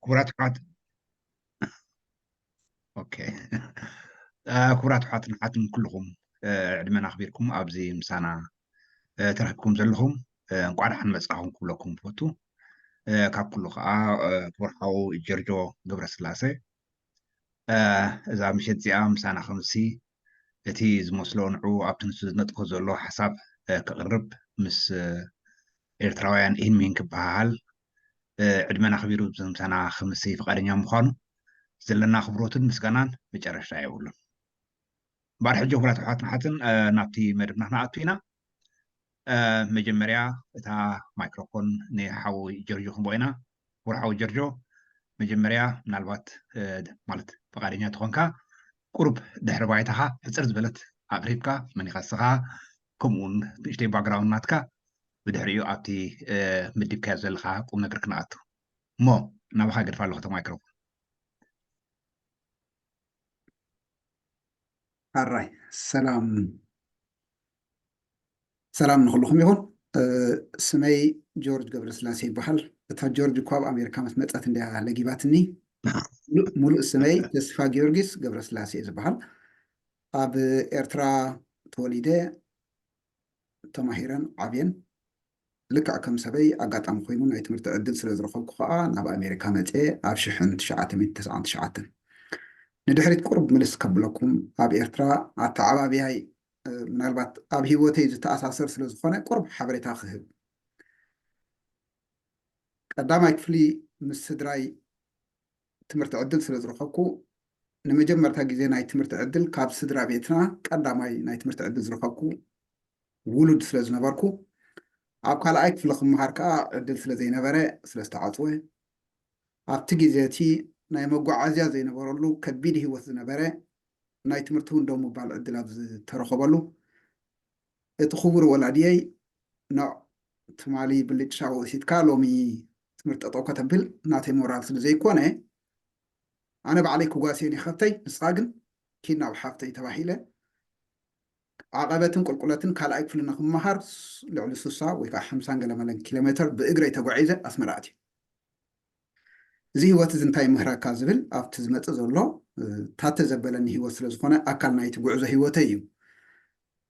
ክቡራት ኣሕዋት፣ ኦኬ። እ፣ ክቡራት ኣሕዋትን ኣሓትን ኩልኹም፣ እ፣ ዕድመና ኣኽቢርኩም ኣብዚ ምሳና፣ እ፣ ተረኺብኩም ዘለኹም፣ እ፣ እንቋዕ ደሓን መጻኹም ክብለኩም እፈቱ። እ፣ ካብ ኩሉ ከኣ፣ እ፣ ክቡር ሓው ጀርጆ ገብረስላሴ፣ እ፣ እዛ ምሸት እዚኣ ምሳና ክምሲ እቲ ዝመስሎ ንዑ ኣብቲ ንሱ ዝነጥፎ ዘሎ ሓሳብ፣ እ፣ ከቕርብ ምስ፣ እ፣ ኤርትራውያን ኢህን ምሂን ክበሃሃል፣ እ፣ ዕድመን ኣኽቢሩ ብምሳና ክምሲ ፍቓደኛ ምዃኑ ዘለና ኣኽብሮትን ምስጋናን መጨረሽታ የብሉን። እምበኣር ሕጂ ክቡራት ኣሕዋትን ኣሓትን፣ እ፣ ናብቲ መደብና ክንኣቱ ኢና። እ፣ መጀመርያ እታ ማይክሮፎን ንሓው ጀርጆ ክንቦ ኢና። ክቡር ሓው ጀርጆ፣ መጀመርያ ምናልባት፣ እ፣ ማለት ፍቓደኛ ተኾንካ ቁሩብ ድሕሪ ባይታኻ ሕጽር ዝበለት ኣቕሪብካ፣ መን ኢኻ ንስኻ፣ ከምኡ እውን ንእሽተይ ባክግራውንድ ናትካ፣ ብድሕሪኡ ኣብቲ፣ እ፣ መዲብካዮ ዘለኻ ቁም ነገር ክንኣቱ። እሞ ናባኻ ገድፋ ኣለኹ እታ ማይክሮፎን። ኣራይ፣ ሰላም፣ ሰላም ንኹልኹም ይኹን። እ፣ ስመይ ጆርጅ ገብረስላሴ ይበሃል። እታ ጆርጅ እኳ ኣብ ኣሜሪካ ምስ መጸት እንድያ ለጊባትኒ። ሙሉእ፣ ሙሉእ ስመይ ተስፋ ጊዮርጊስ ገብረስላሴ እዩ ዝበሃል። ኣብ ኤርትራ ተወሊደ፣ ተማሂረን ዓብየን። ልክዕ ከም ሰበይ ኣጋጣሚ ኮይኑ ናይ ትምህርቲ ዕድል ስለ ዝረኸብኩ ከኣ ናብ ኣሜሪካ መጽየ ኣብ ሽሕን ትሽዓተ ሚእትን ተስዓን ትሽዓተን። ንድሕሪት ቁሩብ ምልስ ከብለኩም፣ ኣብ ኤርትራ ኣተዓባብያይ፣ እ፣ ምናልባት ኣብ ህይወተይ ዝተኣሳሰር ስለ ዝኾነ ቁሩብ ሓበሬታ ክህብ። ቀዳማይ ክፍሊ ምስ ስድራይ ትምህርቲ ዕድል ስለ ዝረኸብኩ፣ ንመጀመርታ ግዜ ናይ ትምህርቲ ዕድል ካብ ስድራ ቤትና ቀዳማይ ናይ ትምህርቲ ዕድል ዝረኸብኩ ውሉድ ስለ ዝነበርኩ፣ ኣብ ካልኣይ ክፍሊ ክመሃር ከኣ ዕድል ስለ ዘይነበረ፣ ስለ ዝተዓጽወ፣ ኣብቲ ግዜ እቲ ናይ መጓዓዝያ ዘይነበረሉ ከቢድ ህይወት ዝነበረ፣ ናይ ትምህርቲ እውን ደው ምባል ዕድል ኣብ ዝተረኸበሉ፣ እቲ ክቡር ወላዲየይ፣ "ኖዕ፣ ትማሊ ብልጭሻ ወሲድካ ሎሚ ትምህርቲ ጠጠው ከተብል ናተይ ሞራል ስለ ዘይኮነ፣ ኣነ ባዕለይ ክጓስየን እየ ከብተይ፣ ንስኻ ግን ኪድ ናብ ሓፍተይ" ተባሂለ። ዓቐበትን ቁልቁለትን ካልኣይ ክፍሊ ንክመሃር ስ-፣ ልዕሊ ስሳ ወይ ከዓ ሓምሳን ገለመለን ኪሎ ሜትር ብእግረይ ተጓዒዘ ኣስመራ ኣትየ። እዚ ህይወት እዚ እንታይ ይምህረካ ዝብል ኣብቲ ዝመጽእ ዘሎ፣ እ፣ ታተ ዘበለኒ ህይወት ስለ ዝኾነ ኣካል ናይቲ ጉዕዞ ህይወተይ እዩ።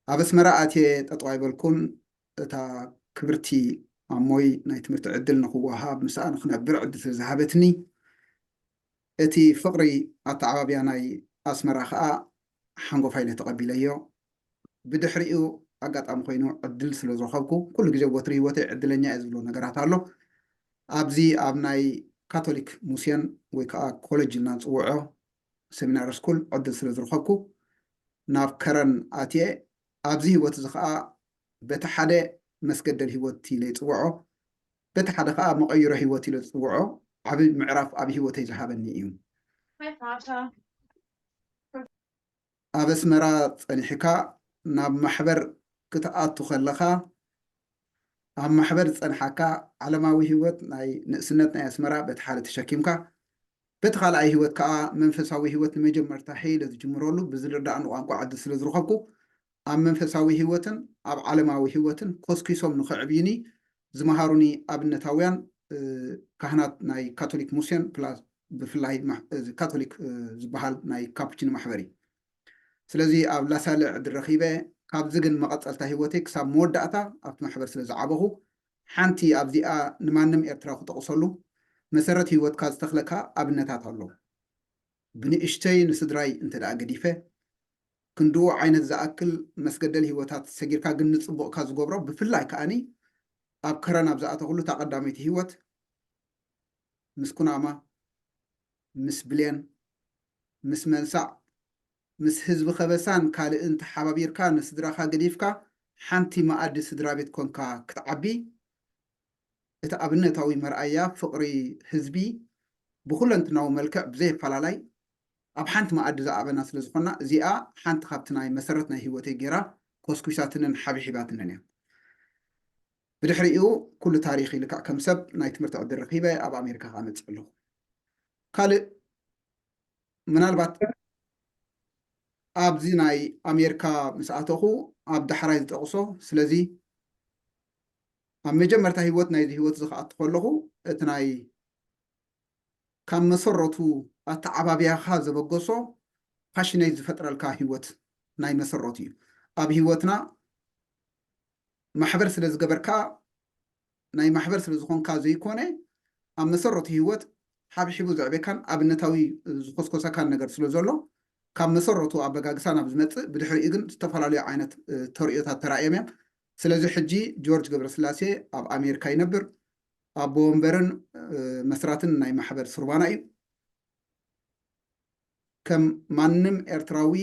ኣብ ኣስመራ ኣትየ ጠጠው ኣይበልኩን። እታ ክብርቲ ኣሞይ ናይ ትምህርቲ ዕድል ንክወሃብ ምስኣ ንክነብር ዕድል ስለ ዝሃበትኒ፣ እቲ ፍቕሪ ኣተዓባብያ ናይ ኣስመራ ከኣ ሓንጎፋይ ኢለ ተቐቢለዮ። ብድሕሪኡ ኣጋጣሚ ኮይኑ ዕድል ስለ ዝረኸብኩ፣ ኩሉ ግዜ ወትሪ ህይወተይ ዕድለኛ እየ ዝብሎ ነገራት ኣሎ። ኣብዚ ኣብ ናይ ካቶሊክ ሙስየን ወይ ከዓ ኮሌጅ ኢልና ንፅውዖ ሰሚናሪ ስኩል ዕድል ስለ ዝረኸብኩ፣ ናብ ከረን ኣትየ። ኣብዚ ህይወት እዚ ከዓ በቲ ሓደ መስገደል ህይወት ኢለ ይፅውዖ፣ በቲ ሓደ ከዓ መቐይሮ ህይወት ኢለ ዝፅውዖ ዓብዪ ምዕራፍ ኣብ ህይወተይ ዝሃበኒ እዩ። ኣብ ኣስመራ ጸኒሕካ ናብ ማሕበር ክትኣቱ ከለኻ፣ ኣብ ማሕበር ዝጸንሓካ ዓለማዊ ህይወት ናይ ንእስነት ናይ ኣስመራ በቲ ሓደ ተሸኪምካ፣ በቲ ካልኣይ ህይወት ከኣ መንፈሳዊ ህይወት ንመጀመርታ ሄለ ዝጅምረሉ ብዝርዳእኒ ቋንቋ ዓዲ ስለ ዝረኸብኩ፣ ኣብ መንፈሳዊ ህይወትን ኣብ ዓለማዊ ህይወትን ኮስኪሶም ንኸዕብዩኒ ዝመሃሩኒ ኣብነታውያን፣ እ፣ ካህናት ናይ ካቶሊክ ሙስየን ፕላስ ብፍላይ ማ-፣ እዚ ካቶሊክ፣ እ፣ ዝበሃል ናይ ካፑቺን ማሕበር እዩ። ስለዚ ኣብ ላሳለ ዕድል ረኺበ። ካብዚ ግን መቐጸልታ ህይወተይ ክሳብ መወዳእታ ኣብቲ ማሕበር ስለ ዝዓበኹ፣ ሓንቲ ኣብዚኣ ንማንም ኤርትራዊ ክጠቕሰሉ፣ መሰረት ህይወትካ ዝተኽለካ ኣብነታት ኣሎ። ብንእሽተይ ንስድራይ እንተ ደኣ ገዲፈ፣ ክንድኡ ዓይነት ዝኣክል መስገደል ህይወታት ሰጊርካ ግን ንጽቡቕካ ዝገብሮ፣ ብፍላይ ከኣኒ ኣብ ከረን ኣብ ዝኣተኹሉ እታ ቀዳመይቲ ህይወት ምስ ኩናማ፣ ምስ ብሌን፣ ምስ መንሳዕ፣ ምስ ህዝቢ ከበሳን ካልእን ተሓባቢርካ ንስድራኻ ገዲፍካ ሓንቲ መኣዲ ስድራ ቤት ኮንካ ክትዓቢ፣ እቲ ኣብነታዊ መርኣያ ፍቕሪ ህዝቢ ብኹለንትናዊ መልክዕ ብዘየፈላላይ ኣብ ሓንቲ መኣዲ ዝኣበና ስለ ዝኾንና፣ እዚኣ ሓንቲ ካብቲ ናይ መሰረት ናይ ህይወተይ ገይራ ኮስኲሳትንን ሓብሒባትንን እያ። ብድሕሪኡ ኩሉ ታሪኽ ልክዕ ከም ሰብ ናይ ትምህርቲ ዕድል ረኺበ ኣብ ኣሜሪካ ክመጽእ ኣለኹ። ካልእ ምናልባት ኣብዚ ናይ ኣሜሪካ ምስ ኣተኹ ኣብ ዳሕራይ ዝጠቕሶ፣ ስለዚ ኣብ መጀመርታ ህይወት ናይዚ ህይወት እዚ ክኣቱ ከለኹ እቲ ናይ ካብ መሰረቱ ኣተዓባብያኻ ዘበገሶ ፓሽነይት ዝፈጥረልካ ህይወት ናይ መሰረቱ እዩ። ኣብ ህይወትና ማሕበር ስለ ዝገበርካ፣ ናይ ማሕበር ስለ ዝኾንካ ዘይኮነ፣ ኣብ መሰረቱ ህይወት ሓብሒቡ ዘዕቤካን ኣብነታዊ ዝኾስኮሰካን ነገር ስለ ዘሎ፣ ካብ መሰረቱ ኣበጋግሳ ናብ ዝመጽእ፣ ብድሕሪኡ ግን ዝተፈላለዩ ዓይነት ተርእዮታት ተራእዮም እዮም። ስለዚ ሕጂ ጆርጅ ገብረስላሴ ኣብ ኣሜሪካ ይነብር። ኣቦ ወንበርን መስራትን ናይ ማሕበር ሱርባና እዩ። ከም ማንም ኤርትራዊ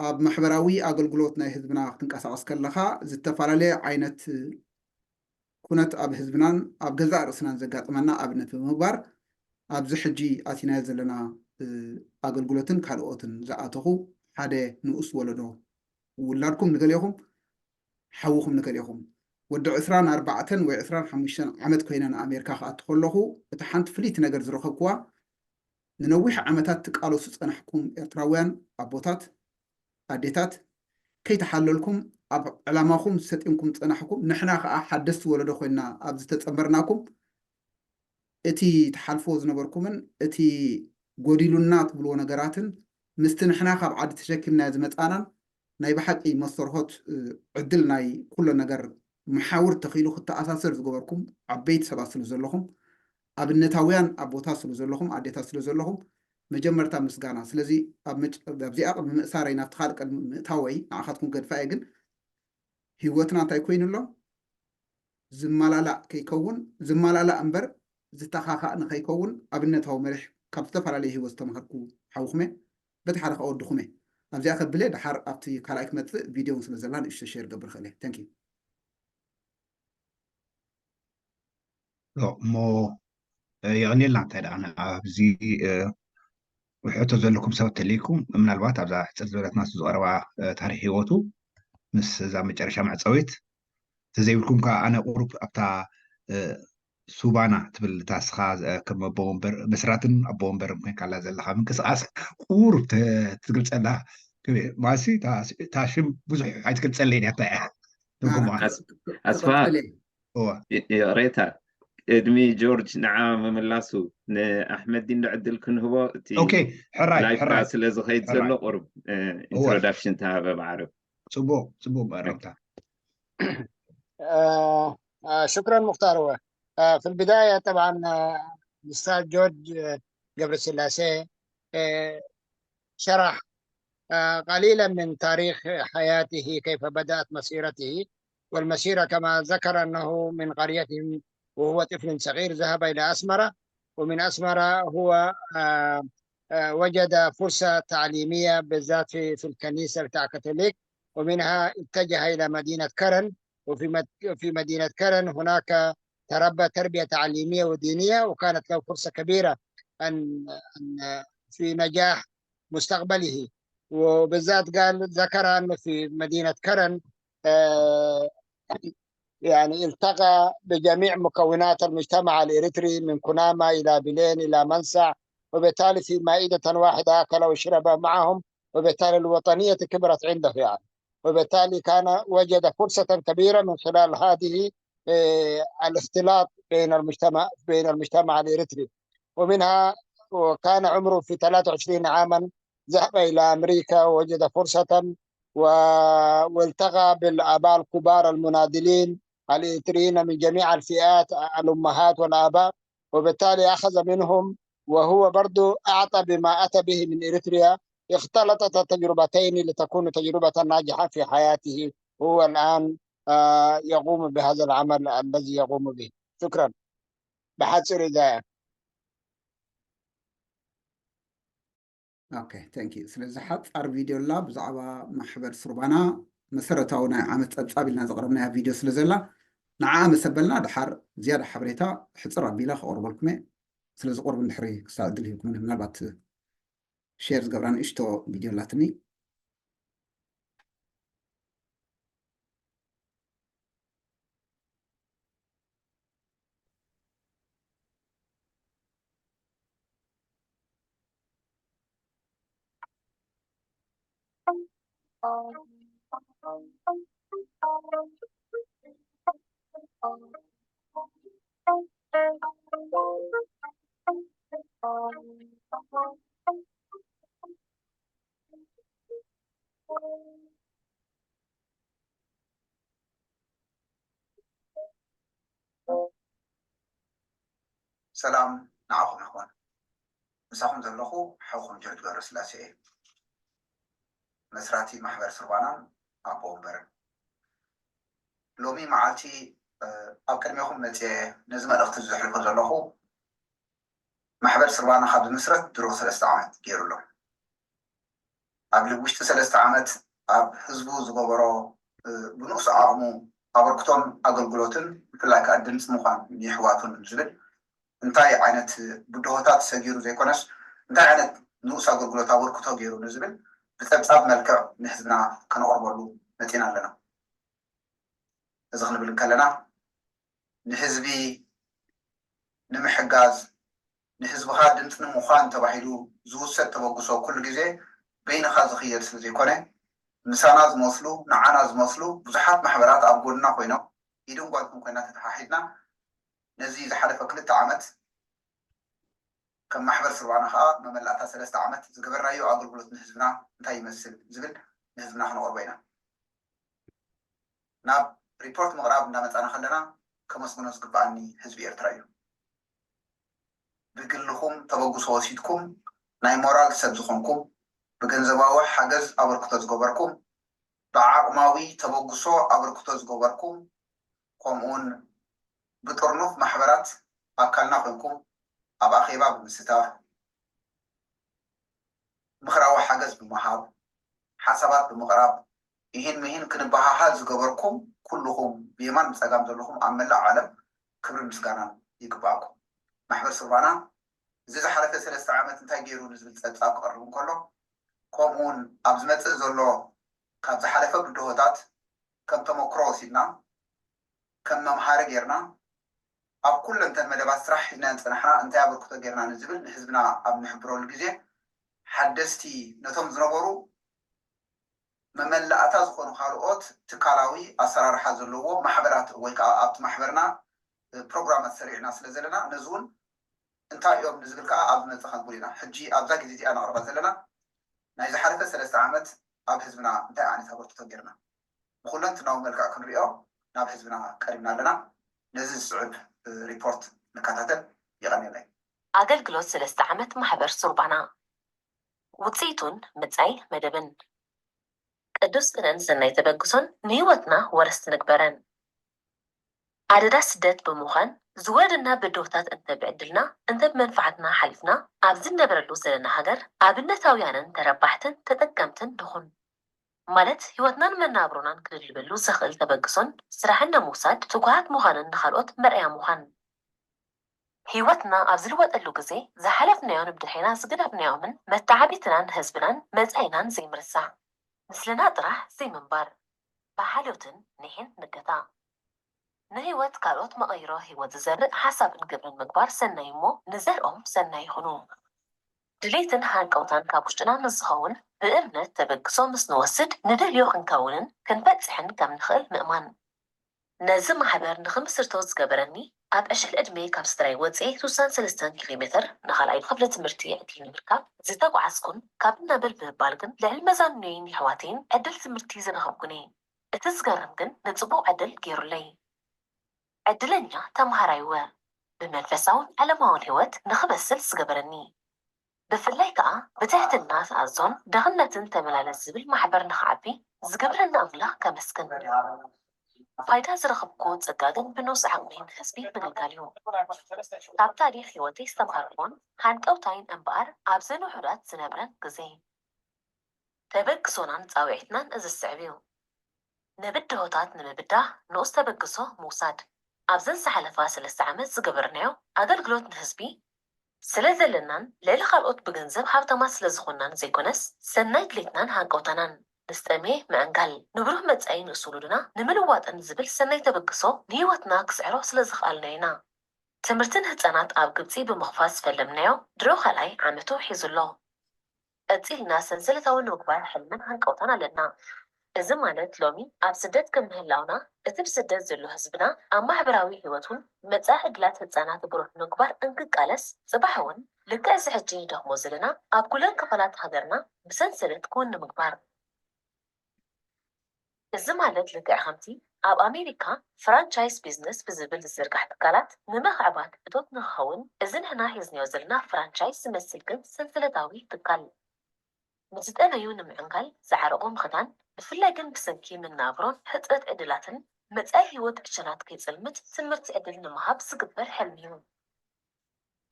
ኣብ ማሕበራዊ ኣገልግሎት ናይ ህዝብና ክትንቀሳቐስ ከለኻ ዝተፈላለየ ዓይነት ኩነት ኣብ ህዝብናን ኣብ ገዛእ ርእስናን ዘጋጥመና ኣብነት ብምግባር ኣብዚ ሕጂ ኣቲናዮ ዘለና ኣገልግሎትን ካልኦትን ዝኣተኹ ሓደ ንኡስ ወለዶ ውላድኩም ንገሊኹም ሓውኹም ንገሊኹም ወዲ ዕስራን ኣርባዕተን ወይ ዕስራን ሓሙሽተን ዓመት ኮይነ ንኣሜሪካ ክኣቱ ከለኹ እቲ ሓንቲ ፍልይቲ ነገር ዝረኸብኩዋ ንነዊሕ ዓመታት ትቃለሱ ጸናሕኩም ኤርትራውያን ኣቦታት ኣዴታት ከይተሓለልኩም ኣብ ዕላማኹም ሰጢምኩም ጸናሕኩም ንሕና ከኣ ሓደስቲ ወለዶ ኮይና ኣብ ዝተጸንበርናኩም እቲ ትሓልፍዎ ዝነበርኩምን እቲ ጎዲሉና ትብልዎ ነገራትን ምስቲ ንሕና ካብ ዓዲ ተሸኪምናዮ ዝመጻናን ናይ ብሓቂ መስተርሆት ዕድል ናይ ኩሎ ነገር መሓውር ተኺሉ ክተኣሳሰር ዝገበርኩም ዓበይቲ ሰባት ስለ ዘለኹም ኣብነታውያን ኣቦታት ስለ ዘለኹም ኣዴታት ስለ ዘለኹም መጀመርታ ምስጋና። ስለዚ ኣብዚኣ ቅድሚ ምእሳረይ ናብቲ ካልእ ቅድሚ ምእታወይ ንዓኻትኩም ገድፋ እየ ግን ህይወትና እንታይ ኮይኑ ኣሎ ዝመላላእ ከይከውን ዝመላላእ እምበር ዝተኻኻእ ንኸይከውን ኣብነታዊ መሪሕ ካብ ዝተፈላለዩ ህይወት ዝተምሃርኩ ሓውኹም እየ። በቲ ሓደ ከዓ ወድኹም እየ። ኣብዚኣ ከብለ ድሓር ኣብቲ ካልኣይ ክመፅእ ቪድዮ እውን ስለ ዘላ ንእሽቶ ሼር ገብር ክእል እየ። Thank you። እሞ የቐንየልና እንታይ ደኣ ኣብዚ ሕቶ ዘለኩም ሰባት ተልይኩም ምናልባት ኣብዛ ሕፅር ዝበለት ናቱ ዝቐረባ ታሪክ ህይወቱ ምስ እዛ መጨረሻ መዕፀዊት ተዘይብልኩም ከዓ ኣነ ቁሩብ ኣብታ ሱባና ትብል እታ ስኻ ከም ኣቦ ወንበር መስራትን ኣቦ ወንበር ኮይንካላ ዘለካ ምንቅስቃስ ቁሩብ ትገልፀላ ማሲ እታ ሽም ብዙሕ ኣይትገልፀለይ እያ እያ ኣስፋ ይቕሬታ ቅድሚ ጆርጅ ንዓ ምምላሱ ንኣሕመዲን ዕድል ክንህቦ እቲ ሕራይ ስለ ዝኸይድ ዘሎ ቁሩብ ኢንትሮዳክሽን ተሃበ ብዓረብ ፅቡቅ ፅቡቅ መረብታ شكرا مختار هو في البداية طبعا الأستاذ جورج قبر سلاسي شرح قليلا من تاريخ حياته كيف بدأت مسيرته والمسيرة كما ذكر أنه من قريتهم وهو طفل صغير ذهب إلى أسمرة ومن أسمرة هو وجد فرصة تعليمية بالذات في الكنيسة بتاع كاثوليك ومنها اتجه إلى مدينة كرن وفي في مدينة كرن هناك تربى تربية تعليمية ودينية وكانت له فرصة كبيرة أن في نجاح مستقبله وبالذات قال ذكر أنه في مدينة كرن يعني التقى بجميع مكونات المجتمع الإريتري من كنامة إلى بلين إلى منسع وبالتالي في مائدة واحدة أكل وشرب معهم وبالتالي الوطنية كبرت عنده يعني وبالتالي كان وجد فرصة كبيرة من خلال هذه الاختلاط بين المجتمع بين المجتمع الإريتري ومنها وكان عمره في ثلاثة وعشرين عاما ذهب إلى أمريكا ووجد فرصة والتقى بالآباء الكبار المناضلين الإريتريين من جميع الفئات الأمهات والآباء وبالتالي أخذ منهم وهو برضو أعطى بما أتى به من إريتريا اختلطت التجربتين لتكون تجربة ناجحة في حياته هو الآن يقوم بهذا العمل الذي يقوم به شكرا بحصر إذا Okay, thank you. ስለዚ ሓፃር ቪድዮ ላ ብዛዕባ ማሕበር ሱርባና መሰረታዊ ናይ ዓመት ፀብፃብ ኢልና ዘቕረብናያ ቪድዮ ስለ ዘላ ንዓ መሰበልና ድሓር ዝያዳ ሓበሬታ ሕፅር ኣቢላ ከቕርበልኩም እየ። ስለዚ ቁርብ እንድሕሪ ክሳብ ዕድል ሂብኩም ምናልባት ሼር ዝገብራ ንእሽቶ ቪድዮ ኣላትኒ። ሰላም ንዓኹም ይኹን። ምሳኹም ዘለኹ ሓውኹም ጆርጅ ገብረስላሴ እየ። መስራቲ ማሕበር ስርባናን ኣቦ ወንበርን። ሎሚ መዓልቲ ኣብ ቅድሜኹም መፅየ ነዚ መልእኽቲ ዘሕልፎ ዘለኹ ማሕበር ስርባና ካብ ዝምስረት ድሮ ሰለስተ ዓመት ገይሩ ኣሎ። ኣብ ውሽጢ ሰለስተ ዓመት ኣብ ህዝቡ ዝገበሮ ብንኡስ ዓቕሙ ኣበርክቶን ኣገልግሎትን ብፍላይ ከዓ ድምፂ ምዃን ንየሕዋቱን ዝብል እንታይ ዓይነት ብድሆታት ሰጊሩ ዘይኮነስ እንታይ ዓይነት ንኡስ ኣገልግሎት ኣበርክቶ ገይሩ ንዝብል ብፀብፃብ መልክዕ ንህዝብና ከነቕርበሉ መፂና ኣለና። እዚ ክንብል እንከለና ንህዝቢ ንምሕጋዝ ንህዝብኻ ድምፂ ንምዃን ተባሂሉ ዝውሰድ ተበግሶ ኩሉ ግዜ በይንኻ ዝኽየድ ስለ ዘይኮነ ምሳና ዝመስሉ ንዓና ዝመስሉ ብዙሓት ማሕበራት ኣብ ጎንና ኮይኖም ኢድን ጓንትን ኮይና ተተሓሒዝና ነዚ ዝሓለፈ ክልተ ዓመት ከም ማሕበር ስርባና ከዓ መመላእታ ሰለስተ ዓመት ዝገበርናዮ ኣገልግሎት ንህዝብና እንታይ ይመስል ዝብል ንህዝብና ክነቕርቦ ኢና። ናብ ሪፖርት ምቕራብ እንዳመፃና ከለና ከመስግኖ ዝግበኣኒ ህዝቢ ኤርትራ እዩ። ብግልኹም ተበግሶ ወሲድኩም ናይ ሞራል ሰብ ዝኾንኩም፣ ብገንዘባዊ ሓገዝ ኣበርክቶ ዝገበርኩም፣ ብዓቕማዊ ተበግሶ ኣበርክቶ ዝገበርኩም፣ ከምኡውን ብጥርኑፍ ማሕበራት ኣካልና ኮንኩም ኣብ ኣኼባ ብምስታፍ፣ ምኽራዊ ሓገዝ ብምሃብ፣ ሓሳባት ብምቕራብ፣ ይህን ምሂን ክንበሃሃል ዝገበርኩም ኩልኹም ብየማን ብጸጋም ዘለኹም ኣብ መላእ ዓለም ክብርን ምስጋናን ይግባኣኩም። ማሕበር ስርባና እዚ ዝሓለፈ ሰለስተ ዓመት እንታይ ገይሩ ንዝብል ጸብጻብ ክቐርብ እንከሎ፣ ከምኡውን ኣብ ዝመጽእ ዘሎ ካብ ዝሓለፈ ብድሆታት ከም ተመክሮ ወሲድና ከም መምሃሪ ጌርና ኣብ ኩለንተን መደባት ስራሕ ሒዝናዮ ዝጸናሕና እንታይ ኣበርክቶ ጌርና ንዝብል ንህዝብና ኣብ ንሕብረሉ ግዜ ሓደስቲ ነቶም ዝነበሩ መመላእታ ዝኾኑ ካልኦት ትካላዊ ኣሰራርሓ ዘለዎ ማሕበራት ወይ ከዓ ኣብቲ ማሕበርና ፕሮግራማት ሰሪዕና ስለ ዘለና ነዚ እውን እንታይ እዮም ንዝብል ከዓ ኣብ ዝመፅእ ከንብሩ ኢና። ሕጂ ኣብዛ ግዜ እዚኣ ነቕርባ ዘለና ናይ ዝሓለፈ ሰለስተ ዓመት ኣብ ህዝብና እንታይ ዓይነት ኣበርክቶ ጌርና ብኩለንትናዊ መልክዕ ክንሪኦ ናብ ህዝብና ቀሪብና ኣለና። ነዚ ዝስዕብ ሪፖርት ንከታተል። የቐንየለይ። ኣገልግሎት ሰለስተ ዓመት ማሕበር ሱርባና። ውፅኢቱን መፃኢ መደብን። ቅዱስ ቅነን ሰናይ ተበግሶን ንህይወትና ወረስቲ ንግበረን። ኣደዳ ስደት ብምዃን ዝወረደና ብድሆታት እንተ ብዕድልና እንተ ብመንፋዓትና ሓሊፍና ኣብዚ ንነብረሉ ዘለና ሃገር ኣብነታውያንን ተረባሕትን ተጠቀምትን ንኹን። ማለት ህይወትናን መናብሮናን ክድልበሉ ዘኽእል ተበግሶን ስራሕን ንምውሳድ ትጉሃት ምዃንን ንኻልኦት መርኣያ ምዃን። ህይወትና ኣብ ዝልወጠሉ ግዜ ዝሓለፍናዮን ብድሕሬና ዝገደፍናዮምን መተዓቢትናን ህዝብናን መጻኢናን ዘይምርሳዕ። ምስልና ጥራሕ ዘይምንባር። ብሓልዮትን ኒሕን ንገታ። ንህይወት ካልኦት መቐይሮ ህይወት ዝዘርእ ሓሳብን ግብርን ምግባር ሰናይ እሞ ንዘርኦም ሰናይ ይኹኑ። ድሌትን ሃንቀውታን ካብ ውሽጥና ምስ ዝኸውን ብእምነት ተበግሶ ምስ ንወስድ ንደልዮ ክንከውንን ክንበጽሕን ከም ንኽእል ምእማን። ነዚ ማሕበር ንኽምስርቶ ዝገበረኒ ኣብ ዕሸል ዕድመይ ካብ ስድራይ ወፅኤ ሱሳን ሰለስተን ኪሎ ሜተር ንኻልኣይ ክፍሊ ትምህርቲ ዕድል ንምርካብ ዝተጓዓዝኩን ካብ እናበል ብምባል ግን ልዕሊ መዛኑየይን የሕዋተይን ዕድል ትምህርቲ ዝረኸብኩን እየ። እቲ ዝገርም ግን ንፅቡቕ ዕድል ገይሩለይ። ዕድለኛ ተምሃራይ እወ ብመንፈሳውን ዓለማውን ህይወት ንኽበስል ዝገበረኒ። ብፍላይ ከኣ ብትሕትና ዝኣዞን ድኽነትን ተመላለስ ዝብል ማሕበር ንኽዓቢ ዝገብረኒ ኣምላኽ ከመስግን። ፋይዳ ዝረኸብኩዎ ጸጋ ግን ብንኡስ ዓቕመይ ንህዝቢ ምግልጋል እዩ። ካብ ታሪኽ ህይወተይ ዝተምሃርኩዎን ሃንቀውታይን እምበኣር ኣብዘን ውሑዳት ዝነብረን ግዜ ተበግሶናን ጻውዒትናን እዚ ዝስዕብ እዩ። ንብድሆታት ንምብዳህ ንኡስ ተበግሶ ምውሳድ። ኣብዘን ዝሓለፋ ሰለስተ ዓመት ዝገበርናዮ ኣገልግሎት ንህዝቢ ስለ ዘለናን ልዕሊ ካልኦት ብገንዘብ ሃብታማት ስለ ዝኾንናን ዘይኮነስ ሰናይ ድሌትናን ሃንቀውታናን ምስ ጠምየ ምዕንጋል ንብሩህ መጻኢ ንኡስ ውሉድና ንምልዋጥን ዝብል ሰናይ ተበግሶ ንህይወትና ክስዕሮ ስለ ዝኸኣልና ኢና። ትምህርቲ ንህጻናት ኣብ ግብጺ ብምኽፋት ዝፈለምናዮ ድሮ ካልኣይ ዓመቱ ሒዙ ኣሎ። ቀጺልና ሰንሰለታዊ ንምግባር ሕልምን ሃንቀውታን ኣለና። እዚ ማለት ሎሚ ኣብ ስደት ከም ምህላውና እቲ ብስደት ዘሎ ህዝብና ኣብ ማሕበራዊ ህይወቱን መጻኢ ዕድላት ህጻናት ብሩህ ንምግባር እንክቃለስ ጽባሕ እውን ልክዕ እዚ ሕጂ ንደኽሞ ዘለና ኣብ ኩለን ክፋላት ሃገርና ብሰንሰለት ክውን ንምግባር። እዚ ማለት ልክዕ ከምቲ ኣብ ኣሜሪካ ፍራንቻይዝ ቢዝነስ ብዝብል ዝዝርጋሕ ትካላት ንምኽዕባት እቶት ንክኸውን፣ እዚ ንሕና ሒዝናዮ ዘለና ፍራንቻይዝ ዝመስል ግን ሰንሰለታዊ ትካል ንዝጠመዩ ንምዕንጋል ዝዓረቑ ምኽዳን፣ ብፍላይ ግን ብሰንኪ መናብሮን ሕፅረት ዕድላትን መፃኢ ህይወት ዕሸላት ከይፅልምት ትምህርቲ ዕድል ንምሃብ ዝግበር ሕልሚ እዩ።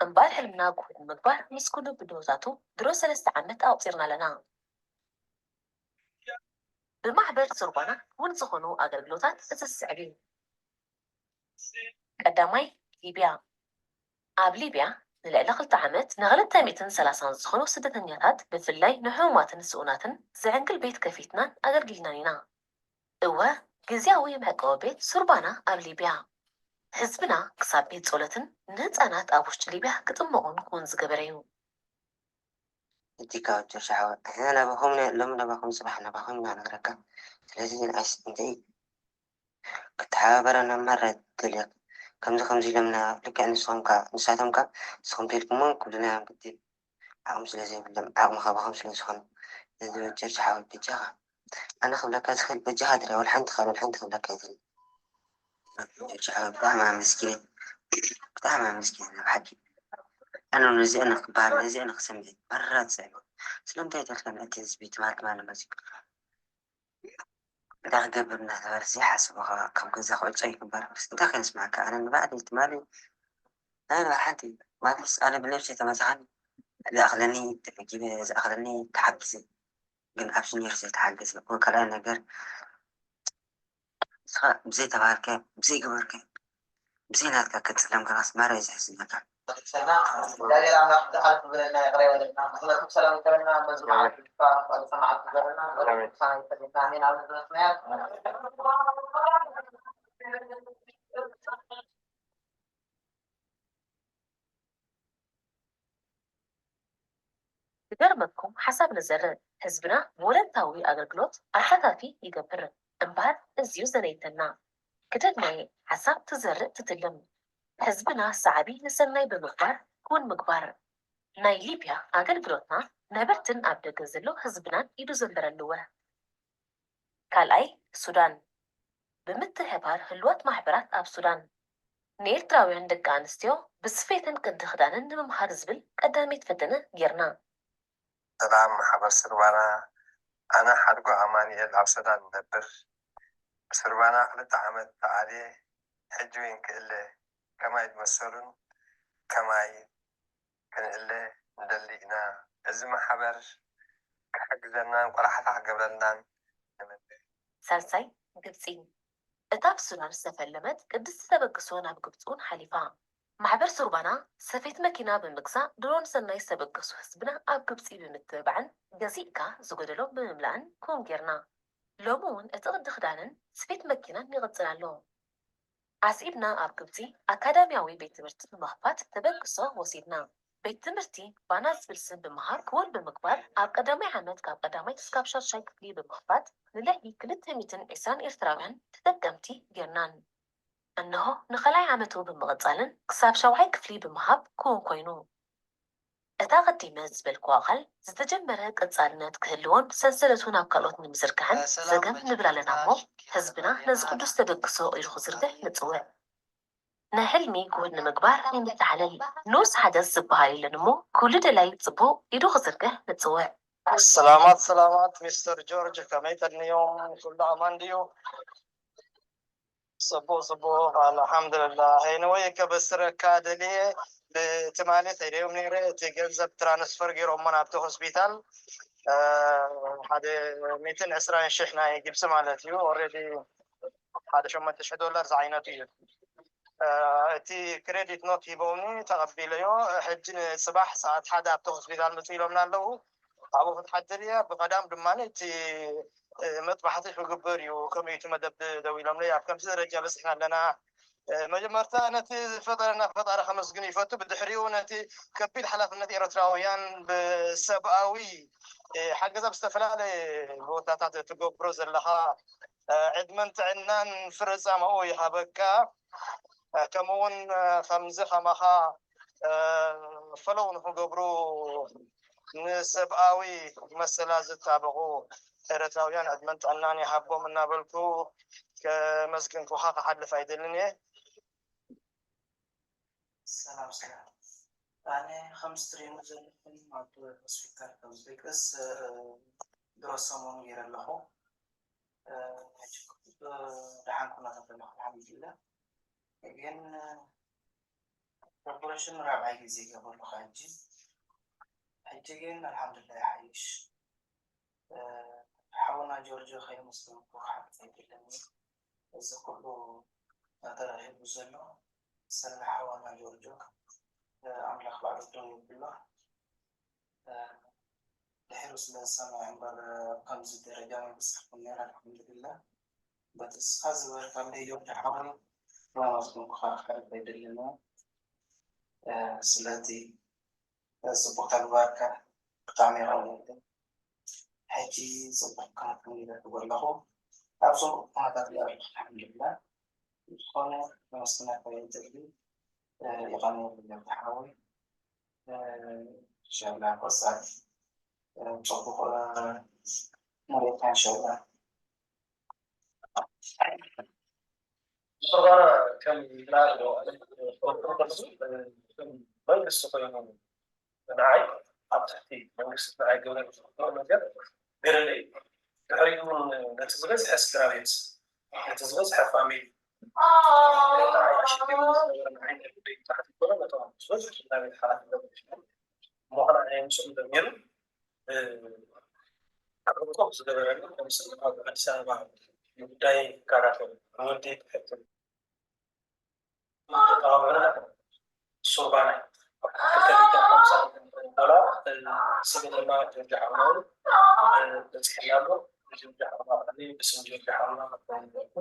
እምበኣር ሕልምና ግሁድ ንምግባር ምስ ኩሉ ብድሆታቱ ድሮ ሰለስተ ዓመት ኣቑፂርና ኣለና። ብማሕበር ሱርባና እውን ዝኾኑ ኣገልግሎታት እዚ ዝስዕብ እዩ። ቀዳማይ፣ ሊብያ። ኣብ ሊብያ ንልዕሊ ክልተ ዓመት ንክልተ ሚእትን ሰላሳን ዝኾኑ ስደተኛታት ብፍላይ ንሕሙማትን ስኡናትን ዘዕንግል ቤት ከፊትናን ኣገልጊልናን ኢና። እወ፣ ግዝያዊ መዕቀዊ ቤት ሱርባና ኣብ ሊብያ። ህዝብና ክሳብ ቤት ጸሎትን ንህጻናት ኣብ ውሽጢ ሊብያ ክጥመቑን ክውን ዝገበረ እዩ። እቲ ካብ ጆርጅ ሓወ፣ ንሕና ናባኹም ኢና፣ ሎሚ ናባኹም፣ ጽባሕ ናባኹም ኢና ነግረካ። ስለዚ ንኣይስ እንተይ ክትሓባበረና ማራ ትደልየካ። ከምዚ ከምዚ ኢሎምና፣ ልክዕ ንስኹም ከ፣ ንሳቶም ከ ንስኹም ተልኩሞም ክብሉና እዮም ግዲ። ዓቕሚ ስለ ዘይብሎም፣ ዓቕሚ ካባኹም ስለ ዝኾነ። ስለዚ ጆርጅ ሓወ በጃኻ። ኣነ ክብለካ ዝኽእል በጃኻ ድርያ፣ ወላ ሓንቲ ካልእ፣ ወላ ሓንቲ ክብለካ ይኽእል። ጆርጅ ሓወ ብጣዕሚ ኣመስግነ። ብጣዕሚ ኣመስግነ፣ ናይ ብሓቂ። ኣነ ነዚኣ ንክበሃል፣ ነዚኣ ንክሰምዕ፣ መራት ሰምዕ። ስለምንታይ ተልካ ምእንቲ ህዝቢ ትማል ትማል መፂኡ። እንታይ ክገብር እናተባህለ ዘይሓስቦ ካብ ገዛ ክዕጾ ይግበር። እንታይ ከነስምዓካ? ኣነ ንባዕለይ ትማሊ ናይ ንባር ሓንቲ ማለትስ ኣነ ብነብሰይ ተመዝሓኒ ዝኣኽለኒ ተመጊበ ዝኣኽለኒ ተሓጊዘ። ግን ኣብዚ ነይሩ ዘይተሓገዘ እኮ ካልኣይ ነገር ንስኻ ብዘይ ተባሃልካዮ ብዘይ ገበርካዮ ብዘይ ናትካ ክትጽለም ከለኻስ ማራ እዩ ዘሕዝነካ። ክገርመኩም ሓሳብ ንዘርእ፣ ህዝብና ቮለንታዊ ኣገልግሎት ኣሳታፊ ይገብር እምበኣር እዝዩ ዘነይተና። ክደግሞ እየ፣ ሓሳብ ትዘርእ ትትልም። ህዝብና ሰዓቢ ንሰናይ ብምግባር ክውን ምግባር። ናይ ሊብያ ኣገልግሎትና ነበርትን ኣብ ደገ ዘሎ ህዝብናን ኢዱ ዘንበረልወ። ካልኣይ፣ ሱዳን። ብምትሕብባር ህሉዋት ማሕበራት ኣብ ሱዳን፣ ንኤርትራውያን ደቂ ኣንስትዮ ብስፌትን ቅዲ ክዳንን ንምምሃር ዝብል ቀዳመይቲ ፈተነ ጌርና። ሰላም ማሕበር ስርባና፣ ኣነ ሓድጎ ኣማኑኤል ኣብ ሰዳን እነብር። ብስርባና ክልተ ዓመት ተኣልየ፣ ሕጂ እውን ክእለ፣ ከማይ ዝመሰሉን ከማይ ክንእለ ንደሊ ኢና። እዚ ማሕበር ክሕግዘናን ቆላሕታ ክገብረልናን ንምነ። ሳልሳይ፣ ግብጺ። እታ ብሱዳን ዝተፈለመት ቅድስቲ ተበግሶ ናብ ግብጺ እውን ሓሊፋ። ማሕበር ሱርባና ሰፌት መኪና ብምግዛእ ድሮን ሰናይ ዝተበገሱ ህዝብና ኣብ ግብጺ ብምትብባዕን ገዚእካ ዝጎደሎም ብምምላእን ክውን ጌርና። ሎሚ እውን እቲ ቅዲ ክዳንን ስፌት መኪናን ይቕጽል ኣሎ። ኣስዒብና ኣብ ግብጺ ኣካዳሚያዊ ቤት ትምህርቲ ብምኽፋት ተበግሶ ወሲድና። ቤት ትምህርቲ ባና ዝብል ስም ብምሃብ ክውን ብምግባር ኣብ ቀዳማይ ዓመት ካብ ቀዳማይ ክሳብ ሻድሻይ ክፍሊ ብምኽፋት ንልዕሊ ክልተ ሚእትን ዕስራን ኤርትራውያን ተጠቀምቲ ጌርናን። እንሆ ንኻልኣይ ዓመቱ ብምቕጻልን ክሳብ ሻውዓይ ክፍሊ ብምሃብ ክውን ኮይኑ። እታ ቀዲመ ዝበልክዋ ቃል ዝተጀመረ ቀጻልነት ክህልዎን ሰንሰለቱ ናብ ካልኦት ንምዝርጋሕን ዘገም ንብል ኣለና እሞ ህዝብና ነዚ ቅዱስ ተበግሶ ኢዱ ክዝርግሕ ንጽውዕ። ንሕልሚ ግሁድ ንምግባር ኣይንተሓለል። ንኡስ ሓደስ ዝበሃል የለን እሞ ኩሉ ደላይ ጽቡቕ ኢዱ ክዝርግሕ ንጽውዕ። ሰላማት ሰላማት ሚስተር ጆርጅ ከመይ ቀንዮም? ኩሉ ኣማን ድዩ? ጽቡቕ ጽቡቕ ኣልሓምዱልላህ። ኤኒወይ ከበስረካ ደልየ ብትማሊ ከይደዮም ነይረ እቲ ገንዘብ ትራንስፈር ገይሮሞ ናብቲ ሆስፒታል ሓደ ሚእትን ዕስራን ሽሕ ናይ ግብፂ ማለት እዩ። ኦልሬዲ ሓደ ሸሞንተ ሽሕ ዶላር ዝዓይነቱ እዩ። እቲ ክሬዲት ኖት ሂቦምኒ ተቐቢለዮ። ሕጂ ንፅባሕ ሰዓት ሓደ ኣብቲ ሆስፒታል ምፁ ኢሎምና ኣለዉ። ኣብኡ ክትሓድር እየ። ብቐዳም ድማ እቲ መጥባሕቲ ክግበር እዩ። ከመይ እቲ መደብ ደው ኢሎምለይ። ኣብ ከምዚ ደረጃ በፂሕና ኣለና። መጀመርታ ነቲ ዝፈጠረና ፈጣሪ ከመስግን ይፈቱ። ብድሕሪኡ ነቲ ከቢድ ሓላፍነት ኤርትራውያን ብሰብኣዊ ሓገዝ ኣብ ዝተፈላለየ ቦታታት ትገብሮ ዘለኻ ዕድመን ጥዕናን ፍረ ጻማኡ ይሃበካ። ከምኡውን ከምዚ ከማኻ ፈለው ንክገብሩ ንሰብኣዊ መሰላት ዝጣበቑ ኤርትራውያን ዕድመን ጥዕናን ይሃቦም እናበልኩ ከመስግንኩኻ ክሓልፍ ኣይደልን እየ። ሰላም ሰላም። ኣነ ከም ስትሪሙ ዘለኹም ኣብ ሆስፒታል ከም ዝደቅስ ድሮ ሰሙን ገይረ ኣለኹ። ሕጂ ደሓን ኩነታት ኣለኹ፣ ኣልሓምዱሊላህ። ግን ኦፕሬሽን ራብዓይ ግዜ ይገብሩ ኣለኹ ሕጂ። ሕጂ ግን ኣልሓምዱሊላህ ይሓይሽ። ሓውና ጆርጆ ከይመስለኩም ክሓልፍ ኣይደለኒ። እዚ ኩሉ ተረኺቡ ዘሎ ሰለ ሓውና ጆርጆ ኣምላኽ ባዕሉ ደው የብሎ። ድሒሩ ስለ ዝሰምዐ እምበር ከምዚ ደረጃ ምብጻሕኩም ነይረ ኣልሓምዱሊላህ። በቲ እስኻ ዝበልካለይ ጆርጆ ሓወይ ክነመስግንኩኻ ክሓልፍ ኣይደልን እየ። ስለዚ ጽቡቕ ተግባርካ ብጣዕሚ የቐንየለይ። ሕጂ ጽቡቕ ኩነታት ይረክብ ኣለኹ። ኣብ ጽቡቕ ኩነታት እየ ኣለኹ ኣልሓምዱሊላህ። ዝኾነ ከመስግነካ ይደሊ። የቐንየለይ ሓወይ። ኢንሻላህ ቆጻል ጽቡቕ ንሪእካ ኢንሻላህ። ዝኾነ ከም መንግስቲ ኮይኑ ንዓይ ኣብ ትሕቲ መንግስቲ ንዓይ ግብረ ዝፍትኖ ነገር ገለለ እዩ። ድሕሪኡ እውን ነቲ ዝበዝሐ ስድራ ቤት ነቲ ዝበዝሐ ፋሚሊ ንዓይ ኣሸኪሙ ዝነበረ ንዓይ ናይ ጉዳይ ታሕቲ ይኮነ ነቶም ዝበዝሐ ስድራ ቤት ሓላፍነት ወሲዱ እሞ ከኣ ናይ ምስኦም ጀሚሩ ክዕቆብ ዝገበረሉ ከምስሊ ኣብ ኣዲስ ኣበባ ንጉዳይ ይከታተል ንወዲ ክሕክም ዝተባበረ ሱርባና ክልተ ሚእቲ ሓምሳ ዶላር ስለ ድማ ጆርጅ ሓውናውን በፂሕና ኣሎ። ጆርጅ ሓውና ብስም ጆርጅ ሓውና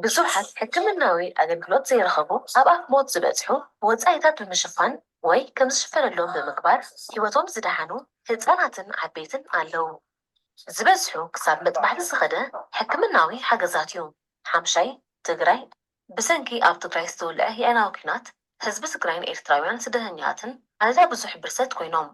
ብዙሓት ሕክምናዊ ኣገልግሎት ዘይረኸቡ ኣብ ኣፍ ሞት ዝበፅሑ ወፃኢታት ብምሽፋን ወይ ከምዝሽፈነሎም ብምግባር ህይወቶም ዝደሓኑ ህፃናትን ዓበይትን ኣለዉ። ዝበዝሑ ክሳብ መጥባሕቲ ዝኸደ ሕክምናዊ ሓገዛት እዩ። ሓምሻይ ትግራይ ብሰንኪ ኣብ ትግራይ ዝተወልዐ የዕናዊ ኲናት ህዝቢ ትግራይን ኤርትራውያን ስደተኛታትን ኣደዳ ብዙሕ ብርሰት ኮይኖም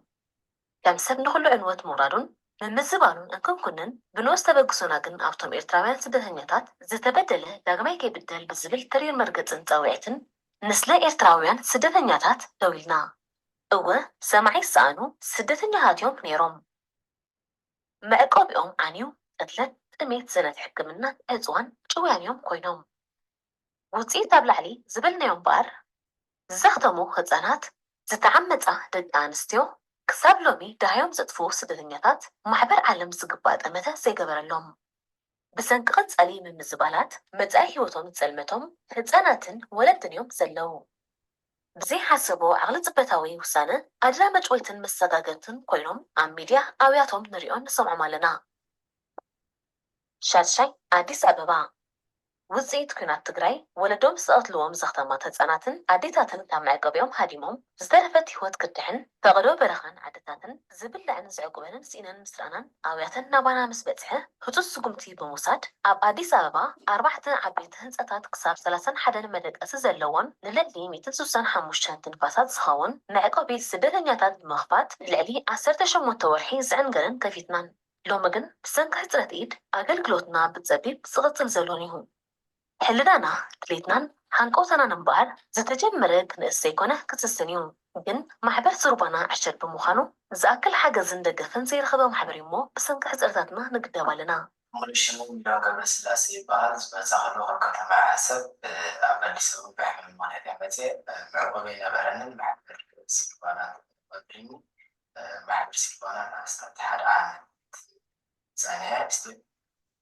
ከም ሰብ ንኹሉ ዕንወት ምውራዱን ምምዝባሉን እንክንኩንን ብንኡስ ተበግሶና ግን ኣብቶም ኤርትራውያን ስደተኛታት ዝተበደለ ዳግማይ ከይብደል ብዝብል ተሪር መርገጽን ጻውዒትን ንስለ ኤርትራውያን ስደተኛታት ደው ኢልና። እወ ሰማዒ ዝሰኣኑ ስደተኛታት እዮም ነይሮም። መዕቆቢኦም ዓንዩ፣ ቅትለት፣ ጥሜት፣ ዘለት ሕክምና፣ ዕጽዋን ጭውያን እዮም ኮይኖም። ውጽኢት ኣብ ላዕሊ ዝበልናዮ እምበኣር፣ ዝዘኽተሙ ህጻናት፣ ዝተዓመጻ ደቂ ኣንስትዮ፣ ክሳብ ሎሚ ደሃዮም ዘጥፍኡ ስደተኛታት ማሕበር ዓለም ዝግባእ ጠመተ ዘይገበረሎም። ብሰንኪ ቀጻሊ ምምዝባላት መጻኢ ህይወቶም ዝጸልመቶም ህጻናትን ወለድን እዮም ዘለዉ። ብዘይሓሰቦ ዓቕሊ ጽበታዊ ውሳነ ኣድላ መጭወይትን መሰጋገርትን ኮይኖም ኣብ ሚድያ ኣውያቶም ንሪኦን ንሰምዖም ኣለና። ሻድሻይ ኣዲስ ኣበባ ውጽኢት ኲናት ትግራይ ወለዶም ዝቐትልዎም ዘኽተማት ህጻናትን ኣዴታትን ካብ መዕቀቢኦም ሃዲሞም ዝተረፈት ህይወት ክትድሕን ፈቐዶ በረኻን ዓድታትን ዝብላዕን ዝዕቁበንን ስኢነን ምስ ረኣናን ኣውያተን ናባና ምስ በጽሐ ህጹጽ ስጉምቲ ብምውሳድ ኣብ ኣዲስ ኣበባ ኣርባዕተ ዓበይቲ ህንጻታት ክሳብ ሰላሳን ሓደን መደቀሲ ዘለዎን ንልዕሊ ሚእትን ስሳን ሓሙሽተን ትንፋሳት ዝኸውን መዕቆቢ ስደተኛታት ብምኽፋት ንልዕሊ ዓሰርተ ሸሞንተ ወርሒ ዝዕንገለን ከፊትናን። ሎሚ ግን ብሰንኪ ሕጽረት ኢድ ኣገልግሎትና ብጸቢብ ዝቕጽል ዘሎን እዩ። ሕልናና፣ ድሌትናን ሃንቀውታናን እምበኣር ዝተጀመረ ክንእስ ዘይኮነ ክስስን እዩ። ግን ማሕበር ሱርባና ዕሸል ብምዃኑ ዝኣክል ሓገዝን ደገፍን ዘይረኸበ ማሕበር እዩ እሞ ብሰንኪ ሕጽረታትና ንግደብ ኣለና። ሙሉሽሙ ሚሊዮን ገብረስላሴ ይበሃል። ዝመጻእክሉ ካብ ከተማ ዓሰብ ኣብ ኣዲስ ኣበባ ብሕማም ምኽንያት እየ መጽየ። መዕቆቢ ኣይነበረንን። ማሕበር ሲልቫና ተቐቢሉኒ። ማሕበር ሲልቫና ንኣስታት ሓደ ዓመት ጸኒሐ። ስቲል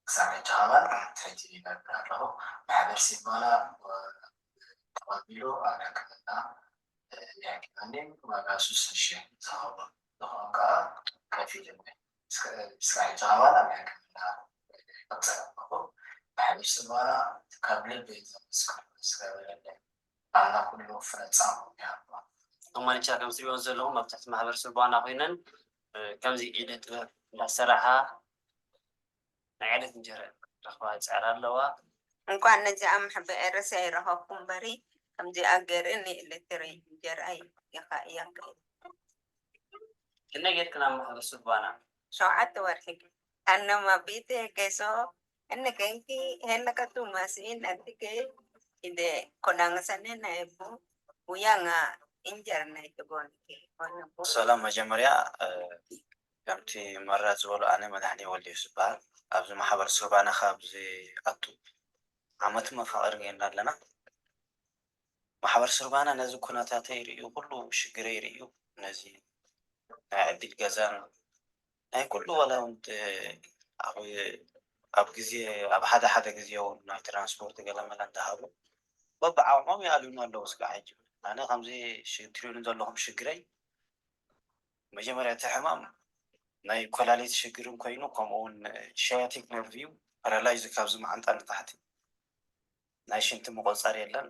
ክሳብ ሕጂ ከማን ሕጂ ይነብር ኣለኹ። ማሕበር ሲልቫና ተቐቢሉ ኣብ ሕክምና የሕክመኒ። ዋጋ ሱሳ ሽሕ ዝኸውን ዝኸውን ከኣ ከፊሉኒ። እስከ እስከ ሕጂ ከማን ኣብ ሕክምና ይቕጽል ኣለኹ። ማሕበር ሲልቫና ካብ ልቢ እየ ዘመስግኖ ዝገበረለይ። ኣና ኩሉ ፍረ ጻምኡ ይሃባ። እቶም ማኒቻ ከም ትሪእዎ ዘለኹም ኣብ ትሕቲ ማሕበር ስልባና ኮይነን ከምዚ ኢደ ጥበብ እንዳሰራሓ ናይ ዕለት እንጀራ ረኽባ ይፅዕራ ኣለዋ። እንኳን ነዚኣ መሕበኢ ርእሲ ኣይረኸብኩ እምበሪ ከምዚኣ ገይረ ንእለቲ እንጀራ ይኻ እያ ክእል። Kinna getkna mahabasubana. ሸውዓተ ወርሒ ኣነማ ቤት ገሶ እነከንኪ ሄለከቱ ማስኢን ኣትከ ኢደ ኮዳንገሰነ ናይቡ ውያንጋ እንጀር ናይ ትጎንኪ ሆነቡ ሰላም። መጀመርያ ከምቲ መራት ዝበሉ ኣነ መድሓኒ ወልዲዮስ ዝበሃል። ኣብዚ ማሕበር ሱርባና ካብዚ ኣቱ ዓመት መፋቐር ጌርና ኣለና። ማሕበር ሱርባና ነዚ ኩነታተይ ርእዩ፣ ኩሉ ሽግረይ ርእዩ፣ ነዚ ናይ ዕድል ገዛን ናይ ኩሉ ዋላ እውን ት- ኣብ ኣብ ግዜ ኣብ ሓደ ሓደ ግዜ እውን ናይ ትራንስፖርት ገለመለ እንዳሃቡ በብዓቕሞም ይኣልዩና ኣለዉ። እስካዕ ሕጂ ኣነ ከምዚ ሽ- ትሪኡኒ ዘለኹም ሽግረይ መጀመርያ እቲ ሕማም ናይ ኮላሊት ሽግርን ኮይኑ ከምኡ እውን ሸያቲክ ነርቭ እዩ ፓራላይዝ ካብዚ መዓንጣ ንታሕቲ ናይ ሽንቲ ምቆፃር የለን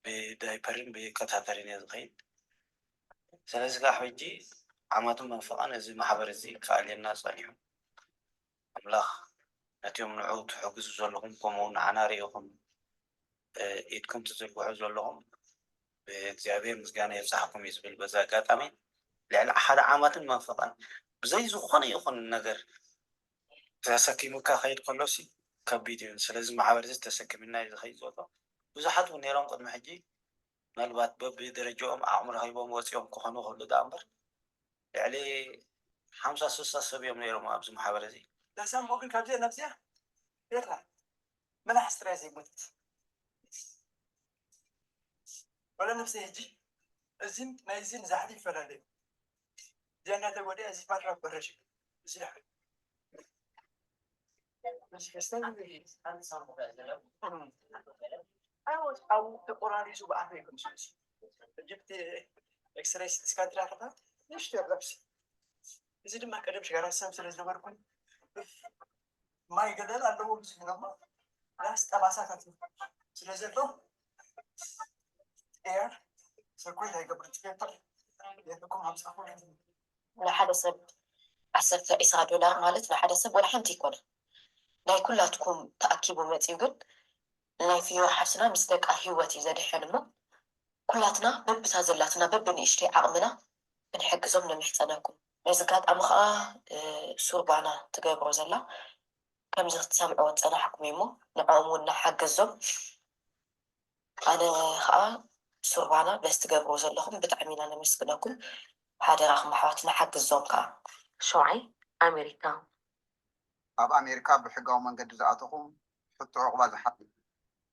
ብዳይፐርን ብካታተርን እየ ዝኸይድ ስለዚ ከዓ ሕጂ ዓመትን መንፈቐን እዚ ማሕበር እዚ ክኣልየና ፀኒሑ ኣምላኽ ነቲኦም ንዑ ትሕግዙ ዘለኹም ከምኡ ንዓና ርኢኹም ኢድኩም ትዝርግሑ ዘለኹም ብእግዚኣብሔር ምስጋና ይብፃሕኩም እዩ ዝብል በዚ ኣጋጣሚ ልዕሊ ሓደ ዓመትን መንፈቐን ብዘይ ዝኾነ ይኹን ነገር ተሰኪሙካ ከይድ ከሎሲ ከቢድ እዩ ስለዚ ማሕበር እዚ ተሰኪምና እዩ ዝኸይድ ዘሎ ብዙሓት እውን ነይሮም ቅድሚ ሕጂ ምናልባት በብደረጃኦም ዓቕሚ ረኺቦም ወፂኦም ክኾኑ ይኽእሉ ደኣ እምበር ልዕሊ ሓምሳ ስሳ ሰብ እዮም ነይሮም ኣብዚ ማሕበር እዚ ዳሳምቦ ግን ካብዚኣ ናብዚኣ ኤርትራ መናሕስ ጥራይ ዘይሞተት ወላ ነብሰ ሕጂ እዚን ናይዚን ዛሕሊ ይፈላለዩ እዚኣ እናተጎድኣ እዚ ፋራ በረሽ እዚ ዳሕሪ ኣብ ተቆራሪሱ ብኣፈ ይክምስስ እጅብቲ ኤክስሬይ ስቲ ስካን ትራክባ ንሽቶ ይረብሲ እዚ ድማ ቀደም ሽጋራ ሰም ስለ ዝነበርኩን ማይ ገደል ኣለዎ ምስ ዝብሎ ፕላስ ጠባሳታት ስለ ዘሎ ኤር ሰርኩሌት ኣይገብርን ትገብር የልኩም ሃምሳ ኩሉ ንሓደ ሰብ ዓሰርተ ዒስራ ዶላር ማለት ንሓደ ሰብ ወላ ሓንቲ ኣይኮነ ናይ ኩላትኩም ተኣኪቡ መፅዩ ግን ናይ ፍዮር ሓፍትና ምስ ደቃ ህይወት እዩ ዘድሕን እሞ ኩላትና በብታ ዘላትና በብንእሽተይ ዓቕምና ክንሕግዞም ንምሕፀነኩም በዚ ኣጋጣሚ ከዓ ሱርባና ትገብሮ ዘላ ከምዚ ክትሰምዕዎ ዝፀናሕኩም እሞ ንዕኦም እውን ንሓግዞም ኣነ ከዓ ሱርባና በዚ ትገብርዎ ዘለኹም ብጣዕሚ ኢና ነመስግነኩም ሓደራኹም ኣሕዋትና ሓግዞም ከዓ ሸውዓይ ኣሜሪካ ኣብ ኣሜሪካ ብሕጋዊ መንገዲ ዝኣተኹም ሕቶ ዕቑባ ዝሓትት።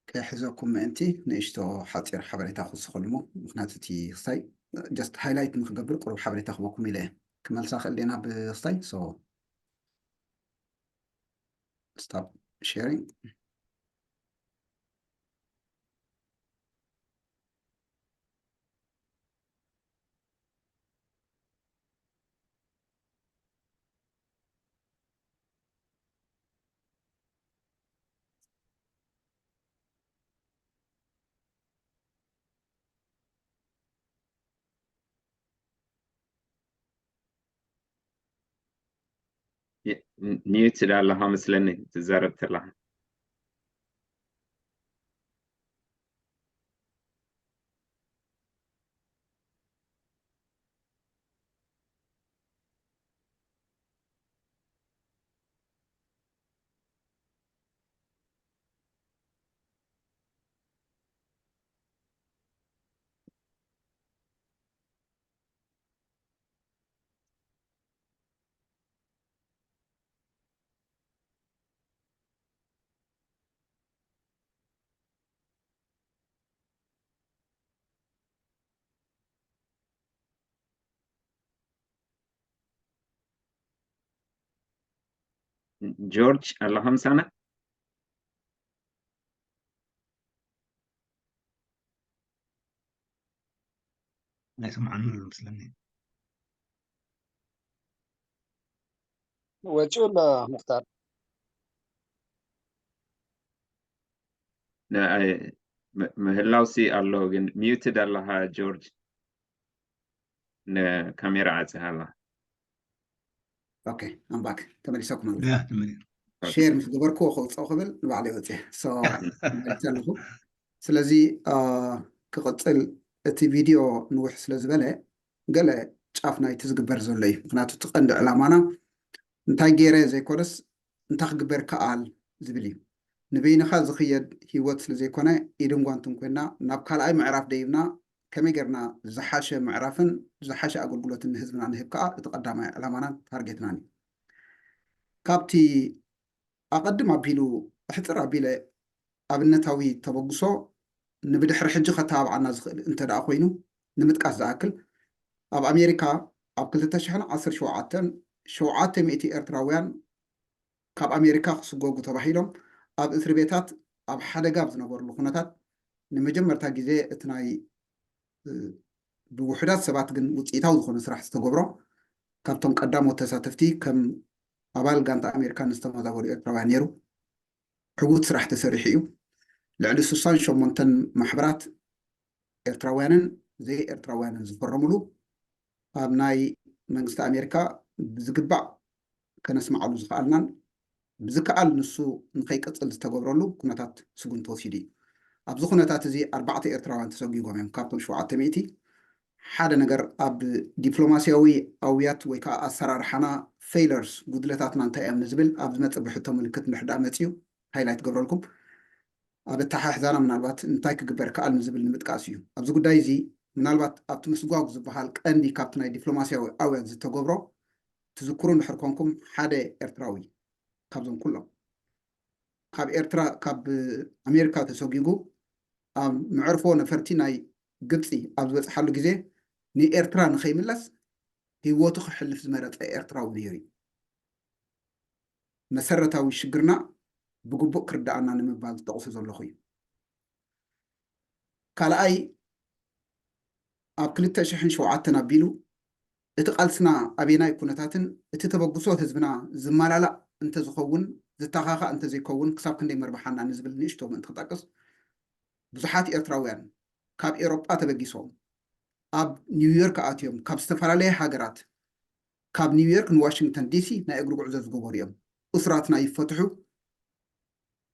ከይሕዘኩም ምእንቲ ንእሽቶ ሓፂር ሓበሬታ ክውስኸሉ እሞ ምኽንያቱ እቲ ክስታይ just highlight ንክገብር ቁሩብ ሓበሬታ ክበኩም ኢለ እየ። ክመልሳ ክእል ዲና ብክስታይ so stop sharing። ሚዩት ኣለኻ መስለኒ ትዛረብ ተለኻ። ጆርጅ ኣለኻ ምሳና? ኣይሰምዓን ኣሎ መስለኒ። ወፂኡ ኣሎ ሙክታር። ምህላውሲ ኣሎ ግን ሚዩትድ ኣለኻ ጆርጅ። ንካሜራ ዓፂኻ ኣላ። ኦኬ ኣምባክ ተመሊሰኩም ኣሎ። ሼር ምስ ገበርኩዎ ከውፅኦ ክብል ንባዕለይ ወፅየ መሊሰ ኣለኹ። ስለዚ ክቕፅል እቲ ቪድዮ ንውሕ ስለ ዝበለ ገለ ጫፍ ናይቲ ዝግበር ዘሎ እዩ። ምክንያቱ እቲ ቀንዲ ዕላማና እንታይ ገይረ ዘይኮነስ እንታይ ክግበር ከኣል ዝብል እዩ። ንበይንኻ ዝኽየድ ህይወት ስለ ዘይኮነ ኢድን ጓንትን ኮይና ናብ ካልኣይ ምዕራፍ ደይብና ከመይ ጌርና ዝሓሸ ምዕራፍን ዝሓሸ ኣገልግሎትን ንህዝብና ንህብ ከኣ እቲ ቀዳማይ ዕላማናን ታርጌትናን እዩ። ካብቲ ኣቐድም ኣቢሉ ኣሕፅር ኣቢለ ኣብነታዊ ተበግሶ ንብድሕሪ ሕጂ ከተባብዓና ዝኽእል እንተ ደኣ ኮይኑ ንምጥቃስ ዝኣክል ኣብ ኣሜሪካ ኣብ ክልተ ሽሕን ዓሰርተ ሸውዓተን ሸውዓተ ሚእቲ ኤርትራውያን ካብ ኣሜሪካ ክስጎጉ ተባሂሎም ኣብ እስሪ ቤታት ኣብ ሓደጋ ኣብ ዝነበርሉ ኩነታት ንመጀመርታ ግዜ እቲ ናይ ብውሑዳት ሰባት ግን ውፅኢታዊ ዝኾነ ስራሕ ዝተገብሮ ካብቶም ቀዳሞት ተሳተፍቲ ከም ኣባል ጋንታ ኣሜሪካ ንዝተመዛበሉ ኤርትራውያን ነይሩ። ዕዉት ስራሕ ተሰሪሑ እዩ። ልዕሊ ስሳን ሸሞንተን ማሕበራት ኤርትራውያንን ዘይኤርትራውያንን ዝፈረሙሉ ኣብ ናይ መንግስቲ ኣሜሪካ ብዝግባእ ከነስምዓሉ ዝኸኣልናን ብዝከኣል ንሱ ንኸይቅፅል ዝተገብረሉ ኩነታት ስጉምቲ ወሲዱ እዩ። ኣብዚ ኩነታት እዚ ኣርባዕተ ኤርትራውያን ተሰጒጎም እዮም ካብቶም ሸውዓተ ሚእቲ። ሓደ ነገር ኣብ ዲፕሎማስያዊ ኣውያት ወይ ከዓ ኣሰራርሓና ፌለርስ ጉድለታትና እንታይ እዮም ንዝብል ኣብ ዝመፅእ ብሕቶ ምልክት እንድሕር ደኣ መፅዩ ሃይላይት ገብረልኩም ኣብ ኣተሓሕዛና ምናልባት እንታይ ክግበር ከኣል ንዝብል ንምጥቃስ እዩ። ኣብዚ ጉዳይ እዚ ምናልባት ኣብቲ ምስጓጉ ዝበሃል ቀንዲ ካብቲ ናይ ዲፕሎማስያዊ ኣውያት ዝተገብሮ ትዝክሩ እንድሕር ኮንኩም ሓደ ኤርትራዊ ካብዞም ኩሎም ካብ ኤርትራ ካብ ኣሜሪካ ተሰጒጉ ኣብ መዕርፎ ነፈርቲ ናይ ግብፂ ኣብ ዝበፅሓሉ ግዜ ንኤርትራ ንኸይምለስ ህይወቱ ክሕልፍ ዝመረፀ ኤርትራዊ ነይሩ እዩ። መሰረታዊ ሽግርና ብግቡእ ክርዳኣና ንምባል ዝጠቕሶ ዘለኹ እዩ። ካልኣይ ኣብ ክልተ ሽሕን ሸውዓተን ኣቢሉ እቲ ቃልስና ኣበየናይ ኩነታትን እቲ ተበግሶ ህዝብና ዝመላላእ እንተዝኸውን ዝተኻኻእ እንተዘይከውን ክሳብ ክንደይ መርብሓና ንዝብል ንእሽቶ ምእንቲ ክጠቅስ ብዙሓት ኤርትራውያን ካብ ኤሮጳ ተበጊሶም ኣብ ኒውዮርክ ኣትዮም ካብ ዝተፈላለየ ሃገራት ካብ ኒውዮርክ ንዋሽንግተን ዲሲ ናይ እግሪ ጉዕዞ ዝገበሩ እዮም። እሱራትና ይፈትሑ፣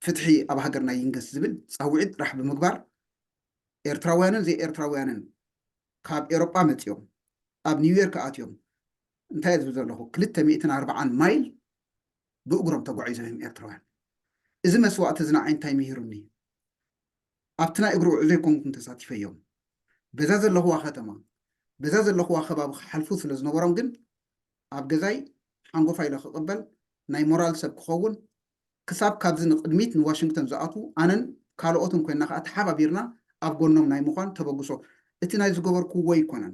ፍትሒ ኣብ ሃገርና ይንገስ ዝብል ፃውዒት ጥራሕ ብምግባር ኤርትራውያንን ዘይኤርትራውያንን ካብ ኤሮጳ መፂኦም ኣብ ኒውዮርክ ኣትዮም እንታይ ዝብል ዘለኹ ክልተ ሚእትን ኣርባዓን ማይል ብእግሮም ተጓዒዞም እዮም ኤርትራውያን። እዚ መስዋእቲ እዚ ንዓይ እንታይ ምሂሩኒ? ኣብቲ ናይ እግሪ ጉዕዞ ኣይኮንኩን ተሳቲፈዮም። በዛ ዘለኽዋ ከተማ በዛ ዘለኽዋ ከባቢ ክሓልፉ ስለ ዝነበሮም ግን ኣብ ገዛይ ሓንጎፋ ኢለ ክቕበል ናይ ሞራል ሰብ ክኸውን ክሳብ ካብዚ ንቕድሚት ንዋሽንግተን ዝኣትዉ ኣነን ካልኦትን ኮይና ከዓ ተሓባቢርና ኣብ ጎኖም ናይ ምዃን ተበግሶ እቲ ናይ ዝገበርክዎ ኣይኮነን።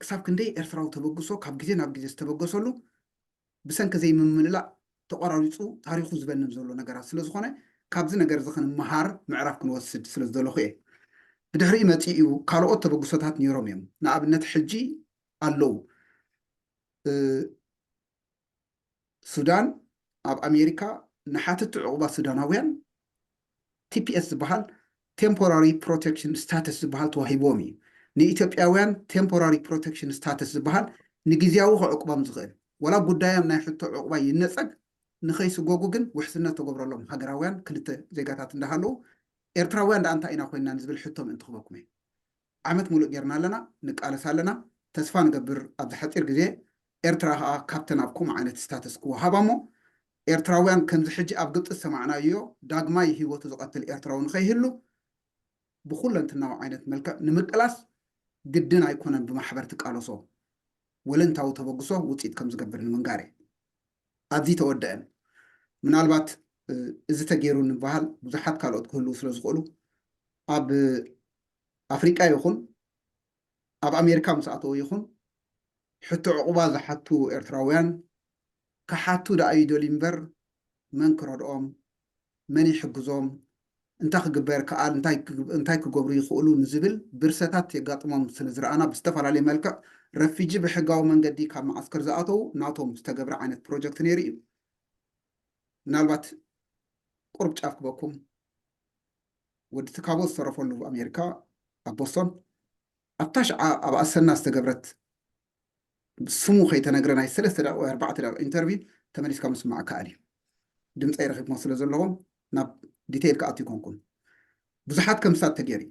ክሳብ ክንደይ ኤርትራዊ ተበግሶ ካብ ግዜ ናብ ግዜ ዝተበገሰሉ ብሰንኪ ዘይምምልላእ ተቆራሪፁ ታሪኹ ዝበንን ዘሎ ነገራት ስለ ዝኾነ ካብዚ ነገር እዚ ክንመሃር ምዕራፍ ክንወስድ ስለ ዝደለኹ እየ። ብድሕሪኡ መፂኡ ካልኦት ተበግሶታት ነይሮም እዮም። ንኣብነት ሕጂ ኣለዉ ሱዳን ኣብ ኣሜሪካ ንሓተቲ ዕቑባ ሱዳናውያን ቲፒኤስ ዝበሃል ቴምፖራሪ ፕሮቴክሽን ስታተስ ዝበሃል ተዋሂብዎም እዩ። ንኢትዮጵያውያን ቴምፖራሪ ፕሮቴክሽን ስታተስ ዝበሃል ንግዜያዊ ክዕቁቦም ዝኽእል ወላ ጉዳዮም ናይ ሕቶ ዕቑባ ይነፀግ ንኸይስጎጉ ግን ውሕስነት ተገብረሎም ሃገራውያን ክልተ ዜጋታት እንዳሃለዉ ኤርትራውያን ደኣ እንታይ ኢና ኮይና ንዝብል ሕቶ ምእንቲ ክበኩም እየ። ዓመት ሙሉእ ጌርና ኣለና፣ ንቃለስ ኣለና። ተስፋ ንገብር ኣብዚ ሓፂር ግዜ ኤርትራ ከዓ ካብተን ኣብ ከምኡ ዓይነት ስታተስ ክወሃባ እሞ ኤርትራውያን ከምዚ ሕጂ ኣብ ግብፂ ዝሰማዕናዮ ዳግማይ ህይወቱ ዝቐትል ኤርትራዊ ንኸይህሉ ብኩለንትናዊ ዓይነት መልክዕ ንምቅላስ ግድን ኣይኮነን ብማሕበር ትቃለሶ ወለንታዊ ተበግሶ ውፅኢት ከም ዝገብር ንምንጋር እየ። ኣብዚ ተወደአን ምናልባት እዚ ተገይሩ ንበሃል ብዙሓት ካልኦት ክህልዉ ስለ ዝኽእሉ ኣብ ኣፍሪቃ ይኹን ኣብ ኣሜሪካ ምስ ኣተዉ ይኹን ሕቶ ዕቑባ ዝሓቱ ኤርትራውያን ክሓቱ ደኣ ይደልዩ እምበር መን ክረድኦም መን ይሕግዞም እንታይ ክግበር ከኣል እንታይ ክገብሩ ይኽእሉ ንዝብል ብርሰታት የጋጥሞም ስለ ዝረኣና ብዝተፈላለየ መልክዕ ረፊጂ ብሕጋዊ መንገዲ ካብ መዓስከር ዝኣተዉ ናቶም ዝተገብረ ዓይነት ፕሮጀክት ነይሩ እዩ። ምናልባት ቁርብ ጫፍ ክበኩም ወዲ ትካቦ ዝተረፈሉ ኣሜሪካ ኣብ ቦስቶን ኣብታ ሽዓ ኣብ ኣሰና ዝተገብረት ስሙ ከይተነግረ ናይ ሰለስተ ደቂቕ ወይ ኣርባዕተ ደቂቕ ኢንተርቪው ተመሊስካ ምስማዕ ከኣል እዩ። ድምፀይ ረኺብሞ ስለ ዘለኹም ናብ ዲቴይል ክኣቱ ይኮንኩን። ብዙሓት ከምስታት ተገይሩ እዩ።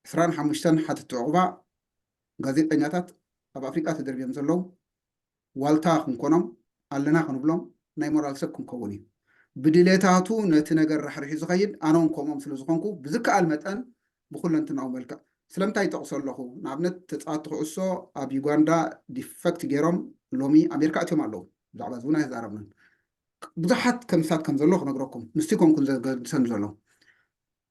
ዕስራን ሓሙሽተን ሓተቲ ዕቑባ ጋዜጠኛታት ኣብ ኣፍሪቃ ተደርብዮም ዘለዉ ዋልታ ክንኮኖም ኣለና ክንብሎም ናይ ሞራል ሰብ ክንከውን እዩ። ብድሌታቱ ነቲ ነገር ራሕሪሑ ዝኸይድ ኣነ እውን ከምኦም ስለ ዝኾንኩ ብዝከኣል መጠን ብኩለንትናዊ መልክዕ ስለምንታይ ይጠቕሶ ኣለኹ? ንኣብነት ተፃወትቲ ኩዕሶ ኣብ ዩጋንዳ ዲፈክት ገይሮም ሎሚ ኣሜሪካ ኣትዮም ኣለዉ። ብዛዕባ እዚ እውን ኣይተዛረብናን። ብዙሓት ከምስታት ከም ዘሎ ክነግረኩም ምስቲ ኮንኩን ዘገድሰኒ ዘሎ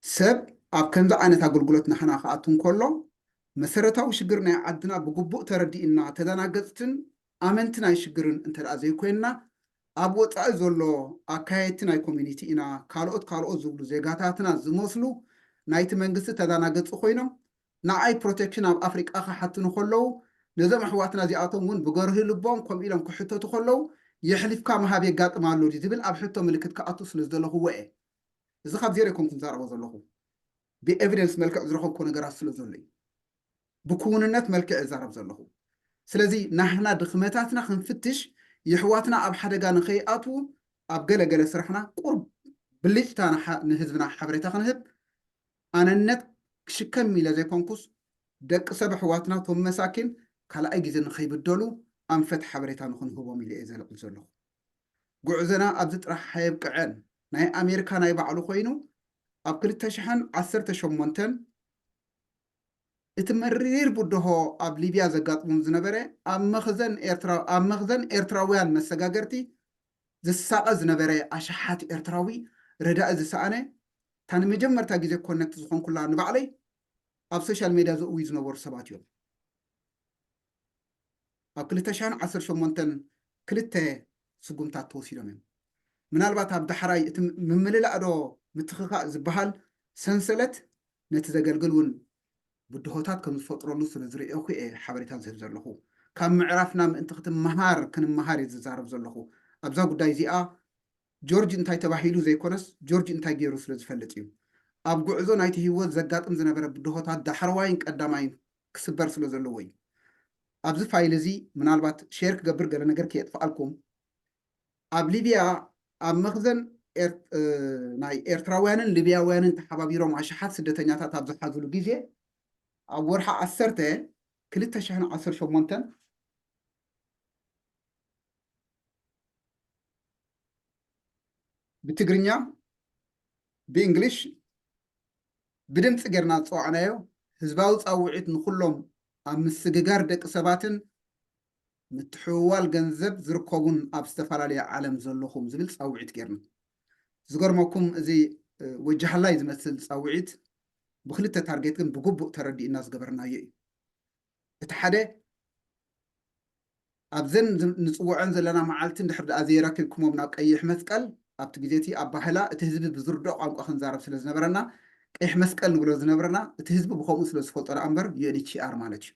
ሰብ ኣብ ከምዚ ዓይነት ኣገልግሎት ናህና ክኣቱ እንከሎ መሰረታዊ ሽግር ናይ ዓድና ብግቡእ ተረዲእና ተደናገፅትን ኣመንቲ ናይ ሽግርን እንተ ደኣ ዘይኮይንና ኣብ ወፃኢ ዘሎ ኣካየድቲ ናይ ኮሚኒቲ ኢና ካልኦት ካልኦት ዝብሉ ዜጋታትና ዝመስሉ ናይቲ መንግስቲ ተደናገፂ ኮይኖም ንዓይ ፕሮቴክሽን ኣብ ኣፍሪቃ ክሓትኑ ከለዉ ነዞም ኣሕዋትና እዚኣቶም እውን ብገርሂ ልቦም ከምኡ ኢሎም ክሕተቱ ከለዉ የሕሊፍካ ምሃብ የጋጥም ኣሎ ድዩ ዝብል ኣብ ሕቶ ምልክት ክኣቱ ስለ ዝደለኹዎ እየ። እዚ ካብ ዜሮ ኣይኮንኩን ዛረቦ ዘለኹ ብኤቪደንስ መልክዕ ዝረኸብኮ ነገራት ስለ ዘሎ እዩ። ብክውንነት መልክዕ እዛረብ ዘለኹ። ስለዚ ናህና ድኽመታትና ክንፍትሽ የሕዋትና ኣብ ሓደጋ ንኸይኣትዉ ኣብ ገለገለ ስራሕና ቁርብ ብልጭታ ንሓ- ንህዝብና ሓበሬታ ክንህብ ኣነነት ክሽከም ኢለ ዘይኮንኩስ ደቂ ሰብ ኣሕዋትና ቶም መሳኪን ካልኣይ ግዜ ንኸይብደሉ ኣንፈት ሓበሬታ ንኽንህቦም ኢለ እየ ዘልዕል ዘለኹ። ጉዕዞና ኣብዚ ጥራሕ ኣየብቅዐን። ናይ ኣሜሪካ ናይ ባዕሉ ኮይኑ ኣብ ክልተ ሽሕን ዓሰርተ ሸሞንተን እቲ መሪር ብድሆ ኣብ ሊብያ ዘጋጥሞም ዝነበረ ኣብ መኽዘን ኤርትራ ኣብ መኽዘን ኤርትራውያን መሰጋገርቲ ዝሳቐ ዝነበረ ኣሽሓት ኤርትራዊ ረዳኢ ዝሰኣነ እታ ንመጀመርታ ግዜ ኮነክት ዝኾንኩላ ንባዕለይ ኣብ ሶሻል ሜድያ ዘእውዩ ዝነበሩ ሰባት እዮም። ኣብ ክልተ ሽሕን ዓሰርተ ሸሞንተን ክልተ ስጉምታት ተወሲዶም እዮም። ምናልባት ኣብ ዳሕራይ እቲ ምምልላእ ዶ ምትኽኻእ ዝበሃል ሰንሰለት ነቲ ዘገልግል እውን ብድሆታት ከም ዝፈጥረሉ ስለ ዝርእየኹ እየ ሓበሬታ ዝህብ ዘለኹ። ካብ ምዕራፍና ምእንቲ ክትመሃር ክንመሃር እየ ዝዛረብ ዘለኹ። ኣብዛ ጉዳይ እዚኣ ጆርጅ እንታይ ተባሂሉ ዘይኮነስ ጆርጅ እንታይ ገይሩ ስለ ዝፈልጥ እዩ። ኣብ ጉዕዞ ናይቲ ህይወት ዘጋጥም ዝነበረ ብድሆታት ዳሕረዋይን ቀዳማይን ክስበር ስለ ዘለዎ እዩ። ኣብዚ ፋይል እዚ ምናልባት ሼር ክገብር ገለ ነገር ከየጥፍኣልኩም ኣብ ሊብያ ኣብ መኽዘን ኤር- እ፣ ናይ ኤርትራውያንን ሊብያውያንን ተሓባቢሮም ኣሽሓት ስደተኛታት ኣብ ዝሓዝሉ ግዜ ኣብ ወርሓ ዓሰርተ ክልተ ሽሕን ዓሰርተ ሸሞንተን ብትግርኛ ብእንግሊሽ ብድምፂ ጌርና ዝፀዋዕናዮ ህዝባዊ ፃውዒት ንኩሎም ኣብ ምስግጋር ደቂ ሰባትን ምትሕውዋል ገንዘብ ዝርከቡን ኣብ ዝተፈላለየ ዓለም ዘለኹም ዝብል ፃውዒት ጌርና። ዝገርመኩም እዚ ወጃህላይ ዝመስል ፃውዒት ብክልተ ታርጌት ግን ብግቡእ ተረዲእና ዝገበርናዮ እዩ። እቲ ሓደ ኣብዘን ንፅውዐን ዘለና መዓልቲ እንድሕር ደኣ ዘይረኪብኩሞም ናብ ቀይሕ መስቀል ኣብቲ ግዜ እቲ ኣባህላ እቲ ህዝቢ ብዝርድኦ ቋንቋ ክንዛረብ ስለ ዝነበረና ቀይሕ መስቀል ንብሎ ዝነበረና እቲ ህዝቢ ብከምኡ ስለ ዝፈልጦ ደኣ እምበር ዩ ኤን ኤች ሲ ኣር ማለት እዩ።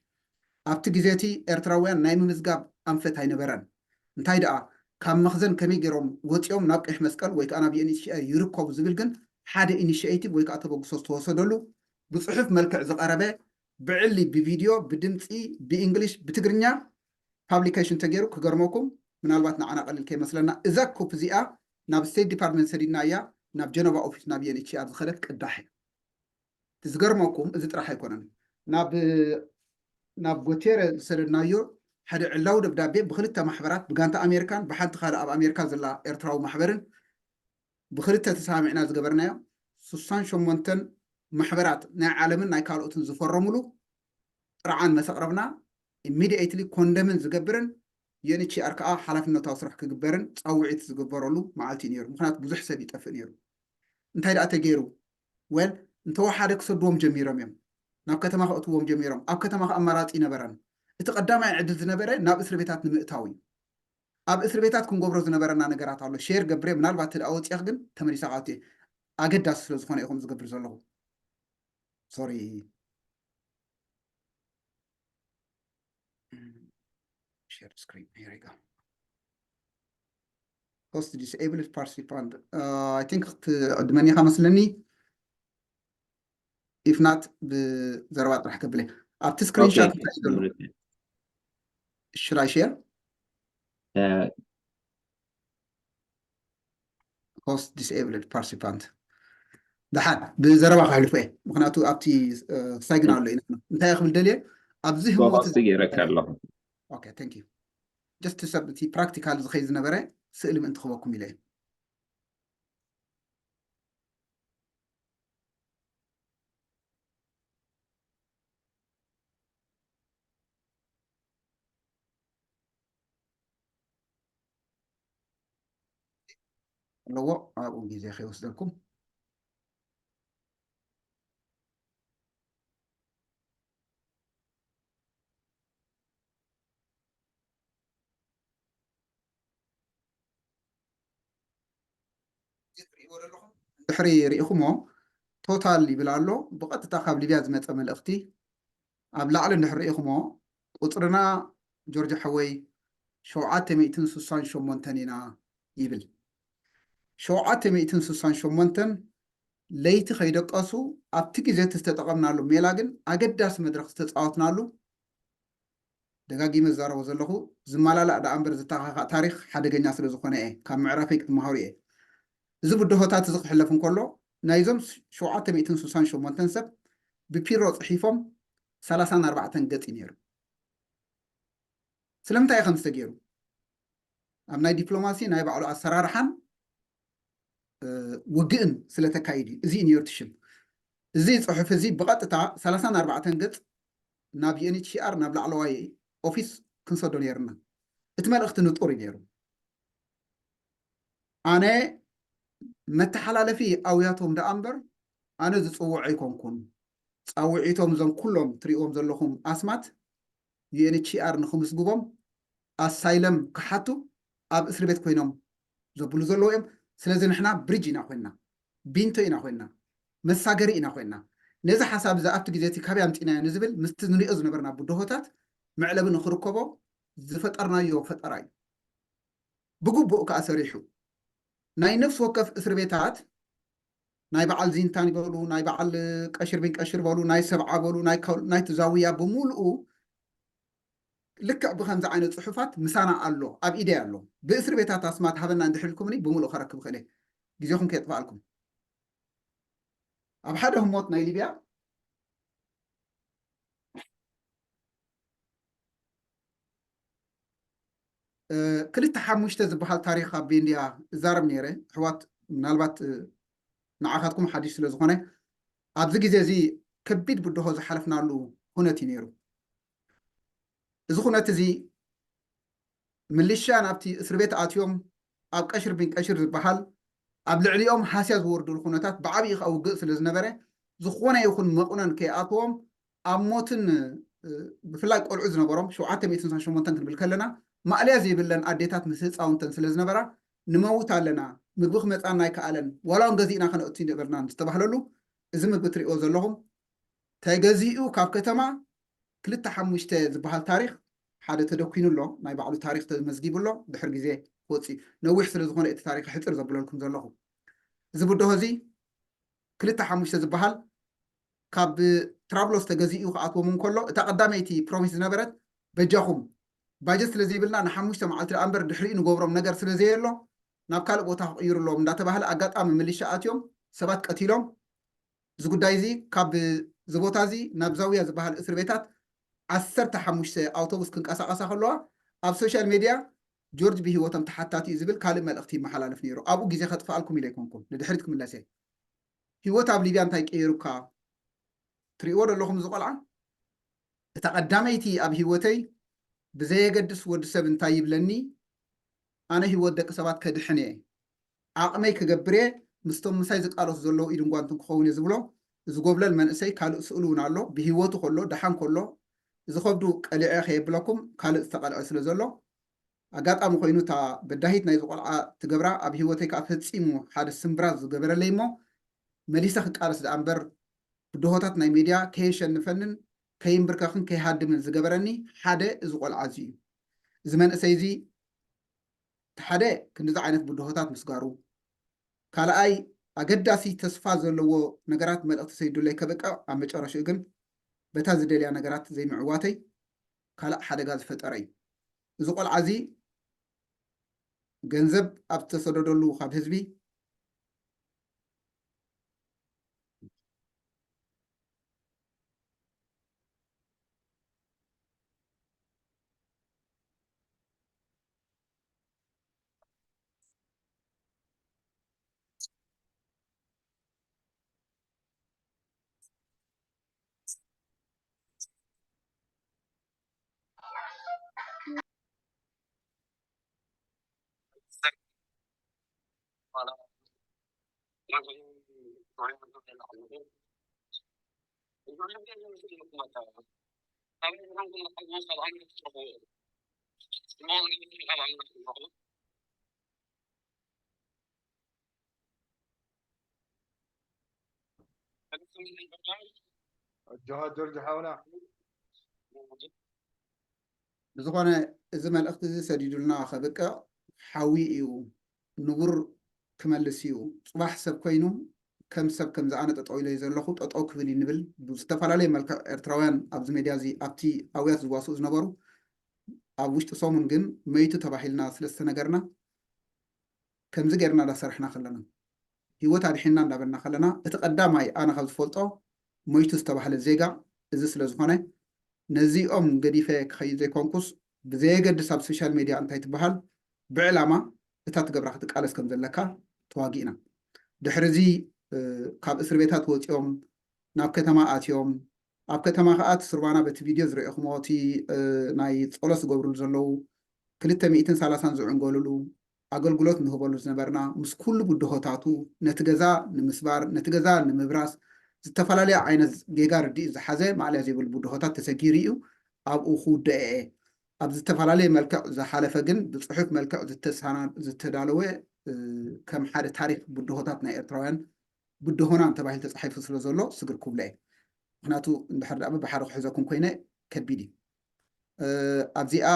ኣብቲ ግዜ እቲ ኤርትራውያን ናይ ምምዝጋብ ኣንፈት ኣይነበረን። እንታይ ደኣ ካብ መኽዘን ከመይ ገይሮም ወፂኦም ናብ ቀይሕ መስቀል ወይ ከዓ ናብ ዩ ኤን ኤች ሲ ኣር ይርከቡ ዝብል ግን ሓደ ኢኒሽቲቭ ወይ ከዓ ተበግሶ ዝተወሰደሉ ብፅሑፍ መልክዕ ዝቐረበ ብዕሊ ብቪድዮ ብድምፂ ብእንግሊሽ ብትግርኛ ፓብሊኬሽን ተገይሩ ክገርመኩም ምናልባት ንዓና ቀሊል ከይመስለና እዛ ኮፕ እዚኣ ናብ ስቴት ዲፓርትመንት ሰዲድና እያ ናብ ጀነቫ ኦፊስ ናብ ዩ ኤን ኤች ሲ ኣር ዝኸደት ቅዳሕ እያ። ዝገርመኩም እዚ ጥራሕ ኣይኮነን ናብ ናብ ጎቴረ ዝሰደድናዮ ሓደ ዕላዊ ደብዳቤ ብክልተ ማሕበራት ብጋንታ ኣሜሪካን ብሓንቲ ካልእ ኣብ ኣሜሪካ ዘላ ኤርትራዊ ማሕበርን ብክልተ ተሰማሚዕና ዝገበርናዮ ስሳን ሸሞንተን ማሕበራት ናይ ዓለምን ናይ ካልኦትን ዝፈረሙሉ ጥርዓን መሰቅረብና ኢሚዲኤትሊ ኮንደምን ዝገብርን ዩ ኤን ኤች ሲ ኣር ከዓ ሓላፍነታዊ ስራሕ ክግበርን ፃውዒት ዝግበረሉ መዓልቲ እዩ ነይሩ። ምክንያቱ ብዙሕ ሰብ ይጠፍእ ነይሩ። እንታይ ደኣ ተገይሩ? ወል እንተወሓደ ክሰድዎም ጀሚሮም እዮም። ናብ ከተማ ከእትዎም ጀሚሮም። ኣብ ከተማ ከ ኣማራፂ ነበረን። እቲ ቀዳማይ ዕድል ዝነበረ ናብ እስሪ ቤታት ንምእታው እዩ። ኣብ እስሪ ቤታት ክንገብሮ ዝነበረና ነገራት ኣሎ። ሼር ገብሬ ምናልባት ትደኣ ወፂኣኽ ግን ተመሊሳ ካቲ ኣገዳሲ ስለ ዝኾነ ኢኹም ዝገብር ዘለኹ። ሶሪ share screen here you go host disabled participant I think ክትዕድመኒ ኢኻ መስለኒ if not ብዘረባ ጥራሕ ከብለ ኣብቲ screenshot እንታይ ዘሎ should I share host disabled participant ደሓን ብዘረባ ክሕልፎ እየ ምክንያቱ ኣብቲ ሳይግን ኣሎ ኢና እንታይ ክብል ደልየ ኣብዚ ህሞት ፖስት ገይረካ ኣለኹ። Okay, thank you. Just to ሰብ እቲ ፕራክቲካል ዝኸይ ዝነበረ ስእሊ ምእንቲ ክበኩም ኢለ እየ። ኣለዎ፣ ኣብኡ ግዜ ከይወስደልኩም። ድሕሪ ርኢኹሞ፣ ቶታል ይብል ኣሎ። ብቐጥታ ካብ ሊብያ ዝመጸ መልእኽቲ ኣብ ላዕሊ እንድሕር ርኢኹሞ፣ ቁጽርና ጆርጆ ሓወይ ሸውዓተ ሚእትን ስሳን ሸሞንተን ኢና ይብል። ሸውዓተ ሚእትን ስሳን ሸሞንተን ለይቲ ከይደቀሱ ኣብቲ ግዜ እቲ ዝተጠቐምናሉ ሜላ ግን ኣገዳሲ መድረኽ ዝተፃወትናሉ፣ ደጋጊመ ዝዛረቦ ዘለኹ ዝመላላእ ደኣ እምበር ዝተኻኻእ ታሪኽ ሓደገኛ ስለ ዝኾነ እየ። ካብ ምዕራፈይ ክትመሃሩ እየ። እዚ ብድሆታት እዚ ክሕለፍ እንከሎ ናይዞም ሸውዓተ ሚእትን ስሳን ሸሞንተን ሰብ ብፒሮ ፅሒፎም ሰላሳን ኣርባዕተን ገፅ እዩ ነይሩ። ስለምንታይ እዩ ከምዚ ተገይሩ? ኣብ ናይ ዲፕሎማሲ ናይ ባዕሉ ኣሰራርሓን ውግእን ስለተካይድ እዩ። እዚ እዩ ነይሩ እቲ ሽም። እዚ ፅሑፍ እዚ ብቐጥታ ሰላሳን ኣርባዕተን ገፅ ናብ ዩኤንኤችሲኣር ናብ ላዕለዋይ ኦፊስ ክንሰዶ ነይርና። እቲ መልእኽቲ ንጡር እዩ ነይሩ። ኣነ መተሓላለፊ ኣውያቶም ደኣ እምበር ኣነ ዝፅውዖ ኣይኮንኩን። ፃውዒቶም እዞም ኩሎም ትሪእዎም ዘለኹም ኣስማት ዩኤንኤችሲኣር ንክምዝግቦም ኣሳይለም ክሓቱ ኣብ እስሪ ቤት ኮይኖም ዘብሉ ዘለዉ እዮም። ስለዚ ንሕና ብሪጅ ኢና ኮይንና፣ ቢንቶ ኢና ኮይንና፣ መሳገሪ ኢና ኮይንና። ነዚ ሓሳብ እዚ ኣብቲ ግዜ እቲ ካበይ ኣምፂናዮ ንዝብል ምስቲ ንሪኦ ዝነበርና ብድሆታት መዕለቢ ንክርከቦ ዝፈጠርናዮ ፈጠራ እዩ። ብግቡእ ከዓ ሰሪሑ። ናይ ነፍሲ ወከፍ እስሪ ቤታት ናይ በዓል ዚንታን ይበሉ፣ ናይ በዓል ቀሽር ቢን ቀሽር በሉ፣ ናይ ሰብዓ በሉ፣ ናይ ከ- ናይ ትዛውያ ብምሉኡ ልክዕ ብከምዚ ዓይነት ፅሑፋት ምሳና ኣሎ፣ ኣብ ኢደይ ኣሎ። ብእስሪ ቤታት ኣስማት ሃበና እንድሕር ኢልኩምኒ ብምሉእ ከረክብ እኽእል እየ፣ ግዜኹም ከየጥፋኣልኩም። ኣብ ሓደ ህሞት ናይ ሊብያ እ፣ ክልተ ሓሙሽተ ዝበሃል ታሪኽ ኣብ ቤንድያ እዛረብ ነይረ። ኣሕዋት ምናልባት እ፣ ንዓኻትኩም ሓድሽ ስለ ዝኾነ ኣብዚ ግዜ እዚ ከቢድ ብድሆ ዝሓለፍናሉ ኩነት እዩ ነይሩ። እዚ ኩነት እዚ ምልሻ ናብቲ እስር ቤት ኣትዮም ኣብ ቀሽር ቢን ቀሽር ዝበሃል ኣብ ልዕሊኦም ሃስያ ዝወርድሉ ኩነታት ብዓብዪ ከዓ ውግእ ስለ ዝነበረ ዝኾነ ይኹን መቑነን ከይኣትዎም ኣብ ሞትን እ፣ ብፍላይ ቆልዑ ዝነበሮም ሸውዓተ ሚእትን ስሳን ሸሞንተን ክንብል ከለና ማእለያ ዘይብለን ኣዴታት ምስ ህፃውንተን ስለ ዝነበራ ንመውት ኣለና፣ ምግቢ ክመፃና ኣይከኣለን፣ ዋላ እውን ገዚእና ከነእቱ ይነበርና ዝተባህለሉ እዚ ምግቢ ትሪእዎ ዘለኹም ተገዚኡ ካብ ከተማ ክልተ ሓሙሽተ ዝበሃል ታሪኽ ሓደ ተደኩኑ ኣሎ። ናይ ባዕሉ ታሪኽ ተመዝጊቡ ኣሎ። ድሕሪ ግዜ ክወፅእ እዩ። ነዊሕ ስለ ዝኾነ እቲ ታሪኽ ሕፅር ዘብለልኩም ዘለኹ። እዚ ብድሆ እዚ ክልተ ሓሙሽተ ዝበሃል ካብ ትራብሎስ ተገዚኡ ክኣትዎም እንከሎ እታ ቀዳመይቲ ፕሮሚስ ዝነበረት በጃኹም ባጀት ስለ ዘይብልና ንሓሙሽተ መዓልቲ ደኣ እምበር ድሕሪኡ ንገብሮም ነገር ስለ ዘየሎ ናብ ካልእ ቦታ ክቕይሩ ኣለዎም እንዳተባህለ ኣጋጣሚ ምልሻ ኣትዮም ሰባት ቀቲሎም። እዚ ጉዳይ እዚ ካብ እዚ ቦታ እዚ ናብ ዛውያ ዝበሃል እስር ቤታት ዓሰርተ ሓሙሽተ ኣውቶቡስ ክንቀሳቐሳ ከለዋ ኣብ ሶሻል ሜድያ ጆርጅ ብሂወቶም ተሓታቲ እዩ ዝብል ካልእ መልእኽቲ ይመሓላለፍ ነይሩ። ኣብኡ ግዜ ከጥፍኣልኩም ኢለ ኣይኮንኩን፣ ንድሕሪት ክምለስ እየ። ሂወት ኣብ ሊብያ እንታይ ቀይሩካ ትሪእዎ ዶ ኣለኹም? እዚ ቆልዓ እታ ቀዳመይቲ ኣብ ሂወተይ ብዘየገድስ ወዲ ሰብ እንታይ ይብለኒ ኣነ ሂወት ደቂ ሰባት ከድሕን እየ፣ ዓቕመይ ክገብር እየ፣ ምስቶም ምሳይ ዝቃለሱ ዘለዉ ኢድን ጓንትን ክኸውን እየ ዝብሎ ዝጎብለል መንእሰይ ካልእ ስእሉ እውን ኣሎ። ብሂወቱ ከሎ ደሓን ከሎ እዚ ከብዱ ቀሊዐ ከየብለኩም ካልእ ዝተቐልዐ ስለ ዘሎ ኣጋጣሚ ኮይኑ እታ በዳሂት ናይዚ ቆልዓ ትገብራ ኣብ ሂወተይ ከዓ ፈፂሙ ሓደ ስምብራት ዝገበረለይ እሞ መሊሰ ክቃለስ ደኣ እምበር ብድሆታት ናይ ሜድያ ከየሸንፈንን ከይንብርከኽን ከይሃድምን ዝገበረኒ ሓደ እዚ ቆልዓ እዚ እዩ። እዚ መንእሰይ እዚ እቲ ሓደ ክንዲዚ ዓይነት ብድሆታት ምስጋሩ፣ ካልኣይ ኣገዳሲ ተስፋ ዘለዎ ነገራት መልእኽቲ ሰይዱለይ ከበቅዕ ኣብ መጨረሽኡ ግን በታ ዝደልያ ነገራት ዘይምዕዋተይ ካልእ ሓደጋ ዝፈጠረ እዩ። እዚ ቆልዓ እዚ ገንዘብ ኣብ ዝተሰደደሉ ካብ ህዝቢ ጆሃር ጆርጅ ሓውና። ብዝኾነ፣ እዚ መልእኽቲ እዚ ሰዲዱልና ከብቅዕ ሓዊ እዩ። ንቡር ክመልስ እዩ። ጽባሕ ሰብ ኮይኑ ከም ሰብ፣ ከምዚ ኣነ ጠጠው ኢለ ዘለኹ፣ ጠጠው ክብል እዩ ንብል። ብዝተፈላለየ መልክዕ ኤርትራውያን ኣብዚ ሜድያ እዚ፣ ኣብቲ ኣውያት ዝዋስኡ ዝነበሩ፣ ኣብ ውሽጢ ሰሙን ግን መይቱ ተባሂልና ስለ ዝተነገርና፣ ከምዚ ጌርና እንዳሰርሕና ከለና፣ ህይወት ኣድሒንና እንዳበልና ከለና፣ እቲ ቀዳማይ ኣነ ካብ ዝፈልጦ ሞይቱ ዝተባህለ ዜጋ እዚ ስለ ዝኾነ፣ ነዚኦም ገዲፈ ክኸይድ ዘይኮንኩስ፣ ብዘየገድስ ኣብ ሶሻል ሜድያ እንታይ ትበሃል፣ ብዕላማ እታ ትገብራ ክትቃለስ ከም ዘለካ ተዋጊእና። ድሕሪ እዚ፣ እ፣ ካብ እስር ቤታት ወፂኦም ናብ ከተማ ኣትዮም፣ ኣብ ከተማ ከኣ እቲ ስርባና በቲ ቪድዮ ዝረኤኹሞ፣ እቲ፣ እ፣ ናይ ጸሎት ዝገብሩሉ ዘለዉ፣ ክልተ ሚእትን ሰላሳን ዝዕንገሉሉ፣ ኣገልግሎት ንህበሉ ዝነበርና፣ ምስ ኩሉ ብድሆታቱ፣ ነቲ ገዛ ንምስባር፣ ነቲ ገዛ ንምብራስ፣ ዝተፈላለያ ዓይነት ጌጋ ርድኢት ዝሓዘ፣ ማእለያ ዘይብሉ ብድሆታት ተሰጊሩ እዩ። ኣብኡ ክውድአ እየ። ኣብ ዝተፈላለየ መልክዕ ዝሓለፈ ግን፣ ብጽሑፍ መልክዕ ዝተሳና-፣ ዝተዳለወ፣ እ፣ ከም ሓደ ታሪኽ ብድሆታት ናይ ኤርትራውያን፣ ብድሆና ተባሂሉ ተጻሒፉ ስለ ዘሎ፣ ስግር ክብሎ እየ። ምኽንያቱ፣ እንድሕር ደኣ ብሓደ ክሕዘኩም ኮይነ፣ ከቢድ እዩ። እ፣ ኣብዚኣ፣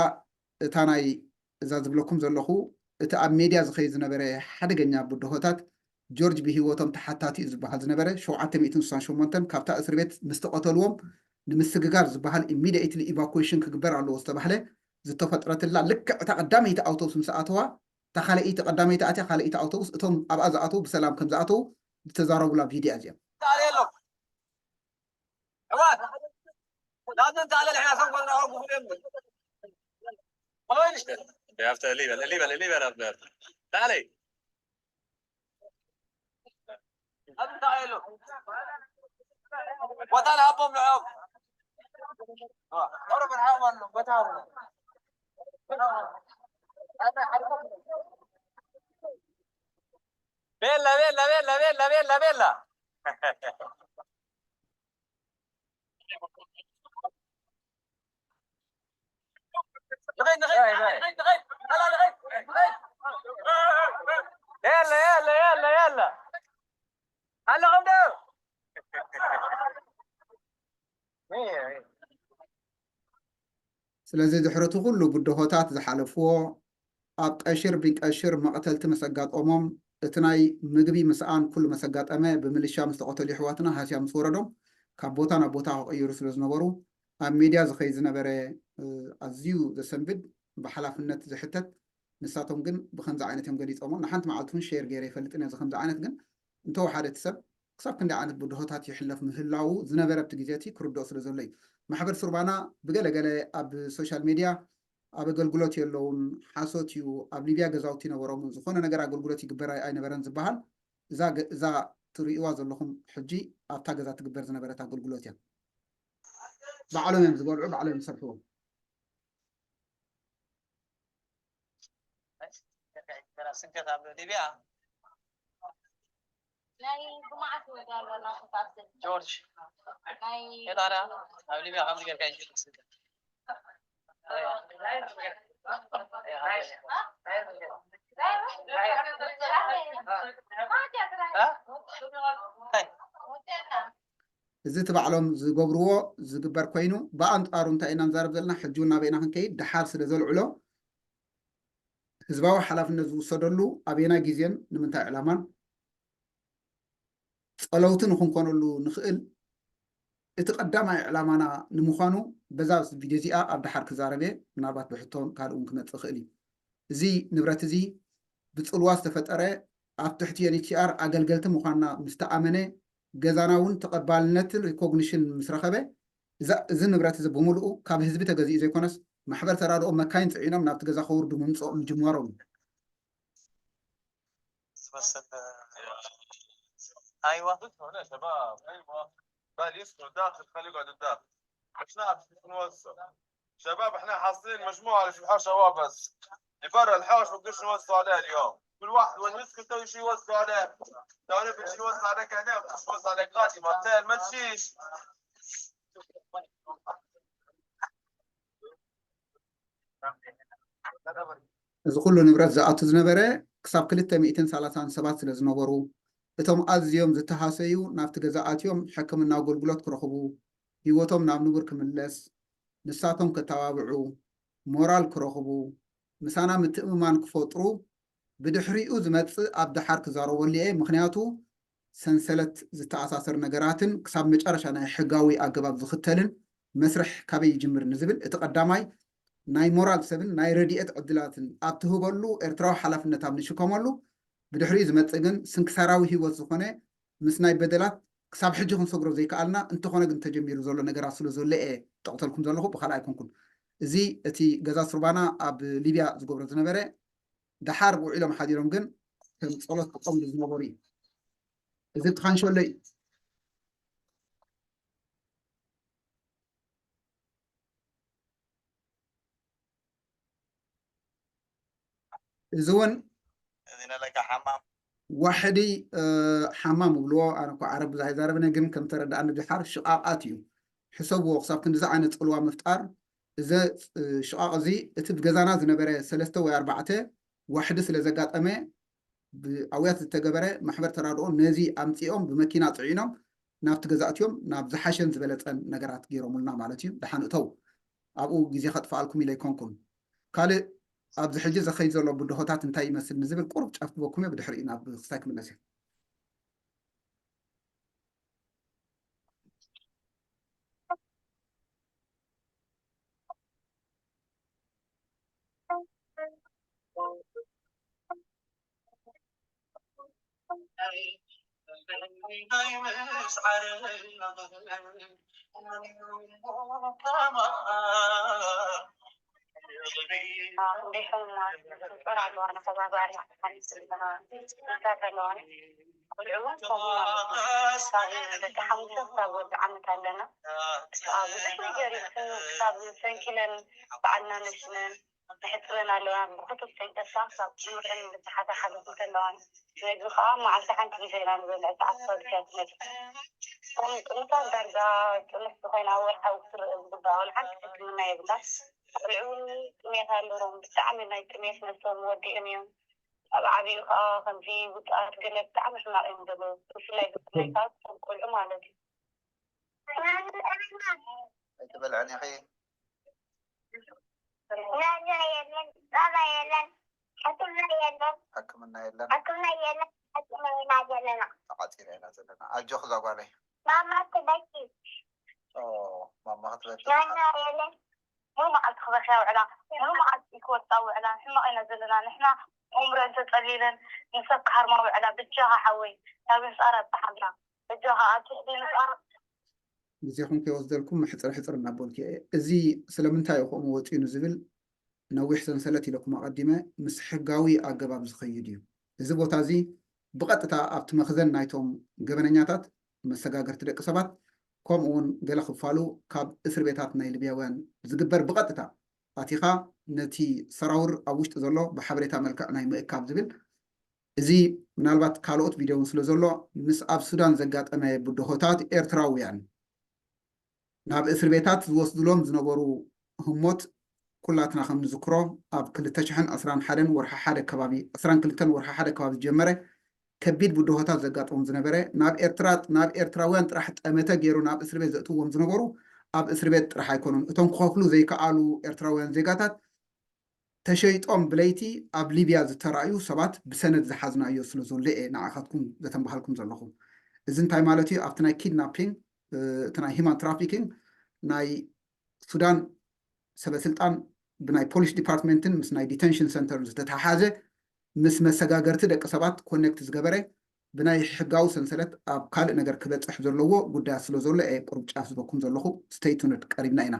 እታ ናይ፣ እዛ ዝብለኩም ዘለኹ፣ እቲ ኣብ ሜድያ ዝኸይድ ዝነበረ ሓደገኛ ብድሆታት፣ ጆርጅ ብህይወቶም ተሓታቲ እዩ ዝበሃል ዝነበረ፣ ሸውዓተ ሚእትን ስሳን ሸሞንተን ካብታ እስር ቤት ምስ ተቐተልዎም፣ ንምስግጋር ዝበሃል ኢሚዲየትሊ ኢቫኩዌሽን ክግበር ኣለዎ ዝተባህለ፣ ዝተፈጥረትላ ልክዕ እታ ቀዳመይቲ ኣውቶቡስ ምስ ኣተዋ፣ እታ ካልኣይቲ፣ ቀዳመይቲ ኣትያ፣ ካልኣይቲ ኣውቶቡስ፣ እቶም ኣብኣ ዝኣተዉ ብሰላም ከም ዝኣተዉ ዝተዛረቡላ ቪድዮ እዚኣ። تعال يلا. عواد. لازم تعال الحين عشان قلنا هو مهم. ما وين اشتري؟ يا افتح الليبر، الليبر، الليبر يا افتح. تعالي. هذا تعال. وتعال هبهم لعب. ها، أنا بنحاول، بتحاول. بيلا، بيلا، بيلا، بيلا، بيلا، بيلا. لغيت، لغيت، لغيت، لغيت. لا، لا، لغيت، لغيت. يلا، يلا، يلا، يلا. هلا غمدو. ስለዚ ድሕሪ እቲ ኩሉ ብድሆታት ዝሓለፍዎ፣ ኣብ ቀሽር ቢንቀሽር መቕተልቲ ምስ ኣጋጠሞም፣ እቲ ናይ ምግቢ ምስኣን ኩሉ ምስ ኣጋጠመ፣ ብምልሻ ምስ ተቐተሉ የሕዋትና ሃስያ ምስ ወረዶም፣ ካብ ቦታ ናብ ቦታ ክቕይሩ ስለ ዝነበሩ፣ ኣብ ሜድያ ዝኸይድ ዝነበረ፣ እ፣ ኣዝዩ ዘሰንብድ፣ ብሓላፍነት ዝሕተት፣ ንሳቶም ግን ብኸምዚ ዓይነት እዮም ገሊጾሞ። ንሓንቲ መዓልቲ እውን ሼር ገይረ ኣይፈልጥን እየ፣ እዚ ከምዚ ዓይነት ግን እንተወሓደ እቲ ሰብ ክሳብ ክንደይ ዓይነት ብድሆታት ይሕለፍ ምህላዉ ዝነበረ ኣብቲ ግዜ እቲ ክርድኦ ስለ ዘሎ እዩ። ማሕበር ሱርባና ብገለገለ ኣብ ሶሻል ሜድያ ኣብ ኣገልግሎት የለውን፣ ሓሶት እዩ፣ ኣብ ሊብያ ገዛውቲ ነበሮም፣ ዝኾነ ነገር ኣገልግሎት ይግበር ኣይ-፣ ኣይነበረን ዝበሃል፣ እዛ ገ-፣ እዛ ትርእይዋ ዘለኹም ሕጂ ኣብታ ገዛ ትግበር ዝነበረት ኣገልግሎት እያ። ባዕሎም እዮም ዝበልዑ፣ ባዕሎም እዮም ዝሰርሕዎ። ስደት ኣብ ሊብያ ናይ ብመዓት ወዲ ኣሎ ናቱ ካብዚ ጆርጅ ናይ የታራ ኣብ ሊብያ ከምዚ ጌርካ ይችል ስደት እዚ እቲ ባዕሎም ዝገብርዎ ዝግበር ኮይኑ፣ ብኣንጻሩ እንታይ ኢና ንዛረብ ዘለና? ሕጂ እውን ናበይ ኢና ክንከይድ? ደሓር ስለ ዘልዕሎ፣ ህዝባዊ ሓላፍነት ዝውሰደሉ ኣበየናይ ግዜን ንምንታይ ዕላማን ጸለውቲ ንኽንኮነሉ ንኽእል፣ እቲ ቀዳማይ ዕላማና ንምዃኑ በዛ ቪድዮ እዚኣ ኣብ ደሓር ክዛረብ እየ። ምናልባት ብሕቶን ካልእ እውን ክመጽእ ይኽእል እዩ። እዚ ንብረት እዚ ብጽልዋ ዝተፈጠረ፣ ኣብ ትሕቲ ዩ ኤን ኤች ሲ ኣር ኣገልገልቲ ምዃንና ምስ ተኣመነ፣ ገዛና እውን ተቐባልነትን ሪኮግኒሽን ምስ ረኸበ፣ እዛ፣ እዚ ንብረት እዚ ብምሉኡ ካብ ህዝቢ ተገዚኡ ዘይኮነስ፣ ማሕበር ተራድኦ መካይን ጽዒኖም ናብቲ ገዛ ከውርዱ ምምጽኦም ምጅማሮም እዩ። تمثل. ايوه. هنا شباب، ايوه. قال يسكن داخل، خليه يقعد الداخل. مش نعرف شو نوزع. شباب، احنا حاصلين مجموعه لشبحه شباب بس. لبرا الحوش ما بدوش نوزعوا عليه اليوم. كل واحد والمسك تو شي يوزع عليه. تعرف شي يوزع عليك هنا، شي يوزع عليك غادي، ما بتعمل شيش. እዚ ኩሉ ንብረት ዝኣቱ ዝነበረ ክሳብ ክልተ ሚእትን ሰላሳን ሰባት ስለ ዝነበሩ፣ እቶም ኣዝዮም ዝተሃሰዩ ናብቲ ገዛ ኣትዮም ሕክምና ኣገልግሎት ክረኽቡ፣ ህይወቶም ናብ ንቡር ክምለስ፣ ንሳቶም ከተባብዑ፣ ሞራል ክረኽቡ፣ ምሳና ምትእምማን ክፈጥሩ፣ ብድሕሪኡ ዝመጽእ ኣብ ደሓር ክዛረበሉ እየ። ምኽንያቱ ሰንሰለት ዝተኣሳሰር ነገራትን ክሳብ መጨረሻ ናይ ሕጋዊ ኣገባብ ዝኽተልን መስርሕ ካበይ ይጅምር ንዝብል እቲ ቀዳማይ ናይ ሞራል ሰብን ናይ ረድኤት ዕድላትን ኣብ ትህበሉ ኤርትራዊ ሓላፍነት ኣብ ንሽከመሉ ብድሕሪኡ ዝመጽእ ግን ስንክሳራዊ ህይወት ዝኾነ ምስ ናይ በደላት ክሳብ ሕጂ ክንሰግሮ ዘይከኣልና እንተኾነ ግን ተጀሚሩ ዘሎ ነገራት ስለ ዘሎ እየ ጠቕተልኩም ዘለኹ ብኻልእ ኣይኮንኩን። እዚ እቲ ገዛ ሱርባና ኣብ ሊብያ ዝገብሮ ዝነበረ ደሓር ውዒሎም ሓዲሮም ግን ከም ጸሎት ክጠምሩ ዝነበሩ እዩ። እዚ ትኻንሸሎ እዩ። እዚ እውን እዚ ነለካ ሓማም ዋሕዲ ሓማም እብልዎ። ኣነ እኮ ዓረብ ብዙሕ ኣይዛረብነ፣ ግን ከም ተረዳእኒ ድሓር ሽቓቓት እዩ። ሕሰብዎ፣ ክሳብ ክንዲዚ ዓይነት ጽልዋ ምፍጣር። እዚ ሽቓቕ እዚ እቲ ብገዛና ዝነበረ ሰለስተ ወይ ኣርባዕተ ዋሕዲ ስለ ዘጋጠመ ብኣውያት ዝተገበረ ማሕበር ተራድኦ ነዚ ኣምጺኦም ብመኪና ጽዒኖም ናብቲ ገዛ ኣትዮም ናብ ዝሓሸን ዝበለጸን ነገራት ገይሮምልና ማለት እዩ። ደሓን እተው፣ ኣብኡ ግዜ ከጥፍኣልኩም ኢለ ኣይኮንኩን። ካልእ ኣብዚ ሕጂ ዘኸይድ ዘሎ ብድሆታት እንታይ ይመስል ንዝብል ቁሩብ ጫፍ ክበኩም እየ፣ ብድሕሪኡ ናብ ክስታይ ክምለስ እየ። እንዲሁም ፍጡር ኣለዋ ንከባባሪ ሓንስ ኣለዋ እንታይ ኣለዋ ቆልዑ እውን ከምኡ ደቂ ሓሙሽተ ክሳብ ወዲ ዓመት ኣለና። ብዙሕ ነገር እዩ ክሳብ ሰንኪለን ባዕልና ነሽነን ንሕጽበን ኣለና። ብክቱብ ሰንቀሳ ክሳብ ትምህርተን ብዝሓተ ሓገዝ እንከለዋን ነዚ ከዓ መዓልቲ ሓንቲ ግዜ ኢና ንበልዕ ሰዓት ሰብሻ ትመጽእ። ከም ጥኑሳት ዳርጋ ጥኑስ ዝኾይና ወርሓዊ ክትርእ ዝግባኣ ወላ ሓንቲ ሕክምና የብላን። ቆልዑ እውን ጥሜት ኣለዎም። ብጣዕሚ ናይ ጥሜት ነብሶም ወዲኦም እዮም። ኣብ ዓብዩ ከዓ ከምዚ ውፅኣት ገለ ብጣዕሚ ሕማቕ እዮም ዘለዉ። ብፍላይ ብፍላይ ከዓ እቶም ቆልዑ ማለት እዩ። ኣይትበልዕን ኢኺ። ናዛ የለን፣ ፃባ የለን፣ ሕክምና የለን፣ ሕክምና የለን። ሕክምና የለን። ሕክምና ኢና ዘለና። ተዓፂና ኢና ዘለና። ኣጆኺ እዛ ጓለይ። ማማ ትበኪ። ኦ፣ ማማ ክትበኪ። ናዛ የለን። ሙሉ መዓልቲ ክበኽያ ውዕላ፣ ሙሉ መዓልቲ ክወጣ ውዕላ። ሕማቕ ኢና ዘለና ንሕና። ኣእምሮን ተፀሊለን ንሰብ ክሃርማ ውዕላ። በጃኻ ሓወይ ናብ ህፃናት ፀሓልና። በጃኻ ኣብ ትሕቲ ህፃናት ግዜኹም ከይወስደልኩም ሕፅር ሕፅር እናበልኩ እየ። እዚ ስለምንታይ እዩ ከምኡ ወፂኡ ንዝብል ነዊሕ ሰንሰለት ኢለኩም ኣቐዲመ ምስ ሕጋዊ ኣገባብ ዝኸይድ እዩ። እዚ ቦታ እዚ ብቐጥታ ኣብቲ መኽዘን ናይቶም ገበነኛታት መሰጋገርቲ ደቂ ሰባት ከምኡ እውን ገለ ክፋሉ ካብ እስር ቤታት ናይ ሊብያውያን ዝግበር ብቐጥታ ኣቲኻ ነቲ ሰራውር ኣብ ውሽጢ ዘሎ ብሓበሬታ መልክዕ ናይ ምእካብ ዝብል እዚ ምናልባት ካልኦት ቪድዮ እውን ስለ ዘሎ ምስ ኣብ ሱዳን ዘጋጠመ ብድሆታት ኤርትራውያን ናብ እስር ቤታት ዝወስድሎም ዝነበሩ ህሞት ኩላትና ከም ንዝክሮ ኣብ ክልተ ሽሕን ዕስራን ሓደን ወርሒ ሓደ ከባቢ ዕስራን ክልተን ወርሒ ሓደ ከባቢ ዝጀመረ ከቢድ ብድሆታት ዘጋጥሞም ዝነበረ ናብ ኤርትራ ናብ ኤርትራውያን ጥራሕ ጠመተ ገይሩ ናብ እስር ቤት ዘእትዎም ዝነበሩ ኣብ እስር ቤት ጥራሕ ኣይኮኑን። እቶም ክኸፍሉ ዘይከኣሉ ኤርትራውያን ዜጋታት ተሸይጦም ብለይቲ ኣብ ሊብያ ዝተራእዩ ሰባት ብሰነድ ዝሓዝናዮ ስለ ዘሎ እየ ንዓኻትኩም ዘተንባሃልኩም ዘለኹ። እዚ እንታይ ማለት እዩ? ኣብቲ ናይ ኪድናፒንግ እቲ ናይ ሂማን ትራፊኪንግ ናይ ሱዳን ሰበስልጣን ብናይ ፖሊስ ዲፓርትመንትን ምስ ናይ ዲተንሽን ሰንተርን ዝተተሓሓዘ ምስ መሰጋገርቲ ደቂ ሰባት ኮኔክት ዝገበረ ብናይ ሕጋዊ ሰንሰለት ኣብ ካልእ ነገር ክበፅሕ ዘለዎ ጉዳያት ስለ ዘሎ እየ ቁሩብ ጫፍ ዝበኩም ዘለኹ። ስተይ ቱንድ ቀሪብና ኢና።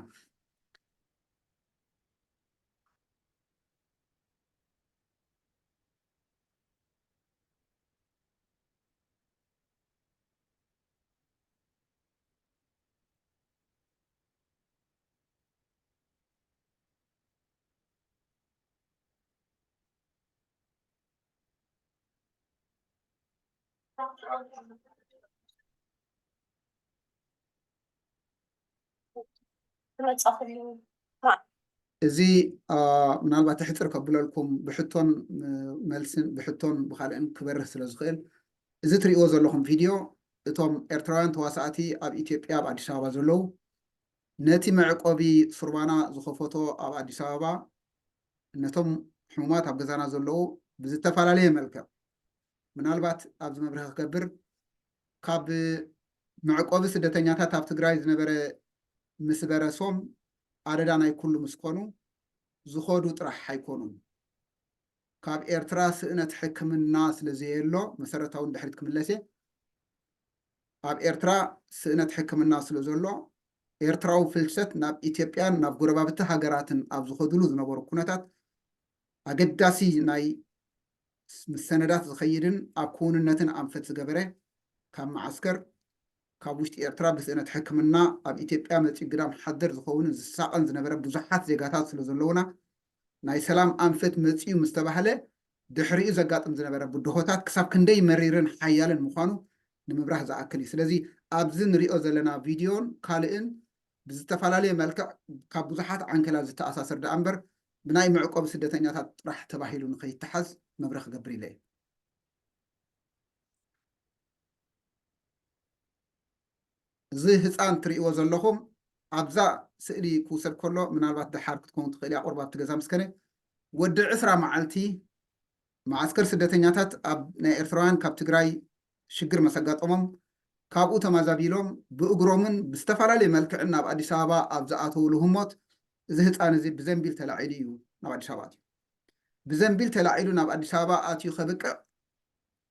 ዝመጻኹሉ። እዚ ምናልባት ሕፅር ከብለልኩም፣ ብሕቶን መልስን፣ ብሕቶን ብካልእን ክበርህ ስለ ዝኽእል፣ እዚ ትሪእዎ ዘለኹም ቪድዮ እቶም ኤርትራውያን ተዋሳእቲ ኣብ ኢትዮጵያ ኣብ ኣዲስ ኣበባ ዘለዉ ነቲ መዕቆቢ ሱርባና ዝኸፈቶ ኣብ ኣዲስ ኣበባ ነቶም ሕሙማት ኣብ ገዛና ዘለዉ ብዝተፈላለየ መልክዕ፣ ምናልባት ኣብዚ መብርሂ ክገብር፣ ካብ መዕቆቢ ስደተኛታት ኣብ ትግራይ ዝነበረ ምስ በረሶም ኣደዳ ናይ ኩሉ ምስ ኮኑ ዝኸዱ ጥራሕ ኣይኮኑን። ካብ ኤርትራ ስእነት ሕክምና ስለ ዘየሎ፣ መሰረታዊ ንድሕሪት ክምለስ እየ። ኣብ ኤርትራ ስእነት ሕክምና ስለ ዘሎ፣ ኤርትራዊ ፍልሰት ናብ ኢትዮጵያን ናብ ጎረባብቲ ሃገራትን ኣብ ዝኸድሉ ዝነበሩ ኩነታት ኣገዳሲ ናይ ምስ ሰነዳት ዝኸይድን ኣብ ክውንነትን ኣንፈት ዝገበረ፣ ካብ መዓስከር፣ ካብ ውሽጢ ኤርትራ ብስእነት ሕክምና ኣብ ኢትዮጵያ መጺኡ ግዳም ሓደር ዝኸውንን ዝሳቐን ዝነበረ ብዙሓት ዜጋታት ስለ ዘለውና፣ ናይ ሰላም ኣንፈት መጺኡ ምስ ተባህለ ድሕሪኡ ዘጋጥም ዝነበረ ብድሆታት ክሳብ ክንደይ መሪርን ሓያልን ምዃኑ ንምብራህ ዝኣክል እዩ። ስለዚ ኣብዚ ንሪኦ ዘለና ቪድዮን ካልእን ብዝተፈላለየ መልክዕ ካብ ብዙሓት ዓንኬላት ዝተኣሳሰር ደኣ እምበር ብናይ መዕቆቢ ስደተኛታት ጥራሕ ተባሂሉ ንኸይተሓዝ መብርሂ ክገብር ኢለ እየ። እዚ ህፃን ትርእይዎ ዘለኹም ኣብዛ ስእሊ ክውሰድ ከሎ ምናልባት ደሓር ክትከውን ትኽእል እያ፣ ቁርብ ኣብቲ ገዛ ምስ ከነ ወዲ ዕስራ መዓልቲ መዓስከር ስደተኛታት ኣብ ናይ ኤርትራውያን ካብ ትግራይ ሽግር መሰጋጠሞም ካብኡ ተማዛቢሎም ብእግሮምን ብዝተፈላለየ መልክዕን ናብ ኣዲስ ኣበባ ኣብ ዝኣተውሉ ህሞት እዚ ህፃን እዚ ብዘንቢል ተላዒሉ እዩ ናብ ኣዲስ ኣበባ ኣትዩ። ብዘንቢል ተላዒሉ ናብ ኣዲስ ኣበባ ኣትዩ ከብቅዕ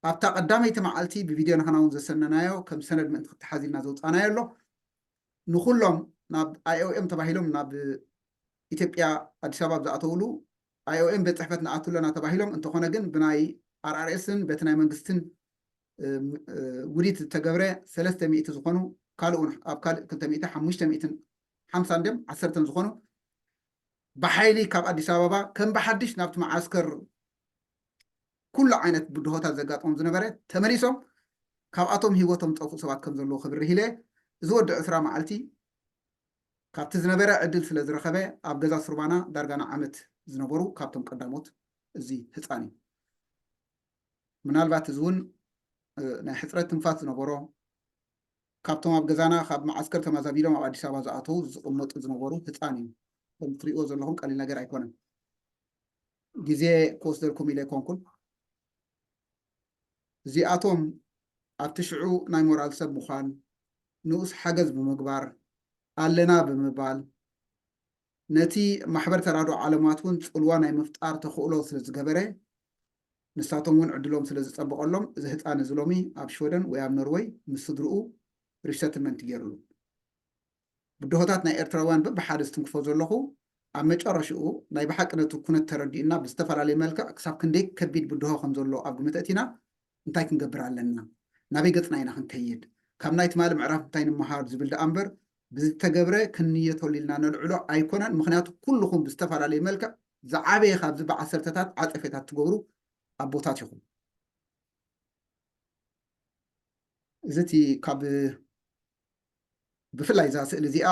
ኣብታ ቀዳመይቲ መዓልቲ ብቪድዮ ንሕና እውን ዘሰነናዮ ከም ሰነድ ምእንቲ ክትሓዝ ኢልና ዘውፃናዮ ኣሎ። ንኩሎም ናብ ኣይኦኤም ተባሂሎም ናብ ኢትዮጵያ ኣዲስ ኣበባ ኣብ ዝኣተውሉ ኣይኦኤም ቤት ፅሕፈት ንኣቱ ኣለና ተባሂሎም፣ እንተኾነ ግን ብናይ ኣርኣርኤስን በቲ ናይ መንግስትን ውዲት ዝተገብረ ሰለስተ ሚእቲ ዝኾኑ ካልእ እውን ኣብ ካልእ ክልተ ሚእቲ ሓሙሽተ ሚእትን ሓምሳን ድም ዓሰርተን ዝኾኑ ብሓይሊ ካብ ኣዲስ ኣበባ ከም ብሓድሽ ናብቲ መዓስከር ኩሉ ዓይነት ብድሆታት ዘጋጥሞም ዝነበረ ተመሊሶም ካብኣቶም ህይወቶም ዝጠፍኡ ሰባት ከም ዘለዉ ክብርህ ኢለ። እዚ ወዲ ዕስራ መዓልቲ ካብቲ ዝነበረ ዕድል ስለ ዝረኸበ ኣብ ገዛ ሱርባና ዳርጋ ንዓመት ዝነበሩ ካብቶም ቀዳሞት እዚ ህፃን እዩ። ምናልባት እዚ እውን ናይ ሕፅረት ትንፋስ ዝነበሮ ካብቶም ኣብ ገዛና ካብ መዓስከር ተማዛቢሎም ኣብ ኣዲስ ኣበባ ዝኣተዉ ዝቕመጡ ዝነበሩ ህፃን እዩ። ከም ትሪእዎ ዘለኹም ቀሊል ነገር ኣይኮነን። ግዜ ክወስደልኩም ኢለ ኣይኮንኩን። እዚኣቶም ኣብቲ ሽዑ ናይ ሞራል ሰብ ምዃን፣ ንኡስ ሓገዝ ብምግባር፣ ኣለና ብምባል፣ ነቲ ማሕበር ተራድኦ ዓለማት እውን ጽልዋ ናይ ምፍጣር ተኽእሎ ስለ ዝገበረ፣ ንሳቶም እውን ዕድሎም ስለ ዝጸበቐሎም፣ እዚ ህጻን እዚ ሎሚ ኣብ ሽወደን ወይ ኣብ ኖርወይ ምስ ስድርኡ ሪሰትልመንት ገይሩሉ። ብድሆታት ናይ ኤርትራውያን በብሓደ ዝትንክፎ ዘለኹ፣ ኣብ መጨረሽኡ ናይ ብሓቂ ነቲ ኩነት ተረዲእና ብዝተፈላለየ መልክዕ ክሳብ ክንደይ ከቢድ ብድሆ ከም ዘሎ ኣብ ግምት ኣእቲና እንታይ ክንገብር ኣለና? ናበይ ገጽና ኢና ክንከይድ? ካብ ናይ ትማሊ ምዕራፍ እንታይ ንምሃር ዝብል ደኣ እምበር ብዝተገብረ ክንንየተሉ ኢልና ነልዕሎ ኣይኮነን። ምኽንያቱ ኩልኹም ብዝተፈላለየ መልክዕ ዝዓበየ ካብዚ ብዓሰርተታት ዓጸፌታት ትገብሩ ኣቦታት ኢኹም። እዚ እቲ ካብ ብፍላይ እዛ ስእሊ እዚኣ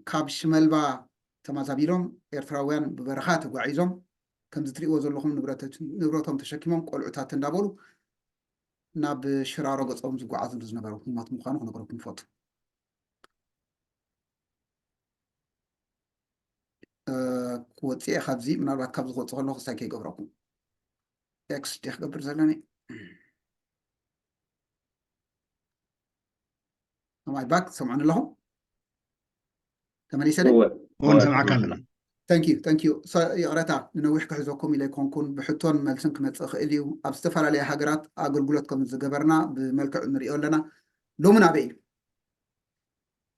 ካብ ሽመልባ ተማዛቢሎም ኤርትራውያን ብበረኻ ተጓዒዞም ከምዚ ትሪእዎ ዘለኹም ንብረቶት-፣ ንብረቶም ተሸኪሞም ቆልዑታት እንዳበሉ ናብ ሽራሮ ገጾም ዝጓዓዙሉ ዝነበሩ ህሞት ምዃኑ ክነግረኩም ይፈቱ። እ፣ ክወፅእ እየ ካብዚ፣ ምናልባት ካብዚ ክወፅእ ከለኹ ክሳይ ከይገብረኩም። ኤክስ ድየ ክገብር ዘለኒ? ኣማይ ባክ፣ ትሰምዑኒ ኣለኹም? ተመሊሰ ዶ? እወ፣ እወ፣ ንሰምዓካ ኣለና። Thank you, thank you። So፣ ይቕረታ፣ ንነዊሕ ክሕዘኩም ኢለ ኣይኮንኩን። ብሕቶን መልስን ክመጽእ ይኽእል እዩ። ኣብ ዝተፈላለያ ሃገራት ኣገልግሎት ከም ዝገበርና ብመልክዕ ንሪኦ ኣለና። ሎሚ ናበይ እዩ?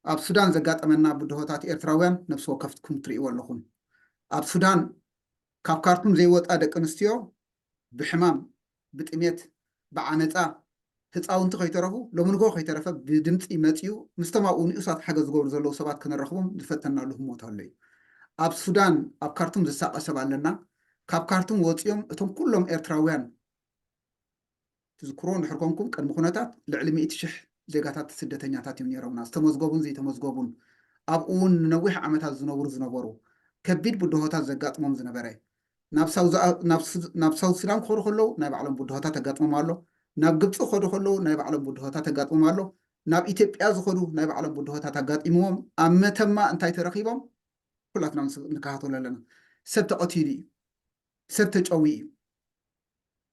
ኣብ ሱዳን ዘጋጠመና ብድሆታት ኤርትራውያን ነፍሲ ወከፍትኩም ትርእይዎ ኣለኹም። ኣብ ሱዳን ካብ ካርቱም ዘይወጻ ደቂ ኣንስትዮ ብሕማም፣ ብጥሜት፣ ብዓመጻ፣ ህጻውንቲ ከይተረፉ፣ ሎሚ ንግሆ ከይተረፈ ብድምጺ መጺኡ፣ ምስቶም ኣብኡ ንኡሳት ሓገዝ ዝገብሩ ዘለዉ ሰባት ከነራኽቦም ዝፈተናሉ ህሞት ኣሎ እዩ። ኣብ ሱዳን፣ ኣብ ካርቱም ዝሳቐ ሰብ ኣለና። ካብ ካርቱም ወጺኦም፣ እቶም ኩሎም ኤርትራውያን ትዝክርዎ እንድሕር ኮንኩም፣ ቅድሚ ኩነታት ልዕሊ ሚእቲ ሽሕ ዜጋታት ስደተኛታት እዮም ነይሮምና፣ ዝተመዝገቡን ዘይተመዝገቡን፣ ኣብኡ እውን ንነዊሕ ዓመታት ዝነብሩ ዝነበሩ፣ ከቢድ ብድሆታት ዘጋጥሞም ዝነበረ። ናብ ሳውዝ ኣ- ናብ ሱ- ናብ ሳውዝ ሱዳን ክኸዱ ከለዉ ናይ ባዕሎም ብድሆታት ኣጋጥሞም ኣሎ። ናብ ግብፂ ክኸዱ ከለዉ ናይ ባዕሎም ብድሆታት ኣጋጥሞም ኣሎ። ናብ ኢትዮጵያ ዝኸዱ ናይ ባዕሎም ብድሆታት ኣጋጢምዎም፣ ኣብ መተማ እንታይ ተረኺቦም፣ ኩላትና ምስ- ንከታተሎ ኣለና። ሰብ ተቐቲሉ እዩ፣ ሰብ ተጨዊ እዩ።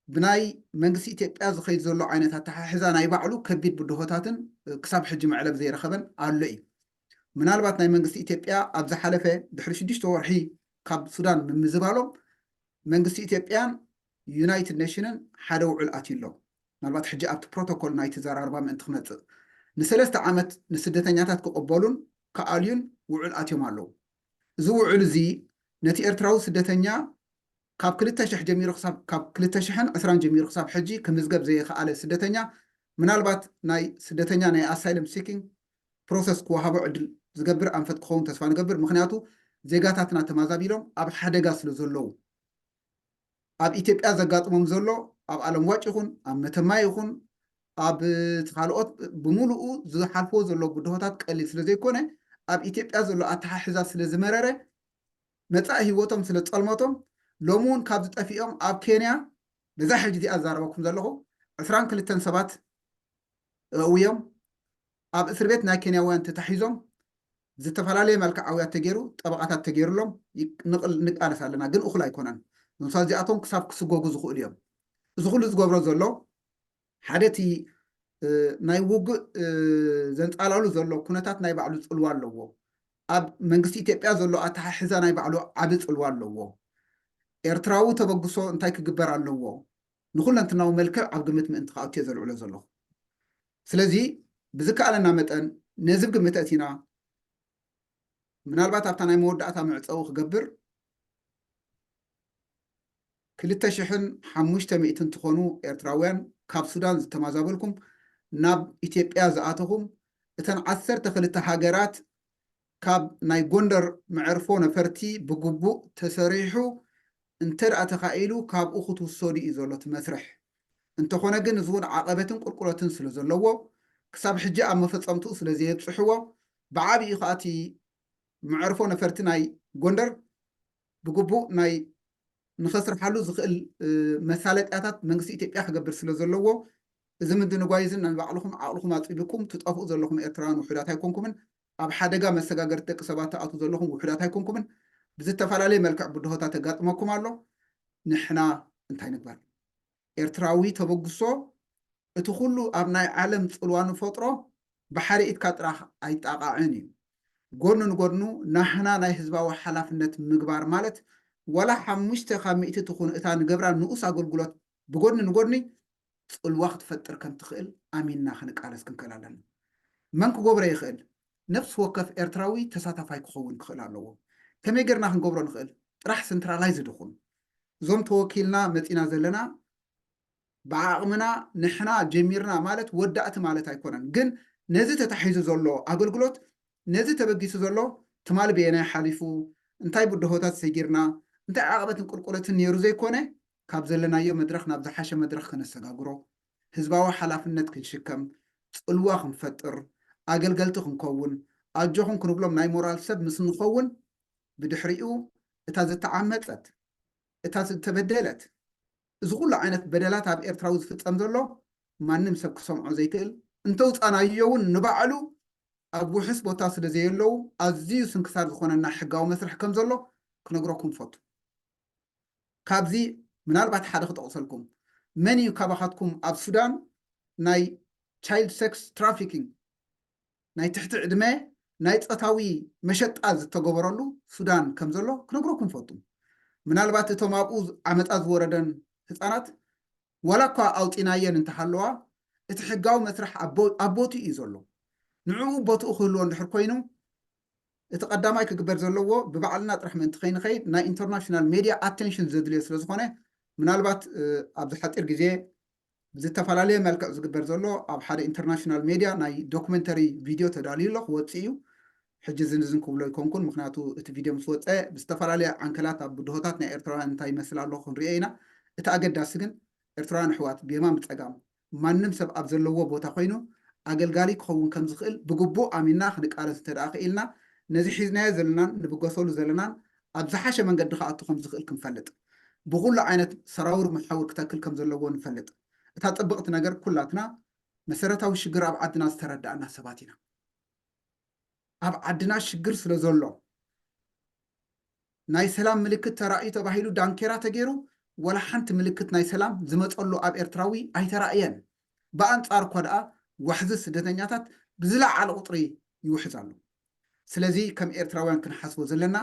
ብናይ መንግስቲ ኢትዮጵያ ዝኸይድ ዘሎ ዓይነት ኣተሓሕዛ ናይ ባዕሉ ከቢድ ብድሆታትን ክሳብ ሕጂ መዕለብ ዘይረኸበን ኣሎ እዩ። ምናልባት ናይ መንግስቲ ኢትዮጵያ ኣብ ዝሓለፈ ድሕሪ ሽዱሽተ ወርሒ ካብ ሱዳን ምምዝባሎም መንግስቲ ኢትዮጵያን ዩናይትድ ኔሽንን ሓደ ውዕል ኣትዩ ኣሎ። ምናልባት ሕጂ ኣብቲ ፕሮቶኮል ናይቲ ዘራርባ ምእንቲ ክመፅእ ንሰለስተ ዓመት ንስደተኛታት ክቕበሉን ክኣልዩን ውዕል ኣትዮም ኣለዉ። እዚ ውዕል እዚ ነቲ ኤርትራዊ ስደተኛ ካብ ክልተ ሽሕ ጀሚሩ ክሳብ ካብ ክልተ ሽሕን ዕስራን ጀሚሩ ክሳብ ሕጂ ክምዝገብ ዘይኸኣለ ስደተኛ ምናልባት ናይ ስደተኛ ናይ ኣሳይለም ሲኪንግ ፕሮሰስ ክወሃቦ ዕድል ዝገብር ኣንፈት ክኸውን ተስፋ ንገብር። ምክንያቱ ዜጋታትና ተማዛቢሎም ኣብ ሓደጋ ስለ ዘለዉ ኣብ ኢትዮጵያ ዘጋጥሞም ዘሎ ኣብ ኣለምዋጭ ይኹን ኣብ መተማ ይኹን ኣብ እቲ ካልኦት ብምሉኡ ዝሓልፍዎ ዘሎ ብድሆታት ቀሊል ስለ ዘይኮነ ኣብ ኢትዮጵያ ዘሎ ኣተሓሕዛ ስለ ዝመረረ መጻኢ ህይወቶም ስለ ዝጸልመቶም ሎሚ እውን ካብ ዝጠፊኦም ኣብ ኬንያ በዛ ሕጂ እዚኣ ዝዛረበኩም ዘለኹ ዕስራን ክልተን ሰባት ኣእውዮም ኣብ እስር ቤት ናይ ኬንያውያን ተታሒዞም ዝተፈላለየ መልክዕ ኣውያት ተገይሩ ጠበቓታት ተገይሩሎም ይቅ- ንቕል- ንቃለስ ኣለና፣ ግን እኹል ኣይኮነን። ንሳ እዚኣቶም ክሳብ ክስጎጉ ዝኽእሉ እዮም። እዚ ኩሉ ዝገብሮ ዘሎ ሓደ እቲ እ፣ ናይ ውግእ እ፣ ዘንጻላሉ ዘሎ ኩነታት ናይ ባዕሉ ጽልዋ ኣለዎ። ኣብ መንግስቲ ኢትዮጵያ ዘሎ ኣተሓሕዛ ናይ ባዕሉ ዓቢ ጽልዋ ኣለዎ። ኤርትራዊ ተበግሶ እንታይ ክግበር ኣለዎ ንኩለንትናዊ መልክዕ ኣብ ግምት ምእንቲ ክኣቱ እየ ዘልዕሎ ዘለኹ። ስለዚ ብዝከኣለና መጠን ነዚ ግምት ኣእቲና ምናልባት ኣብታ ናይ መወዳእታ መዕጸዊ ክገብር ክልተ ሽሕን ሓሙሽተ ሚእትን ትኾኑ ኤርትራውያን ካብ ሱዳን ዝተማዛበልኩም ናብ ኢትዮጵያ ዝኣተኹም እተን ዓሰርተ ክልተ ሃገራት ካብ ናይ ጎንደር መዕርፎ ነፈርቲ ብግቡእ ተሰሪሑ እንተ ደኣ ተኻኢሉ ካብኡ ክትውሰዱ እዩ ዘሎ እቲ መስርሕ። እንተኾነ ግን እዚ እውን ዓቐበትን ቁልቁለትን ስለ ዘለዎ ክሳብ ሕጂ ኣብ መፈጸምትኡ ስለ ዘየብጽሕዎ ብዓብኡ ከኣ እቲ መዕርፎ ነፈርቲ ናይ ጎንደር ብግቡእ ናይ ንኸስርሓሉ ዝኽእል መሳለጥያታት መንግስቲ ኢትዮጵያ ክገብር ስለ ዘለዎ እዚ ምድንጓይ እዚ ንባዕልኹም ዓቕልኹም ኣፅቢብኩም ትጠፍኡ ዘለኹም ኤርትራውያን ውሑዳት ኣይኮንኩምን። ኣብ ሓደጋ መሰጋገርቲ ደቂ ሰባት ትኣትዉ ዘለኹም ውሑዳት ኣይኮንኩምን። ብዝተፈላለየ መልክዕ ብድሆታት ተጋጥመኩም ኣሎ። ንሕና እንታይ ንግበር? ኤርትራዊ ተበግሶ እቲ ኩሉ ኣብ ናይ ዓለም ጽልዋ ንፈጥሮ ብሓደ ኢድካ ጥራሕ ኣይጣቓዕን እዩ። ጎድኑ ንጎድኑ ናህና ናይ ህዝባዊ ሓላፍነት ምግባር ማለት ዋላ ሓሙሽተ ካብ ሚእቲ ትኹን እታ ንገብራ ንኡስ ኣገልግሎት ብጎድኒ ንጎድኒ ጽልዋ ክትፈጥር ከም ትኽእል ኣሚንና ክንቃለስ ክንክእል ኣለና። መን ክገብሮ ይኽእል? ነፍሲ ወከፍ ኤርትራዊ ተሳታፋይ ክኸውን ክኽእል ኣለዎ። ከመይ ጌርና ክንገብሮ ንኽእል? ጥራሕ ሰንትራላይዝድ ይኹን። እዞም ተወኪልና መጺና ዘለና ብዓቕምና ንሕና ጀሚርና ማለት ወዳእቲ ማለት ኣይኮነን። ግን ነዚ ተታሒዙ ዘሎ ኣገልግሎት ነዚ ተበጊሱ ዘሎ ትማሊ በየናይ ሓሊፉ እንታይ ብድሆታት ሰጊርና እንታይ ዓቕበትን ቁልቁለትን ነይሩ ዘይኮነ ካብ ዘለናዮ መድረኽ ናብ ዝሓሸ መድረኽ ከነሰጋግሮ ህዝባዊ ሓላፍነት ክንሽከም ጽልዋ ክንፈጥር ኣገልገልቲ ክንከውን ኣጆኹም ክንብሎም ናይ ሞራል ሰብ ምስ ንኸውን ብድሕሪኡ እታ ዝተዓመጸት እታ ዝተበደለት እዚ ኩሉ ዓይነት በደላት ኣብ ኤርትራዊ ዝፍጸም ዘሎ ማንም ሰብ ክሰምዖ ዘይክእል እንተውፃናዮ እውን ንባዕሉ ኣብ ውሕስ ቦታ ስለ ዘየለዉ ኣዝዩ ስንክሳር ዝኾነና ሕጋዊ መስርሕ ከም ዘሎ ክነግረኩም ፈቱ። ካብዚ ምናልባት ሓደ ክጠቕሰልኩም መን እዩ ካባኻትኩም ኣብ ሱዳን ናይ ቻይልድ ሴክስ ትራፊኪንግ ናይ ትሕቲ ዕድመ ናይ ፆታዊ መሸጣ ዝተገበረሉ ሱዳን ከም ዘሎ ክነግረኩም ፈቱ። ምናልባት እቶም ኣብኡ ዓመፃ ዝወረደን ህፃናት ዋላ እኳ ኣውፂናየን እንተሃለዋ እቲ ሕጋዊ መስርሕ ኣብ ቦትኡ እዩ ዘሎ። ንዕኡ ቦትኡ ክህልዎ እንድሕር ኮይኑ እቲ ቀዳማይ ክግበር ዘለዎ ብባዕልና ጥራሕ ምእንቲ ከይንኸይድ ናይ ኢንተርናሽናል ሜድያ ኣቴንሽን ዘድልዮ ስለ ዝኾነ ምናልባት ኣብዚ ሓፂር ግዜ ብዝተፈላለየ መልክዕ ዝግበር ዘሎ ኣብ ሓደ ኢንተርናሽናል ሜድያ ናይ ዶክመንተሪ ቪድዮ ተዳልዩ ኣሎ ክወፅእ እዩ። ሕጂ ዝንዝን ክብሎ ኣይኮንኩን ምክንያቱ እቲ ቪድዮ ምስ ወፀ ብዝተፈላለየ ዓንከላት ኣብ ብድሆታት ናይ ኤርትራውያን እንታይ ይመስል ኣሎ ክንሪኦ ኢና። እቲ ኣገዳሲ ግን ኤርትራውያን ኣሕዋት ብየማን ብፀጋም ማንም ሰብ ኣብ ዘለዎ ቦታ ኮይኑ ኣገልጋሊ ክኸውን ከም ዝኽእል ብግቡእ ኣሚንና ክንቃለስ እንተ ደኣ ክኢልና፣ ነዚ ሒዝናዮ ዘለናን ንብገሰሉ ዘለናን ኣብ ዝሓሸ መንገዲ ክኣቱ ከም ዝኽእል ክንፈልጥ፣ ብኹሉ ዓይነት ሰራውር መሓውር ክተክል ከም ዘለዎ ንፈልጥ። እታ ጽብቕቲ ነገር ኩላትና መሰረታዊ ሽግር ኣብ ዓድና ዝተረዳእና ሰባት ኢና። ኣብ ዓድና ሽግር ስለ ዘሎ ናይ ሰላም ምልክት ተራእዩ ተባሂሉ ዳንኬራ ተገይሩ ዋላ ሓንቲ ምልክት ናይ ሰላም ዝመፀሉ ኣብ ኤርትራዊ ኣይተራእየን። ብኣንፃር እኳ ደኣ ዋሕዚ ስደተኛታት ብዝለዓለ ቁፅሪ ይውሕዝ ኣሎ። ስለዚ ከም ኤርትራውያን ክንሓስቦ ዘለና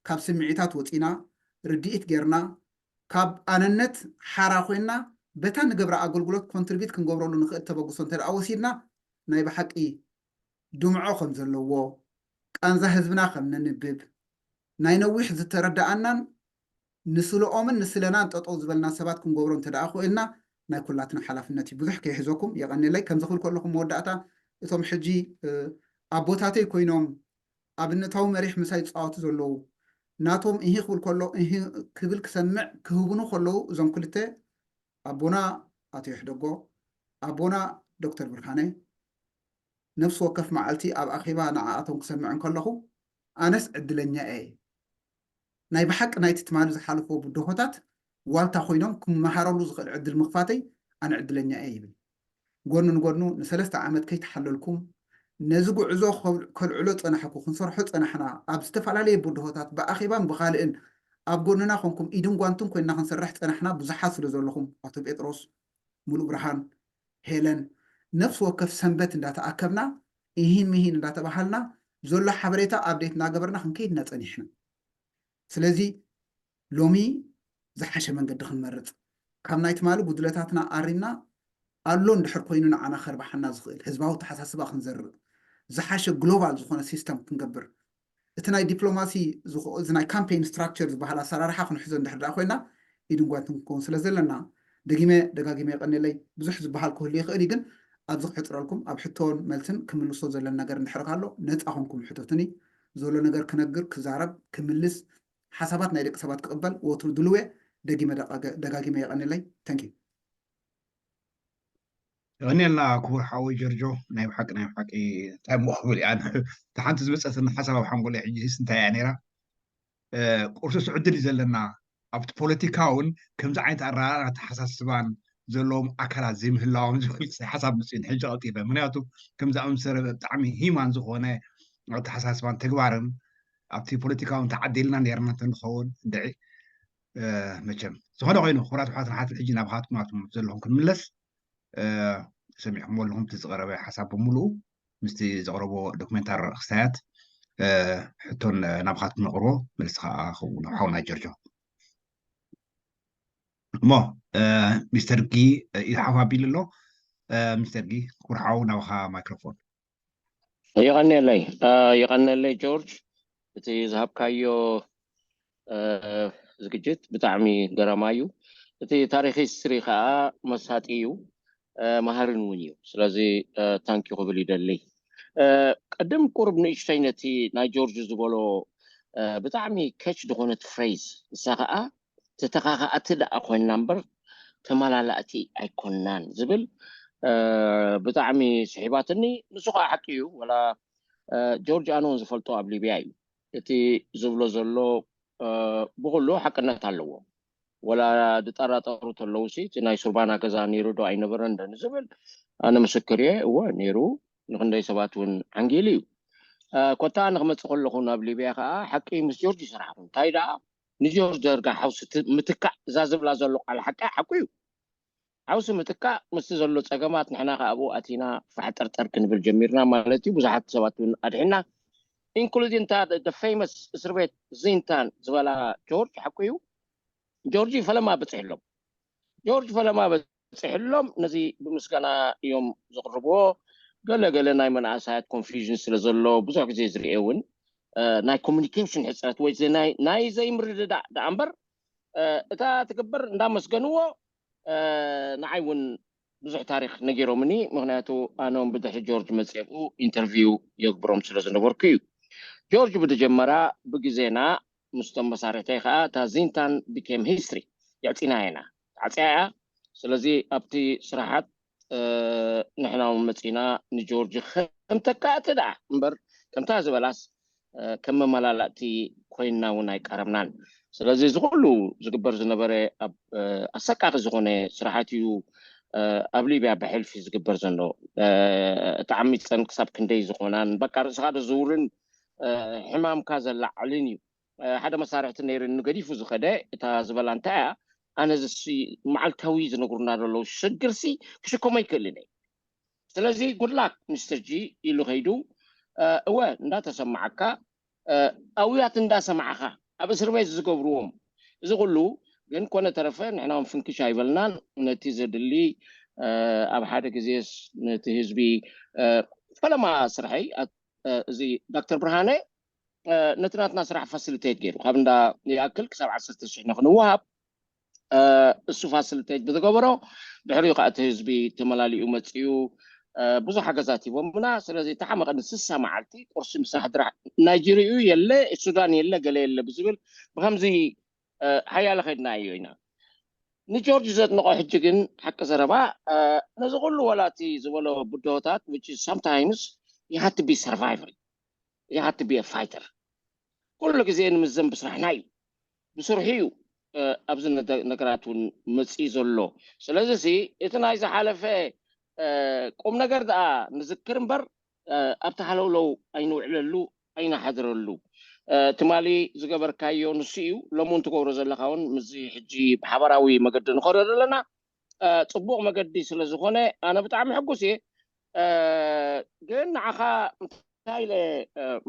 ካብ ስምዒታት ወፂና ርድኢት ጌርና ካብ ኣነነት ሓራ ኮይና በታ ንገብራ ኣገልግሎት ኮንትሪቢት ክንገብረሉ ንኽእል ተበግሶ እንተ ደኣ ወሲድና ናይ ብሓቂ ድምዖ ከም ዘለዎ ቃንዛ ህዝብና ከም ነንብብ ናይ ነዊሕ ዝተረዳኣናን ንስለኦምን ንስለናን ጠጠው ዝበልና ሰባት ክንገብሮ እንተ ደኣ ክኢልና ናይ ኩላትና ሓላፍነት እዩ። ብዙሕ ከይሕዘኩም የቐንየለይ። ከምዚ ክብል ከለኹም መወዳእታ እቶም ሕጂ ኣቦታተይ ኮይኖም ኣብነታዊ መሪሕ ምሳይ ዝፃወቱ ዘለዉ ናቶም እሂ ክብል ከሎ እሂ ክብል ክሰምዕ ክህብኑ ከለዉ እዞም ክልተ ኣቦና ኣቶ ይሕደጎ ኣቦና ዶክተር ብርሃነ ነፍሲ ወከፍ መዓልቲ ኣብ ኣኼባ ንዓኣቶም ክሰምዕ እንከለኹ ኣነስ ዕድለኛ እየ። ናይ ብሓቂ ናይቲ ትማሊ ዝሓለፍዎ ብድሆታት ዋልታ ኮይኖም ክመሃረሉ ዝኽእል ዕድል ምኽፋተይ ኣነ ዕድለኛ እየ ይብል። ጎኒ ንጎድኑ ንሰለስተ ዓመት ከይተሓለልኩም ነዚ ጉዕዞ ከልዕሎ ጸናሕኩ ክንሰርሖ ጸናሕና ኣብ ዝተፈላለየ ብድሆታት ብኣኼባን ብኻልእን ኣብ ጎንና ኮንኩም ኢድን ጓንትን ኮይንና ክንሰርሕ ጸናሕና ብዙሓት ስለ ዘለኹም ኣቶ ጴጥሮስ፣ ሙሉእ ብርሃን፣ ሄለን ነፍሲ ወከፍ ሰንበት እንዳተኣከብና ኢሂን ምሂን እንዳተባሃልና ዘሎ ሓበሬታ ኣብዴት እናገበርና ክንከይድ ኢና ጸኒሕና። ስለዚ ሎሚ ዝሓሸ መንገዲ ክንመርፅ ካብ ናይ ትማሊ ጉድለታትና ኣሪምና ኣሎ እንድሕር ኮይኑ ንዓና ከርባሓና ዝኽእል ህዝባዊ ተሓሳስባ ክንዘርእ ዝሓሸ ግሎባል ዝኾነ ሲስተም ክንገብር እቲ ናይ ዲፕሎማሲ እዚ ናይ ካምፔን ስትራክቸር ዝበሃል ኣሰራርሓ ክንሕዞ እንድሕር ደኣ ኮይና ኢድን ጓንትን ክንከውን ስለ ዘለና ደጊመ ደጋጊመ የቐንየለይ። ብዙሕ ዝበሃል ክህሉ ይኽእል እዩ፣ ግን ኣብዚ ክሕፅረልኩም ኣብ ሕቶን መልስን ክምልሶ ዘለን ነገር እንድሕር ካሎ ነፃ ኮንኩም ሕተቱኒ። ዘሎ ነገር ክነግር፣ ክዛረብ፣ ክምልስ፣ ሓሳባት ናይ ደቂ ሰባት ክቕበል ወትሩ ድልው እየ። ደጊመ ደጋጊመ የቐንየለይ። Thank you። የቐንየልና ክቡር ሓወይ ጀርጆ። ናይ ብሓቂ ናይ ብሓቂ እንታይ እሞ ክብል እያ። እታ ሓንቲ ዝመፀትኒ ሓሳብ ኣብ ሓንጎለይ ሕጂስ እንታይ እያ ነይራ? ቁርሱስ ዕድል እዩ ዘለና ኣብቲ ፖለቲካ እውን ከምዚ ዓይነት ኣረኣእያን ኣተሓሳስባን ዘለዎም ኣካላት ዘይምህላዎም ዝብል ክሳይ ሓሳብ መፅኡን ሕጂ ቀልጢፈ። ምክንያቱ ከምዚ ኣምሰረ ብጣዕሚ ሂማን ዝኾነ ኣተሓሳስባን ተግባርን ኣብቲ ፖለቲካ እውን ተዓዲልና ነርና እንተንኸውን እንድዒ መቸም ዝኾነ ኮይኑ ክቡራት ኣሕዋትን ሓትን ሕጂ ናብ ሃትኩም ናትኩም ዘለኹም ክንምለስ ሰሚዕኩምዎ ኣለኹም እቲ ዝቐረበ ሓሳብ ብምሉኡ ምስቲ ዘቕረቦ ዶክሜንታሪ ክስታያት ሕቶን ናባኻትኩም ነቕርቦ መልሲ ከዓ ክኸውን ሓውና ጀርጆ እሞ ሚስተር ጊ ኢሓፍ ኣቢሉ ኣሎ ሚስተር ጊ ክቡር ሓው ናባኻ ማይክሮፎን ይቐንየለይ ይቐንየለይ ጆርጅ እቲ ዝሃብካዮ ዝግጅት ብጣዕሚ ገረማ እዩ። እቲ ታሪክ ሂስትሪ ከዓ መሳጢ እዩ መሃርን እውን እዩ። ስለዚ ታንኪ ክብል ይደሊ። ቅድም ቁርብ ንእሽተይ ነቲ ናይ ጆርጅ ዝበሎ ብጣዕሚ ከች ዝኾነት ፍሬዝ ንሳ ከዓ ተተኻኻእቲ ደኣ ኮይንና እምበር ተመላላእቲ ኣይኮንናን ዝብል ብጣዕሚ ስሒባትኒ። ንሱ ከዓ ሓቂ እዩ። ወላ ጆርጅ ኣነ እውን ዝፈልጦ ኣብ ሊብያ እዩ። እቲ ዝብሎ ዘሎ ብኩሉ ሓቅነት ኣለዎ። ወላ ዝጠራጠሩ ተለውሲ እቲ ናይ ሱርባና ገዛ ነይሩ ዶ ኣይነበረን ዶ ንዝብል ኣነ ምስክር እየ። እወ ነይሩ። ንክንደይ ሰባት እውን ዓንጊሉ እዩ። ኮታ ንክመፅእ ከለኹ ናብ ሊብያ ከዓ ሓቂ ምስ ጆርጅ ይሰራሕኹ። እንታይ ደኣ ንጆርጅ ደርጋ ሓውሲ ምትካእ እዛ ዝብላ ዘሎ ቃል ሓቂ ሓቁ እዩ። ሓውሲ ምትካእ ምስቲ ዘሎ ፀገማት ንሕና ከዓ ኣብኡ ኣቲና ፋሕጠርጠር ክንብል ጀሚርና ማለት እዩ። ብዙሓት ሰባት እውን ኣድሒና ኢንክሉዲንግ እታ ፌመስ እስር ቤት ዚንታን ዝበላ ጆርጅ ሓቁ እዩ። ጆርጅ ፈለማ በፅሕሎም ጆርጅ ፈለማ በፅሕሎም ነዚ ብምስጋና እዮም ዘቕርብዎ። ገለ ገለ ናይ መናእሰያት ኮንፊውዥን ስለ ዘሎ ብዙሕ ግዜ ዝርኤ እውን ናይ ኮሚኒኬሽን ሕፅረት ወይ ናይ ዘይምርድዳእ ደኣ እምበር እታ ትግበር እንዳመስገንዎ ንዓይ እውን ብዙሕ ታሪክ ነጊሮምኒ። ምክንያቱ ኣነ እውን ብድሕሪ ጆርጅ መፅኤ ኣብኡ ኢንተርቪው የግብሮም ስለ ዝነበርኩ እዩ። ጆርጅ ብድጀመራ ብግዜና ምስቶም መሳርሕተይ ከዓ እታ ዚንታን ቢኬም ሂስትሪ የዕፂና ኢና ተዓፅያ እያ። ስለዚ ኣብቲ ስራሓት ንሕና እውን መፂና ንጆርጅ ከም ተካእቲ ደኣ እምበር ከምታ ዝበላስ ከም መመላላእቲ ኮይንና እውን ኣይቀረብናን። ስለዚ እዚ ኩሉ ዝግበር ዝነበረ ኣብ ኣሰቃቂ ዝኾነ ስራሓት እዩ ኣብ ሊብያ ብሕልፊ ዝግበር ዘሎ። ተዓሚፀን ክሳብ ክንደይ ዝኾናን በቃ ርእስኻ ዝዝውርን ሕማምካ ዘላዕልን እዩ። ሓደ መሳርሕቲ ነይርኒ ገዲፉ ዝኸደ እታ ዝበላ እንታይ እያ? ኣነ ዝሲ መዓልታዊ ዝነግሩና ዘለዉ ሽግርሲ ክሽከሞ ኣይክእልን እየ። ስለዚ ጉድላክ ሚስተር ጂ ኢሉ ከይዱ እወ እንዳተሰማዓካ ኣውያት እንዳሰማዕኻ ኣብ እስር ቤት ዝገብርዎም እዚ ኩሉ ግን ኮነ ተረፈ ንሕና እውን ፍንክሽ ኣይበልናን። ነቲ ዘድሊ ኣብ ሓደ ግዜስ ነቲ ህዝቢ ፈለማ ስርሐይ እዚ ዶክተር ብርሃነ ነቲ ናትና ስራሕ ፋሲሊቴት ገይሩ ካብ እንዳ ይኣክል ክሳብ ዓሰርተ ሽሕ ንክንወሃብ እሱ ፋሲሊቴት ብዝገበሮ ድሕሪኡ ከዓ እቲ ህዝቢ ተመላሊኡ መፅኡ ብዙሕ ሓገዛት ሂቦምና። ስለዚ ተሓመቐ ንስሳ መዓልቲ ቁርሲ ምሳሕ ድራሕ ናይጀሪኡ የለ ሱዳን የለ ገለ የለ ብዝብል ብከምዚ ሓያለ ከድናዮ ኢና። ንጆርጅ ዘጥንቆ ሕጂ ግን ሓቂ ዘረባ ነዚ ኩሉ ወላቲ ዝበሎ ብድሆታት which sometimes you have to be survival you have to be a fighter ኩሉ ግዜ ንምዘን ብስራሕና እዩ ብስርሑ እዩ ኣብዚ ነገራት እውን መፅኢ ዘሎ። ስለዚ እቲ ናይ ዝሓለፈ ቁም ነገር ደኣ ንዝክር እምበር ኣብቲ ሃለውለው ኣይንውዕለሉ ኣይንሓድረሉ። ትማሊ ዝገበርካዮ ንሱ እዩ ሎሚ እውን ትገብሮ ዘለካ እውን ምስዚ ሕጂ ብሓባራዊ መገዲ ንኸዶ ዘለና ፅቡቕ መገዲ ስለ ዝኾነ ኣነ ብጣዕሚ ሕጉስ እየ። ግን ንዓኻ እንታይ ኢለ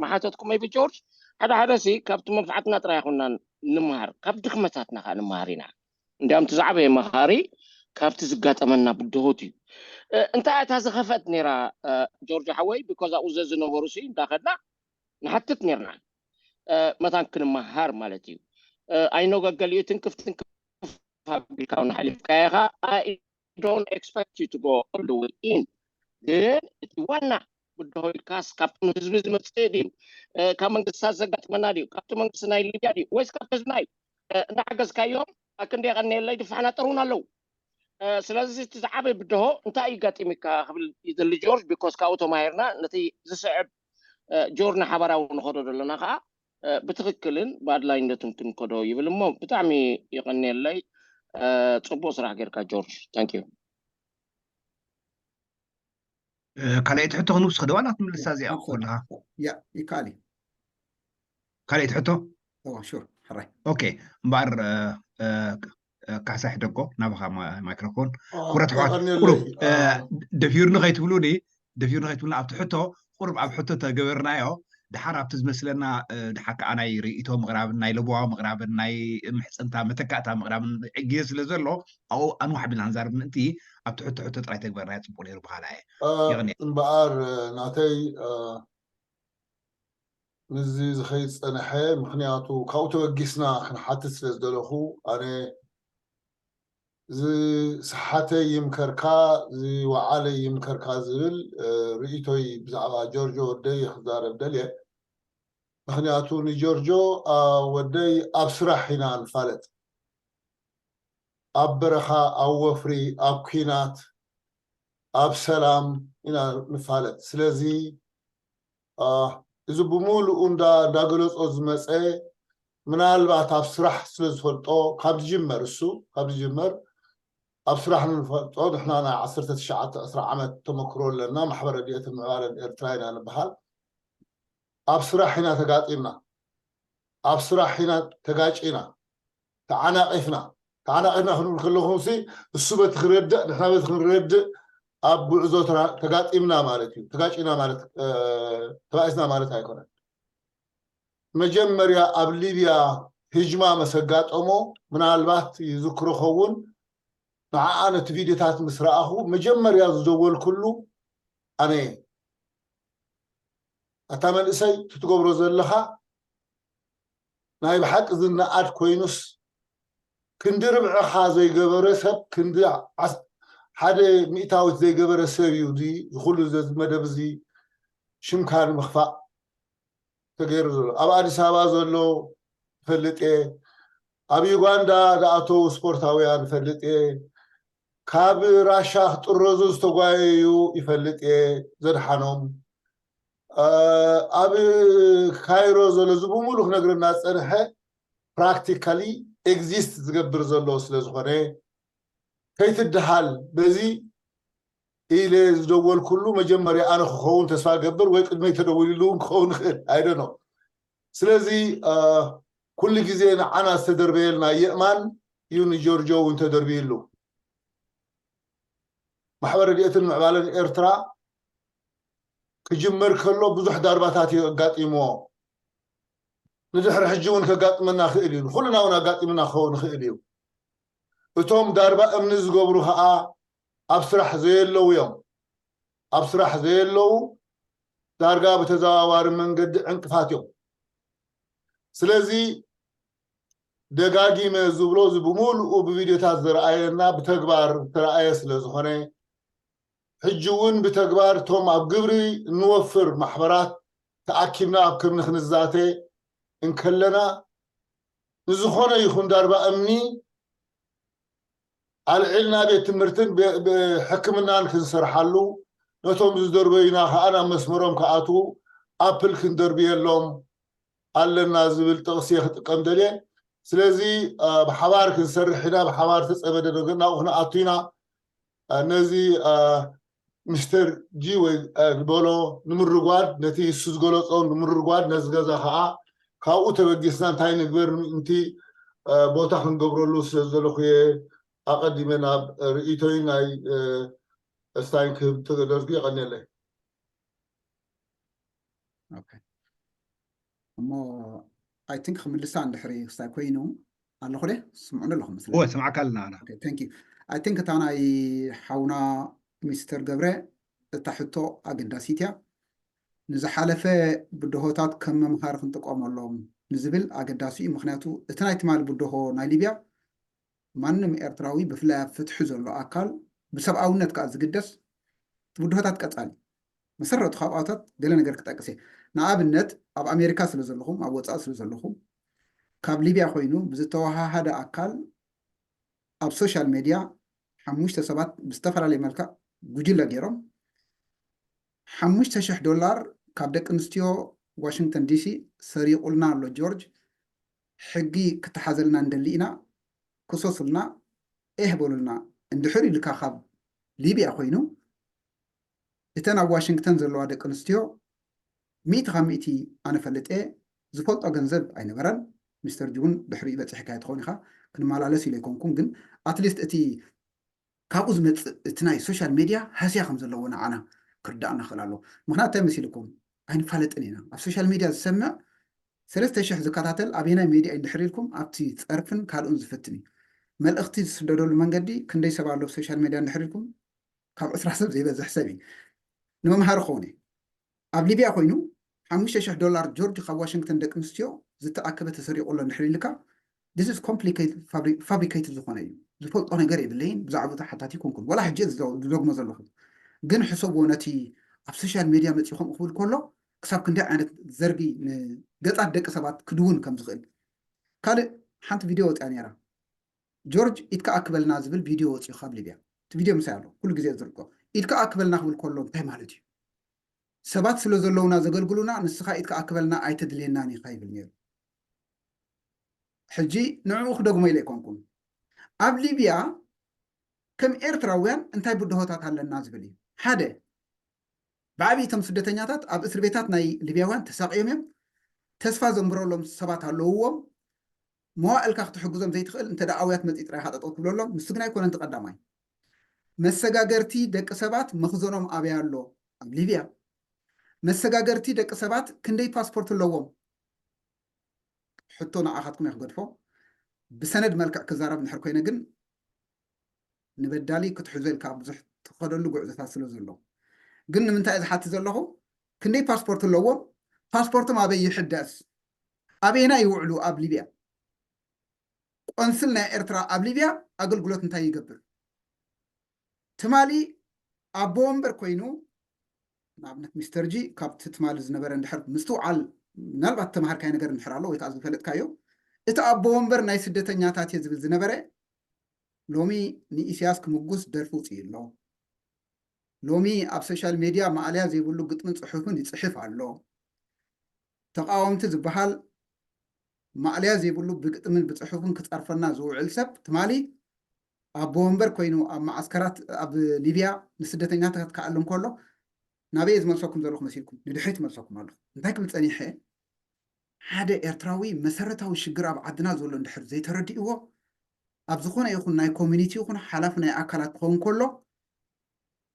መሓተትኩ maybe ጆርጅ ሓደ ሓደ ሲ ካብቲ መንፍዓትና ጥራይ ኣይኮናን ንምሃር ካብ ድኽመታትና ከዓ ንምሃር ኢና። እንዲያም እቲ ዝዓበየ መኻሪ ካብቲ ዝጋጠመና ብድሆት እዩ። እንታይ እታ ዝኸፈት ነይራ ጆርጆ ሓወይ because ኣብኡ ዘዝነበሩ ሲ እንዳኸድና ንሓትት ነርና መታን ክንመሃር ማለት እዩ። ኣይኖ ገገሊኡ ትንክፍ ትንክፍ ኣቢልካ እውን ሓሊፍካዮ ኢኻ። I don't expect you to go all the way in ግን እቲ ዋና ብድሆ ኢልካስ ካብቲ ንህዝቢ ዝመፅእ ድዩ ካብ መንግስታት ዘጋጥመና ድዩ ካብቲ መንግስቲ ናይ ሊብያ ድዩ ወይስ ካብቲ ህዝብና እዩ እንዳሓገዝካዮም ኣክንዲ የቐንየለይ ድፋሕና ጠርሁን ኣለዉ። ስለዚ እቲ ዝዓበየ ብድሆ እንታይ እዩ ጋጢሚካ ክብል ይደሊ ጆርጅ because ካብኡ ተማሂርና ነቲ ዝስዕብ ጆርኒ ሓባራዊ ንኸዶ ዘለና ከዓ ብትኽክልን ብኣድላይነቱን ክንከዶ ይብል እሞ ብጣዕሚ ይቐንየለይ። ፅቡቅ ስራሕ ጌርካ ጆርጅ thank you። ካልኣይቲ ሕቶ ክንውስኽ ደዋላ ክትምልሳ እዚኣ ከለካ ያ ይካል እዩ ካልኣይቲ ሕቶ ሹር ሕራይ ኦኬ እምበኣር ካሕሳ ሕደጎ ናባኻ ማይክሮፎን ክቡራት ኣሕዋት ቁሩብ ደፊርኒ ከይትብሉኒ ደፊርኒ ከይትብሉኒ ኣብቲ ሕቶ ቁሩብ ኣብ ሕቶ ተገበርናዮ ድሓር ኣብቲ ዝመስለና ድሓር ከዓ ናይ ርእይቶ ምቕራብን ናይ ለበዋ ምቕራብን ናይ ምሕፅንታ መተካእታ ምቕራብን ግዜ ስለ ዘሎ ኣብኡ ኣንዋሕ ቢልና ክንዛረብ ምእንቲ ኣብቲ ሕቶ ሕቶ ጥራይ ተግበርናዮ ፅቡቅ ነይሩ በሃላ እየ ይቕኒ እምበኣር ናተይ ምስዚ ዝኸይድ ዝፀንሐ ምክንያቱ ካብኡ ተበጊስና ክንሓትት ስለ ዝደለኹ ኣነ ዝሰሓተ ይምከርካ ዝወዓለ ይምከርካ ዝብል ርእይቶይ ብዛዕባ ጆርጆ ወደይ ክዛረብ ደልየ ምክንያቱ ንጆርጆ ወደይ ኣብ ስራሕ ኢና ንፋለጥ ኣብ በረኻ ኣብ ወፍሪ ኣብ ኲናት ኣብ ሰላም ኢና ንፋለጥ ስለዚ እዚ ብምሉኡ እንዳገለፆ ዝመፀ ምናልባት ኣብ ስራሕ ስለ ዝፈልጦ ካብ ዝጅመር እሱ ካብ ዝጅመር ኣብ ስራሕ ንፈልጦ ንሕና ናይ ዓሰርተ ትሽዓተ ዕስራ ዓመት ተመክሮ ኣለና ማሕበረ ድኤትን ምዕባለን ኤርትራ ኢና ንበሃል ኣብ ስራሕ ኢና ተጋጢምና ኣብ ስራሕ ኢና ተጋጪና ተዓናቒፍና ተዓናቒፍና ክንብል ከለኹም ሲ እሱ በቲ ክረድእ ንሕና በቲ ክንረድእ ኣብ ጉዕዞ ተጋጢምና ማለት እዩ ተጋጪና ማለት ተባኢስና ማለት ኣይኮነን መጀመርያ ኣብ ሊብያ ህጅማ መሰጋጠሞ ምናልባት ይዝክሮ ኸውን ንዓኣ ነቲ ቪድዮታት ምስ ረኣኹ መጀመርያ ዝደወልኩሉ ኣነ ኣታ መንእሰይ ትትገብሮ ዘለኻ ናይ ብሓቂ ዝነኣድ ኮይኑስ ክንዲ ርብዕኻ ዘይገበረ ሰብ ክንዲ ሓደ ሚእታዊት ዘይገበረ ሰብ እዩ እዚ ዝኩሉ እዚ መደብ እዚ ሽምካ ንምኽፋእ ተገይሩ ዘሎ ኣብ ኣዲስ ኣበባ ዘሎ ፈልጥ እየ ኣብ ዩጋንዳ ዝኣተዉ ስፖርታውያን ፈልጥ እየ ካብ ራሻ ክጥረዙ ዝተጓየዩ ይፈልጥ እየ ዘድሓኖም። ኣብ ካይሮ ዘሎ እዚ ብምሉ ክነግረና ዝፀንሐ ፕራክቲካሊ ኤግዚስት ዝገብር ዘሎ ስለ ዝኾነ ከይትድሃል በዚ ኢለ ዝደወልኩሉ መጀመርያ ኣነ ክኸውን ተስፋ ገብር ወይ ቅድመይ ተደዊሉ እውን ክኸውን ይኽእል ኣይደኖ። ስለዚ ኩሉ ግዜ ንዓና ዝተደርበየልና የእማን እዩ ንጆርጆ እውን ተደርብይሉ። ማሕበር ረድኤትን ምዕባለን ኤርትራ ክጅመር ከሎ ብዙሕ ዳርባታት እዩ ኣጋጢምዎ። ንድሕሪ ሕጂ እውን ከጋጥመና ክእል እዩ፣ ንኩልና እውን ኣጋጢምና ክኸውን ይኽእል እዩ። እቶም ዳርባ እምኒ ዝገብሩ ከዓ ኣብ ስራሕ ዘየለዉ እዮም። ኣብ ስራሕ ዘየለዉ ዳርጋ ብተዘዋዋሪ መንገዲ ዕንቅፋት እዮም። ስለዚ ደጋጊመ ዝብሎ እዚ ብምሉኡ ብቪድዮታት ዝረኣየና ብተግባር ዝተረኣየ ስለ ዝኾነ ሕጂ እውን ብተግባር እቶም ኣብ ግብሪ እንወፍር ማሕበራት ተኣኪብና ኣብ ከምኒ ክንዛተ እንከለና ንዝኾነ ይኹን ዳርባ እምኒ ኣልዒልና ቤት ትምህርትን ሕክምናን ክንሰርሓሉ ነቶም ዝደርበዩና ከዓ ናብ መስመሮም ክኣትዉ ኣፕል ክንደርብየሎም ኣለና ዝብል ጥቕሲ ክጥቀም ደልየ። ስለዚ ብሓባር ክንሰርሕ ኢና፣ ብሓባር ተፀመደ ነገር ናብኡ ክንኣቱ ኢና። ነዚ ሚስተር ጂ ወይ ዝበሎ ንምርጓድ ነቲ እሱ ዝገለፆ ንምርጓድ ነዚ ገዛ ከዓ ካብኡ ተበጊስና እንታይ ንግበር ምእንቲ ቦታ ክንገብረሉ ስለ ዘለኹ እየ ኣቐዲመ ናብ ርእይቶይ ናይ እስታይን ክህብ ተደርጉ የቐንየለይ። እሞ ኣይ ቲንክ ክምልሳ እንድሕሪ ክስታይ ኮይኑ ኣለኹ ደ ስምዑኒ ኣለኹ መስለ እወ ስምዓካ ኣለና ኣና ቴንክ ዩ ኣይ ቲንክ እታ ናይ ሓውና ሚስተር ገብረ እታ ሕቶ ኣገዳሲት እያ ንዝሓለፈ ብድሆታት ከም መምሃሪ ክንጥቀመሎም ንዝብል ኣገዳሲ እዩ ምክንያቱ እቲ ናይ ትማሊ ብድሆ ናይ ሊብያ ማንም ኤርትራዊ ብፍላይ ኣብ ፍትሒ ዘሎ ኣካል ብሰብኣውነት ከዓ ዝግደስ ብድሆታት ቀፃሊ መሰረቱ ካብኣታት ገለ ነገር ክጠቅስ እየ ንኣብነት ኣብ ኣሜሪካ ስለ ዘለኹም ኣብ ወፃኢ ስለ ዘለኹም ካብ ሊብያ ኮይኑ ብዝተወሃሃደ ኣካል ኣብ ሶሻል ሜድያ ሓሙሽተ ሰባት ብዝተፈላለየ መልክዕ ጉጅለ ገይሮም ሓሙሽተ ሽሕ ዶላር ካብ ደቂ ኣንስትዮ ዋሽንግተን ዲሲ ሰሪቑልና ኣሎ ጆርጅ ሕጊ ክተሓዘልና እንደሊ ኢና ክሰሱልና ኤህ በሉልና እንድሕር ኢልካ ካብ ሊብያ ኮይኑ እተን ኣብ ዋሽንግተን ዘለዋ ደቂ ኣንስትዮ ሚእቲ ካብ ሚእቲ ኣነ ፈልጥ እየ ዝፈልጦ ገንዘብ ኣይነበረን ሚስተር ጅውን ድሕሪኡ በፂሕካ ትኸውን ኢኻ ክንመላለስ ኢለ ኣይኮንኩን ግን ኣትሊስት እቲ ካብኡ ዝመፅእ እቲ ናይ ሶሻል ሜድያ ሃስያ ከም ዘለዎ ንዓና ክርዳእና ክእል ኣለዎ ምክንያቱ እንታይ መሲልኩም ኣይንፋለጥን ኢና ኣብ ሶሻል ሜድያ ዝሰምዕ ሰለስተ ሽሕ ዝከታተል ኣበየናይ ሜድያ እዩ እንድሕር ኢልኩም ኣብቲ ፀርፍን ካልኡን ዝፍትን እዩ መልእኽቲ ዝስደደሉ መንገዲ ክንደይ ሰብ ኣሎ ሶሻል ሜድያ እንድሕር ኢልኩም ካብ ዕስራ ሰብ ዘይበዝሕ ሰብ እዩ ንመምሃሪ ክኸውን እዩ ኣብ ሊብያ ኮይኑ ሓሙሽተ ሽሕ ዶላር ጆርጅ ካብ ዋሽንግተን ደቂ ኣንስትዮ ዝተኣከበ ተሰሪቑ ኣሎ እንድሕር ኢልካ this is complicated fabricated ዝኾነ እዩ ዝፈልጦ ነገር የብለይን ብዛዕባ ተሓታቲ ኮንኩን ወላ ሕጂ ዝደግሞ ዘለኹ ግን ሕሰብዎ ነቲ ኣብ ሶሻል ሜድያ መፂኹም ክብል ከሎ ክሳብ ክንደይ ዓይነት ዘርጊ ንገፃት ደቂ ሰባት ክድውን ከም ዝኽእል ካልእ ሓንቲ ቪድዮ ወፅያ ነይራ ጆርጅ ኢድካ ኣክበልና ዝብል ቪድዮ ወፂኡ ካብ ሊብያ እቲ ቪድዮ ምሳይ ኣሎ ኩሉ ግዜ ዝርቆ ኢድካ ኣክበልና ክብል ከሎ እንታይ ማለት እዩ ሰባት ስለ ዘለውና ዘገልግሉና ንስኻ ኢድካ ኣክበልና ኣይተድልየናን ኢኻ ይብል ነይሩ ሕጂ ንዕኡ ክደግሞ ኢለ ኣይኮንኩን ኣብ ሊብያ ከም ኤርትራውያን እንታይ ብድሆታት ኣለና ዝብል እዩ ሓደ ብዓብዪ እቶም ስደተኛታት ኣብ እስር ቤታት ናይ ሊብያውያን ተሳቂዮም እዮም ተስፋ ዘንብረሎም ሰባት ኣለውዎም መዋእልካ ክትሕግዞም ዘይትኽእል እንተ ኣውያት መፂ ጥራይ ሃጠጠው ትብለሎም ንሱ ግን ኣይኮነን ተቀዳማይ መሰጋገርቲ ደቂ ሰባት መኽዘኖም ኣበይ ኣሎ ኣብ ሊብያ መሰጋገርቲ ደቂ ሰባት ክንደይ ፓስፖርት ኣለዎም ሕቶ ንዓኻትኩም እየ ክገድፎ ብሰነድ መልክዕ ክዛረብ እንድሕር ኮይነ ግን ንበዳሊ ክትሕዞ ኢልካ ብዙሕ ትኸደሉ ጉዕዞታት ስለ ዘሎ ግን ንምንታይ ዝሓቲ ዘለኹ ክንደይ ፓስፖርት ኣለዎም ፓስፖርቶም ኣበይ ይሕደስ ኣበየና ይውዕሉ ኣብ ሊብያ ቆንስል ናይ ኤርትራ ኣብ ሊብያ ኣገልግሎት እንታይ ይገብር ትማሊ ኣቦ ወንበር ኮይኑ ንኣብነት ሚስተር ጂ ካብቲ ትማሊ ዝነበረ እንድሕር ምስትውዓል ምናልባት ተማሃርካይ ነገር እንድሕር ኣሎ ወይ ከዓ ዝፈለጥካዮ እቲ ኣቦ ወንበር ናይ ስደተኛታት እየ ዝብል ዝነበረ ሎሚ ንኢሳያስ ክምጉስ ደርፊ ውፅኡ ኣሎ። ሎሚ ኣብ ሶሻል ሜድያ ማእለያ ዘይብሉ ግጥምን ፅሑፍን ይፅሕፍ ኣሎ። ተቃወምቲ ዝበሃል ማእለያ ዘይብሉ ብግጥምን ብፅሑፍን ክፀርፈና ዝውዕል ሰብ ትማሊ ኣቦ ወንበር ኮይኑ ኣብ መዓስከራት ኣብ ሊብያ ንስደተኛታት ክኣልም ከሎ ናበይ ዝመልሰኩም ዘለኹ መሲልኩም ንድሕሪት መልሰኩም ኣለኹ። እንታይ ክብል ፀኒሐ? ሓደ ኤርትራዊ መሰረታዊ ሽግር ኣብ ዓድና ዘሎ እንድሕር ዘይተረዲእዎ ኣብ ዝኾነ ይኹን ናይ ኮሚኒቲ ይኹን ሓላፊ ናይ ኣካላት ክኸውን ከሎ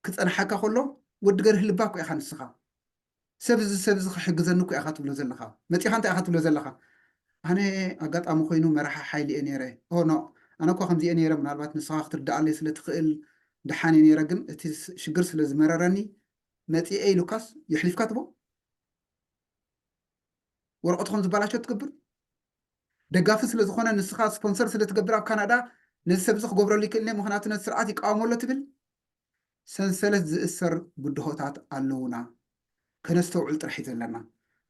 ክፀንሓካ ከሎ ወዲ ገርህ ልባ እኮ ኢኻ ንስኻ። ሰብ እዚ ሰብ እዚ ክሕግዘኒ እኮ ኢኻ ትብሎ ዘለኻ። መፂኻ እንታይ ኢኻ ትብሎ ዘለኻ? ኣነ ኣጋጣሚ ኮይኑ መራሒ ሓይሊ እየ ነይረ። ኦ ኖ፣ ኣነ እኮ ከምዚ እየ ነይረ። ምናልባት ንስኻ ክትርድኣለይ ስለ ትኽእል ደሓን እየ ነይረ፣ ግን እቲ ስ- ሽግር ስለ ዝመረረኒ መፂኤ ኢሉካስ የሕሊፍካ ትቦ ወረቐቱ ከም ዝበላሾ ትገብር። ደጋፊ ስለ ዝኾነ ንስኻ ስፖንሰር ስለ ትገብር ኣብ ካናዳ ነዚ ሰብ እዚ ክገብረሉ ይክእል እየ፣ ምኽንያቱ ነቲ ስርዓት ይቃወሞ ኣሎ ትብል። ሰንሰለት ዝእሰር ብድሆታት ኣለውና። ከነስተውዕል ጥራሕ እዩ ዘለና።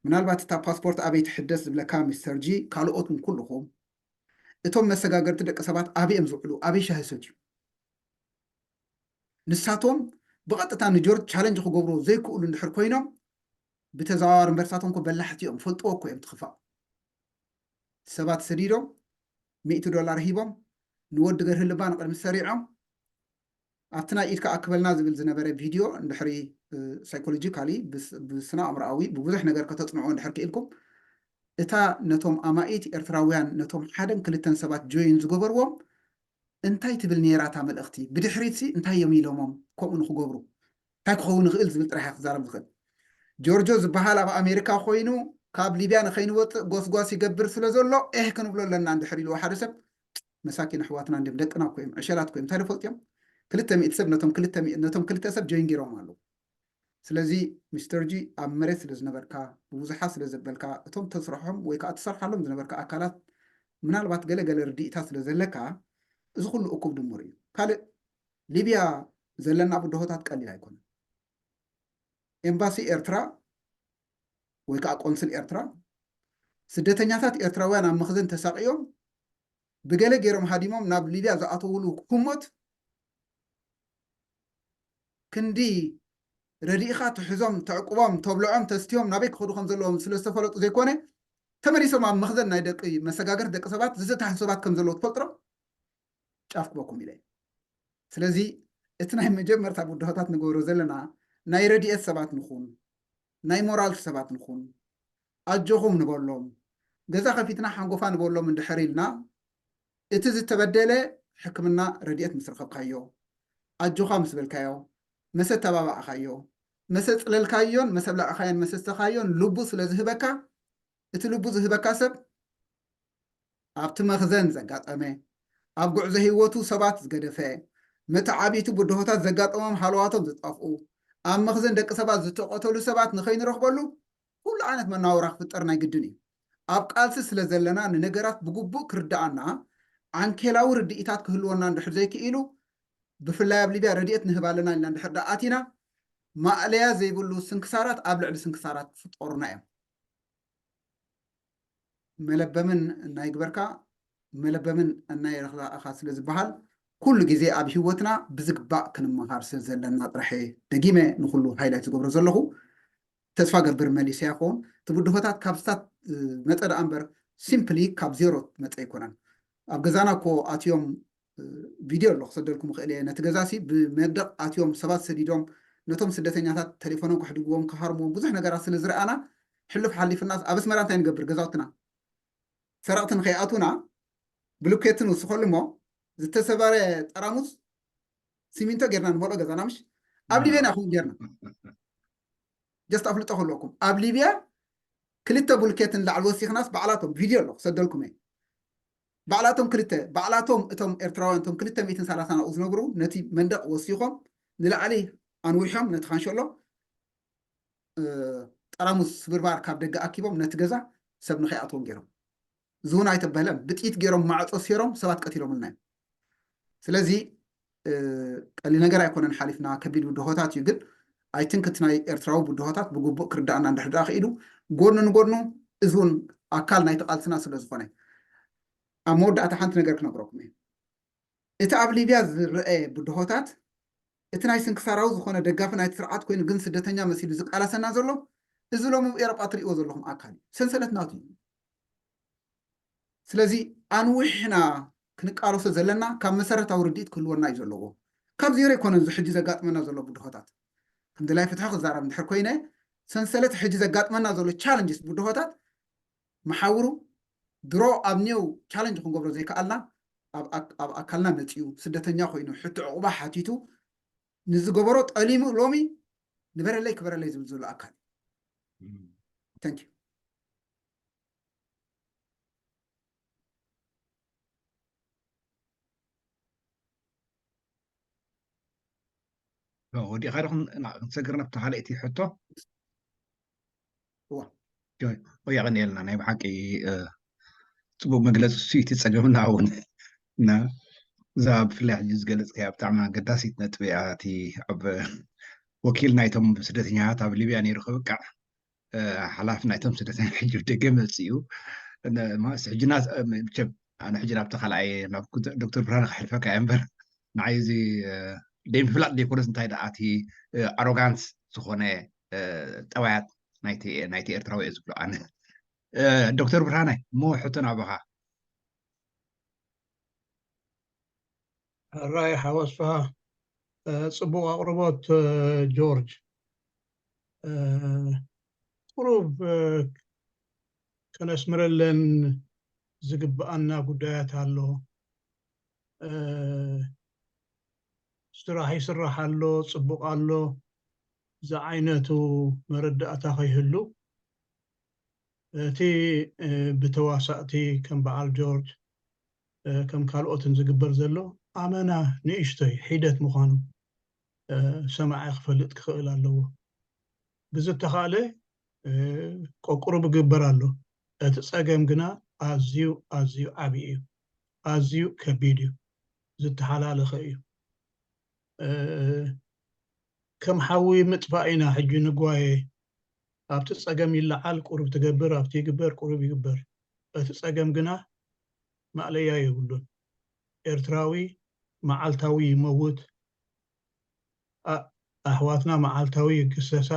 ምናልባት እታ ፓስፖርት ኣበይ ትሕደስ ዝብለካ ሚስተር ጂ፣ ካልኦት እውን ኩልኹም እቶም መሰጋገርቲ ደቂ ሰባት ኣበይ እዮም ዝውዕሉ? ኣበይ ሻሂ ሰትዩ? ንሳቶም ብቐጥታ ንጆርጅ ቻለንጅ ክገብርዎ ዘይክእሉ እንድሕር ኮይኖም ብተዘዋዋሪ እምበር ንሳቶም እኮ በላሕቲ እዮም፣ ፈልጥዎ እኮ እዮም። ትኽፋእ ሰባት ሰዲዶም ሚእቲ ዶላር ሂቦም ንወዲ ገርህ ልባ ንቅድሚ ሰሪዖም ኣብቲ ናይ ኢድካ ኣክበልና ዝብል ዝነበረ ቪድዮ እንድሕሪ ሳይኮሎጂካሊ ብስነ ኣእምሮኣዊ ብብዙሕ ነገር ከተፅንዑ እንድሕር ክኢልኩም እታ ነቶም ኣማኢት ኤርትራውያን ነቶም ሓደን ክልተን ሰባት ጆይን ዝገበርዎም እንታይ ትብል ነይራ እታ መልእኽቲ? ብድሕሪትሲ እንታይ እዮም ኢሎሞም ከምኡ ንኽገብሩ? እንታይ ክኸውን ይኽእል ዝብል ጥራሕ እየ ክዛረብ ዝኽእል። ጆርጆ ዝበሃል ኣብ ኣሜሪካ ኮይኑ ካብ ሊብያ ንኸይንወፅእ ጎስጓስ ይገብር ስለ ዘሎ ኤህ ክንብሎ ኣለና እንድሕር ኢልዎ ሓደ ሰብ መሳኪን ኣሕዋትና እንዲም ደቅና እኮ እዮም ዕሸላት እኮ እዮም እንታይ ዶ ፈልጥዮም ክልተ ሚእቲ ሰብ ነቶም ክልተ ሚእቲ ነቶም ክልተ ሰብ ጆይን ገይሮም ኣለዉ ስለዚ ሚስተር ጂ ኣብ መሬት ስለ ዝነበርካ ብብዙሓት ስለ ዘበልካ እቶም ተስርሖም ወይ ከዓ ትሰርሓሎም ዝነበርካ ኣካላት ምናልባት ገለ ገለ ርድኢታት ስለ ዘለካ እዚ ኩሉ እኩብ ድምር እዩ ካልእ ሊብያ ዘለና ብድሆታት ቀሊል ኣይኮነን ኤምባሲ ኤርትራ ወይ ከዓ ቆንስል ኤርትራ ስደተኛታት ኤርትራውያን ኣብ መኽዘን ተሳቂዮም ብገለ ገይሮም ሃዲሞም ናብ ሊብያ ዝኣተውሉ ህሞት ክንዲ ረዲእኻ ትሕዞም ተዕቁቦም ተብልዖም ተስትዮም ናበይ ክኸዱ ከም ዘለዎም ስለ ዝተፈለጡ ዘይኮነ ተመሊሶም ኣብ መኽዘን ናይ ደቂ መሰጋገርቲ ደቂ ሰባት ዝተታሕዙ ሰባት ከም ዘለዉ ትፈልጥሮ ጫፍ ክበኩም ኢለ ስለዚ እቲ ናይ መጀመርታ ብድሆታት ንገብሮ ዘለና ናይ ረድኤት ሰባት ንኹን ናይ ሞራል ሰባት ንኹን ኣጆኹም ንበሎም ገዛ ከፊትና ሓንጎፋ ንበሎም እንድሕር ኢልና እቲ ዝተበደለ ሕክምና ረድኤት ምስ ረኸብካዮ ኣጆኻ ምስ በልካዮ መሰ ተባባዕኻዮ መሰ ፅለልካዮን መሰ ብላዕኻዮን መሰ ዝተኻዮን ልቡ ስለ ዝህበካ እቲ ልቡ ዝህበካ ሰብ ኣብቲ መኽዘን ዘጋጠመ፣ ኣብ ጉዕዞ ህይወቱ ሰባት ዝገደፈ፣ መተዓብይቱ ብድሆታት ዘጋጠሞም ሃለዋቶም ዝጠፍኡ፣ ኣብ መኽዘን ደቂ ሰባት ዝተቐተሉ ሰባት ንኸይንረኽበሉ ኩሉ ዓይነት መናውራ ክፍጠር ናይ ግድን እዩ። ኣብ ቃልሲ ስለ ዘለና ንነገራት ብግቡእ ክርድኣና ዓንኬላዊ ርድኢታት ክህልወና እንድሕር ዘይክኢሉ ብፍላይ ኣብ ሊብያ ረድኤት ንህብ ኣለና ኢልና እንድሕር ደኣ ኣቲና ማእለያ ዘይብሉ ስንክሳራት ኣብ ልዕሊ ስንክሳራት ክፍጠሩና እዮም። መለበምን እናይግበርካ መለበምን እናየረኽእኻ ስለ ዝበሃል ኩሉ ግዜ ኣብ ህይወትና ብዝግባእ ክንመሃር ስለ ዘለና ጥራሕ ደጊመ ንኩሉ ሃይላይት ዝገብሮ ዘለኹ ተስፋ ገብር መሊሰ ይኸውን እቲ ብድሆታት ካብ ስታት መፀ ደኣ እምበር ሲምፕሊ ካብ ዜሮ መፀ ኣይኮነን ኣብ ገዛና እኮ ኣትዮም ቪድዮ ኣሎ ክሰደልኩም ይኽእል እየ ነቲ ገዛ ሲ ብመንደቕ ኣትዮም ሰባት ሰዲዶም ነቶም ስደተኛታት ተሌፎኖም ከሕድግዎም ክሃርምዎም ብዙሕ ነገራት ስለ ዝረኣና ሕሉፍ ሓሊፍናስ ኣብ ኣስመራ እንታይ ንገብር ገዛውትና ሰረቕቲ ንኸይኣትዉና ብሉኬት ንውስኸሉ እሞ ዝተሰበረ ጠራሙዝ ሲሚንቶ ጌርና ንመልኦ ገዛና ምሽ ኣብ ሊብያ ኢና ከምኡ ጌርና ጀስት ኣፍልጦ ክህልወኩም ኣብ ሊብያ ክልተ ቡልኬት ንላዕሊ ወሲኽናስ ባዕላቶም ቪድዮ ኣሎ ክሰደልኩም እየ ባዕላቶም ክልተ ባዕላቶም እቶም ኤርትራውያን እቶም ክልተ ሚእትን ሰላሳን ኣብኡ ዝነብሩ ነቲ መንደቕ ወሲኾም ንላዕሊ ኣንዊሖም ነቲ ካንሸሎ ጠራሙዝ ስብርባር ካብ ደገ ኣኪቦም ነቲ ገዛ ሰብ ንኸይኣትዎም ገይሮም ዝውን ኣይተበህለን ብጥይት ገይሮም ማዕፆ ሴሮም ሰባት ቀቲሎምልና እዮም ስለዚ ቀሊል ነገር ኣይኮነን ሓሊፍና ከቢድ ብድሆታት እዩ ግን I think እቲ ናይ ኤርትራዊ ብድሆታት ብግቡእ ክርዳእና እንድሕር ደኣ ክኢሉ ጎድኑ ንጎድኑ እዚ እውን ኣካል ናይቲ ቃልስና ስለ ዝኾነ ኣብ መወዳእታ ሓንቲ ነገር ክነግረኩም እየ እቲ ኣብ ሊብያ ዝረአ ብድሆታት፣ እቲ ናይ ስንክሳራዊ ዝኾነ ደጋፊ ናይቲ ስርዓት ኮይኑ ግን ስደተኛ መሲሉ ዝቃለሰና ዘሎ፣ እዚ ሎሚ ኣብ ኤውሮጳ ትርእይዎ ዘለኹም ኣካል እዩ። ሰንሰለት ናቱ እዩ። ስለዚ ኣንዊሕና ክንቃለሶ ዘለና ካብ መሰረታዊ ርድኢት ክህልወና እዩ ዘለዎ። ካብ ዜሮ ኣይኮነን እዚ ሕጂ ዘጋጥመና ዘሎ ብድሆታት። ከም ድላይ ፍትሒ ክዛረብ እንድሕር ኮይነ፣ ሰንሰለት ሕጂ ዘጋጥመና ዘሎ ቻለንጅስ ብድሆታት መሓውሩ ድሮ ኣብ ኔው ቻለንጅ ክንገብሮ ዘይከኣልና ኣብ ኣክ-፣ ኣብ ኣካልና መፂኡ ስደተኛ ኮይኑ ሕቶ ዕቑባ ሓቲቱ ንዝገበሮ ጠሊሙ ሎሚ ንበረለይ ክበረለይ ዝብል ዘሎ ኣካል እዩ። Thank you። ወዲኻ ዶ ክንሰግር ናብቲ ካልኣይቲ ሕቶ? እዋ ወያ ቀኒኤልና ናይ ብሓቂ ጽቡቅ መግለጺ እሱ እቲ ጸገምና እውን እና እዛ ብፍላይ ሕጂ ዝገለጽካያ ብጣዕሚ ኣገዳሲት ነጥቢ እያ። እቲ ኣብ ወኪል ናይቶም ስደተኛታት ኣብ ሊብያ ነይሩ ክብቃዕ ሓላፊ ናይቶም ስደተኛ ሕጂ ደገ መፅኡ። ሕጅና መቸም ኣነ ሕጂ ናብቲ ካልኣይ ናብ ዶክተር ብርሃነ ክሕልፈካ እየ እምበር ንዓይ እዚ ደይ ምፍላጥ ደይኮነስ እንታይ ደኣ እቲ ኣሮጋንስ ዝኾነ ጠባያት ናይቲ ናይቲ ኤርትራዊ እየ ዝብሎ ኣነ። ዶክተር ብርሃነ እሞ ሕቶ ናባኻ። ሕራይ ሓወስፋ ጽቡቕ ኣቕርቦት ጆርጅ። ቁሩብ ከነስምረለን ዝግብኣና ጉዳያት ኣሎ። ስራሕ ይስራሕ ኣሎ፣ ጽቡቕ ኣሎ ዝዓይነቱ መረዳእታ ከይህሉ፣ እቲ ብተዋሳእቲ ከም በዓል ጆርጅ ከም ካልኦትን ዝግበር ዘሎ ኣመና ንእሽቶይ ሒደት ምዃኑ ሰማዒ ክፈልጥ ክኽእል ኣለዎ። ብዝተኻእለ ቆቁሩብ ይግበር ኣሎ። እቲ ጸገም ግና ኣዝዩ ኣዝዩ ዓብዪ እዩ። ኣዝዩ ከቢድ እዩ። ዝተሓላለኸ እዩ። ከም ሓዊ ምጥፋእ ኢና ሕጂ ንጓየ። ኣብቲ ጸገም ይለዓል ቁሩብ ትገብር፣ ኣብቲ ይግበር ቁሩብ ይግበር። እቲ ጸገም ግና ማእለያ የብሉን። ኤርትራዊ መዓልታዊ ይመውት፣ ኣሕዋትና መዓልታዊ ይግሰሳ፣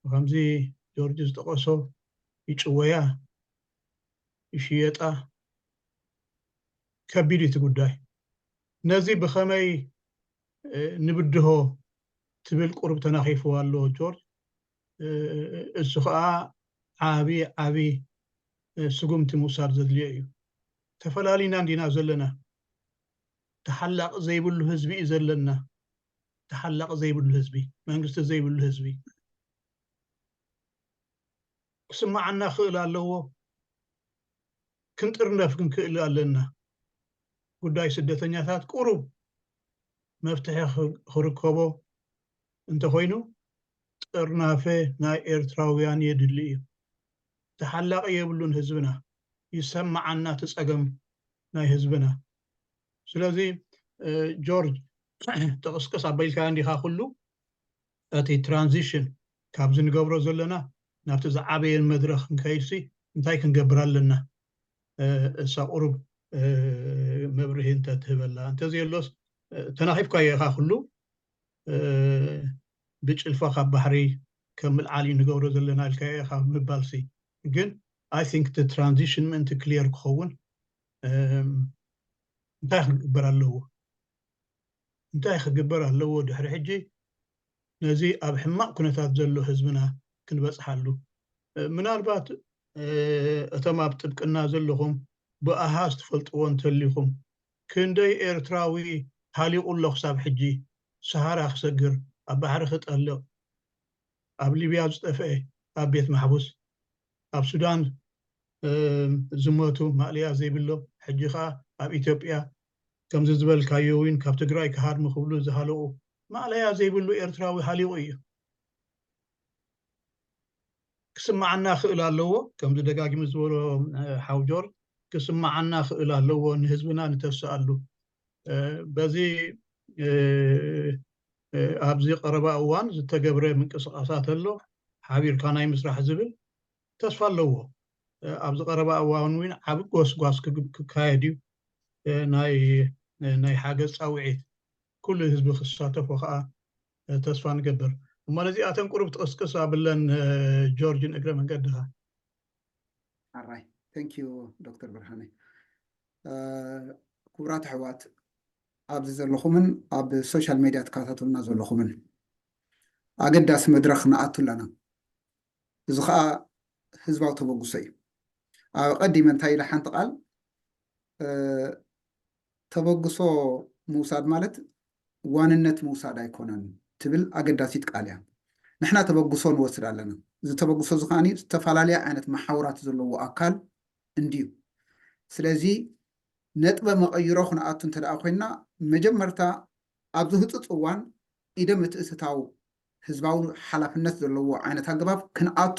ከምዚ ጆርጅ ዝጠቐሶ ይጭወያ፣ ይሽየጣ፣ ከቢድ እዩ እቲ ጉዳይ። ነዚ ብኸመይ ንብድሆ ትብል ቁሩብ ተናኺፍዋ ኣሎ ጆርጅ። እሱ ኸዓ ዓቢ ዓቢ ስጉምቲ ምውሳድ ዘድልዮ እዩ። ተፈላሊና እንዲና ዘለና። ተሓላቒ ዘይብሉ ህዝቢ እዩ ዘለና። ተሓላቒ ዘይብሉ ህዝቢ፣ መንግስቲ ዘይብሉ ህዝቢ። ክስምዓና ክእል ኣለዎ። ክንጥርነፍ ክንክእል ኣለና። ጉዳይ ስደተኛታት ቁሩብ መፍትሒ ክርከቦ እንተኾይኑ ጥርናፈ ናይ ኤርትራውያን የድሊ እዩ። ተሓላቒ የብሉን ህዝብና። ይሰምዓና እቲ ጸገም ናይ ህዝብና። ስለዚ ጆርጅ ጥቕስቅስ ኣበልካያ እንዲኻ ኩሉ እቲ ትራንዚሽን ካብዚ ንገብሮ ዘለና ናብቲ ዝዓበየን መድረኽ ክንከይድሲ እንታይ ክንገብር ኣለና? እሳ ቁሩብ መብርሂ እንተትህበላ እንተዘየሎስ ተናኺፍካዮ ኢኻ ኩሉ ብጭልፋ ካብ ባሕሪ ከም ምልዓል እዩ ንገብሮ ዘለና ኢልካዮ ኢኻ ምባልሲ ግን I think the transition ምእንቲ ክሊየር ክኸውን እንታይ ክግበር ኣለዎ? እንታይ ክግበር ኣለዎ ድሕሪ ሕጂ ነዚ ኣብ ሕማቕ ኩነታት ዘሎ ህዝብና ክንበጽሓሉ? ምናልባት እቶም ኣብ ጥብቅና ዘለኹም ብኣሃዝ ትፈልጥዎ እንተሊኹም ክንደይ ኤርትራዊ ሃሊቑ ኣሎ ክሳብ ሕጂ ሰሃራ ክሰግር ኣብ ባሕሪ ክጠልቕ ኣብ ሊብያ ዝጠፍአ ኣብ ቤት ማሕቡስ ኣብ ሱዳን ዝሞቱ ማእለያ ዘይብሎም ሕጂ ከዓ ኣብ ኢትዮጵያ ከምዚ ዝበልካዮ እውን ካብ ትግራይ ክሃድሙ ክብሉ ዝሃለቁ ማእለያ ዘይብሉ ኤርትራዊ ሃሊቁ እዩ። ክስማዓና ክእል ኣለዎ። ከምዚ ደጋጊሙ ዝበሎ ሓው ጆርጅ ክስማዓና ክእል ኣለዎ። ንህዝብና ንተስኣሉ በዚ ኣብዚ ቀረባ እዋን ዝተገብረ ምንቅስቃሳት ኣሎ ሓቢርካ ናይ ምስራሕ ዝብል ተስፋ ኣለዎ። ኣብዚ ቀረባ እዋን እውን ዓቢ ጎስጓስ ክካየድ እዩ። ናይ ናይ ሓገዝ ፃውዒት ኩሉ ህዝቢ ክሳተፎ ከዓ ተስፋ ንገብር። እሞ ነዚኣተን ቁሩብ ትቕስቅስ ኣብለን ጆርጅ፣ ንእግረ መንገድኻ። ኣራይ፣ thank you ዶክተር ብርሃነ። ክቡራት ኣሕዋት፣ ኣብዚ ዘለኹምን ኣብ ሶሻል ሜድያ ትከታተሉና ዘለኹምን፣ ኣገዳሲ መድረኽ ንኣቱ ኣለና። እዚ ከዓ ህዝባዊ ተበግሶ እዩ። ኣብ ቀዲመ እንታይ ኢለ ሓንቲ ቃል፣ ተበግሶ ምውሳድ ማለት ዋንነት ምውሳድ ኣይኮነን ትብል ኣገዳሲት ቃል እያ። ንሕና ተበግሶ ንወስድ ኣለና። እዚ ተበግሶ እዚ ከዓኒ ዝተፈላለያ ዓይነት መሓውራት ዘለዎ ኣካል እንድዩ። ስለዚ ነጥበ መቐይሮ ክንኣቱ እንተ ደኣ ኮይንና፣ መጀመርታ ኣብዚ ህፁፅ እዋን ኢደ ምትእትታው ህዝባዊ ሓላፍነት ዘለዎ ዓይነት ኣገባብ ክንኣቱ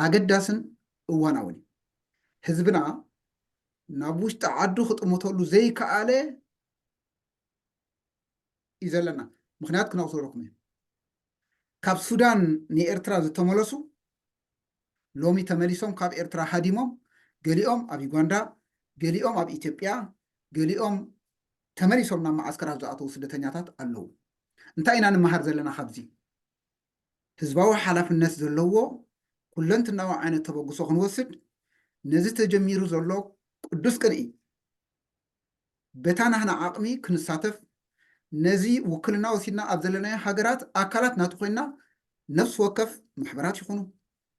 ኣገዳስን እዋናውን እዩ። ህዝብና ናብ ውሽጢ ዓዱ ክጥምተሉ ዘይከኣለ እዩ ዘለና። ምክንያት ክነቕስበለኩም እዩ። ካብ ሱዳን ንኤርትራ ዝተመለሱ ሎሚ ተመሊሶም ካብ ኤርትራ ሃዲሞም፣ ገሊኦም ኣብ ዩጋንዳ፣ ገሊኦም ኣብ ኢትዮጵያ፣ ገሊኦም ተመሊሶም ናብ መዓስከራት ዝኣተዉ ስደተኛታት ኣለዉ። እንታይ ኢና ንመሃር ዘለና ካብዚ? ህዝባዊ ሓላፍነት ዘለዎ ኩለንትናዊ ዓይነት ተበግሶ ክንወስድ፣ ነዚ ተጀሚሩ ዘሎ ቅዱስ ቅንኢ በታ ናህና ዓቕሚ ክንሳተፍ፣ ነዚ ውክልና ወሲድና ኣብ ዘለናዮ ሃገራት ኣካላት ናቱ ኮይንና፣ ነፍሲ ወከፍ ማሕበራት ይኹኑ፣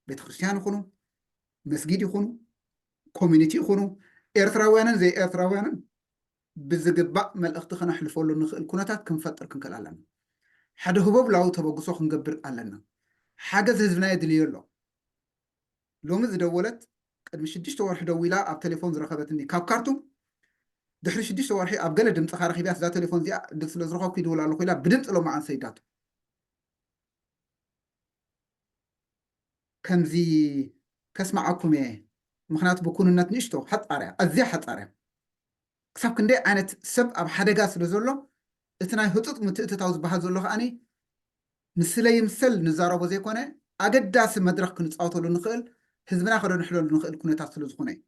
ቤተክርስትያን ይኹኑ፣ መስጊድ ይኹኑ፣ ኮሚኒቲ ይኹኑ፣ ኤርትራውያንን ዘይኤርትራውያንን ብዝግባእ መልእኽቲ ከነሕልፈሉ ንኽእል ኩነታት ክንፈጥር ክንክእል ኣለና። ሓደ ህቦብላዊ ተበግሶ ክንገብር ኣለና። ሓገዝ ህዝብና የድልዮ ኣሎ። ሎሚ ዝደወለት፣ ቅድሚ ሽዱሽተ ወርሒ ደዊላ ኣብ ቴሌፎን ዝረኸበትኒ ካብ ካርቱም፣ ድሕሪ ሽዱሽተ ወርሒ ኣብ ገለ ድምፅኻ ረኺብያ፣ እዛ ቴሌፎን እዚኣ ዕድል ስለ ዝረኸብኩ ይድውል ኣለኹ ኢላ ብድምፂ ሎማዓን ሰይዳቶ። ከምዚ ከስምዓኩም እየ፣ ምኽንያቱ ብኩንነት ንእሽቶ ሓፃር እያ፣ ኣዝያ ሓፃር እያ። ክሳብ ክንደይ ዓይነት ሰብ ኣብ ሓደጋ ስለ ዘሎ፣ እቲ ናይ ህፁፅ ምትእትታው ዝበሃል ዘሎ ከዓኒ ንስለ ይምሰል ንዛረቦ ዘይኮነ፣ ኣገዳሲ መድረኽ ክንፃወተሉ ንኽእል፣ ህዝብና ከደንሕለሉ ንኽእል ኩነታት ስለ ዝኾነ እዩ።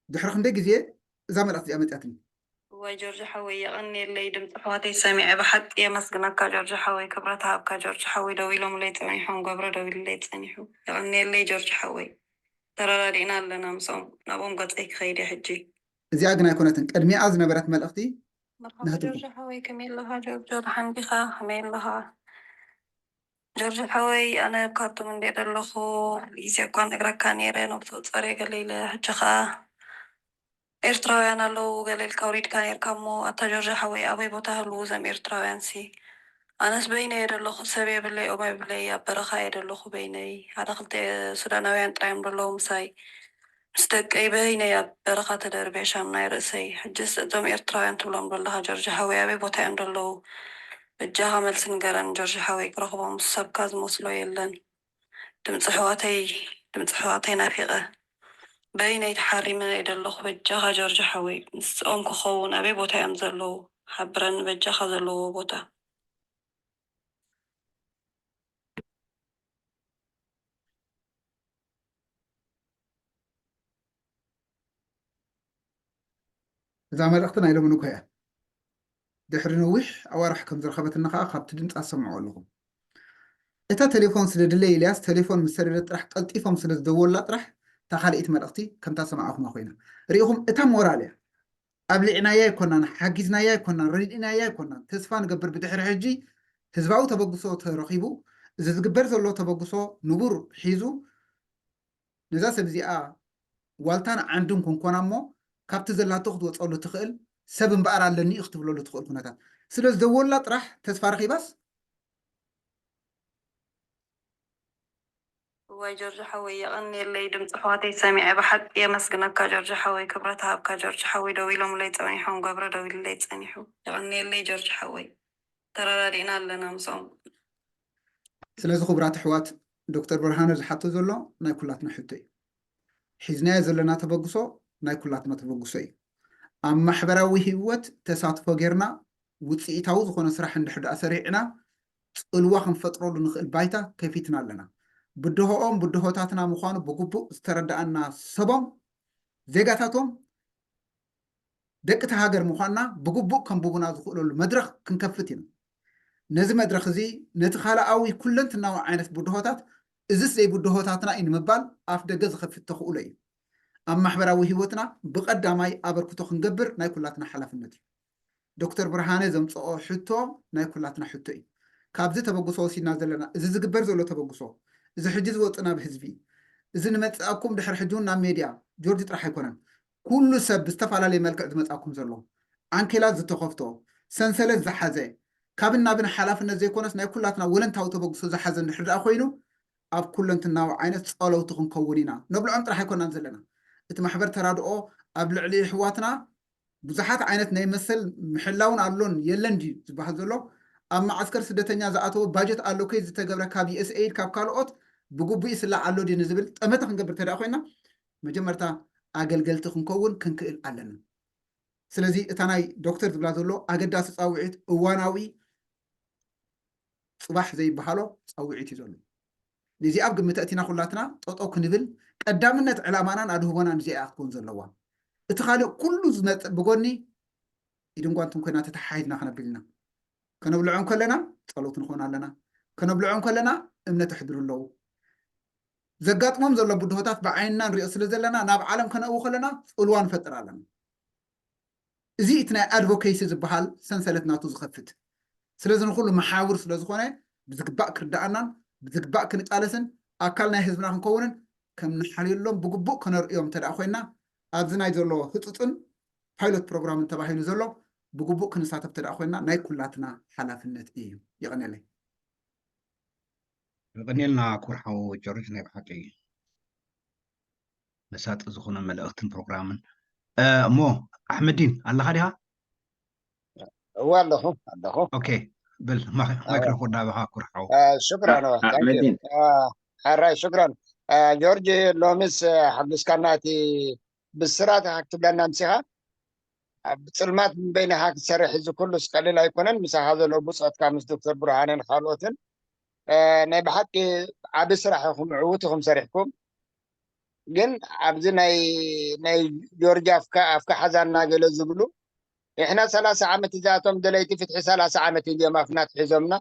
ድሕሪ ክንደይ ግዜ እዛ መልእኽቲ እዚኣ መፅያትኒ። እዋይ ጆርጅ ሓወይ፣ የቐንየለይ። ድምፂ ኣሕዋተይ ሰሚዐ ብሓቂ የመስግነካ ጆርጅ ሓወይ። ክብረት ሃብካ ጆርጅ ሓወይ። ደዊሎምለይ ፀኒሖም፣ ገብረ ደዊሉለይ ፀኒሑ። የቐንየለይ ጆርጅ ሓወይ። ተረዳዲእና ኣለና ምስኦም። ናብኦም ገፀይ ክኸይድ እየ ሕጂ። እዚኣ ግን ኣይኮነትን፣ ቅድሚኣ ዝነበረት መልእኽቲ መርሓባ ጆርጅ ሓወይ፣ ከመይ ኣለኻ ጆርጆ? ደሓን ዲኻ? ከመይ ኣለኻ? ጆርጅ ሓወይ፣ ኣነ ኣብ ካርቱም እንድየ ዘለኹ፣ ግዜ እኳ ነግረካ ነይረ፣ ነብሱ ጸርየ ገለ ኢለ፣ ሕጂ ኸኣ ኤርትራውያን ኣለዉ ገለ ኢልካ ኣውሪድካ ነይርካ እሞ፣ ኣታ ጆርጅ ሓወይ፣ ኣበይ ቦታ ህልዉ እዞም ኤርትራውያን ሲ? ኣነስ በይነይ እየ ዘለኹ፣ ሰብ የብለይ፣ ኦም የብለይ፣ ኣብ በረኻ እየ ዘለኹ በይነይ። ሓደ ክልተ ሱዳናውያን ጥራይ እዮም ዘለዉ ምሳይ። ምስ ደቀይ በይነይ ኣብ በረኻ ተደርብየ ሻም ናይ ርእሰይ። ሕጅስ እዞም ኤርትራውያን ትብሎም ዘለኻ ጆርጅ ሓወይ ኣበይ ቦታ እዮም ዘለዉ? በጃኻ መልሲ ንገረን ጆርጅ ሓወይ ክረኽቦም ሰብካ ዝመስሎ የለን። ድምፂ ኣሕዋተይ ድምፂ ኣሕዋተይ ናፊቐ በይነይ ተሓሪመ እየ ዘለኹ በጃኻ ጆርጅ ሓወይ ምስኦም ክኸውን ኣበይ ቦታ እዮም ዘለዉ? ሓብረኒ በጃኻ ዘለውዎ ቦታ። እዛ መልእኽቲ ናይ ሎሚ ንግሆ እያ። ድሕሪ ነዊሕ ኣዋርሕ ከም ዝረኸበትና ከዓ ካብቲ ድምፃ ዝሰምዖ ኣለኹ። እታ ቴሌፎን ስደድለይ ኢልያስ ቴሌፎን ምስ ሰደደት ጥራሕ ቀልጢፎም ስለ ዝደወሉላ ጥራሕ እታ ካልኣይቲ መልእኽቲ ከምታ ዝሰማዕኹማ ኮይና። ርኢኹም፣ እታ ሞራል እያ። ኣብሊዕናያ ኣይኮናን፣ ሓጊዝናያ ኣይኮናን፣ ረዲእናያ ኣይኮናን። ተስፋ ንገብር ብድሕሪ ሕጂ ህዝባዊ ተበግሶ ተረኺቡ እዚ ዝግበር ዘሎ ተበግሶ ንቡር ሒዙ ነዛ ሰብ እዚኣ ዋልታን ዓንድን ኮንኮና እሞ ካብቲ ዘላቶ ክትወፀሉ ትኽእል ሰብ እምበኣር ኣለኒ እዩ ክትብለሉ ትኽእል ኩነታት ስለ ዝደወላ ጥራሕ ተስፋ ረኺባስ እዋይ ጆርጆ ሓወይ የቐንየለይ ድምፂ ኣሕዋተይ ሰሚዐ ብሓቂ የመስግነካ ጆርጆ ሓወይ ክብረት ሃብካ ጆርጆ ሓወይ ደዊሎምለይ ፀኒሖም ገብረ ደዊሉለይ ፀኒሑ የቐንየለይ ጆርጆ ሓወይ ተረዳዲእና ኣለና ምስኦም። ስለዚ ክቡራት ኣሕዋት ዶክተር ብርሃነ ዝሓቶ ዘሎ ናይ ኩላትና ሕቶ እዩ። ሒዝናዮ ዘለና ተበግሶ ናይ ኩላትና ተበግሶ እዩ። ኣብ ማሕበራዊ ህይወት ተሳትፎ ጌርና ውፅኢታዊ ዝኾነ ስራሕ እንድሕር ደኣ ሰሪዕና ፅልዋ ክንፈጥረሉ ንኽእል ባይታ ከፊትና ኣለና። ብድሆኦም ብድሆታትና ምዃኑ ብግቡእ ዝተረድኣና ሰቦም ዜጋታቶም ደቂ እቲ ሃገር ምዃንና ብግቡእ ከንብቡና ዝኽእለሉ መድረኽ ክንከፍት ኢና። ነዚ መድረኽ እዚ ነቲ ካልኣዊ ኩለንትናዊ ዓይነት ብድሆታት እዝስ ዘይብድሆታትና እዩ ንምባል ኣፍ ደገ ዝኸፍት ተኽእሎ እዩ። ኣብ ማሕበራዊ ህይወትና ብቐዳማይ ኣበርክቶ ክንገብር ናይ ኩላትና ሓላፍነት እዩ። ዶክተር ብርሃነ ዘምፅኦ ሕቶ ናይ ኩላትና ሕቶ እዩ። ካብዚ ተበግሶ ወሲድና ዘለና እዚ ዝግበር ዘሎ ተበግሶ፣ እዚ ሕጂ ዝወፅእ ናብ ህዝቢ፣ እዚ ንመፅኣኩም ድሕሪ ሕጂ እውን ናብ ሜድያ ጆርጅ ጥራሕ ኣይኮነን፣ ኩሉ ሰብ ብዝተፈላለየ መልክዕ ዝመፅኣኩም ዘሎ ዓንኬላት ዝተኸፍቶ ሰንሰለት ዝሓዘ ካብን ናብን ሓላፍነት ዘይኮነስ ናይ ኩላትና ወለንታዊ ተበግሶ ዝሓዘ እንድሕር ደኣ ኮይኑ ኣብ ኩለንትናዊ ዓይነት ፀለውቲ ክንከውን ኢና ነብልዖም ጥራሕ ኣይኮናን ዘለና። እቲ ማሕበር ተራድኦ ኣብ ልዕሊ ኣሕዋትና ብዙሓት ዓይነት ናይ መሰል ምሕላውን ኣሎን የለን ድዩ ዝበሃል ዘሎ? ኣብ መዓስከር ስደተኛ ዝኣተወ ባጀት ኣሎኬት ዝተገብረ ካብ ዩኤስኤይድ ካብ ካልኦት ብግቡእ ይስላዕ ኣሎ ድዩ ንዝብል ጠመተ ክንገብር እንተ ኮይና መጀመርታ ኣገልገልቲ ክንከውን ክንክእል ኣለና። ስለዚ እታ ናይ ዶክተር ዝብላ ዘሎ ኣገዳሲ ፃውዒት እዋናዊ ፅባሕ ዘይበሃሎ ፃውዒት እዩ ዘሎ። ነዚ ኣብ ግምት ኣእቲና ኩላትና ጠጠው ክንብል ቀዳምነት ዕላማናን ኣድህቦናን እዚኣ ክትከውን ዘለዋ። እቲ ካልእ ኩሉ ዝመፅእ ብጎኒ ኢድን ጓንትን ኮይና ተተሓሒዝና ክነብል ኢና። ከነብልዖም ከለና ፀሎት ንኾን ኣለና። ከነብልዖም ከለና እምነት ኣሕድሩ ኣለዉ። ዘጋጥሞም ዘሎ ብድሆታት ብዓይንና ንሪኦ ስለ ዘለና ናብ ዓለም ከነእዊ ከለና ፅልዋ ንፈጥር ኣለና። እዚ እቲ ናይ ኣድቮኬሲ ዝበሃል ሰንሰለት ናቱ ዝኸፍት ስለዚ ንኩሉ መሓውር ስለ ዝኾነ ብዝግባእ ክርዳኣናን ብዝግባእ ክንቃለስን ኣካል ናይ ህዝብና ክንከውንን ከም ንሓልየሎም ብግቡእ ከነርእዮም እንተ ኮይና ኣብዚ ናይ ዘሎ ህፁፅን ፓይሎት ፕሮግራምን ተባሂሉ ዘሎ ብግቡእ ክንሳተፍ እንተ ኮይና ናይ ኩላትና ሓላፍነት እዩ። ይቐነለይ። የቐንየልና ክቡር ሓው ጆርጅ፣ ናይ ብሓቂ መሳጢ ዝኾነ መልእኽትን ፕሮግራምን። እሞ ኣሕመዲን ኣለኻ ዲኻ? እወ ኣለኹ ኣለኹ። ኦኬ፣ በል ማይክሮፎን ናባኻ ክቡር ሓው። ሽክራን። ሓራይ ሽክራን ጆርጅ፣ ሎሚስ ሓጉስካና እቲ ብስራት ኢኻ ክትብለና ኣምሲኻ። ኣብ ጽልማት በይንኻ ክትሰርሕ እዚ ኩሉስ ቀሊል ኣይኮነን። ምሳኻ ዘሎ ብጾትካ ምስ ዶክተር ብርሃነን ካልኦትን ናይ ብሓቂ ዓቢ ስራሕ ኢኹም፣ ዕዉት ኢኹም ሰሪሕኩም። ግን ኣብዚ ናይ ናይ ጆርጅ ኣፍካ ኣፍካ ሓዛና ገለ ዝብሉ ንሕና ሰላሳ ዓመት እዛቶም ደለይቲ ፍትሒ ሰላሳ ዓመት እዮም ኣፍና ትሒዞምና።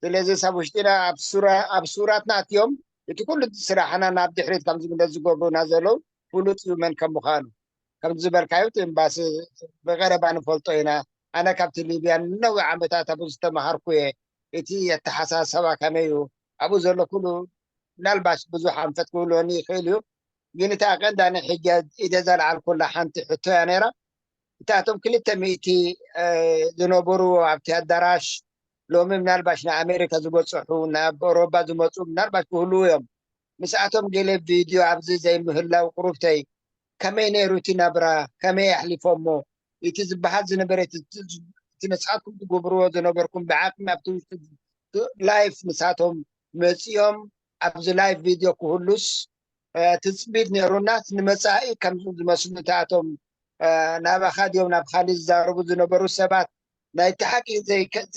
ስለዚ ሰብ ውሽጢና ኣብ ሱራ ኣብ ሱራትና ኣትዮም እቲ ኩሉ ስራሕና ናብ ድሕሪት ከም ዝምለስ ዝገብሩና ዘለዉ ፍሉጥ እዩ መን ከም ምዃኑ። ከም ዝበልካዮ እቲ ኤምባሲ ብቐረባ ንፈልጦ ኢና። ኣነ ካብቲ ሊብያ ንነዊሕ ዓመታት ኣብኡ ዝተመሃርኩ እየ። እቲ ኣተሓሳሰባ ከመይ እዩ ኣብኡ ዘሎ ኩሉ ምናልባሽ ብዙሕ ኣንፈት ክህልወኒ ይኽእል እዩ። ግን እታ ቀንዲ ኣነ ሕጂ ኢደ ዘልዓልኩላ ሓንቲ ሕቶ እያ ነይራ። እታቶም ክልተ ሚእቲ ዝነበሩ ኣብቲ ኣዳራሽ ሎሚ ምናልባሽ ንኣሜሪካ ዝበፅሑ ናብ ኣውሮፓ ዝመፁ ምናልባሽ ክህልዉ እዮም። ምስኣቶም ገለ ቪድዮ ኣብዚ ዘይምህላው ቁሩብተይ ከመይ ነይሩ እቲ ናብራ ከመይ ኣሕሊፎሞ እቲ ዝበሃል ዝነበረ እቲ ንስኻትኩም ትገብርዎ ዝነበርኩም ብዓቅሚ ኣብቲ ውሽጢ ላይፍ ንሳቶም መፂኦም ኣብዚ ላይፍ ቪድዮ ክህሉስ ትፅቢት ነይሩናስ ንመፃኢ ከምዚ ዝመስሉ እታቶም ናባኻ ድዮም ናብ ካሊእ ዝዛረቡ ዝነበሩ ሰባት ናይቲ ሓቂ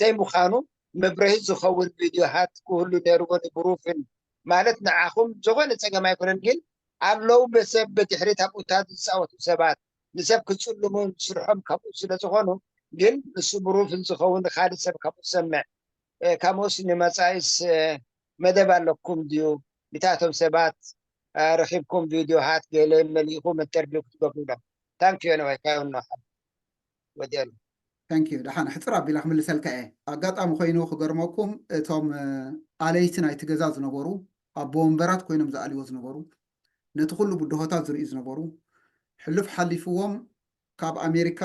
ዘይምዃኑ መብረሂ ዝኸውን ቪድዮሃት ክህሉ ነይርዎ ንብሩፍን ማለት ንዓኹም ዝኾነ ፀገም ኣይኮነን ግን ኣለዉ በሰብ ብድሕሪት ኣብኡታት ዝፃወቱ ሰባት ንሰብ ክፅልሙ ስርሖም ካብኡ ስለ ዝኾኑ ግን ንሱ ብሩፍን ዝኸውን ንካሊእ ሰብ ካብኡ ዝሰምዕ ከምኡስ ንመፃኢስ መደብ ኣለኩም ድዩ? ንታቶም ሰባት ረኺብኩም ቪድዮሃት ገለ መሊእኹም ኢንተርቪው ክትገብሩ ኢሎም። ታንኪዩ ነዋይ ካዮኖ ወዲያሉ። ታንኪዩ ደሓን ሕፅር ኣቢላ ክምልሰልካ እየ። ኣጋጣሚ ኮይኑ ክገርመኩም እቶም ኣለይቲ ናይቲ ገዛ ዝነበሩ ኣቦ ወንበራት ኮይኖም ዝኣልዎ ዝነበሩ ነቲ ኩሉ ብድሆታት ዝርእዩ ዝነበሩ ሕሉፍ ሓሊፍዎም ካብ ኣሜሪካ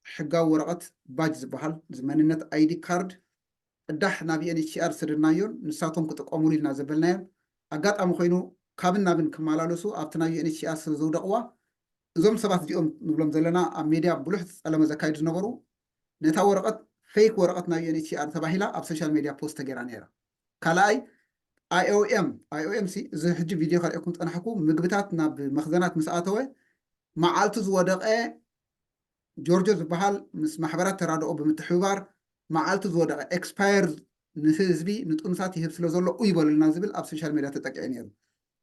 ሕጋዊ ወረቐት ባጅ ዝበሃል መንነት ኣይዲ ካርድ ቅዳሕ ናብ ዩኤንኤችሲኣር ዝሰደድናዮን ንሳቶም ክጥቀሙሉ ኢልና ዘበልናዮም ኣጋጣሚ ኮይኑ ካብን ናብን ክመላለሱ ኣብቲ ናይ ዩኤንኤችሲኣር ስለ ዘውደቕዋ እዞም ሰባት እዚኦም ንብሎም ዘለና ኣብ ሜድያ ብሉሕ ዝፀለመ ዘካይዱ ዝነበሩ ነታ ወረቐት ፌክ ወረቐት ናይ ዩኤንኤችሲኣር ተባሂላ ኣብ ሶሻል ሜድያ ፖስት ተገይራ ነይራ። ካልኣይ ኣይኦኤም ኣይኦኤም ሲ እዚ ሕጂ ቪድዮ ከርእየኩም ፀናሕኩ ምግብታት ናብ መኽዘናት ምስ ኣተወ መዓልቱ ዝወደቐ ጆርጆ ዝበሃል ምስ ማሕበራት ተራድኦ ብምትሕብባር መዓልቱ ዝወደቐ ኤክስፓየር ንህዝቢ ንጥኑሳት ይህብ ስለ ዘሎ ኡይ በሉልና ዝብል ኣብ ሶሻል ሜድያ ተጠቂዑ ነይሩ።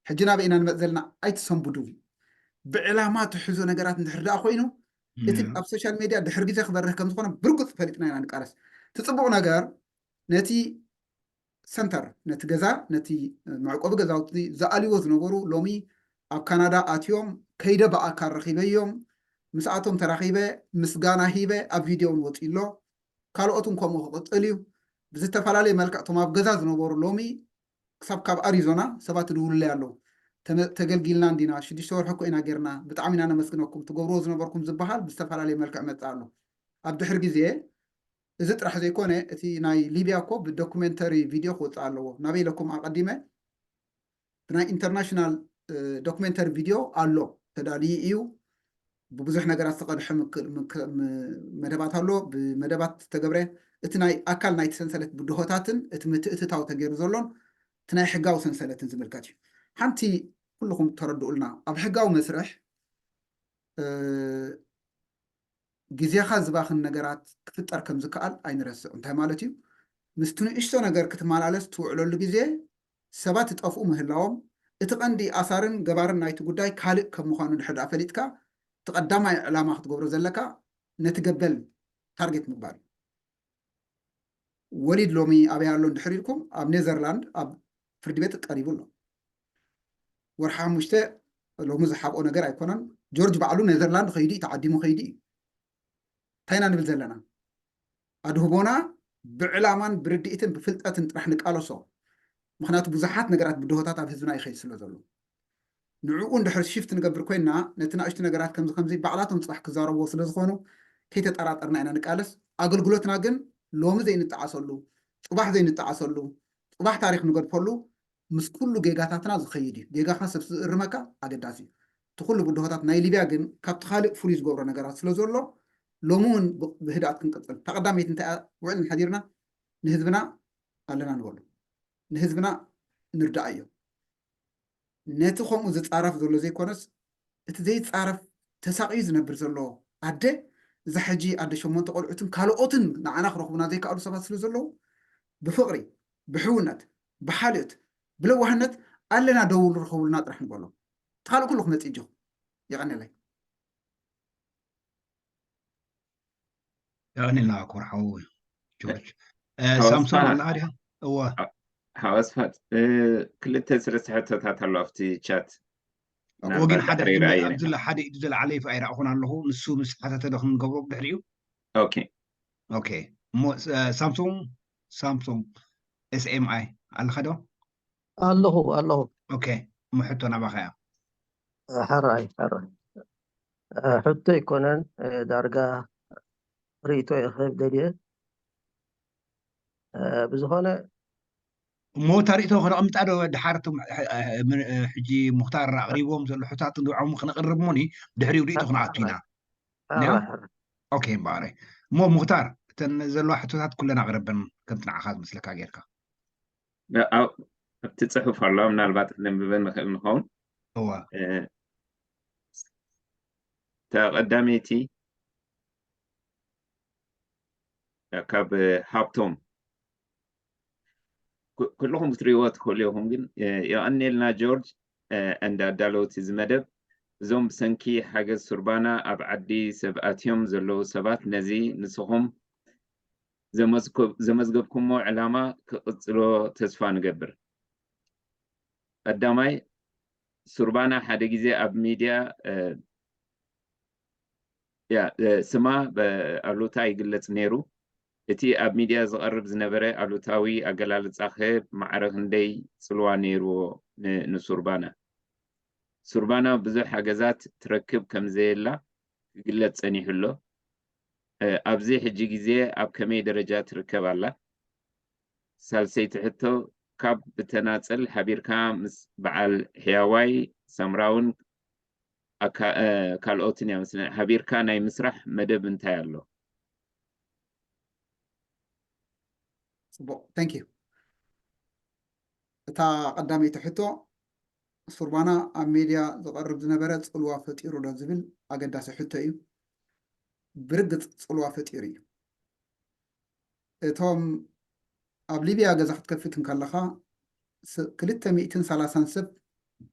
ሕጂ ናበይ ኢና ንመፅ ዘለና ኣይትሰንብዱ። ብዕላማ ትሕዞ ነገራት እንድሕር ደኣ ኮይኑ እቲ ኣብ ሶሻል ሜድያ ድሕር ግዜ ክበርህ ከም ዝኾነ ብርግፅ ፈሊጥና ኢና ንቃለስ። እቲ ፅቡቕ ነገር ነቲ ሰንተር ነቲ ገዛ ነቲ መዕቆቢ ገዛውቲ ዝኣልዎ ዝነበሩ ሎሚ ኣብ ካናዳ ኣትዮም ከይደ ብኣካል ረኺበዮም ምስኣቶም ተራኺበ ምስጋና ሂበ ኣብ ቪድዮ እውን ወፂኡ ኣሎ። ካልኦት እውን ከምኡ ክቕፅል እዩ። ብዝተፈላለየ መልክዕ እቶም ኣብ ገዛ ዝነበሩ ሎሚ ክሳብ ካብ ኣሪዞና ሰባት ይድውሉለይ ኣለዉ። ተመ- ተገልጊልና እንዲና ሽዱሽተ ወርሒ እኮ ኢና ጌርና ብጣዕሚ ኢና ነመስግነኩም ትገብርዎ ዝነበርኩም ዝበሃል ብዝተፈላለየ መልክዕ መፅእ ኣሎ። ኣብ ድሕር ግዜ እዚ ጥራሕ ዘይኮነ እቲ ናይ ሊብያ እኮ ብዶኩሜንተሪ ቪድዮ ክወፅእ ኣለዎ። ናበይ ኢለኩም ኣቐዲመ ብናይ ኢንተርናሽናል ዶኩሜንተሪ ቪድዮ ኣሎ ተዳልዩ እዩ። ብብዙሕ ነገራት ዝተቐድሐ ምክ- ምክ- ም- መደባት ኣሎ። ብመደባት ዝተገብረ እቲ ናይ ኣካል ናይቲ ሰንሰለት ብድሆታትን እቲ ምትእትታው ተገይሩ ዘሎን እቲ ናይ ሕጋዊ ሰንሰለትን ዝምልከት እዩ። ሓንቲ ኩልኹም ተረድኡልና ኣብ ሕጋዊ መስርሕ እ፣ ግዜኻ ዝባኽን ነገራት ክፍጠር ከም ዝከኣል ኣይንረስዕ። እንታይ ማለት እዩ? ምስቲ ንእሽቶ ነገር ክትመላለስ ትውዕለሉ ግዜ ሰባት ይጠፍኡ ምህላዎም እቲ ቀንዲ ኣሳርን ገባርን ናይቲ ጉዳይ ካልእ ከም ምዃኑ ድሕር ደኣ ፈሊጥካ እቲ ቀዳማይ ዕላማ ክትገብሮ ዘለካ ነቲ ገበል ታርጌት ምግባር እዩ። ወሊድ ሎሚ ኣበይ ኣሎ እንድሕር ኢልኩም ኣብ ኔዘርላንድ ኣብ ፍርዲ ቤት ቀሪቡ ኣሎ። ወርሒ ሓሙሽተ ሎሚ ዝሓብኦ ነገር ኣይኮነን። ጆርጅ ባዕሉ ኔዘርላንድ ከይዱ እዩ ተዓዲሙ ከይዱ እዩ። እንታይ ኢና ንብል ዘለና? ኣድህቦና ብዕላማን ብርድኢትን ብፍልጠትን ጥራሕ ንቃለሶ። ምክንያቱ ብዙሓት ነገራት ብድሆታት ኣብ ህዝብና ይኸይድ ስለ ዘሎ ንዕኡ እንድሕር ሽፍት ንገብር ኮይንና ነቲ ናእሽቱ ነገራት ከምዚ ከምዚ ባዕላቶም ፅባሕ ክዛረብዎ ስለ ዝኾኑ ከይተጠራጠርና ኢና ንቃለስ። ኣገልግሎትና ግን ሎሚ ዘይንጠዓሰሉ፣ ፅባሕ ዘይንጠዓሰሉ፣ ፅባሕ ታሪክ ንገድፈሉ ምስ ኩሉ ጌጋታትና ዝኸይድ እዩ። ጌጋኻ ሰብ ዝእርመካ ኣገዳሲ እዩ። እቲ ኩሉ ብድሆታት ናይ ሊብያ ግን ካብቲ ካልእ ፍሉይ ዝገብሮ ነገራት ስለ ዘሎ ሎሚ እውን ብ- ብህድኣት ክንቅፅል። እታ ቀዳመይቲ እንታይ እያ? ውዕል ሓዲርና ንህዝብና ኣለና ንበሉ፣ ንህዝብና ንርዳኣዮ። ነቲ ከምኡ ዝፃረፍ ዘሎ ዘይኮነስ እቲ ዘይፃረፍ ተሳቕዩ ዝነብር ዘሎ ኣደ እዛ ሕጂ ኣደ ሸሞንተ ቆልዑትን ካልኦትን ንዓና ክረኽቡና ዘይከኣሉ ሰባት ስለ ዘለዉ ብፍቕሪ ብሕውነት ብሓልዮት ብለዋህነት ኣለና ደውሉ ርኸቡልና ጥራሕ ንበሎም። እቲ ካልእ ኩሉ ክመፅእ እጆኹም የቐንየለይ። የቐንየልና ክቡር ሓው ጆርጅ። እ፣ ሓወስኻ- ሳምሶን ኣለኻ ዲኻ? እወ። ሓ- ሓወስፋት እ፣ ክልተ ሰለስተ ሕቶታት ኣሎ ኣብቲ ቻት። እኮ ግን ምናልባት ሓደ ድሕሪ ቅድሚ ርኣየን ኣብዚ ኢኻ። ለ- ሓደ ኢዱ ዝለዓለ ይፍ ኣይረኣኹን ኣለኹ። ንሱ ምስ ሓተተ ዶ ክንገብሮ ብድሕሪኡ? ኦኬ። ኦኬ። እሞ እ፣ ሳምሶን ሳምሶን ኤስኤምኣይ ኣለኻ ዶ? ኣለኹ ኣለኹ። ኦኬ። እሞ ሕቶ ናባኻ እያ። ሕራይ ሕራይ። ሕቶ ኣይኮነን፣ ዳርጋ ርእይቶ እየ ክህብ ደልየ። ብዝኾነ እሞ እታ ርእይቶ ከነቐምጣ ዶ ድሓር እቶም ሕጂ ሙክታር ኣቕሪቦም ዘሎ ሕቶታት ንዕኦም ክነቕርብ እሞኒ ድሕሪኡ ርእይቶ ክንኣቱ ኢና። ኦኬ እምበኣረ። እሞ ሙክታር እተን ዘለዋ ሕቶታት ኩለን ኣቕርበን ከምቲ ንዓኻ ዝመስለካ ጌርካ። ኣብቲ ፅሑፍ ኣሎ ምናልባት ክነንብበን ንኽእል ንኸውን። እዋ። እታ ቀዳመይቲ ካብ ሃብቶም ኩልኹም ክትሪእዎ ትኽእሉ ኢኹም ግን የቐንየልና ጆርጅ እንዳ ኣዳለውቲ እዚ መደብ እዞም ብሰንኪ ሓገዝ ሱርባና ኣብ ዓዲ ሰብ ኣትዮም ዘለዉ ሰባት ነዚ ንስኹም ዘመዝገብኩሞ ዕላማ ክቕጽሎ ተስፋ ንገብር። ቀዳማይ ሱርባና ሓደ ግዜ ኣብ ሚድያ ያ ስማ ብኣሉታ ይግለጽ ነይሩ። እቲ ኣብ ሚድያ ዝቐርብ ዝነበረ ኣሉታዊ ኣገላልጻኸ ማዕረ ክንደይ ጽልዋ ነይርዎ ንሱርባና? ሱርባና ብዙሕ ሓገዛት ትረክብ ከም ዘየላ ክግለጽ ጸኒሑ ኣሎ። ኣብዚ ሕጂ ግዜ ኣብ ከመይ ደረጃ ትርከብ ኣላ? ሳልሰይቲ ሕቶ፣ ካብ ብተናጸል ሓቢርካ ምስ በዓል ሕያዋይ ሳምራውን ካልኦትን እያ መስለኒ ሓቢርካ ናይ ምስራሕ መደብ እንታይ ኣሎ? ጽቡቕ፣ thank you። እታ ቀዳመይቲ ሕቶ ሱርባና ኣብ ሜድያ ዝቐርብ ዝነበረ ጽልዋ ፈጢሩ ዶ ዝብል ኣገዳሲ ሕቶ እዩ። ብርግጽ ጽልዋ ፈጢሩ እዩ። እቶም ኣብ ሊብያ ገዛ ክትከፍት እንከለኻ ክልተ ሚእትን ሰላሳን ሰብ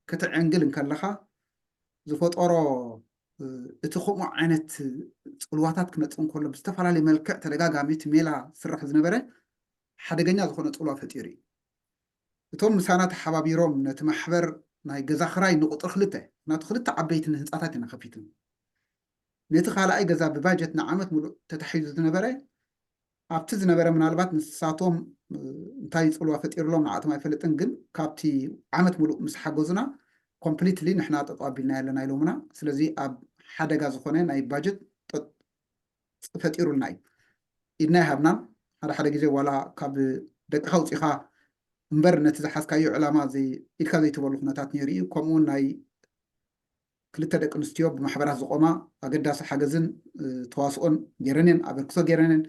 ከተዐንግል እንከለኻ ዝፈጠሮ እቲ ከምኡ ዓይነት ፅልዋታት ክመፅእ እንከሎ ብዝተፈላለየ መልክዕ ተደጋጋሚ እቲ ሜላ ዝስራሕ ዝነበረ ሓደገኛ ዝኾነ ፅልዋ ፈጢሩ እዩ። እቶም ምሳና ተሓባቢሮም ነቲ ማሕበር ናይ ገዛ ክራይ ንቁፅሪ ክልተ ናቱ ክልተ ዓበይቲ ህንፃታት ኢና ከፊትና ነቲ ካልኣይ ገዛ ብባጀት ንዓመት ሙሉእ ተታሒዙ ዝነበረ ኣብቲ ዝነበረ ምናልባት ንሳቶም እንታይ ፅልዋ ፈጢርሎም ንዓቶም ኣይፈልጥን ግን ካብቲ ዓመት ሙሉእ ምስ ሓገዙና ኮምፕሊትሊ ንሕና ጠጠው ኣቢልና ኣለና ኢሎምና ስለዚ ኣብ ሓደጋ ዝኾነ ናይ ባጀት ፈጢሩልና እዩ ኢድና ይሃብናን ሓደ ሓደ ግዜ ዋላ ካብ ደቅኻ ውፂኻ እምበር ነቲ ዝሓዝካዮ ዕላማ ኢድካ ዘይትበሉ ኩነታት ነይሩ እዩ ከምኡውን ናይ ክልተ ደቂ ኣንስትዮ ብማሕበራት ዝቆማ ኣገዳሲ ሓገዝን ተዋስኦን ገይረንን ኣበርክቶ ገይረንን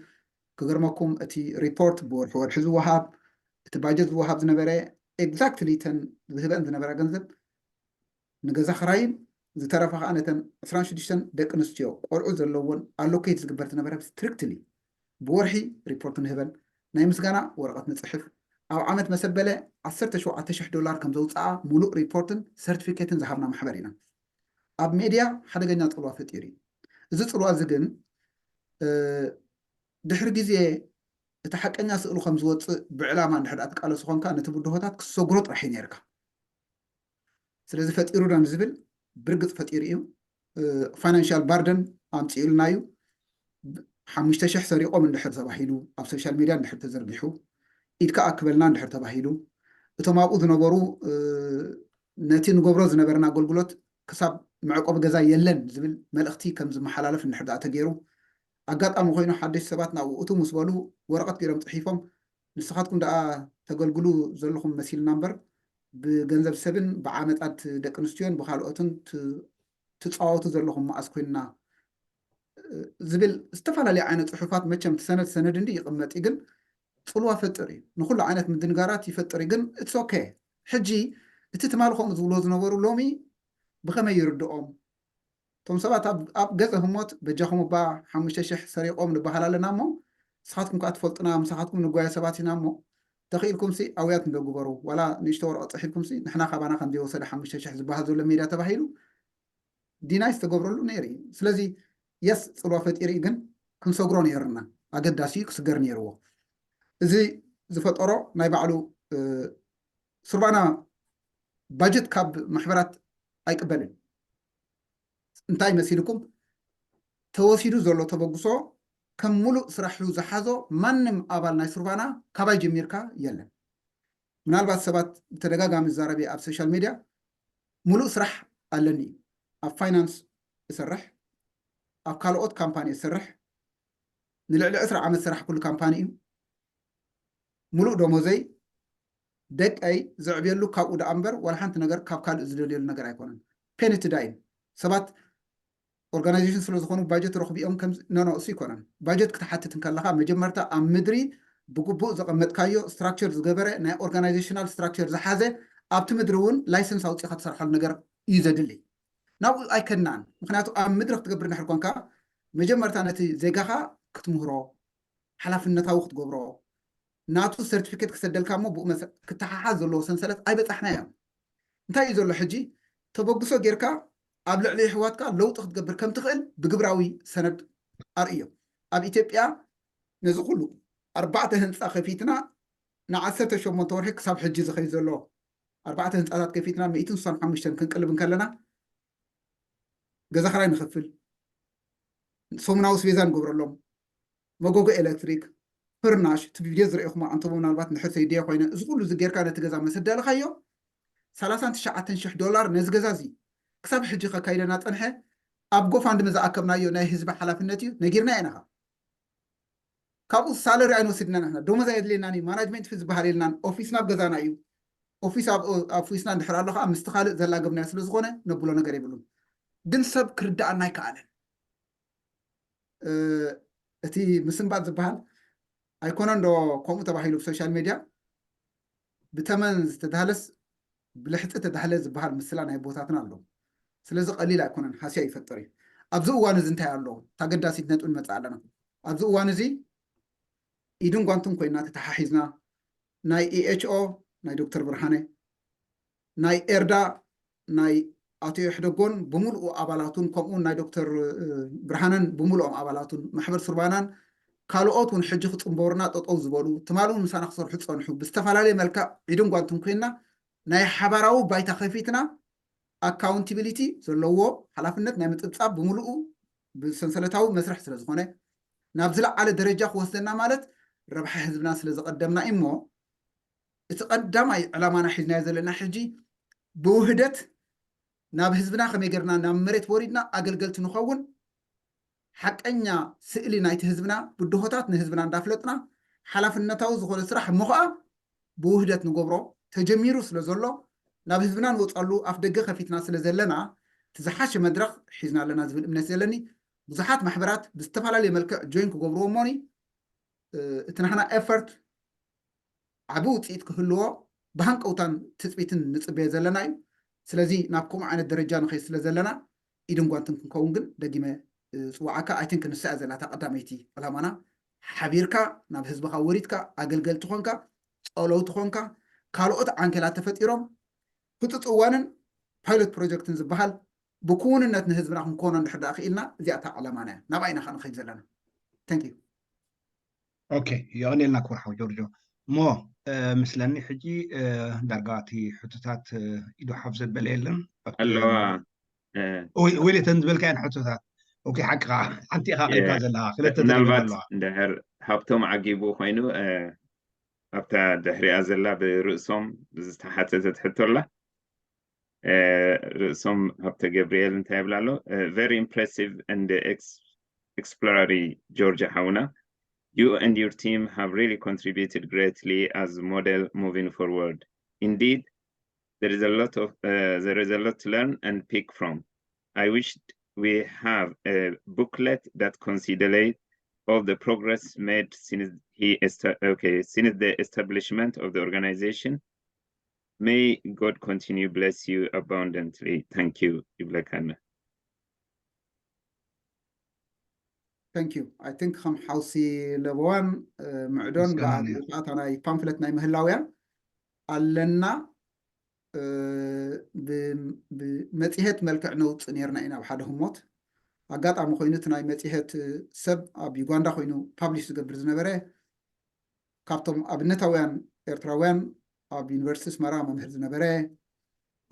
ክገርመኩም እቲ ሪፖርት ብወርሒ ወርሒ ዝወሃብ እቲ ባጀት ዝወሃብ ዝነበረ ኤግዛክትሊ ተን ዝህበን ዝነበራ ገንዘብ ንገዛ ክራይን ዝተረፋ ከዓ ነተን ዕስራን ሽዱሽተን ደቂ ኣንስትዮ ቆልዑ ዘለዎን ኣሎኬት ዝግበር ዝነበረ ስትሪክትሊ ብወርሒ ሪፖርት ንህበን ናይ ምስጋና ወረቐት ንፅሕፍ ኣብ ዓመት መሰበለ ዓሰርተ ሸውዓተ ሽሕ ዶላር ከም ዘውፅኣ ሙሉእ ሪፖርትን ሰርቲፊኬትን ዝሃብና ማሕበር ኢና ኣብ ሜድያ ሓደገኛ ፅልዋ ፈጢሩ እዩ እዚ ፅልዋ እዚ ግን ድሕሪ ግዜ እቲ ሓቀኛ ስእሉ ከም ዝወፅእ ብዕላማ እንድሕር ትቃለሱ ኮንካ ነቲ ብድሆታት ክሰግሮ ጥራሕ እዩ ነርካ ስለዚ ፈጢሩ ዶ ንዝብል ብርግፅ ፈጢሩ እዩ ፋይናንሻል ባርደን ኣምፅኡልና እዩ ሓሙሽተ ሽሕ ሰሪቆም እንድሕር ተባሂሉ ኣብ ሶሻል ሚድያ እንድሕር ተዘርጊሑ ኢድካ ኣክበልና እንድሕር ተባሂሉ እቶም ኣብኡ ዝነበሩ ነቲ ንገብሮ ዝነበርና ኣገልግሎት ክሳብ መዕቆቢ ገዛ የለን ዝብል መልእኽቲ ከም ዝመሓላለፍ እንድሕር ተገይሩ ኣጋጣሚ ኮይኑ ሓደሽ ሰባት ናብኡ እቱ ምስ በሉ ወረቐት ገይሮም ፅሒፎም ንስኻትኩም ደኣ ተገልግሉ ዘለኹም መሲልና እምበር ብገንዘብ ሰብን ብዓመፃት ደቂ ኣንስትዮን ብካልኦትን ትፃወቱ ዘለኹም መኣስ ኮይንና ዝብል ዝተፈላለዩ ዓይነት ፅሑፋት መቸም ትሰነድ ሰነድ እንዲ ይቕመጥ ግን ፅልዋ ፈጥር እዩ ንኩሉ ዓይነት ምድንጋራት ይፈጥር እዩ ግን it's okay ሕጂ እቲ ትማል ከምኡ ዝብሎ ዝነበሩ ሎሚ ብኸመይ ይርድኦም እቶም ሰባት ኣብ ገፀ ህሞት በጃኹም እባ ሓሙሽተ ሽሕ ሰሪቖም ንበሃል ኣለና እሞ ንስኻትኩም ከዓ ትፈልጡና ምሳኻትኩም ንጓየ ሰባት ኢና እሞ ተኽኢልኩም ሲ ኣውያት እንደግበሩ ዋላ ንእሽቶ ወረቐ ፅሒልኩም ሲ ንሕና ካባና ከም ዘይወሰደ ሓሙሽተ ሽሕ ዝበሃል ዘሎ ሜድያ ተባሂሉ ዲናይ ዝተገብረሉ ነይሩ እዩ ስለዚ የስ ፅልዋ ፈጢሩ እዩ ግን ክንሰግሮ ነይርና ኣገዳሲ እዩ ክስገር ነይርዎ እዚ ዝፈጠሮ ናይ ባዕሉ ሱርባና ባጀት ካብ ማሕበራት ኣይቅበልን እንታይ መሲልኩም ተወሲዱ ዘሎ ተበግሶ ከም ሙሉእ ስራሑ ዝሓዞ ማንም ኣባል ናይ ሱርባና ካባይ ጀሚርካ የለን ምናልባት ሰባት ብተደጋጋሚ ዝዛረብ ኣብ ሶሻል ሚድያ ሙሉእ ስራሕ ኣለኒ እዩ ኣብ ፋይናንስ እሰርሕ ኣብ ካልኦት ካምፓኒ እሰርሕ ንልዕሊ ዕስራ ዓመት ስራሕ ኩሉ ካምፓኒ እዩ ሙሉእ ደሞዘይ ደቀይ ዘዕብየሉ ካብኡ ደኣ እምበር ዋላ ሓንቲ ነገር ካብ ካልእ ዝደልየሉ ነገር ኣይኮነን ፔንት ዳይን ሰባት ኦርጋናይዜሽን ስለ ዝኾኑ ባጀት ረኽቢኦም ከም ኖኖ እሱ ይኮነን ባጀት ክትሓትት እንከለኻ መጀመርታ ኣብ ምድሪ ብግቡእ ዘቐመጥካዮ ስትራክቸር ዝገበረ ናይ ኦርጋናይዜሽናል ስትራክቸር ዝሓዘ ኣብቲ ምድሪ እውን ላይሰንስ ኣውፂእካ ትሰርሐሉ ነገር እዩ ዘድሊ ናብኡ ኣይከናን ምክንያቱ ኣብ ምድሪ ክትገብር እንድሕር ኮንካ መጀመርታ ነቲ ዜጋኻ ክትምህሮ ሓላፍነታዊ ክትገብሮ ናቱ ሰርቲፊኬት ክሰደልካ እሞ ብኡ ክትሓሓዝ ዘለዎ ሰንሰለት ኣይበፃሕናዮም እንታይ እዩ ዘሎ ሕጂ ተበግሶ ጌርካ ኣብ ልዕሊ ኣሕዋትካ ለውጢ ክትገብር ከም ትኽእል ብግብራዊ ሰነድ ኣርእዮ ኣብ ኢትዮጵያ ነዚ ኩሉ ኣርባዕተ ህንፃ ከፊትና ንዓሰርተ ሸሞንተ ወርሒ ክሳብ ሕጂ ዝኸይድ ዘሎ ኣርባዕተ ህንፃታት ከፊትና ሚእትን ስሳን ሓሙሽተን ክንቅልብ እንከለና ገዛ ክራይ ንኸፍል ሰሙናዊ ስቤዛ ንገብረሎም መጎጎ ኤሌክትሪክ ፍርናሽ እቲ ቪድዮ ዝረእኹሞ ኣንተሞ ምናልባት ንድሕር ሰይድየ ኮይነ እዚ ኩሉ እዚ ጌርካ ነቲ ገዛ መሰደልኻዮ ሰላሳን ትሽዓተን ሽሕ ዶላር ነዚ ገዛ እዚ ክሳብ ሕጂ ከካይደና ፀንሐ ኣብ ጎፋንድሚ ዝኣከብናዮ ናይ ህዝቢ ሓላፍነት እዩ ነጊርና ኢና ካብኡ ሳለሪ ኣይንወስድና ንሕና ደሞዝ ኣየድልየናን እዩ ማናጅመንት ፊ ዝበሃል የልናን ኦፊስና ኣብ ገዛና እዩ ኦፊስ ኣብ ኦፊስና እንድሕር ኣሎ ከዓ ምስቲ ካልእ ዘላገብናዮ ስለ ዝኾነ ነብሎ ነገር የብሉን ግን ሰብ ክርዳኣና ኣይከኣለን እቲ ምስንባት ዝበሃል ኣይኮነን ዶ ከምኡ ተባሂሉ ብሶሻል ሜድያ ብተመን ዝተዳህለስ ብልሕፂ ተዳህለ ዝበሃል ምስላ ናይ ቦታትና ኣሎ ስለዚ ቀሊል ኣይኮነን ሃስያ ይፈጥር እዩ ኣብዚ እዋን እዚ እንታይ ኣሎ ታገዳሲት ነጥቢ ንመፅእ ኣለና ኣብዚ እዋን እዚ ኢድን ጓንትን ኮይና ተተሓሒዝና ናይ ኢኤችኦ ናይ ዶክተር ብርሃነ ናይ ኤርዳ ናይ ኣቶ የሕደጎን ብምሉኡ ኣባላቱን ከምኡውን ናይ ዶክተር ብርሃነን ብምሉኦም ኣባላቱን ማሕበር ሱርባናን ካልኦት እውን ሕጂ ክፅንበሩና ጠጠው ዝበሉ ትማሊ እውን ምሳና ክሰርሑ ዝፀንሑ ብዝተፈላለየ መልክዕ ኢድን ጓንትን ኮይና ናይ ሓባራዊ ባይታ ከፊትና ኣካውንቲቢሊቲ ዘለዎ ሓላፍነት ናይ ምፅብፃብ ብምሉኡ ብሰንሰለታዊ መስርሕ ስለ ዝኾነ ናብ ዝለዓለ ደረጃ ክወስደና ማለት ረብሓ ህዝብና ስለ ዘቐደምና እሞ እቲ ቀዳማይ ዕላማና ሒዝናዮ ዘለና ሕጂ ብውህደት ናብ ህዝብና ከመይ ገርና ናብ መሬት ወሪድና ኣገልገልቲ ንኸውን ሓቀኛ ስእሊ ናይቲ ህዝብና ብድሆታት ንህዝብና እንዳፍለጥና ሓላፍነታዊ ዝኾነ ስራሕ እሞ ኸዓ ብውህደት ንገብሮ ተጀሚሩ ስለ ዘሎ ናብ ህዝብና ንወፃሉ ኣፍ ደገ ከፊትና ስለ ዘለና እቲ ዝሓሸ መድረኽ ሒዝና ኣለና ዝብል እምነት ዘለኒ ብዙሓት ማሕበራት ብዝተፈላለየ መልክዕ ጆይን ክገብርዎ እሞኒ እቲ ናህና ኤፈርት ዓቢ ውፅኢት ክህልዎ ብሃንቀውታን ትፅቢትን ንፅበዮ ዘለና እዩ ስለዚ ናብ ከምኡ ዓይነት ደረጃ ንኸይ ስለ ዘለና ኢድን ጓንትን ክንከውን ግን ደጊመ ፅዋዓካ ኣይትን ክንስያ ዘላታ ቀዳመይቲ ዕላማና ሓቢርካ ናብ ህዝብኻ ወሪድካ ኣገልገልቲ ኾንካ ፀለውቲ ኾንካ ካልኦት ዓንኬላት ተፈጢሮም ህፁፅ እዋንን ፓይሎት ፕሮጀክትን ዝበሃል ብክውንነት ንህዝብና ክንኮኖ እንድሕር ደኣ ክኢልና እዚኣታ ዕላማና እያ ናብኣ ኢና ከዓ ንኸይድ ዘለና thank you ኦኬ የቐኔልና ክቡር ሓው ጆርጆ እሞ ምስለኒ ሕጂ ዳርጋ እቲ ሕቶታት ኢዱ ሓፍ ዘበለ የለን ኣለዋ ወይለተን ዝበልካየን ሕቶታት ኦኬ ሓቅኻ ሓንቲ ኢኻ ቀሪብካ ዘለኻ ክልተ ምናልባት ኣለዋ እንድሕር ሃብቶም ዓጊቡ ኮይኑ ኣብታ ድሕሪኣ ዘላ ብርእሶም ዝተሓተተት ሕቶ ኣላ ርእሶም ሃብተ ገብርኤል እንታይ ይብላ ኣሎ very impressive and exploratory ጆርጅ ሓውና you and your team have really contributed greatly as model moving forward indeed there is a lot of uh, there is a lot to learn and pick from I wish we have a booklet that considerate all the progress made since he esta- okay since the establishment of the organization may god continue bless you abundantly thank you ይብለካና thank you I think ከም ሓውሲ ለበዋን ምዕዶን ብኣታ ናይ ፓምፍለት ናይ ምህላውያን ኣለና ብመፅሄት መልክዕ ነውፅእ ነርና ኢና ኣብ ሓደ ህሞት ኣጋጣሚ ኮይኑ እቲ ናይ መፅሄት ሰብ ኣብ ዩጋንዳ ኮይኑ ፓብሊሽ ዝገብር ዝነበረ ካብቶም ኣብነታውያን ኤርትራውያን ኣብ ዩኒቨርሲቲ ኣስመራ መምህር ዝነበረ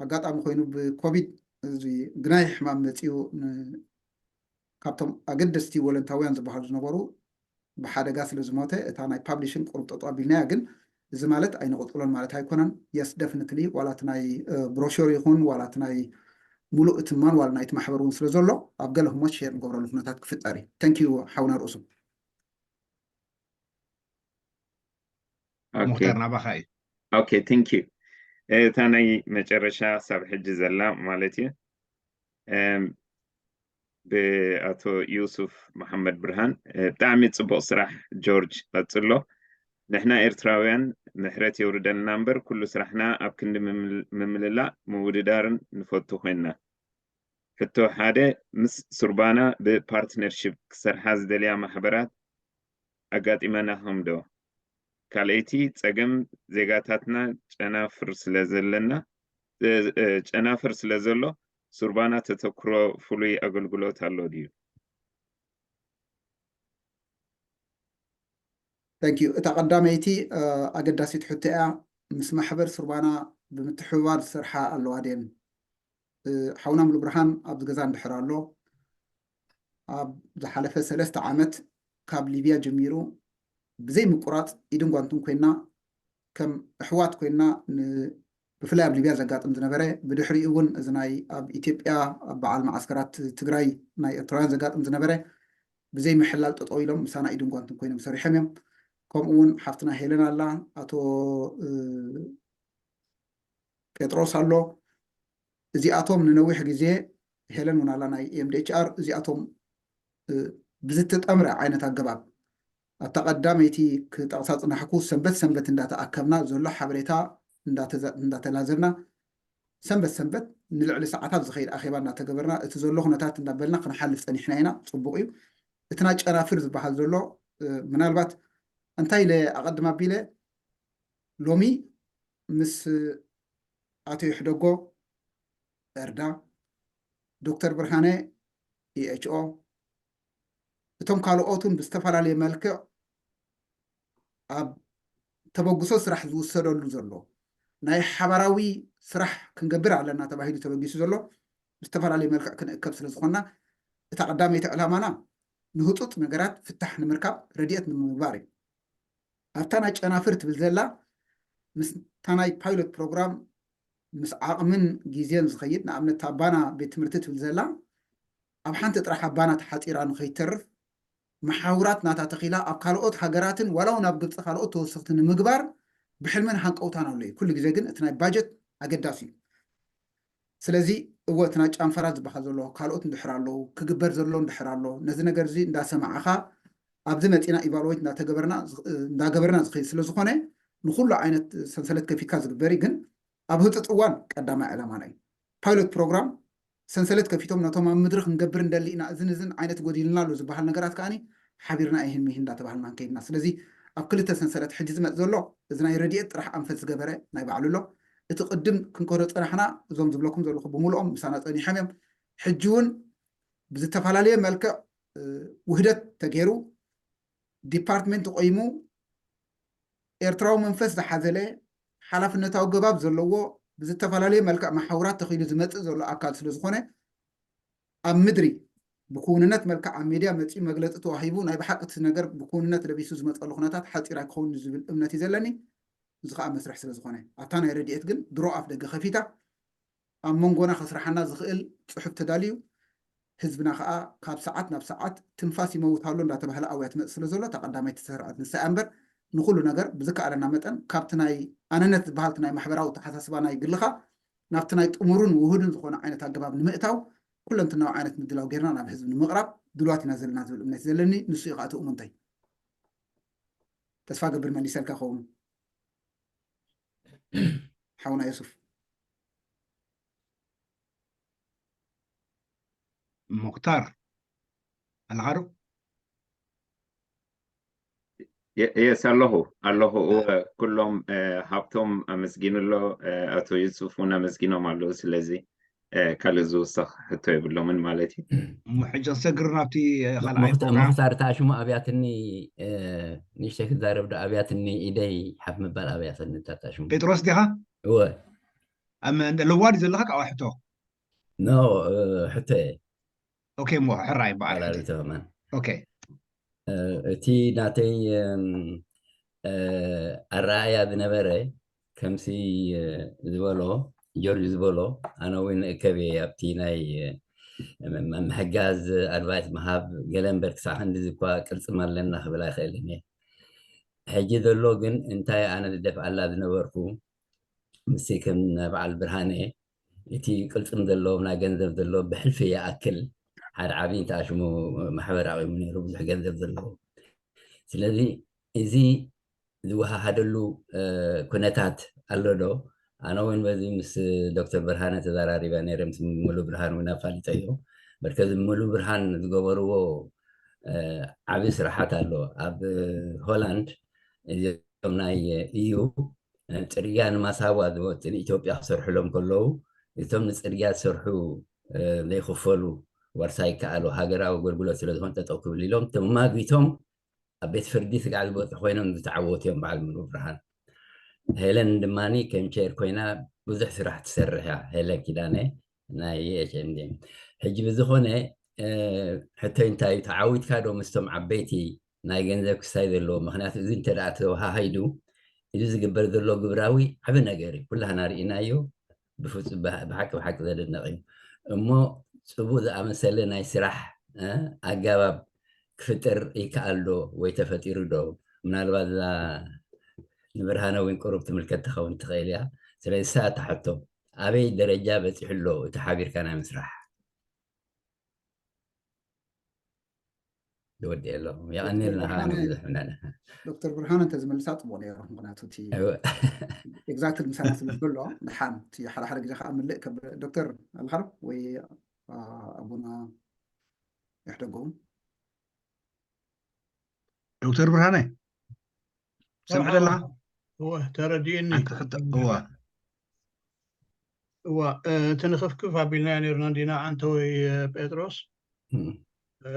ኣጋጣሚ ኮይኑ ብኮቪድ እዚ ግናይ ሕማም መፅኡ ካብቶም ኣገደስቲ ወለንታውያን ዝበሃሉ ዝነበሩ ብሓደጋ ስለ ዝሞተ እታ ናይ ፓብሊሽን ቁሩብ ጠጠው ኣቢልናያ ግን እዚ ማለት ኣይንቕፅሎን ማለት ኣይኮነን yes definitely ዋላ እቲ ናይ ብሮሹር ይኹን ዋላ እቲ ናይ ሙሉእ እቲ ማንዋል ናይቲ ማሕበር እውን ስለ ዘሎ ኣብ ገለ ህሞት ሼር ንገብረሉ ኩነታት ክፍጠር እዩ thank you ሓውና ርእሱ ሙክታር ናባኻ እዩ okay thank you እታ ናይ መጨረሻ ሳብ ሕጂ ዘላ ማለት እዩ ብኣቶ ዩሱፍ መሓመድ ብርሃን ብጣዕሚ ፅቡቕ ስራሕ ጆርጅ ቀፅሎ ንሕና ኤርትራውያን ምሕረት የውርደልና እምበር ኩሉ ስራሕና ኣብ ክንዲ ምምልላእ ምውድዳርን ንፈቱ ኮይንና ሕቶ ሓደ ምስ ሱርባና ብፓርትነርሽፕ ክሰርሓ ዝደልያ ማሕበራት ኣጋጢመናኹም ዶ ካልኣይቲ ፀገም ዜጋታትና ጨናፍር ስለ ዘለና ጨናፍር ስለ ዘሎ ሱርባና ተተክሮ ፍሉይ ኣገልግሎት ኣሎ ድዩ thank you እታ ቀዳመይቲ ኣገዳሲት ሕቶ እያ ምስ ማሕበር ሱርባና ብምትሕብባር ዝሰርሓ ኣለዋ ድየን ሓውና ሙሉ ብርሃን ኣብዚ ገዛ እንድሕር ኣሎ ኣብ ዝሓለፈ ሰለስተ ዓመት ካብ ሊብያ ጀሚሩ ብዘይ ምቁራፅ ኢድን ጓንትን ኮይና ከም ኣሕዋት ኮይና ብፍላይ ኣብ ሊብያ ዘጋጥም ዝነበረ ብድሕሪኡ እውን እዚ ናይ ኣብ ኢትዮጵያ ኣብ በዓል መዓስከራት ትግራይ ናይ ኤርትራውያን ዘጋጥም ዝነበረ ብዘይ ምሕላል ጠጠው ኢሎም ምሳና ኢድን ጓንትን ኮይኖም ሰሪሖም እዮም ከምኡ እውን ሓፍትና ሄለን ኣላ ኣቶ ጴጥሮስ ኣሎ እዚኣቶም ንነዊሕ ግዜ ሄለን እውን ኣላ ናይ ኤምዲኤችኣር እዚኣቶም ብዝተጠምረ ዓይነት ኣገባብ ኣብታ ቀዳመይቲ ክጠቕሳ ፅናሕኩ ሰንበት ሰንበት እንዳተኣከብና ዘሎ ሓበሬታ እንዳተላዘብና ሰንበት ሰንበት ንልዕሊ ሰዓታት ዝኸይድ ኣኼባ እንዳተገበርና እቲ ዘሎ ኩነታት እንዳበልና ክንሓልፍ ፀኒሕና ኢና ፅቡቅ እዩ እቲ ናይ ጨናፍር ዝበሃል ዘሎ ምናልባት እንታይ ኢለ ኣቐድም ኣቢለ ሎሚ ምስ ኣቶ ይሕደጎ እርዳ ዶክተር ብርሃነ፣ ኢኤችኦ፣ እቶም ካልኦትን ብዝተፈላለየ መልክዕ ኣብ ተበግሶ ስራሕ ዝውሰደሉ ዘሎ፣ ናይ ሓባራዊ ስራሕ ክንገብር ኣለና ተባሂሉ ተበጊሱ ዘሎ ብዝተፈላለየ መልክዕ ክንእከብ ስለ ዝኾንና፣ እታ ቀዳመይቲ ዕላማና ንህፁፅ ነገራት ፍታሕ ንምርካብ ረድኤት ንምግባር እዩ። ኣብታ ናይ ጨናፍር ትብል ዘላ ምስታ ናይ ፓይሎት ፕሮግራም ምስ ዓቕምን ግዜን ዝኸይድ፣ ንኣብነት እታ ኣባና ቤት ትምህርቲ ትብል ዘላ ኣብ ሓንቲ ጥራሕ ኣባና ተሓፂራ ንኸይተርፍ፣ መሓውራት ናታ ተኺላ ኣብ ካልኦት ሃገራትን ዋላ እውን ኣብ ግብፂ ካልኦት ተወሰኽቲ ንምግባር ብሕልምን ሃንቀውታን ኣሎ እዩ። ኩሉ ግዜ ግን እቲ ናይ ባጀት ኣገዳሲ እዩ። ስለዚ እወ እቲ ናይ ጫንፈራት ዝበሃል ዘሎ ካልኦት እንድሕር ኣለዉ፣ ክግበር ዘሎ እንድሕር ኣሎ፣ ነዚ ነገር እዚ እንዳሰማዕኻ ኣብዚ መፂና ኢቫሉዌት እንዳተገበርና እንዳገበርና ዝኸይድ ስለ ዝኾነ፣ ንኩሉ ዓይነት ሰንሰለት ከፊትካ ዝግበር እዩ። ግን ኣብ ህፁፅ እዋን ቀዳማይ ዕላማና እዩ። ፓይሎት ፕሮግራም ሰንሰለት ከፊቶም ነቶም ኣብ ምድሪ ክንገብር እንደሊ ኢና፣ እዝን እዝን ዓይነት ጎዲልና ኣሎ ዝበሃል ነገራት ከዓኒ ሓቢርና ይህን ሚህን እንዳተባሃልና ንከይድና። ስለዚ ኣብ ክልተ ሰንሰለት ሕጂ ዝመፅ ዘሎ እዚ ናይ ረድኤት ጥራሕ ኣንፈት ዝገበረ ናይ ባዕሉ ኣሎ። እቲ ቅድም ክንከዶ ፀናሕና እዞም ዝብለኩም ዘለኹ ብምልኦም ምሳና ፀኒሖም እዮም። ሕጂ እውን ብዝተፈላለየ መልክዕ ውህደት ተገይሩ ዲፓርትመንት ቆይሙ ኤርትራዊ መንፈስ ዝሓዘለ ሓላፍነታዊ ገባብ ዘለዎ ብዝተፈላለየ መልክዕ መሓውራት ተኺሉ ዝመፅእ ዘሎ ኣካል ስለ ዝኾነ ኣብ ምድሪ ብክውንነት መልክዕ ኣብ ሚድያ መፂኡ መግለፂ ተዋሂቡ ናይ ብሓቂ እቲ ነገር ብክውንነት ለቢሱ ዝመፀሉ ኩነታት ሓፂር ኣይክኸውን ዝብል እምነት እዩ ዘለኒ። እዚ ከዓ መስርሕ ስለ ዝኾነ ኣብታ ናይ ረድኤት ግን ድሮ ኣፍ ደገ ከፊታ ኣብ መንጎና ከስርሓና ዝኽእል ፅሑፍ ተዳልዩ ህዝብና ከዓ ካብ ሰዓት ናብ ሰዓት ትንፋስ ይመውት ኣሎ እንዳተባህለ ኣውያ ትመፅእ ስለ ዘሎ እታ ቀዳመይቲ ተሰርዐት ንሳ እያ እምበር ንኩሉ ነገር ብዝከኣለና መጠን ካብቲ ናይ ኣነነት ዝበሃልቲ ናይ ማሕበራዊ ተሓሳስባ ናይ ግልኻ ናብቲ ናይ ጥሙሩን ውሁድን ዝኾነ ዓይነት ኣገባብ ንምእታው ኩለንትናዊ ዓይነት ምድላው ጌርና ናብ ህዝቢ ንምቕራብ ድልዋት ኢና ዘለና ዝብል እምነት ዘለኒ። ንሱ እዩ ከዓ እቲ እሙንተይ። ተስፋ ገብር መሊሰልካ ኸውን። ሓውና የሱፍ። ሙክታር ኣለኻዶ? የስ ኣለኹ ኣለኹ። እወ ኩሎም ሃብቶም ኣመስጊኑ ኣሎ፣ ኣቶ ዩሱፍ እውን ኣመስጊኖም ኣለዉ። ስለዚ ካልእ ዝውሰኽ ሕቶ የብሎምን ማለት እዩ። እሞ ሕጂ ክሰግር ናብቲ ካልኣይ ፕሮግራም። ምክታር እታ ሽሙ ኣብያትኒ ንእሽተይ ክዛረብ ዶ ኣብያትኒ ኢደይ ሓፍ ምባል ኣብያትኒ እታ ሽሙ። ጴጥሮስ ዲኻ? እወ። ኣብ ለዋዲ ዘለኻ ካብኣ ሕቶ። ኖ ሕቶ እየ። ኦኬ እሞ ሕራይ በዓል ኣላሪቶ ከማን። ኦኬ። እቲ ናተይ ኣረኣእያ ዝነበረ ከምሲ ዝበሎ ጆርጅ ዝበሎ ኣነ እውን እከብ እየ ኣብቲ ናይ ምሕጋዝ ኣድቫይስ ምሃብ ገለ እምበር ክሳዕ ክንድዚ እኳ ቅልፅም ኣለና ክብል ኣይኽእልን እየ። ሕጂ ዘሎ ግን እንታይ ኣነ ዝደፍኣላ ዝነበርኩ ምስቲ ከም በዓል ብርሃነ እቲ ቅልፅም ዘለዎ ናይ ገንዘብ ዘለዎ ብሕልፊ ይኣክል ሓደ ዓብዪ እንተኣሽሙ ማሕበር ኣቂሙ ነይሩ ብዙሕ ገንዘብ ዘለዎ ስለዚ እዚ ዝወሃሃደሉ ኩነታት ኣሎ ዶ? ኣነ እውን በዚ ምስ ዶክተር ብርሃነ ተዘራሪበ ነይረ ምስ ሙሉ ብርሃን እውን ኣፋሊጠዮ። በርከዚ ሙሉ ብርሃን ዝገበርዎ ዓብዪ ስራሓት ኣሎ ኣብ ሆላንድ እዚኦም ናይ እዩ ፅርግያ ንማሳዋ ዝወፅእ ንኢትዮጵያ ክሰርሕሎም ከለዉ እቶም ንፅርግያ ዝሰርሑ ዘይክፈሉ ዋርሳይ ይከኣሉ ሃገራዊ ኣገልግሎት ስለዝኾን ጠጠው ክብል ኢሎም ተማጊቶም ኣብ ቤት ፍርዲ ስጋዕ ዝበፅሑ ኮይኖም ዝተዓወቱ እዮም በዓል ሙሉ ብርሃን። ሄለን ድማ ከም ቸር ኮይና ብዙሕ ስራሕ ትሰርሕ እያ። ሄለን ኪዳነ ናይ ኤች ኤን ዲ ሕጂ ብዝኾነ ሕቶይ እንታይ እዩ ተዓዊትካ ዶ ምስቶም ዓበይቲ ናይ ገንዘብ ክስታይ ዘለዎ ምክንያቱ እዚ እንተ ተወሃሃይዱ እዚ ዝግበር ዘሎ ግብራዊ ዓቢ ነገር እዩ ኩላህና ርኢናዮ ብፍፁም ብሓቂ ብሓቂ ዘደነቕ እዩ እሞ ፅቡቅ ዝኣመሰለ ናይ ስራሕ ኣጋባብ ክፍጥር ይከኣል ዶ ወይ ተፈጢሩ ዶ ምናልባት እዛ ንብርሃነ እውን ቅሩብ ትምልከት ትኸውን ትኽእል እያ ስለዚ ሳታ ሕቶ ኣበይ ደረጃ በፂሑ ኣሎ እቲ ሓቢርካ ናይ ምስራሕ ይወዲ ኣሎ የቐኒልና ብዙሕ ምናለ ዶክተር ብርሃን እንተዝመልሳ ፅቡቅ ነይሩ ምክንያቱ እቲ ኤግዛክትሊ ምሳና ስለ ዝብሎ ድሓን እቲ ሓደ ሓደ ግዜ ከዓ ምልእ ዶክተር ኣልሃር ወይ ኣቡና ይሕደጎም ዶክተር ብርሃነ ሰምዕ ዘለካ ተረዲእኒ እዋ እዋ፣ እ፣ ትንኽፍክፍ ኣቢልናዮ ነርና እንዲና፣ ዓንተወይ፣ እ፣ ጴጥሮስ። እም። እ፣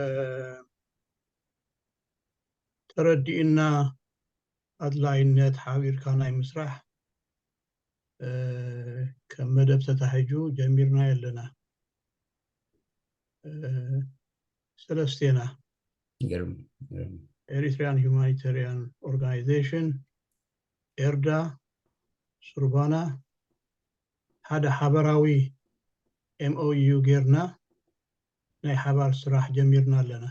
ተረዲእና ኣድላይነት ሓቢርካ ናይ ምስራሕ፣ እ፣ ከም መደብ ተታሒዙ ጀሚርናዮ ኣለና። እ፣ ሰለስቴና፣ ይገርም፣ ይገርም። ኤሪትሪያን ሁማኒታሪያን ኦርጋናይዜሽን፣ ኤርዳ፣ ሱርባና፣ ሓደ ሓበራዊ ኤም ኦ ዩ ጌርና ናይ ሓባር ስራሕ ጀሚርና ኣለና።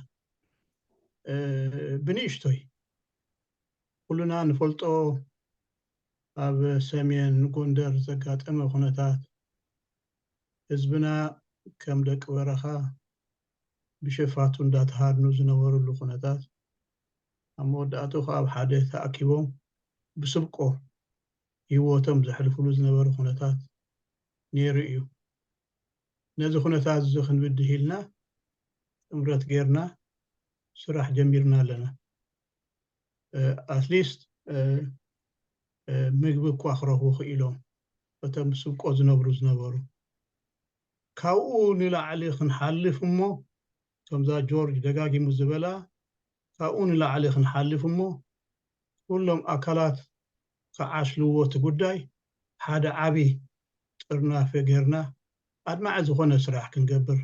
እ፣ ብንእሽቶይ ኩልና ንፈልጦ ኣብ ሰሜን ጎንደር ዘጋጠመ ኩነታት፣ ህዝብና ከም ደቂ በረኻ ብሸፋቱ እንዳተሃድኑ ዝነበሩሉ ኩነታት፣ ኣብ መወዳእትኡ ከኣ ኣብ ሓደ ተኣኪቦም ብስብቆ ህይወቶም ዘሕልፉሉ ዝነበሩ ኩነታት ነይሩ እዩ። ነዚ ኩነታት እዚ ክንብድህ ኢልና ጥምረት ጌርና ስራሕ ጀሚርና ኣለና። እ፣ ኣትሊስት፣ እ፣ እ፣ ምግቢ እኳ ክረኽቡ ክኢሎም፣ እቶም ብስብቆ ዝነብሩ ዝነበሩ። ካብኡ ንላዕሊ ክንሓልፍ እሞ፣ ከምዛ ጆርጅ ደጋጊሙ ዝበላ፣ ካብኡ ንላዕሊ ክንሓልፍ እሞ፣ ኩሎም ኣካላት ክዓስልዎ እቲ ጉዳይ፣ ሓደ ዓቢ ጥርናፈ ጌርና ኣድማዒ ዝኾነ ስራሕ ክንገብር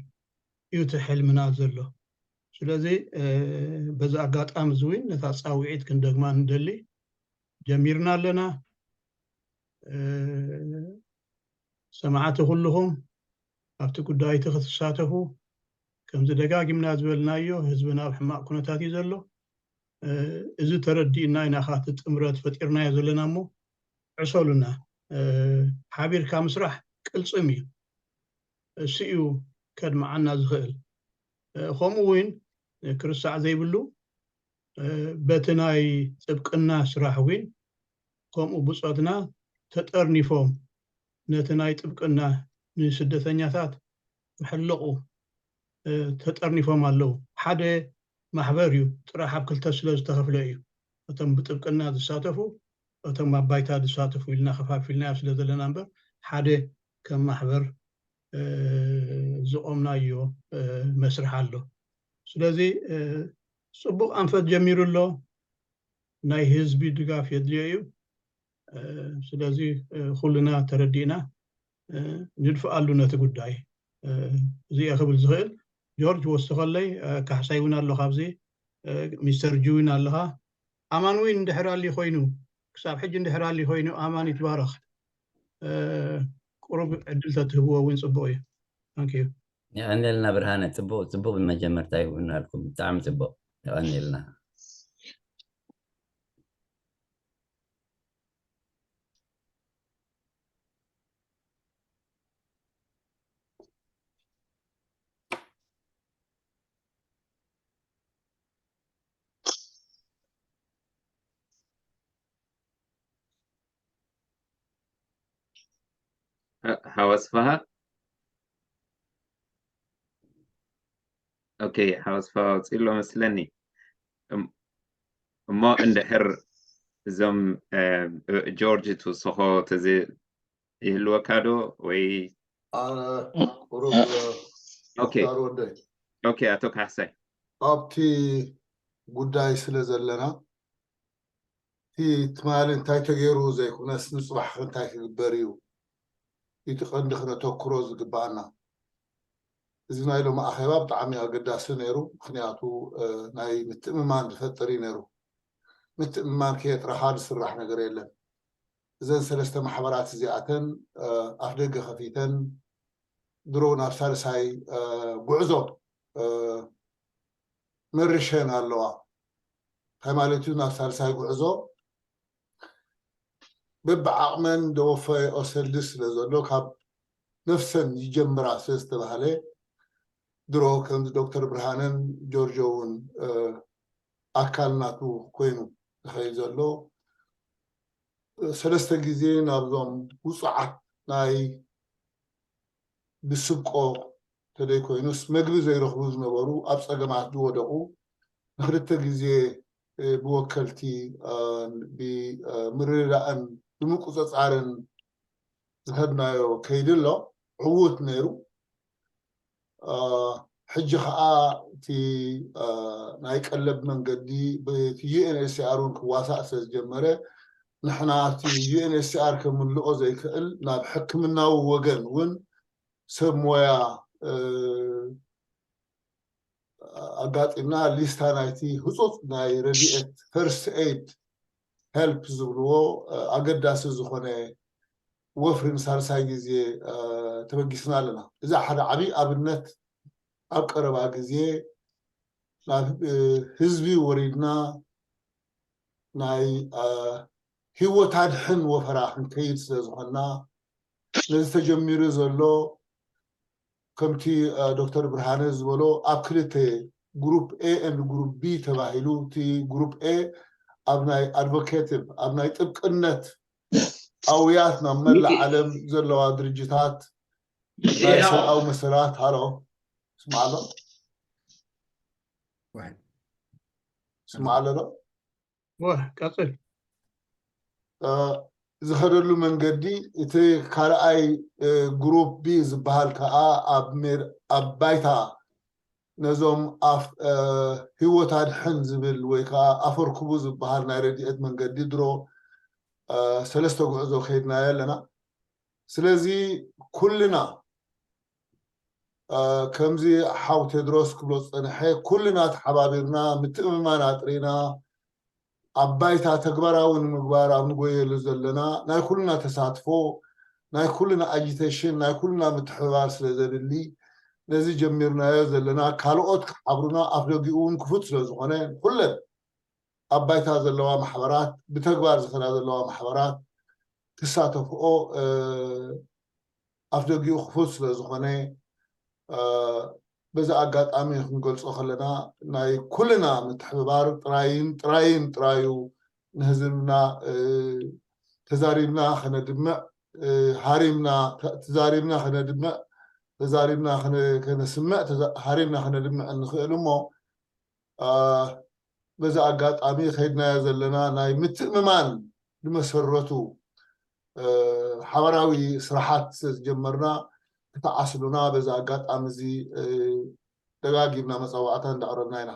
እዩ እቲ ሕልምና ዘሎ። ስለዚ፣ እ፣ በዚ ኣጋጣሚ እዚ እውን ነታ ጻውዒት ክንደግማ ንደሊ፣ ጀሚርና ኣለና። እ፣ ሰማዕቲ ኩልኹም ኣብቲ ጉዳይ እቲ ክትሳተፉ፣ ከምዚ ደጋጊምና ዝበልናዮ፣ ህዝብና ኣብ ሕማቕ ኩነታት እዩ ዘሎ። እ፣ እዚ ተረዲእና ኢና ኻቲ ጥምረት ፈጢርናዮ ዘለና እሞ፣ ዕሰሉና። እ፣ ሓቢርካ ምስራሕ ቅልጽም እዩ። እሱ እዩ ከድምዓና ዝኽእል። እ፣ ከምኡ እውን፣ እ፣ ክርሳዕ ዘይብሉ፣ እ፣ በቲ ናይ ጥብቅና ስራሕ እውን ከምኡ ብጾትና ተጠርኒፎም ነቲ ናይ ጥብቅና ንስደተኛታት ክሕልቑ፣ እ፣ ተጠርኒፎም ኣለዉ። ሓደ ማሕበር እዩ፣ ጥራሕ ኣብ ክልተ ስለ ዝተኸፍለ እዩ። እቶም ብጥብቅና ዝሳተፉ፣ እቶም ኣብ ባይታ ዝሳተፉ ኢልና ከፋፊልናዮ ስለ ዘለና እምበር፣ ሓደ ከም ማሕበር፣ እ፣ ዝቖምናዮ፣ እ፣ መስርሕ ኣሎ። ስለዚ፣ እ፣ ጽቡቕ ኣንፈት ጀሚሩ ኣሎ። ናይ ህዝቢ ድጋፍ የድልዮ እዩ። እ፣ ስለዚ፣ እ፣ ኩልና ተረዲእና፣ እ፣ ንድፍኣሉ ነቲ ጉዳይ። እ፣ እዚ እየ ክብል ዝኽእል። ጆርጅ ወስኸለይ፣ እ፣ ካሕሳይ እውን ኣሎ ካብዚ፣ እ፣ ሚስተር ጂ እውን ኣለኻ። ኣማን እውን እንድሕር ኣልዩ ኮይኑ፣ ክሳብ ሕጂ እንድሕር ኣልዩ ኮይኑ፣ ኣማን ይትባረኽ። እ፣ ቁሩብ ዕድል ተትህብዎ እውን ጽቡቕ እዩ። ታንክ ዩ። የቐንየልና ብርሃነ፣ ጽቡቕ፣ ጽቡቕ መጀመርታ ይሁንልኩም። ብጣዕሚ ጽቡቕ። የቐንየልና። ሓወስፋሃ። ኦኬ፣ ሓወስፋሃ ወፂሎ መስለኒ። እም-፣ እሞ እንድሕር እዞም፣ እ፣ ጆርጅ ትውስኾ ተዘ-፣ ይህልወካ ዶ ወይ? ኣነ ቁሩብ፣ እ፣ ኦኬ። ሙክታር ወደይ። ኦኬ፣ ኣቶ ካሕሳይ። ኣብቲ ጉዳይ ስለ ዘለና፣ እቲ ትማሊ እንታይ ተገይሩ ዘይኮነስ፣ ንጽባሕ እንታይ ክግበር እዩ፣ እቲ ቀንዲ ክነተኩሮ ዝግባኣና። እዚ ናይ ሎሚ ኣኼባ ብጣዕሚ ኣገዳሲ ነይሩ፣ ምኽንያቱ፣ እ፣ ናይ ምትእምማን ዝፈጥር እዩ ነይሩ። ምትእምማን ከየጥረኻ ዝስራሕ ነገር የለን። እዘን ሰለስተ ማሕበራት እዚኣተን፣ እ፣ ኣፍደገ ከፊተን ድሮ ናብ ሳልሳይ፣ እ፣ ጉዕዞ፣ እ፣ መሪሸን ኣለዋ። እንታይ ማለት እዩ? ናብ ሳልሳይ ጉዕዞ በብዓቕመን ደወፈ ኦሰልዲ ስለ ዘሎ፣ ካብ ነፍሰን ይጀምራ ስለ ዝተባህለ፣ ድሮ ከምዚ ዶክተር ብርሃነን ጆርጆ እውን፣ እ፣ ኣካል ናቱ ኮይኑ ዝኸይድ ዘሎ፣ ሰለስተ ግዜ ናብዞም ውጹዓት ናይ ብስብቆ ተደይ ኮይኑስ መግቢ ዘይረኽቡ ዝነበሩ ኣብ ጸገማት ዝወደቑ ንክልተ ግዜ፣ እ፣ ብወከልቲ፣ እ፣ ብ-፣ እ፣ ምርድዳእን ብምቁጽጻርን ዝኸድናዮ ከይዲ ኣሎ፣ ዕዉት ነይሩ። ሕጂ ከዓ እቲ ናይ ቀለብ መንገዲ ብቲ ዩኤንኤችሲኣር እውን ክዋሳእ ስለ ዝጀመረ፣ ንሕና እቲ ዩኤንኤችሲኣር ከምልኦ ዘይክእል ናብ ሕክምናዊ ወገን እውን ሰብ ሞያ ኣጋጢምና፣ ሊስታ ናይቲ ህፁፅ ናይ ረድኤት ፈርስት ኤድ ሄልፕ ዝብልዎ ኣገዳሲ ዝኾነ ወፍሪ ንሳልሳይ ግዜ ተበጊስና ኣለና። እዚ ሓደ ዓብዪ ኣብነት፣ ኣብ ቀረባ ግዜ ናብ ህዝቢ ወሪድና ናይ ህይወት ኣድሕን ወፈራ ክንከይድ ስለ ዝኾንና፣ ነዚ ተጀሚሩ ዘሎ ከምቲ ዶክተር ብርሃነ ዝበሎ ኣብ ክልተ ግሩፕ ኤ ኤንድ ግሩፕ ቢ ተባሂሉ፣ እቲ ግሩፕ ኤ ኣብ ናይ ኣድቮኬቲቭ፣ ኣብ ናይ ጥብቅነት ኣውያት ናብ መላእ ዓለም ዘለዋ ድርጅታት ናይ ሰብኣዊ መሰላት። ሃሎ፣ ስማዕ ኣሎ፣ ስማዕ ኣሎ ዶ? ቀፅል። ዝኸደሉ መንገዲ፣ እቲ ካልኣይ ግሩፕ ቢ ዝበሃል ከዓ ኣብ ባይታ ነዞም ህይወት ኣድሕን ዝብል ወይ ከዓ ኣፈርክቡ ዝበሃል ናይ ረድኤት መንገዲ ድሮ ሰለስተ ጉዕዞ ከይድናዮ ኣለና። ስለዚ ኩልና ከምዚ ሓው ቴድሮስ ክብሎ ዝፀንሐ፣ ኩልና ተሓባቢርና ምትእምማን ኣጥሪና ኣብ ባይታ ተግባራዊ ንምግባር ኣብ ንጎየሉ ዘለና ናይ ኩልና ተሳትፎ፣ ናይ ኩልና ኣጂቴሽን፣ ናይ ኩልና ምትሕብባር ስለ ዘድሊ፣ ነዚ ጀሚርናዮ ዘለና ካልኦት ክሓብሩና ኣፍደጊኡ እውን ክፉት ስለ ዝኾነ፣ ኩለን ኣብ ባይታ ዘለዋ ማሕበራት፣ ብተግባር ዝኸዳ ዘለዋ ማሕበራት ክሳተፍኦ ኣፍደጊኡ ክፉት ስለ ዝኾነ፣ በዚ ኣጋጣሚ ክንገልፆ ከለና ናይ ኩልና ምትሕብባር ጥራይን ጥራይን ጥራዩ ንህዝብና ተዛሪብና ከነድምዕ፣ ሃሪምና ተዛሪብና ከነድምዕ፣ ተዛሪብና ከነስምዕ፣ ሃሪምና ከነድምዕ እንኽእል እሞ፣ በዚ ኣጋጣሚ ከይድናዮ ዘለና ናይ ምትእምማን ዝመሰረቱ ሓበራዊ ስራሓት ስለ ዝጀመርና፣ ክትዓስሉና በዚ ኣጋጣሚ እዚ ደጋጊምና መፀዋዕታ እንዳቕረብና ኢና።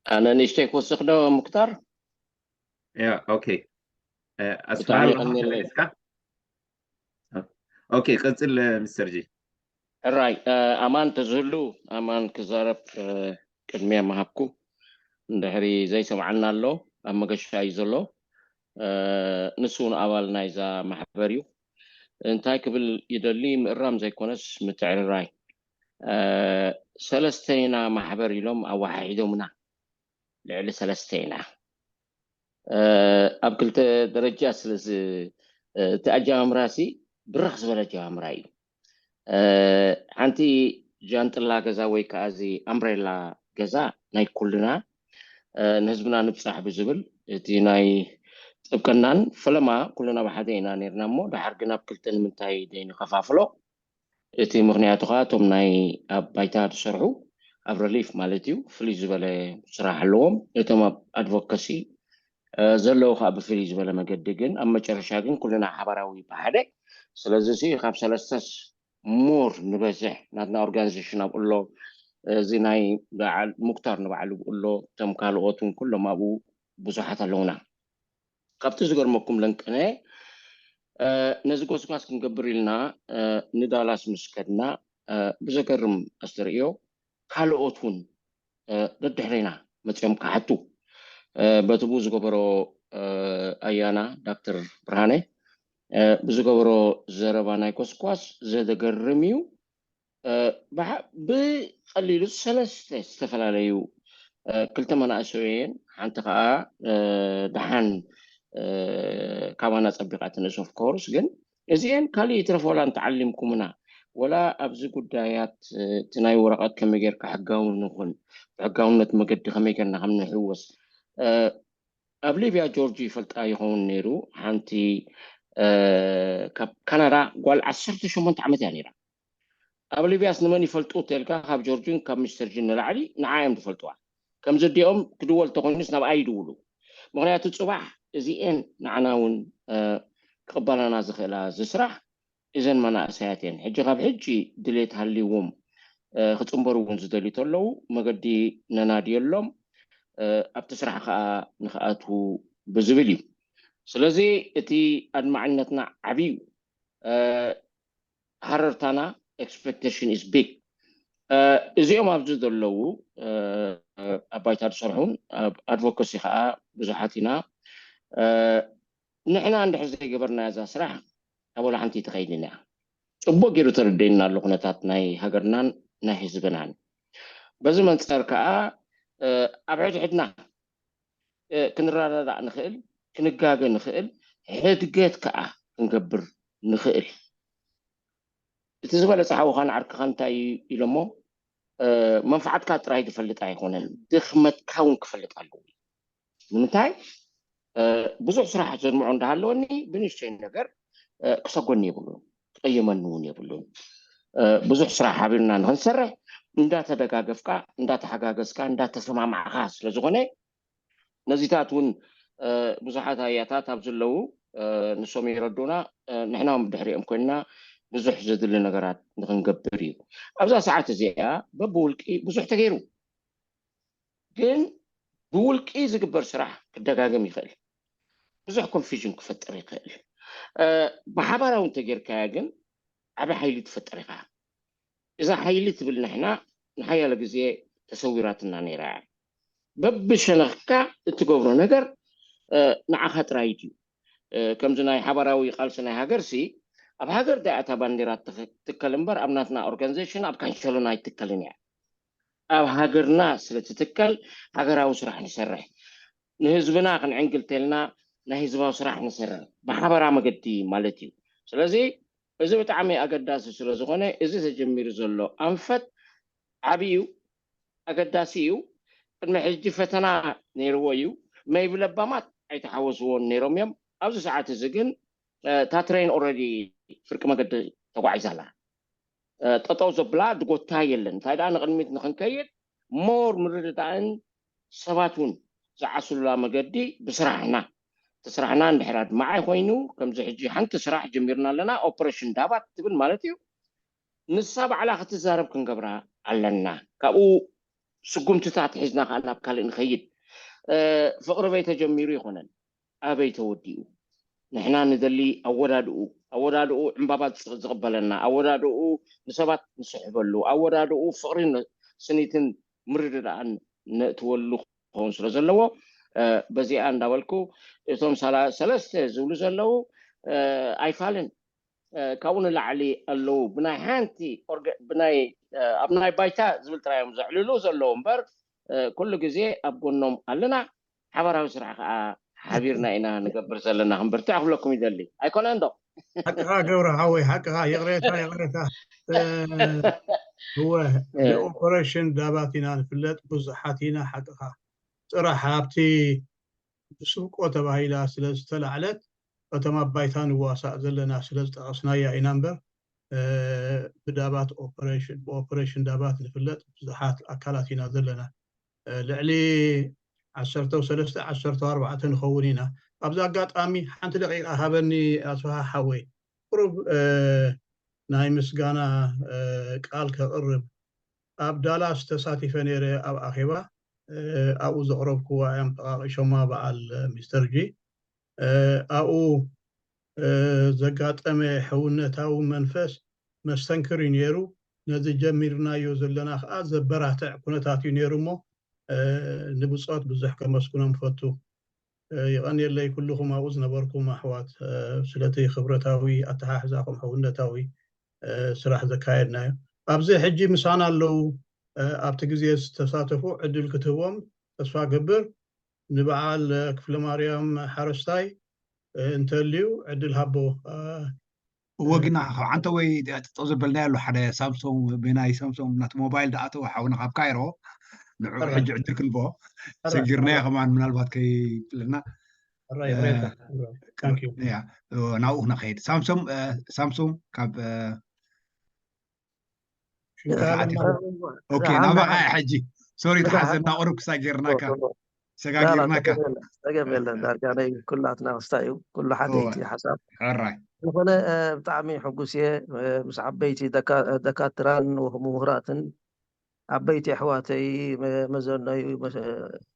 ኣነ ንእሽተይ ክወስኽ ዶ ሙክታር? ያ ኦኬ። ኣስማሃ ብጣዕሚ የቐንየለይ። ኣለኻ? ኦኬ፣ ቀጽል ሚስተር ጂ። ሕራይ ኣማን ተዝህሉ፣ ኣማን ክዛረብ ቅድሚያ ምሃብኩ። እንድሕሪ ዘይሰምዓና ኣሎ፣ ኣብ መገሻ እዩ ዘሎ። ንሱ እውን ኣባል ናይዛ ማሕበር እዩ። እንታይ ክብል ይደሊ፣ ምእራም ዘይኮነስ ምትዕርራይ። ሰለስተና ማሕበር ኢሎም ኣወሓሒዶምና። ልዕሊ ሰለስተና ኣብ ክልተ ደረጃ ስለዚ እቲ ኣጀማምራ ሲ ብርኽ ዝበለ ኣጀማምራ እዩ። ሓንቲ ጃንጥላ ገዛ ወይ ከዓ እዚ ኣምብሬላ ገዛ ናይ ኩልና ንህዝብና ንብፃሕ ብዝብል እቲ ናይ ጥብቅናን ፈለማ ኩልና ብሓደ ኢና ነርና እሞ ድሓር ግን ኣብ ክልተ ንምንታይ ደይንኸፋፍሎ? እቲ ምኽንያቱ ከዓ እቶም ናይ ኣብ ባይታ ዝሰርሑ ኣብ ረሊፍ ማለት እዩ ፍልይ ዝበለ ስራሕ ኣለዎም። እቶም ኣብ ኣድቮካሲ ዘለዉ ከዓ ብፍልይ ዝበለ መገዲ ግን ኣብ መጨረሻ ግን ኩልና ሓባራዊ ብሓደ። ስለዚ ሲ ካብ ሰለስተስ ሞር ንበዝሕ ናትና ኦርጋናይዜሽን ኣብኡ ኣሎ። እዚ ናይ በዓል ሙክታር ንባዕሉ ብኡ ኣሎ። እቶም ካልኦት እውን ኩሎም ኣብኡ ብዙሓት ኣለውና። ካብቲ ዝገርመኩም ለንቅነ ነዚ ጎስጓስ ክንገብር ኢልና ንዳላስ ምስ ከድና ብዘገርም ኣስተርእዮ ካልኦት እውን ደድሕሬና መፅኦም ክሓቱ በቲ ብኡ ዝገበሮ ኣያና ዳክተር ብርሃነ ብዝገበሮ ዘረባ ናይ ጎስጓስ ዘደገርም እዩ። ብቐሊሉ ሰለስተ ዝተፈላለዩ ክልተ መናእሰየን ሓንቲ ከዓ ደሓን ካባና ፀቢቓ ትንእስ ኦፍኮርስ ግን እዚአን ካልእ ይትረፍ ዋላ እንተዓሊምኩምና ወላ ኣብዚ ጉዳያት እቲ ናይ ወረቐት ከመይ ጌርካ ሕጋዊ ንኹን ብሕጋውነት መገዲ ከመይ ጌርና ከም ንሕወስ ኣብ ሊብያ ጆርጂ ይፈልጣ ይኸውን ነይሩ ሓንቲ ካብ ካናዳ ጓል ዓሰርተ ሸሞንተ ዓመት እያ ነይራ ኣብ ሊብያስ ንመን ይፈልጡ ተልካ ካብ ጆርጂን ካብ ሚስተር ጂን ንላዕሊ ንዓ እዮም ዝፈልጥዋ ከምዚ ዲኦም ክድወል ተኮይኑስ ናብ ኣይ ይድውሉ ምክንያቱ ፅባሕ እዚኤን ንዓና እውን ክቕበላና ዝኽእላ እዚ ስራሕ እዘን መናእሰያት እየን። ሕጂ ካብ ሕጂ ድሌት ሃልይዎም ክፅንበሩ እውን ዝደልዩ ተለዉ መገዲ ነናድየሎም ኣብቲ ስራሕ ከዓ ንክኣትዉ ብዝብል እዩ። ስለዚ እቲ ኣድማዕነትና ዓብዩ ሃረርታና expectation is big። እዚኦም ኣብዚ ዘለዉ ኣብ ባይታ ዝሰርሑን ኣብ ኣድቮኮሲ ከዓ ብዙሓት ኢና። ንሕና እንድሕር ዘይገበርና እዛ ስራሕ ኣበሉ ሓንቲ ትኸይድን እያ። ፅቡቅ ገይሩ ተረደየና ኣሎ ኩነታት ናይ ሃገርናን ናይ ህዝብናን። በዚ መንፀር ከዓ ኣብ ሕድሕድና ክንረዳዳእ ንኽእል፣ ክንጋገ ንኽእል፣ ሕድገት ከዓ ክንገብር ንኽእል። እቲ ዝበለፀ ሓውኻን ዓርክኻ እንታይ እዩ ኢሎሞ? መንፍዓትካ ጥራይ ዝፈልጥ ኣይኮነን፣ ድኽመትካ እውን ክፈልጥ ኣለዎ። ንምንታይ? ብዙሕ ስራሕ ዘድምዖ እንዳሃለወኒ ብንእሽተይ ነገር ክሰጎኒ የብሉን፣ ክቕየመኒ እውን የብሉን። ብዙሕ ስራሕ ሓቢርና ንክንሰርሕ እንዳተደጋገፍካ፣ እንዳተሓጋገዝካ፣ እንዳተሰማማዕካ ስለዝኾነ ነዚታት እውን ብዙሓት ኣያታት ኣብ ዘለዉ ንሶም ይረዱና፣ ንሕና እውን ብድሕሪኦም ኮይንና ብዙሕ ዘድሊ ነገራት ንክንገብር እዩ። ኣብዛ ሰዓት እዚኣ በብውልቂ ብዙሕ ተገይሩ፣ ግን ብውልቂ ዝግበር ስራሕ ክደጋገም ይኽእል፣ ብዙሕ ኮንፊዥን ክፈጥር ይኽእል። ብሓባራዊ እንተጌርካያ ግን ዓብ ሓይሊ ትፈጥር ኢኻ። እዛ ሓይሊ ትብል ንሕና ንሓያለ ግዜ ተሰዊራትና ነይራ እያ። በብሸነኽካ እትገብሮ ነገር ንዓኻ ጥራይ ድዩ? ከምዚ ናይ ሓባራዊ ቃልሲ ናይ ሃገር ሲ ኣብ ሃገር ዳኣታ ባንዴራ ትትከል እምበር ኣብ ናትና ኦርጋኒዜሽን ኣብ ካንሸሎና ኣይትከልን እያ። ኣብ ሃገርና ስለትትከል ሃገራዊ ስራሕ ንሰርሕ፣ ንህዝብና ክንዕንግል ተልና ናይ ህዝባዊ ስራሕ ንሰርሕ ብሓበራ መገዲ ማለት እዩ። ስለዚ እዚ ብጣዕሚ ኣገዳሲ ስለዝኾነ እዚ ተጀሚሩ ዘሎ ኣንፈት ዓብዩ ኣገዳሲ እዩ። ቅድሚ ሕጂ ፈተና ነይርዎ እዩ። maybe ለባማት ኣይተሓወስዎን ነይሮም እዮም። ኣብዚ ሰዓት እዚ ግን እታ ትሬን ኦረዲ ፍርቂ መገዲ ተጓዒዛ ኣላ። ጠጠው ዘብላ ድጎታ የለን። እንታይ ደኣ ንቕድሚት ንክንከይድ ሞር ምርድዳእን ሰባት እውን ዝዓስሉላ መገዲ ብስራሕና እቲ ስራሕና እንድሕር ኣድማዓይ ኮይኑ ከምዚ ሕጂ ሓንቲ ስራሕ ጀሚርና ኣለና ኦፕሬሽን ዳባት ትብል ማለት እዩ። ንሳ ባዕላ ክትዛረብ ክንገብራ ኣለና። ካብኡ ስጉምትታት ሒዝና ከዓ ናብ ካልእ ንኸይድ። ፍቕሪ በይ ተጀሚሩ ይኾነን ኣበይ ተወዲኡ? ንሕና ንደሊ ኣወዳድኡ ኣወዳድኡ ዕምባባ ዝቕበለና ኣወዳድኡ ንሰባት ንስሕበሉ ኣወዳድኡ ፍቕሪ ስኒትን ምርድዳእን ነእትወሉ ክኸውን ስለ ዘለዎ በዚኣ እንዳበልኩ እቶም ሰለስተ ዝብሉ ዘለዉ ኣይፋልን ካብኡ ንላዕሊ ኣለዉ ብናይ ሓንቲ ብናይ ኣብ ናይ ባይታ ዝብል ጥራዮም ዘዕልሉ ዘለዉ እምበር ኩሉ ግዜ ኣብ ጎኖም ኣለና ሓበራዊ ስራሕ ከዓ ሓቢርና ኢና ንገብር ዘለና ክንብርትዕ ክብለኩም ይደሊ ኣይኮነን ዶ ሓቅኻ ገብረ ሓወይ ሓቅኻ ይቕሬታ ይቕሬታ እወ ብኦፐሬሽን ዳባት ኢና ንፍለጥ ብዙሓት ኢና ሓቅኻ ጥራሕ ኣብቲ ብስብቆ ተባሂላ ስለ ዝተላዕለት እቶም ኣብ ባይታ ንዋሳእ ዘለና ስለ ዝጠቐስናያ ኢና እምበር ብዳባት ኦፐሬሽን ብኦፐሬሽን ዳባት ንፍለጥ ብዙሓት ኣካላት ኢና ዘለና ልዕሊ ዓሰርተ ሰለስተ ዓሰርተ ኣርባዕተ ንኸውን ኢና ኣብዚ ኣጋጣሚ ሓንቲ ደቂቃ ሃበኒ ኣስፋሃ ሓወይ ቁሩብ ናይ ምስጋና ቃል ከቕርብ ኣብ ዳላስ ተሳቲፈ ነይረ ኣብ ኣኼባ ኣብኡ ዘቕረብክዋ እዮም ጠቓቒሾማ በዓል ሚስተር ጂ ኣብኡ ዘጋጠመ ሕውነታዊ መንፈስ መስተንክር እዩ ነይሩ ነዚ ጀሚርናዮ ዘለና ከዓ ዘበራትዕ ኩነታት እዩ ነይሩ እሞ ንብፆት ብዙሕ ከመስግኖም ፈቱ ይቐንየለይ ኩልኹም ኣብኡ ዝነበርኩም ኣሕዋት ስለቲ ክብረታዊ ኣተሓሕዛኹም ሕውነታዊ ስራሕ ዘካየድና እዩ ኣብዚ ሕጂ ምሳና ኣለዉ ኣብቲ ግዜ ዝተሳተፉ ዕድል ክትህቦም ተስፋ ገብር ንበዓል ክፍለ ማርያም ሓረስታይ እንተልዩ ዕድል ሃቦ እወ ግና ካብ ዓንተ ወይ ጠጠው ዘበልናዮ ኣሎ ሓደ ሳምሶም ብናይ ሳምሶም ናቲ ሞባይል ደኣተወ ሓውና ካብ ካይሮ ንዑ ሕጂ ዕድል ክንቦ ሰጊርናዮ ከማን ምናልባት ከይፍለና ናብኡ ክነኸይድ ሳምሶም ሳምሶም ካብ ናባኻ ሕጂ ሶሪ ተሓዘና ቁሩብ ክሳብ ጌርናካ ሰጋጊርናካ። ጸገም የለን። ዳርጋ ናይ ኩላትና ክስታ እዩ። ኩሉ ሓደ እዩ ሓሳብ። ሕራይ ዝኾነ ብጣዕሚ ሕጉስ እየ ምስ ዓበይቲ ደካትራን ምሁራትን ዓበይቲ ኣሕዋተይ መዘነዩ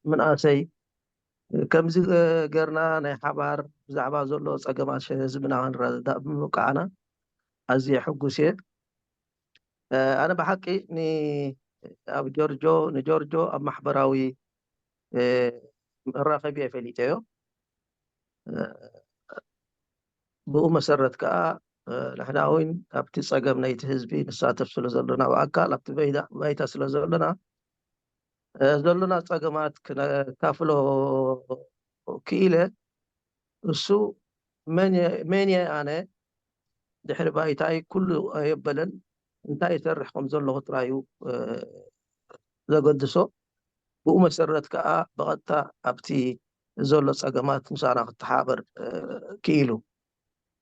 ምንኣሰይ ከምዚ ገርና ናይ ሓባር ብዛዕባ ዘሎ ጸገማት ህዝብና ክንረዳእ ብምብቃዕና ኣዝየ ሕጉስ እየ። ኣነ ብሓቂ ኣብ ጆርጆ ንጆርጆ ኣብ ማሕበራዊ መራኸቢ ፈሊጠዮ። ብኡ መሰረት ከዓ ንሕና እውን ኣብቲ ጸገም ናይቲ ህዝቢ ንሳተፍ ስለ ዘለና ብኣካል ኣብቲ ባይታ ስለ ዘለና ዘሎና ጸገማት ክነካፍሎ ክኢለ እሱ መን እየ ኣነ ድሕሪ ባይታይ ኩሉ ኣየበለን እንታይ ይሰርሕ ከም ዘለኹ ጥራዩ ዘገድሶ ብኡ መሰረት ከዓ ብቐጥታ ኣብቲ ዘሎ ጸገማት ምሳና ክተሓበር ክኢሉ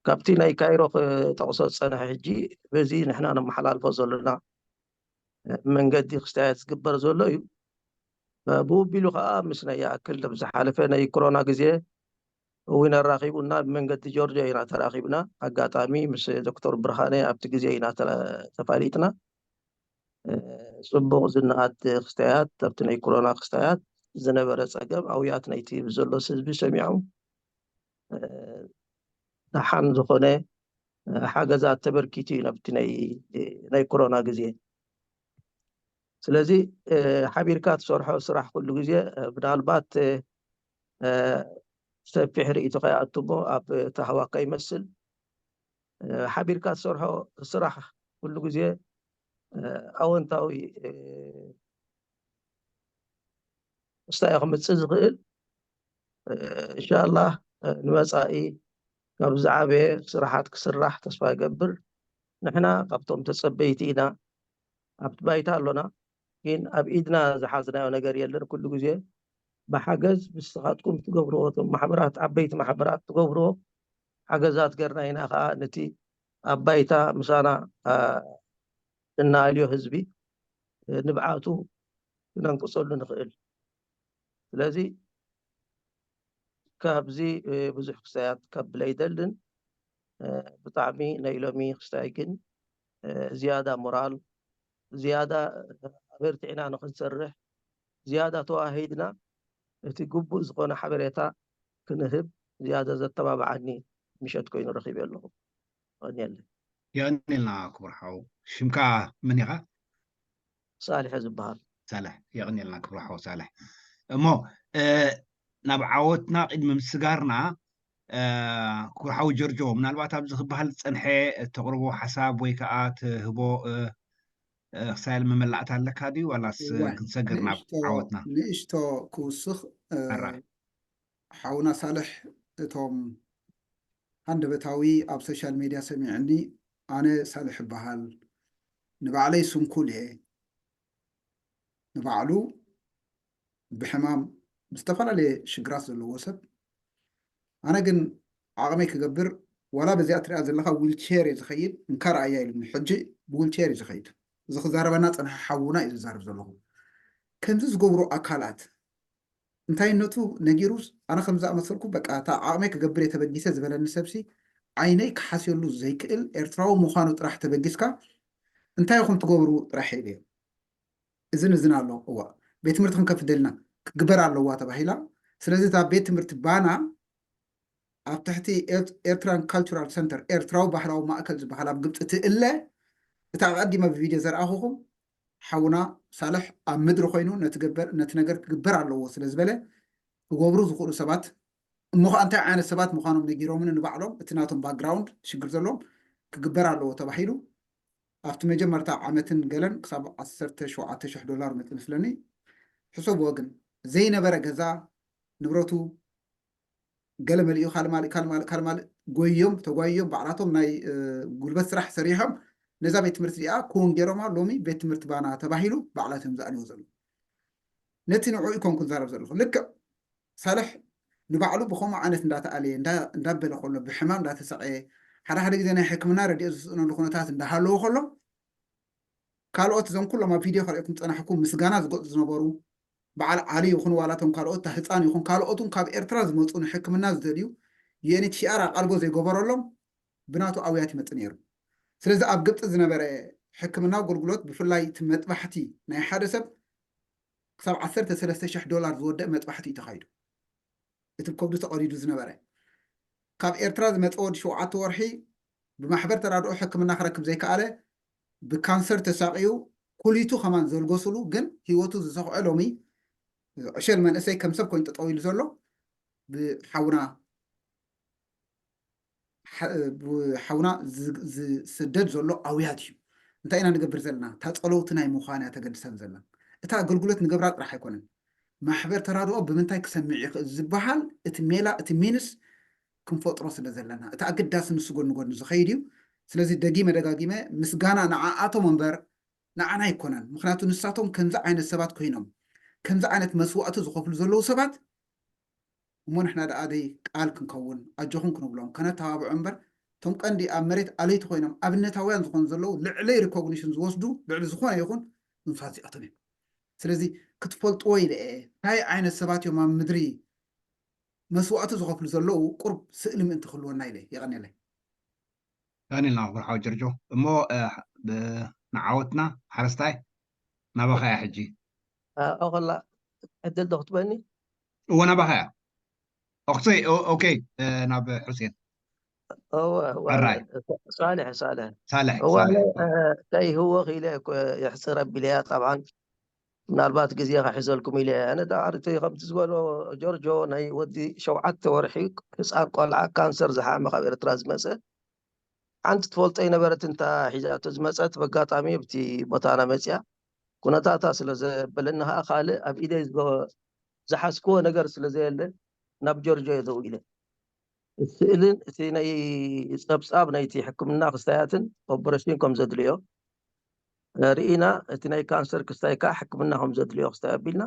ካብቲ ናይ ካይሮ ክጠቕሶ ዝጸንሐ ሕጂ በዚ ንሕና ነመሓላልፎ ዘለና መንገዲ ክስተያየት ዝግበር ዘሎ እዩ። ብኡ ቢሉ ከዓ ምስ ናይ ይኣክል ኣብ ዝሓለፈ ናይ ኮሮና ግዜ እውን ኣራኺቡና ብመንገዲ ጆርጆ ኢና ተራኺብና። ኣጋጣሚ ምስ ዶክተር ብርሃነ ኣብቲ ግዜ ኢና ተፋሊጥና። ፅቡቕ ዝነኣድ ክስተያት ኣብቲ ናይ ኮሮና ክስተያት ዝነበረ ፀገም ኣውያት ናይቲ ብዘሎ ህዝቢ ሰሚዖም ደሓን ዝኾነ ሓገዛት ተበርኪቱ እዩ ናብቲ ናይ ኮሮና ግዜ። ስለዚ ሓቢርካ ትሰርሖ ስራሕ ኩሉ ግዜ ምናልባት ሰፊሕ ርእይቶ ከይኣቱ እሞ ኣብ ተሃዋካ ይመስል ሓቢርካ ትሰርሖ ስራሕ ኩሉ ግዜ ኣወንታዊ ስታይ ክምፅእ ዝኽእል እንሻላህ ንመፃኢ ካብ ዝዓበየ ስራሓት ክስራሕ ተስፋ ይገብር። ንሕና ካብቶም ተፀበይቲ ኢና። ኣብቲ ባይታ ኣሎና፣ ግን ኣብ ኢድና ዝሓዝናዮ ነገር የለን። ኩሉ ግዜ ብሓገዝ ንስኻትኩም ትገብርዎ፣ እቶም ማሕበራት፣ ዓበይቲ ማሕበራት ትገብርዎ ሓገዛት ገርና ኢና ከዓ ነቲ ኣብ ባይታ ምሳና እናኣልዮ ህዝቢ ንብዓቱ ክነንቅፀሉ ንኽእል። ስለዚ ካብዚ ብዙሕ ክስታያት ከብል ኣይደልን። ብጣዕሚ ናይ ሎሚ ክስታይ ግን ዝያዳ ሞራል፣ ዝያዳ ኣበርቲዕና ንኽንሰርሕ፣ ዝያዳ ተዋሂድና እቲ ግቡእ ዝኾነ ሓበሬታ ክንህብ ዝያዳ ዘተባብዓኒ ምሸት ኮይኑ ረኺበ ኣለኹ። የቐንየለይ። የቐንየልና ክቡር ሓው። ሽምካ መን ኢኻ? ሳልሕ ዝበሃል። ሳልሕ፣ የቐንየልና ክቡር ሓው ሳልሕ። እሞ ናብ ዓወትና ቅድሚ ምስጋርና ክቡር ሓው ጆርጆ፣ ምናልባት ኣብዚ ክበሃል ዝጸንሐ እተቕርቦ ሓሳብ ወይ ከዓ ትህቦ ክሳይል መመላእታ ኣለካ ድዩ? ዋላስ ክንሰግር ናብ ዓወትና? ንእሽቶ ክውስኽ ሓውና ሳልሕ፣ እቶም ሃንደበታዊ ኣብ ሶሻል ሜድያ ሰሚዕኒ፣ ኣነ ሳልሕ እበሃል፣ ንባዕለይ ስንኩል እየ፣ ንባዕሉ ብሕማም ብዝተፈላለየ ሽግራት ዘለዎ ሰብ፣ ኣነ ግን ዓቕመይ ክገብር፣ ዋላ በዚኣ ትሪኣ ዘለኻ ዊልቸር እየ ዝኸይድ፣ እንካ ረኣያ ኢሉኒ። ሕጂ ብዊልቸር እዩ ዝኸይድ። እዚ ክዛረበና ፀንሐ ሓውና እዩ ዝዛረብ ዘለኹ። ከምዚ ዝገብሩ ኣካላት እንታይነቱ ነጊሩስ፣ ኣነ ከም ዝኣመሰልኩ በቃ እታ ዓቕመይ ክገብር እየ ተበጊሰ ዝበለኒ ሰብሲ ዓይነይ ክሓስየሉ ዘይክእል ኤርትራዊ ምዃኑ ጥራሕ ተበጊስካ እንታይ ኢኹም ትገብሩ ጥራሕ ኢለዮ። እዝን እዝን ኣሎ። እዋ ቤት ትምህርቲ ክንከፍት ደልና ክግበር ኣለዋ ተባሂላ። ስለዚ እታ ቤት ትምህርቲ ባና ኣብ ትሕቲ ኤርትራን ካልቸራል ሰንተር ኤርትራዊ ባህላዊ ማእከል ዝበሃል ኣብ ግብፂ ትእለ። እታ ኣቐዲመ ብቪድዮ ዘርኣኹኹም ሓውና ሳልሕ ኣብ ምድሪ ኮይኑ ነቲ ነገር ክግበር ኣለዎ ስለ ዝበለ ክገብሩ ዝኽእሉ ሰባት እሞ ከዓ እንታይ ዓይነት ሰባት ምዃኖም ነጊሮምን ንባዕሎም እቲ ናቶም ባክግራውንድ ሽግር ዘለዎም ክግበር ኣለዎ ተባሂሉ ኣብቲ መጀመርታ ዓመትን ገለን ክሳብ ዓሰርተ ሸውዓተ ሽሕ ዶላር መፅ መስለኒ። ሕሰብዎ ግን ዘይነበረ ገዛ ንብረቱ ገለ መሊኡ ካልማልእ ካልማልእ ካልማልእ ጎዮም ተጓዮም ባዕላቶም ናይ ጉልበት ስራሕ ሰሪሖም ነዛ ቤት ትምህርቲ እዚኣ ክውን ገይሮማ። ሎሚ ቤት ትምህርቲ ባና ተባሂሉ ባዕላቶም ዝኣልዎ ዘሎ። ነቲ ንዕኡ ይኮንኩ ዝዛረብ ዘለኹ። ልክዕ ሳልሕ ንባዕሉ ብኸምኡ ዓይነት እንዳተኣለየ እንዳበለ ከሎ ብሕማም እንዳተሰቀየ ሓደ ሓደ ግዜ ናይ ሕክምና ረድኤት ዝስእነሉ ኩነታት እንዳሃለዎ ከሎ ካልኦት እዞም ኩሎም ኣብ ቪድዮ ከርእየኩም ዝፀናሕኩ ምስጋና ዝገፁ ዝነበሩ በዓል ዓሊ ይኹን ዋላ እቶም ካልኦት፣ እታ ህፃን ይኹን ካልኦት እውን ካብ ኤርትራ ዝመፁ ንሕክምና ዝደልዩ፣ ዩ ኤን ኤች ሲ ኣር ኣቓልቦ ዘይገበረሎም ብናቱ ኣውያት ይመፅእ ነይሩ። ስለዚ ኣብ ግብፂ ዝነበረ ሕክምና ኣገልግሎት፣ ብፍላይ እቲ መጥባሕቲ ናይ ሓደ ሰብ ክሳብ ዓሰርተ ሰለስተ ሽሕ ዶላር ዝወደእ መጥባሕቲ እዩ ተኻይዱ። እቲ ብከብዱ ተቐዲዱ ዝነበረ፣ ካብ ኤርትራ ዝመፀ ወዲ ሸውዓተ ወርሒ ብማሕበር ተራድኦ ሕክምና ክረክብ ዘይከኣለ፣ ብካንሰር ተሳቕዩ ኩሊቱ ከማን ዘልገሱሉ፣ ግን ህይወቱ ዝሰኽዖ ሎሚ ዕሸል መንእሰይ ከም ሰብ ኮይኑ ጠጠው ኢሉ ዘሎ ብሓውና ሓ- ብሓውና ዝ- ዝስደድ ዘሎ ኣውያት እዩ። እንታይ ኢና ንገብር ዘለና? እታ ፀለውቲ ናይ ምዃን እያ ተገድሰን ዘላ። እታ ኣገልግሎት ንገብራ ጥራሕ ኣይኮነን። ማሕበር ተራድኦ ብምንታይ ክሰምዕ ይኽእል ዝበሃል፣ እቲ ሜላ፣ እቲ ሚንስ ክንፈጥሮ ስለ ዘለና፣ እቲ ኣገዳሲ ንሱ ጎኒ ጎኒ ዝኸይድ እዩ። ስለዚ ደጊመ ደጋጊመ ምስጋና ንዓኣቶም እምበር ንዓና ኣይኮነን። ምክንያቱ ንሳቶም ከምዚ ዓይነት ሰባት ኮይኖም፣ ከምዚ ዓይነት መስዋእቲ ዝኸፍሉ ዘለዉ ሰባት እሞ ንሕና ደኣ ደይ ቃል ክንከውን ኣጆኹም ክንብሎም ከነተባብዖ እምበር፣ እቶም ቀንዲ ኣብ መሬት ኣለይቲ ኮይኖም ኣብነታውያን ዝኾኑ ዘለዉ ልዕለይ ሪኮግኒሽን ዝወስዱ ልዕሊ ዝኾነ ይኹን ንሳት እዚኣቶም እዮም። ስለዚ ክትፈልጥዎ ኢለ እየ እንታይ ዓይነት ሰባት እዮም ኣብ ምድሪ መስዋእቲ ዝኸፍሉ ዘለዉ፣ ቁርብ ስእሊ ምእንቲ ክህልወና ኢለ እየ። የቐንየለይ። ቀኒልና ክብርሓዊ ጀርጆ። እሞ ንዓወትና ሓረስታይ ናባኻ እያ ሕጂ። ኦኸላ ዕድል ዶ ክትበኒ? እዎ ናባኻ እያ። ኦክሰይ ኦኬ። ናብ ሑሴን እወ ሕራይ። ሳልሕ ሳልሕ ሳልሕ እወ ሳልሕ። ከይህወኽ ኢለ እኮ የሕፅር ኣቢለያ። ጠብዓን ምናልባት ግዜ ከሕዘልኩም ኢለ እየ። ኣነ ዳዕርቲ ከምቲ ዝበሎ ጆርጆ ናይ ወዲ ሸውዓተ ወርሒ ህፃን ቆልዓ ካንሰር ዝሓመ ካብ ኤርትራ ዝመፀ ሓንቲ ትፈልጦ ይነበረት እንታ ሒዛቶ ዝመፀት በጋጣሚ ኣብቲ ቦታና መፅያ ኩነታታ ስለ ዘበለኒ ከዓ ካልእ ኣብ ኢደይ ዝገ- ዝሓዝክዎ ነገር ስለ ዘየለ ናብ ጆርጆ እየ ደው ኢለ። ስእልን እቲ ናይ ፀብፃብ ናይቲ ሕክምና ክስታያትን ኦፐሬሽን ከም ዘድልዮ ርኢና፣ እቲ ናይ ካንሰር ክስታይ ከዓ ሕክምና ከም ዘድልዮ ክስታይ ኣቢልና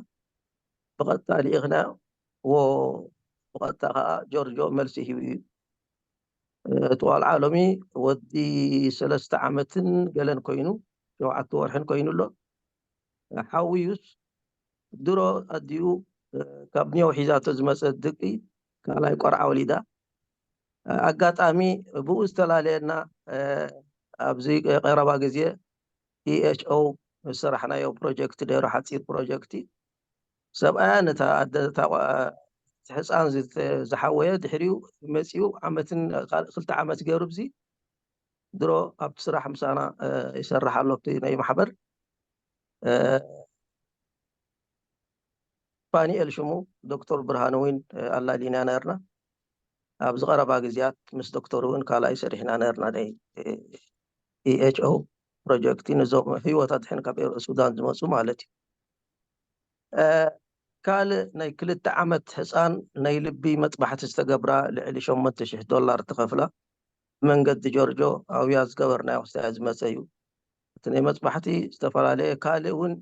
ብቐጥታ ልኢኽናዮ። ዎ ብቐጥታ ከዓ ጆርጆ መልሲ ሂቡ እዩ። እቲ ቆልዓ ሎሚ ወዲ ሰለስተ ዓመትን ገለን ኮይኑ ሸውዓተ ወርሕን ኮይኑ ኣሎ። ሓውዩስ ድሮ ኣዲኡ ካብ ኒው ሒዛቶ ዝመፀት ድቂ ካልኣይ ቆርዓ ወሊዳ። ኣጋጣሚ ብኡ ዝተላለየና ኣብዚ ቀረባ ግዜ ኢኤችኦ ዝሰራሕናዮ ፕሮጀክት ነይሩ፣ ሓፂር ፕሮጀክት። ሰብኣያ ነታ ኣደ እታ ቆ- እቲ ህፃን ዝተ- ዝሓወየ ድሕሪኡ መፂኡ ዓመትን ካል- ክልተ ዓመት ገይሩ ብዚ ድሮ ኣብቲ ስራሕ ምሳና ይሰርሕ ኣሎ ኣብቲ ናይ ማሕበር ፋኒኤል ሽሙ ዶክተር ብርሃኑ እውን ኣላሊና ነርና። ኣብዚ ቀረባ ግዜያት ምስ ዶክተር እውን ካልኣይ ሰሪሕና ነርና ናይ ኢኤችኦ ፕሮጀክት ነዞም ህይወት ኣድሕን ካብ ሱዳን ዝመፁ ማለት እዩ። ካልእ ናይ ክልተ ዓመት ህፃን ናይ ልቢ መጥባሕቲ ዝተገብራ ልዕሊ ሸሞንተ ሽሕ ዶላር ትኸፍላ መንገዲ ጆርጆ ኣብያ ዝገበርናዮ ክስታይ ዝመፀ እዩ። እቲ ናይ መፅባሕቲ ዝተፈላለየ ካልእ እውን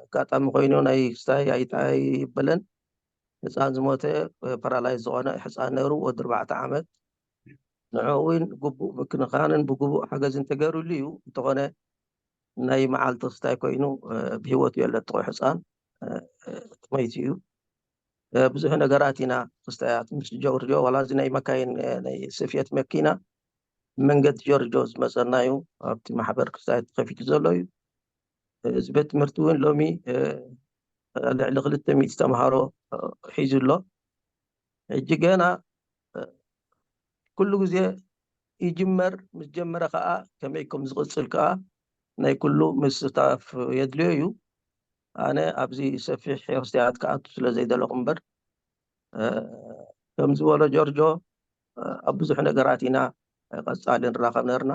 ኣጋጣሚ ኮይኑ ናይ ክስታይ ኣይበለን። ህፃን ዝሞተ ፓራላይዝ ዝኾነ ህፃን ነይሩ ወዲ ኣርባዕተ ዓመት። ንዕኡ እውን ግቡእ ምክንኻንን ብግቡእ ሓገዝን ተገይሩሉ እዩ። እንተኾነ ናይ መዓልቲ ክስታይ ኮይኑ ብህይወት የለ ጥቑ ህፃን መይቱ እዩ። ብዙሕ ነገራት ኢና ክስታያት ምስ ጆርጆ ዋላ እዚ ናይ መካይን ናይ ስፍየት መኪና መንገዲ ጆርጆ ዝመፀና እዩ። ኣብቲ ማሕበር ክስታያት ተኸፊቱ ዘሎ እዩ። እዚ ቤት ትምህርቲ እውን ሎሚ ልዕሊ ክልተ ሚእቲ ተምሃሮ ሒዙ ኣሎ። ሕጂ ገና ኩሉ ግዜ ይጅመር፣ ምስ ጀመረ ከዓ ከመይ ከም ዝቕፅል ከዓ ናይ ኩሉ ምስታፍ የድልዮ እዩ። ኣነ ኣብዚ ሰፊሕ ሕርስትያት ክኣቱ ስለ ዘይደለኹ እምበር ከም ዝበሎ ጆርጆ ኣብ ብዙሕ ነገራት ኢና ቀፃሊ ንራኸብ ነርና።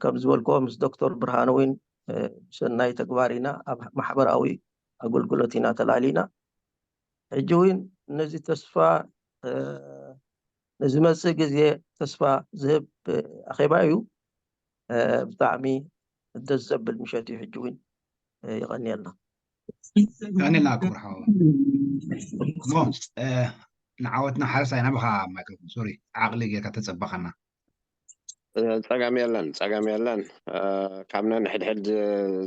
ከም ዝበልክዎ ምስ ዶክተር ብርሃኑ እውን ብሰናይ ተግባር ኢና ኣብ ማሕበራዊ ኣገልግሎት ኢና ተላሊና። ሕጂ እውን ነዚ ተስፋ ንዝመፅእ ግዜ ተስፋ ዝህብ ኣኼባ እዩ። ብጣዕሚ ደስ ዘብል ምሸት እዩ። ሕጂ እውን ይቐንየልና። ቀኒልና ክቡር ሓው። እሞ ንዓወትና ሓረስታይ ናብኻ ማይክሮፎን ሶሪ ዓቕሊ ጌርካ ተፀበኻና። ጸገም የለን፣ ጸገም የለን። ካብ ነንሕድሕድ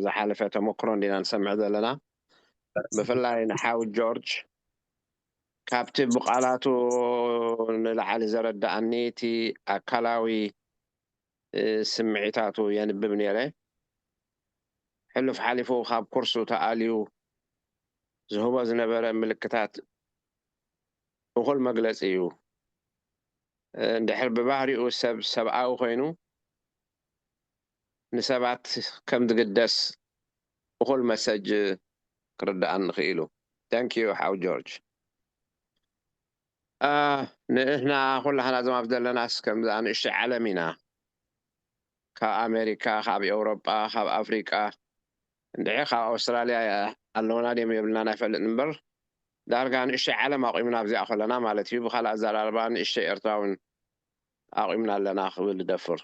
ዝሓለፈ ተመክሮ እንዲና ንሰምዕ ዘለና። ብፍላይ ንሓው ጆርጅ ካብቲ ብቓላቱ ንላዕሊ ዘረዳኣኒ እቲ ኣካላዊ ስምዒታቱ የንብብ ነይረ። ሕሉፍ ሓሊፉ ካብ ኩርሱ ተኣልዩ ዝህቦ ዝነበረ ምልክታት እኹል መግለፂ እዩ። እንድሕር ብባህሪኡ ሰብ ሰብኣዊ ኮይኑ ንሰባት ከም ዝግደስ እኹል መሰጅ ክርዳኣኒ ክኢሉ። Thank you ሓው ጆርጅ። ንእህና ኩላህና ዞም ኣብ ዘለናስ ከምዛ ንእሽተይ ዓለም ኢና። ካብ ኣሜሪካ፣ ካብ ኤውሮጳ፣ ካብ ኣፍሪቃ፣ እንድዒ ካብ ኣውስትራልያ ኣለውና ድም የብልና ናይ ፈልጥ እምበር፣ ዳርጋ ንእሽተይ ዓለም ኣቑምና ኣብዚኣ ከለና ማለት እዩ። ብካልእ ኣዘራርባ ንእሽተይ ኤርትራውን ኣቑምና ኣለና ክብል ደፍር።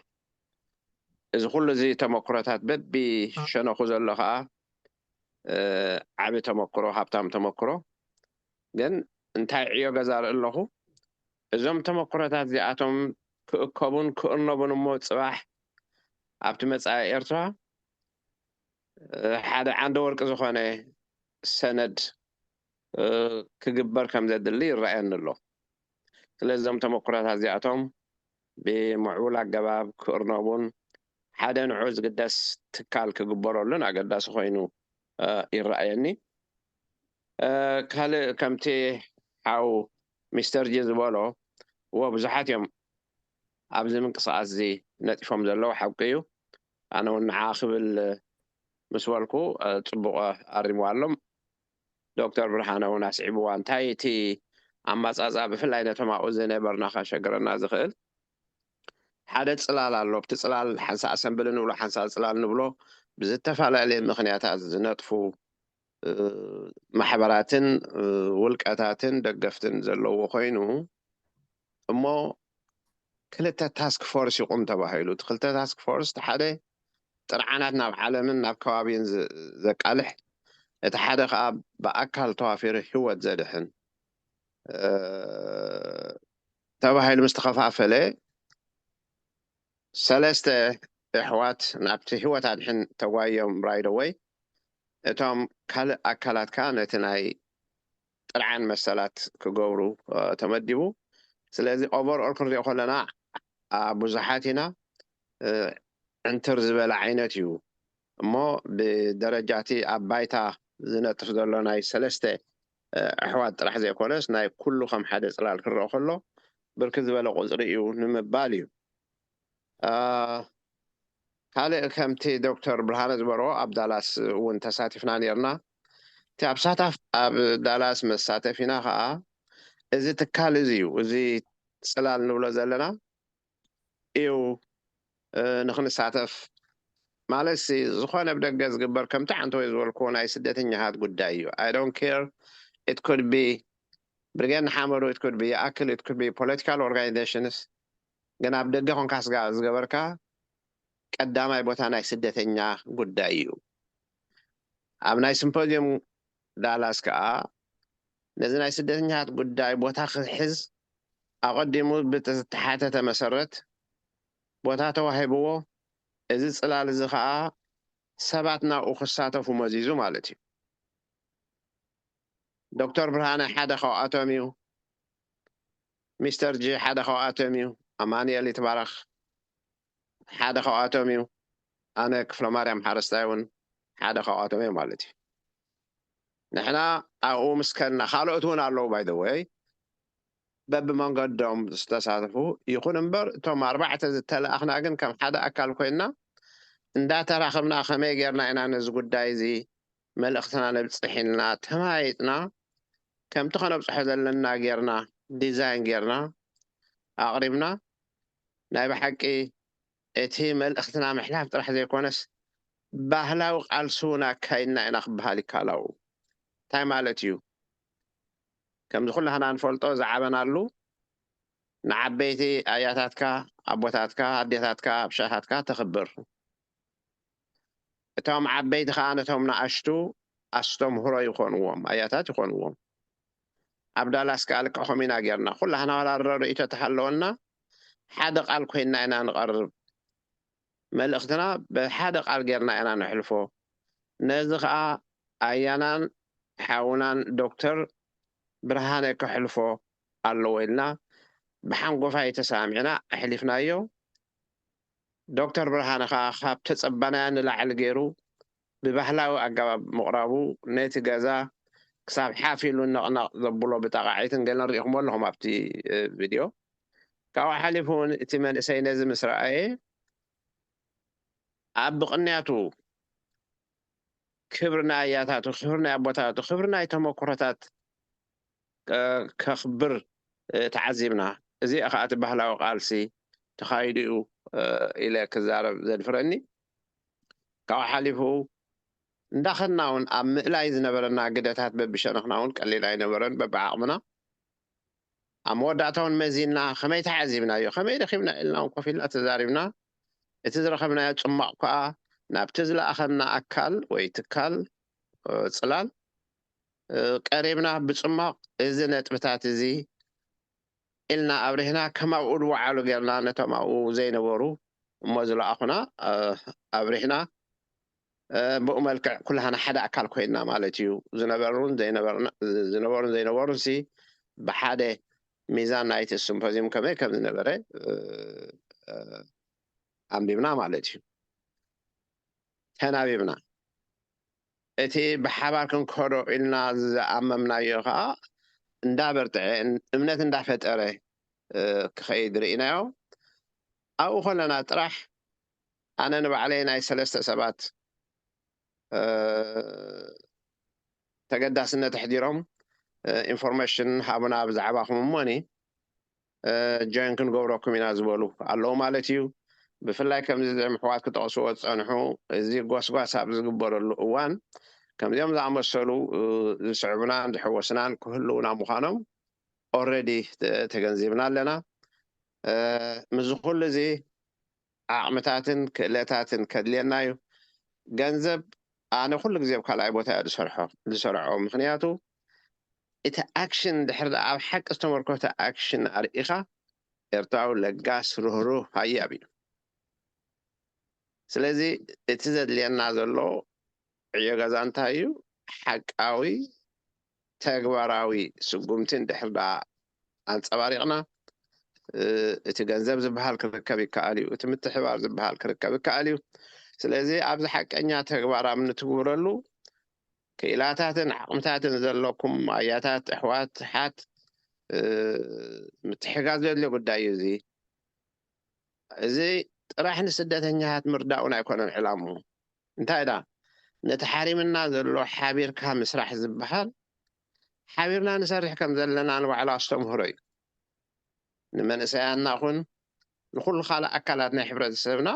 እዚ ኩሉ እዚ ተመክሮታት በቢ ሸነኹ ዘሎ ከዓ ዓቢ ተመክሮ፣ ሃብታም ተመክሮ። ግን እንታይ ዕዮ ገዛርኢ ኣለኹ? እዞም ተመክሮታት እዚኣቶም ክእከቡን ክእርነቡን እሞ ፅባሕ ኣብቲ መፃኢ ኤርትራ ሓደ ዓንደ ወርቂ ዝኾነ ሰነድ ክግበር ከም ዘድሊ ይረኣየኒ ኣሎ። ስለዚ እዞም ተመክሮታት እዚኣቶም ብምዕቡል ኣገባብ ክእርነቡን ሓደ ንዑ ዝግደስ ትካል ክግበረሉን ኣገዳሲ ኮይኑ ይረኣየኒ። ካልእ ከምቲ ሓው ሚስተር ጂ ዝበሎ እዎ ብዙሓት እዮም ኣብዚ ምንቅስቃስ እዚ ነጢፎም ዘለዉ ሓቂ እዩ። ኣነ እውን ንዓ ክብል ምስ በልኩ ፅቡቅ ኣሪምዋ ኣሎም። ዶክተር ብርሃነ እውን ኣስዒብዋ እንታይ እቲ ኣማፃፃ ብፍላይ ነቶም ኣብኡ ዝነበርና ከሸግረና ዝኽእል ሓደ ፅላል ኣሎ። ኣብቲ ፅላል ሓንሳእ ኣሰንብል ንብሎ ሓንሳእ ፅላል ንብሎ ብዝተፈላለየ ምክንያታት ዝነጥፉ ማሕበራትን ውልቀታትን ደገፍትን ዘለዎ ኮይኑ እሞ ክልተ ታስክ ፎርስ ይቁም ተባሂሉ። እቲ ክልተ ታስክ ፎርስ እቲ ሓደ ጥርዓናት ናብ ዓለምን ናብ ከባቢን ዘቃልሕ፣ እቲ ሓደ ከዓ ብኣካል ተዋፊሩ ህይወት ዘድሕን ተባሂሉ ምስ ተኸፋፈለ ሰለስተ ኣሕዋት ናብቲ ህይወት ኣድሕን ተጓዮም right away። እቶም ካልእ ኣካላት ከዓ ነቲ ናይ ጥርዓን መሰላት ክገብሩ ተመዲቡ። ስለዚ overall ክንሪኦ ከለና ብዙሓት ኢና፣ ዕንትር ዝበለ ዓይነት እዩ። እሞ ብደረጃ እቲ ኣብ ባይታ ዝነጥፍ ዘሎ ናይ ሰለስተ ኣሕዋት ጥራሕ ዘይኮነስ ናይ ኩሉ ከም ሓደ ፅላል ክረአ ከሎ ብርክት ዝበለ ቁፅሪ እዩ ንምባል እዩ። ካልእ ከምቲ ዶክተር ብርሃነ ዝበሎ ኣብ ዳላስ እውን ተሳቲፍና ነርና። እቲ ኣብ ሳታፍ ኣብ ዳላስ መሳተፊና ከዓ እዚ ትካል እዚ እዩ፣ እዚ ፅላል ንብሎ ዘለና እዩ ንክንሳተፍ ማለት ሲ ዝኾነ ብደገ ዝግበር ከምቲ ዓንተወይ ዝበልክዎ ናይ ስደተኛታት ጉዳይ እዩ። I don't care, it could be ብርጌድ ንሓመዱ፣ it could be ይኣክል፣ it could be political organizations። ግን ኣብ ደገ ኮንካ ዝገበርካ ቀዳማይ ቦታ ናይ ስደተኛ ጉዳይ እዩ። ኣብ ናይ ሲምፖዚየም ዳላስ ከዓ ነዚ ናይ ስደተኛታት ጉዳይ ቦታ ክሕዝ ኣቐዲሙ ብዝተሓተተ መሰረት ቦታ ተዋሂብዎ። እዚ ፅላል እዚ ከዓ ሰባት ናብኡ ክሳተፉ መዚዙ ማለት እዩ። ዶክተር ብርሃነ ሓደ ካብኣቶም እዩ። ሚስተር ጂ ሓደ ካብኣቶም እዩ። ኣማኑኤል ይትባረክ ሓደ ካብኣቶም እዩ። ኣነ ክፍለ ማርያም ሓረስታይ እውን ሓደ ካብኣቶም እየ ማለት እዩ። ንሕና ኣብኡ ምስ ከድና ካልኦት እውን ኣለዉ by the way በብመንገዶም ዝተሳተፉ። ይኹን እምበር እቶም ኣርባዕተ ዝተለኣኽና ግን ከም ሓደ ኣካል ኮይንና እንዳተራኸብና ከመይ ጌርና ኢና ነዚ ጉዳይ እዚ መልእኽትና ነብፅሕ ኢልና ተመያይጥና ከምቲ ከነብፅሖ ዘለና ጌርና ዲዛይን ጌርና ኣቕሪብና ናይ ብሓቂ እቲ መልእኽትና ምሕላፍ ጥራሕ ዘይኮነስ ባህላዊ ቃልሲ እውን ኣካይድና ኢና ክበሃል ይከኣል። እንታይ ማለት እዩ? ከምዚ ኩላህና ንፈልጦ ዝዓበናሉ ንዓበይቲ ኣያታትካ ኣቦታትካ ኣዴታትካ ብሻታትካ ተኽብር። እቶም ዓበይቲ ከዓ ነቶም ንኣሽቱ ኣስተምህሮ ይኾንዎም ኣያታት ይኾንዎም። ኣብ ዳላስ ከዓ ልክዕ ከምኡ ኢና ጌርና ኩላህና ዋላ ርርኢቶ ተሃለወና ሓደ ቃል ኮይንና ኢና ንቐርብ። መልእኽትና ብሓደ ቃል ጌርና ኢና ነሕልፎ። ነዚ ከዓ ኣያናን ሓውናን ዶክተር ብርሃነ ከሕልፎ ኣለዎ ኢልና ብሓንጎፋይ ተሰማሚዕና ኣሕሊፍናዮ። ዶክተር ብርሃነ ከዓ ካብ ተጸባናዮ ንላዕሊ ገይሩ ብባህላዊ ኣገባብ ምቕራቡ ነቲ ገዛ ክሳብ ሓፍ ኢሉ ነቕነቕ ዘብሎ ብጣቓዒትን ገለን ርኢኹሞ ኣለኹም ኣብቲ ቪድዮ። ካብኡ ሓሊፉ እውን እቲ መንእሰይ ነዚ ምስ ረኣየ ኣብ ብቕንያቱ ክብሪ ናይ ኣያታቱ፣ ክብሪ ናይ ኣቦታቱ፣ ክብሪ ናይ ተመክሮታት ከኽብር ተዓዚብና። እዚ ከኣ እቲ ባህላዊ ቃልሲ ተኻይዱ እዩ ኢለ ክዛረብ ዘድፍረኒ። ካብኡ ሓሊፉ እንዳኸድና እውን ኣብ ምእላይ ዝነበረና ግደታት በብሸነኽና እውን ቀሊል ኣይነበረን። በብዓቕምና ኣብ መወዳእታ እውን መዚንና ከመይ ተዓዚብናዮ፣ ከመይ ረኺብና ኢልና እውን ኮፍ ኢልና ተዛሪብና። እቲ ዝረኸብናዮ ጽማቕ ከኣ ናብቲ ዝለኣኸና ኣካል ወይ ትካል ጽላል ቀሪብና ብጽማቕ እዚ ነጥብታት እዚ ኢልና ኣብሪህና ከም ኣብኡ ዝወዓሉ ጌርና ነቶም ኣብኡ ዘይነበሩ እሞ ዝለኣኹና ኣብሪህና ብኡ መልክዕ ኩላህና ሓደ ኣካል ኮይንና ማለት እዩ። ዝነበሩን ዘይነበሩን ዝነበሩን ዘይነበሩን ሲ ብሓደ ሚዛን ናይቲ ስምፖዚየም ከመይ ከም ዝነበረ ኣንቢብና ማለት እዩ። ተናቢብና እቲ ብሓባር ክንከዶ ኢልና ዝኣመምናዮ ከዓ እንዳበርትዐ እምነት እንዳፈጠረ ክኸይድ ርኢናዮ። ኣብኡ ከለና ጥራሕ ኣነ ንባዕለይ ናይ ሰለስተ ሰባት ተገዳስነት ኣሕዲሮም ኢንፎርሜሽን ሃቡና ብዛዕባኹም እሞኒ ጆይን ክንገብረኩም ኢና ዝበሉ ኣለዉ ማለት እዩ። ብፍላይ ከምዚ ዘምሕዋት ክጠቕስዎ ዝፀንሑ እዚ ጎስጓስ ኣብ ዝግበረሉ እዋን ከምዚኦም ዝኣመሰሉ ዝስዕቡናን ዝሕወስናን ክህልውና ምዃኖም ኦረዲ ተገንዚብና ኣለና። ምስዚ ኩሉ እዚ ዓቕምታትን ክእለታትን ከድልየና እዩ። ገንዘብ ኣነ ኩሉ ግዜ ኣብ ካልኣይ ቦታ እየ ዝሰርሖ ዝሰርዖ ምክንያቱ እቲ ኣክሽን ድሕር ኣብ ሓቂ ዝተመርኮተ ኣክሽን ኣርኢኻ ኤርትራዊ ለጋስ ርህሩህ ሃያብ እዩ። ስለዚ እቲ ዘድልየና ዘሎ ዕዮ ገዛ እንታይ እዩ? ሓቃዊ ተግባራዊ ስጉምቲ እንድሕር ደኣ ኣንጸባሪቕና እቲ ገንዘብ ዝበሃል ክርከብ ይከኣል እዩ፣ እቲ ምትሕባር ዝበሃል ክርከብ ይከኣል እዩ። ስለዚ ኣብዚ ሓቀኛ ተግባር ኣብ ንትግብረሉ ክኢላታትን ዓቕምታትን ዘለኩም ኣያታት፣ ኣሕዋት፣ ሓት ምትሕጋዝ ዘድልዮ ጉዳይ እዩ። እዚ እዚ ጥራሕ ንስደተኛታት ምርዳኡን ኣይኮነን ዕላሙ። እንታይ ዳ ነቲ ሓሪምና ዘሎ ሓቢርካ ምስራሕ ዝበሃል ሓቢርና ንሰርሕ ከም ዘለና ንባዕሉ ኣስተምህሮ እዩ። ንመንእሰያትና ኹን ንኩሉ ካልእ ኣካላት ናይ ሕብረተሰብና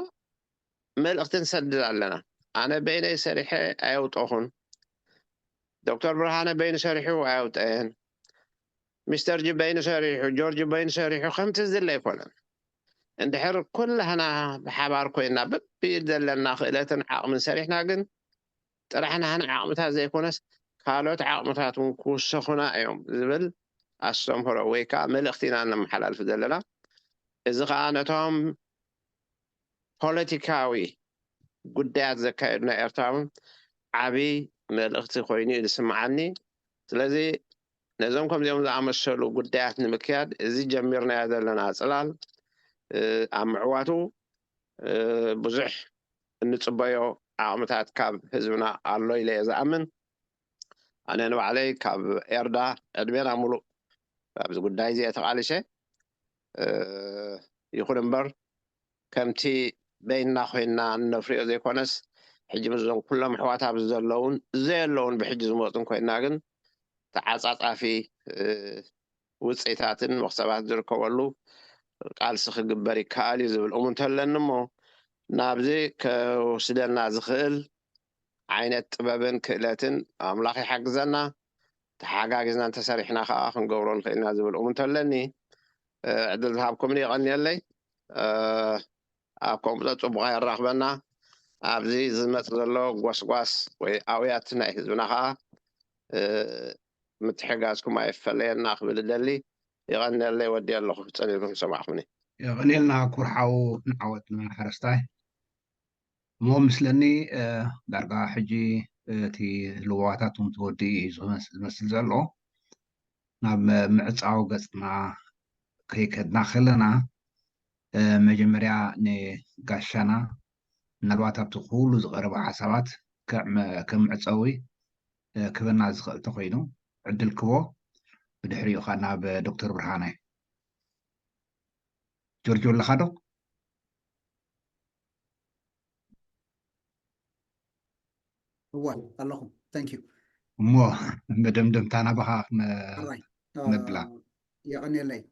መልእኽቲ ንሰድድ ኣለና። ኣነ በይነይ ሰሪሐ ኣየውጠኹን። ዶክተር ብርሃነ በይኑ ሰሪሑ ኣየውጠየን። ሚስተር ጂ በይኑ ሰሪሑ፣ ጆርጅ በይኑ ሰሪሑ ከምቲ ዝድለ ኣይኮነን። እንድሕር ኩላህና ብሓባር ኮይና በቢድ ዘለና ክእለትን ዓቕምን ሰሪሕና ግን ጥራሕ ናህና ዓቕምታት ዘይኮነስ ካልኦት ዓቕምታት እውን ክውሰኹና እዮም ዝብል ኣስተምህሮ ወይ ከዓ መልእኽቲ ኢና ነመሓላልፍ ዘለና። እዚ ከዓ ነቶም ፖለቲካዊ ጉዳያት ዘካየዱ ናይ ኤርትራ እውን ዓብዪ መልእኽቲ ኮይኑ እዩ ዝስምዓኒ። ስለዚ ነዞም ከምዚኦም ዝኣመሰሉ ጉዳያት ንምክያድ እዚ ጀሚርናዮ ዘለና ጽላል ኣብ ምዕዋቱ ብዙሕ እንጽበዮ ዓቕምታት ካብ ህዝብና ኣሎ ኢለ እየ ዝኣምን። ኣነ ንባዕለይ ካብ ኤርዳ ዕድሜና ሙሉእ ኣብዚ ጉዳይ እዚ እየ ተቓሊሸ። ይኹን እምበር ከምቲ በይንና ኮይንና እነፍርዮ ዘይኮነስ ሕጂ ምስዞም ኩሎም ኣሕዋት ኣብዚ ዘለውን ዘየለውን ብሕጂ ዝመፁን ኮይንና ግን ተዓፃፃፊ ውፅኢታትን መኽሰባት ዝርከበሉ ቃልሲ ክግበር ይከኣል እዩ ዝብል እሙን እንተለኒ እሞ ናብዚ ከውስደና ዝኽእል ዓይነት ጥበብን ክእለትን ኣምላኽ ይሓግዘና። ተሓጋጊዝና እንተሰሪሕና ከዓ ክንገብሮ ንኽእል ኢና ዝብል እሙን እንተለኒ ዕድል ዝሃብኩምኒ የቐንየለይ። ኣብ ከምኡ ፅቡቕ የራኽበና። ኣብዚ ዝመፅ ዘሎ ጎስጓስ ወይ ኣውያት ናይ ህዝብና ከዓ ምትሕጋዝኩም ኣይፈለየና ክብል እደሊ። የቐንየለይ። ወዲ ኣለኹ ፀኒዕኩም ዝሰማዕኹምኒ። የቐንየልና ኩርሓው ንዓወት ንሓረስታይ። እሞ ምስለኒ ዳርጋ ሕጂ እቲ ልዋዋታት እውን ተወዲኡ እዩ ዝመስ- ዝመስል ዘሎ። ናብ ምዕፃው ገፅና ከይከድና ከለና፣ መጀመርያ ንጋሻና ምናልባት ኣብቲ ኩሉ ዝቐረበ ሓሳባት ከም መዕፀዊ ክበና ዝኽእል ተኮይኑ ዕድል ክቦ፣ ብድሕሪኡ ኸዓ ናብ ዶክተር ብርሃነ። ጆርጆ ኣለኻ ዶ? እወ ኣለኹ። Thank you። እሞ መደምደምታ ናባኻ ክነ- ኣራይ ክነብላ። የቐንየለይ።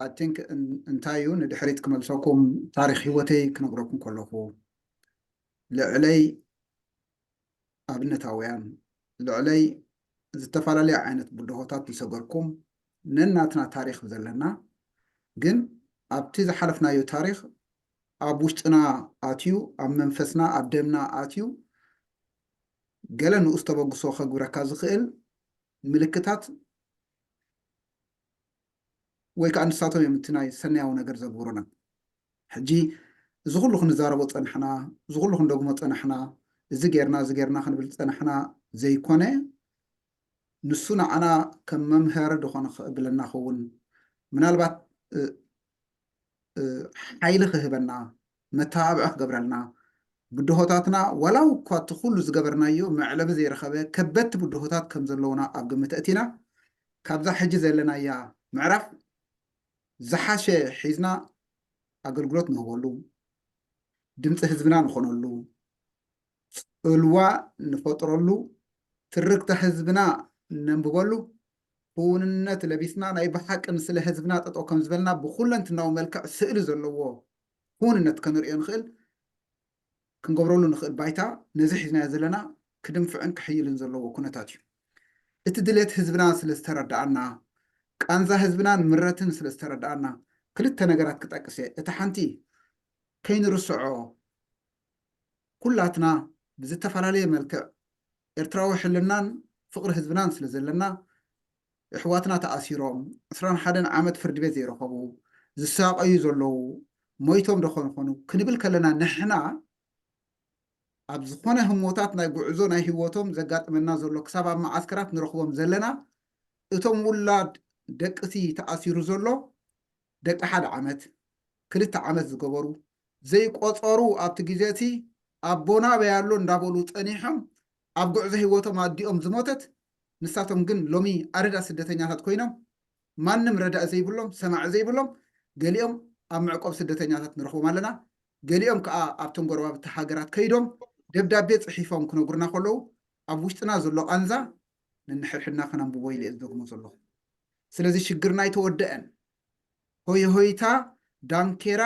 I think እንታይ እዩ ንድሕሪት ክመልሰኩም፣ ታሪክ ህይወተይ ክነግረኩም ከለኹ ልዕለይ ኣብነታውያን፣ ልዕለይ ዝተፈላለየ ዓይነት ብድሆታት ዝሰገርኩም፣ ነናትና ታሪክ ዘለና፣ ግን ኣብቲ ዝሓለፍናዮ ታሪክ ኣብ ውሽጥና ኣትዩ፣ ኣብ መንፈስና፣ ኣብ ደምና ኣትዩ ገለ ንኡስ ተበግሶ ከግብረካ ዝኽእል ምልክታት ወይ ከዓ ንሳቶም እዮም እቲ ናይ ሰናያዊ ነገር ዘግብሩና። ሕጂ እዚ ኩሉ ክንዛረቦ ፀናሕና፣ እዚ ኩሉ ክንደግሞ ፀናሕና፣ እዚ ጌርና እዚ ጌርና ክንብል ዝፀናሕና ዘይኮነ፣ ንሱ ንዓና ከም መምሀሪ ዝኾነ ክብለና ኸውን፣ ምናልባት ሓይሊ ክህበና፣ መተባብዒ ክገብረልና፣ ብድሆታትና ዋላ እኳ እቲ ኩሉ ዝገበርናዮ መዕለቢ ዘይረኸበ ከበድቲ ብድሆታት ከም ዘለውና ኣብ ግምት እቲና፣ ካብዛ ሕጂ ዘለናያ ምዕራፍ ዝሓሸ ሒዝና ኣገልግሎት ንህበሉ፣ ድምፂ ህዝብና ንኾነሉ፣ ፅልዋ ንፈጥረሉ፣ ትርክተ ህዝብና ነንብበሉ፣ ክውንነት ለቢስና ናይ ብሓቂ ንስለ ህዝብና ጠጠው ከም ዝበልና ብኩለንትናዊ መልክዕ ስእሊ ዘለዎ ክውንነት ከንርእዮ ንኽእል፣ ክንገብረሉ ንኽእል ባይታ ነዚ ሒዝናዮ ዘለና ክድንፍዕን ክሕይልን ዘለዎ ኩነታት እዩ። እቲ ድሌት ህዝብና ስለ ዝተረዳኣና፣ ቃንዛ ህዝብናን ምረትን ስለ ዝተረዳኣና፣ ክልተ ነገራት ክጠቅስ እየ። እታ ሓንቲ ከይንርስዖ ኩላትና ብዝተፈላለየ መልክዕ ኤርትራዊ ሕልናን ፍቕሪ ህዝብናን ስለ ዘለና፣ ኣሕዋትና ተኣሲሮም ዕስራን ሓደን ዓመት ፍርዲ ቤት ዘይረኸቡ ዝሳቐዩ ዘለዉ ሞይቶም ዶ ኾኑ ኾኑ ክንብል ከለና፣ ንሕና ኣብ ዝኾነ ህሞታት ናይ ጉዕዞ ናይ ህይወቶም ዘጋጥመና ዘሎ ክሳብ ኣብ መዓስከራት ንረኽቦም ዘለና እቶም ውላድ ደቅሲ ተኣሲሩ ዘሎ ደቂ ሓደ ዓመት ክልተ ዓመት ዝገበሩ ዘይቆፀሩ ኣብቲ ግዜ እቲ ኣቦና በያሎ እንዳበሉ ፀኒሖም ኣብ ጉዕዞ ህይወቶም ኣዲኦም ዝሞተት ንሳቶም ግን ሎሚ ኣረዳ ስደተኛታት ኮይኖም ማንም ረዳእ ዘይብሎም ሰማዒ ዘይብሎም ገሊኦም ኣብ መዕቆብ ስደተኛታት ንረኽቦም ኣለና። ገሊኦም ከዓ ኣብቶም ጎረባብቲ ሃገራት ከይዶም ደብዳቤ ፅሒፎም ክነግሩና ከለዉ ኣብ ውሽጥና ዘሎ ቃንዛ ነንሕድሕድና ከነንብቦ ኢለ እየ ዝደግሞ ዘለኹ። ስለዚ ሽግርና ኣይተወደአን። ሆይ ሆይታ ዳንኬራ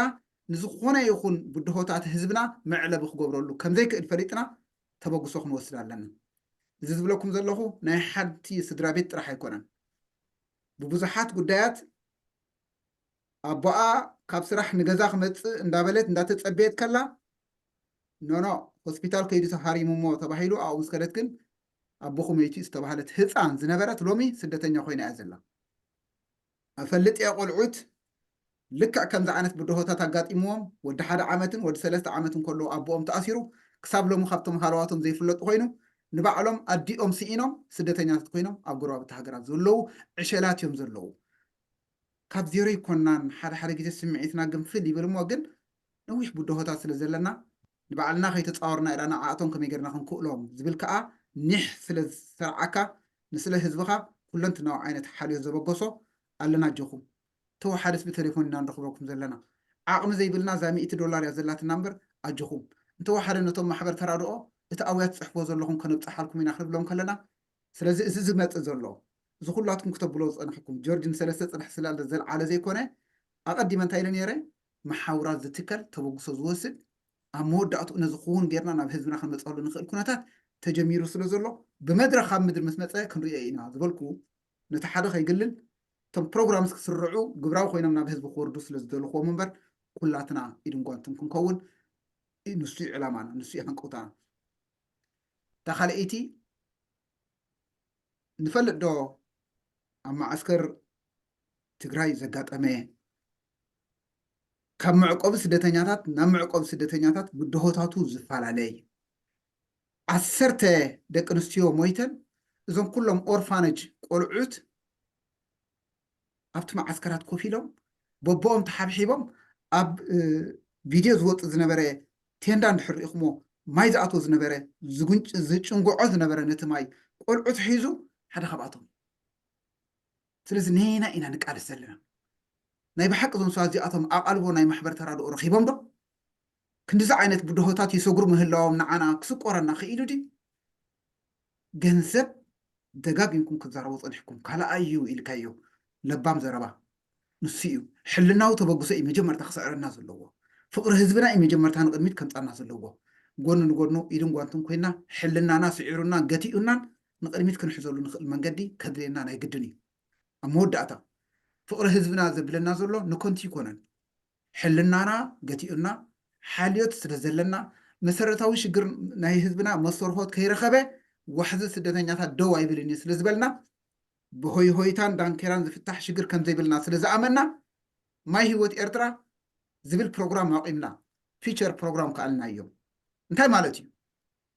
ንዝኾነ ይኹን ብድሆታት ህዝብና መዕለቢ ክገብረሉ ከምዘይክእል ፈሊጥና ተበግሶ ክንወስድ ኣለና። እዚ ዝብለኩም ዘለኹ ናይ ሓንቲ ስድራ ቤት ጥራሕ ኣይኮነን። ብብዙሓት ጉዳያት ኣቦኣ ካብ ስራሕ ንገዛ ክመፅእ እንዳበለት እንዳተፀበየት ከላ ኖኖ ሆስፒታል ከይዱ ተሃሪሙ እሞ ተባሂሉ ኣብኡ ምስ ከደት ግን ኣቦኹ መይቱ ዝተባህለት ህፃን ዝነበረት ሎሚ ስደተኛ ኮይና እያ ዘላ። እፈልጥ እየ ቆልዑት ልክዕ ከምዚ ዓይነት ብድሆታት ኣጋጢምዎም ወዲ ሓደ ዓመትን ወዲ ሰለስተ ዓመትን ከለዉ ኣቦኦም ተኣሲሩ ክሳብ ሎሚ ካብቶም ሃለዋቶም ዘይፍለጡ ኮይኑ ንባዕሎም ኣዲኦም ስኢኖም ስደተኛታት ኮይኖም ኣብ ጎረባብቲ ሃገራት ዘለዉ ዕሸላት እዮም ዘለዉ። ካብ ዜሮ ይኮናን ሓደ ሓደ ግዜ ስምዒትና ግንፍል ይብል እሞ ግን ነዊሕ ብድሆታት ስለ ዘለና ንባዕልና ከይተፃወርና ኢና ንዓኣቶም ከመይ ጌርና ክንክእሎም ዝብል ከዓ ኒሕ ስለ ዝሰርዓካ ንስለ ህዝብኻ ኩለንትናዊ ዓይነት ሓልዮ ዘበገሶ ኣለና ኣጆኹም። ተወሓደስ ብቴሌፎን ኢና ንረኽበኩም ዘለና። ዓቕሚ ዘይብልና እዛ ሚእቲ ዶላር እያ ዘላትና እምበር ኣጆኹም። እንተወሓደ ነቶም ማሕበር ተራድኦ እቲ ኣውያት ትፅሕፍዎ ዘለኹም ከነብፅሓልኩም ኢና ክንብሎም ከለና ስለዚ እዚ ዝመፅእ ዘሎ እዚ ኩላትኩም ክተብሎ ዝፀናሕኩም ጆርጅ ንሰለስተ ፅንሕ ስላለ ዘልዓለ ዘይኮነ ኣቐዲመ እንታይ ኢለ ነይረ መሓውራት ዝትከል ተበግሶ ዝወስድ ኣብ መወዳእትኡ ነዚ ክውን ጌርና ናብ ህዝብና ክንመፀሉ ንኽእል ኩነታት ተጀሚሩ ስለ ዘሎ ብመድረኽ ካብ ምድሪ ምስ መፀ ክንሪኦ ኢና ዝበልኩ ነቲ ሓደ ከይግልል እቶም ፕሮግራምስ ክስርዑ ግብራዊ ኮይኖም ናብ ህዝቢ ክወርዱ ስለ ዝደልኽዎም እምበር ኩላትና ኢድን ጓንትን ክንከውን ንሱ እዩ ዕላማና ንሱ እዩ ሃንቀውታና እታ ካልኣይቲ ንፈልጥ ዶ ኣብ መዓስከር ትግራይ ዘጋጠመ ካብ መዕቆቢ ስደተኛታት ናብ መዕቆቢ ስደተኛታት ብድሆታቱ ዝፈላለይ ዓሰርተ ደቂ ኣንስትዮ ሞይተን፣ እዞም ኩሎም ኦርፋነጅ ቆልዑት ኣብቲ መዓስከራት ኮፍ ኢሎም፣ በቦኦም ተሓብሒቦም፣ ኣብ እ፣ ቪድዮ ዝወጽእ ዝነበረ ቴንዳ እንድሕር ርኢኹሞ፣ ማይ ዝኣትዎ ዝነበረ፣ ዝጉንጭ- ዝጭንግዖ ዝነበረ፣ ነቲ ማይ ቆልዑት ሒዙ ሓደ ካብኣቶም። ስለዚ ነየናይ ኢና ንቃለስ ዘለና? ናይ ብሓቂ እዞም ሰባት እዚኣቶም ኣቓልቦ ናይ ማሕበር ተራድኦ ረኺቦም ዶ? ክንዲዚ ዓይነት ብድሆታት ይሰግሩ ምህላዎም ንዓና ክስቆረና ክኢሉ ድዩ? ገንዘብ ደጋጊምኩም ክትዛረቡ ጸኒሕኩም፣ ካልኣይ እዩ ኢልካዮ። ለባም ዘረባ ንሱ እዩ። ሕልናዊ ተበግሶ እዩ መጀመርታ ክስዕረና ዘለዎ። ፍቕሪ ህዝብና እዩ መጀመርታ ንቕድሚት ከምጻና ዘለዎ። ጎኒ ንጎኑ ኢድን ጓንትን ኮይና ሕልናና ስዒሩና ገቲኡናን ንቕድሚት ክንሕዘሉ ንኽእል መንገዲ ከድልየና ናይ ግድን እዩ። ኣብ መወዳእታ ፍቕሪ ህዝብና ዘብለና ዘሎ ንኮንቲ ይኮነን። ሕልናና ገቲኡና ሓልዮት ስለ ዘለና መሰረታዊ ሽግር ናይ ህዝብና መሰርሆት ከይረኸበ ዋሕዚ ስደተኛታት ደው ኣይብልን እዩ ስለ ዝበልና ብሆይሆይታን ዳንኬራን ዝፍታሕ ሽግር ከም ዘይብልና ስለ ዝኣመና ማይ ህይወት ኤርትራ ዝብል ፕሮግራም ኣቂምና ፊቸር ፕሮግራም ከኣልናዮም። እንታይ ማለት እዩ?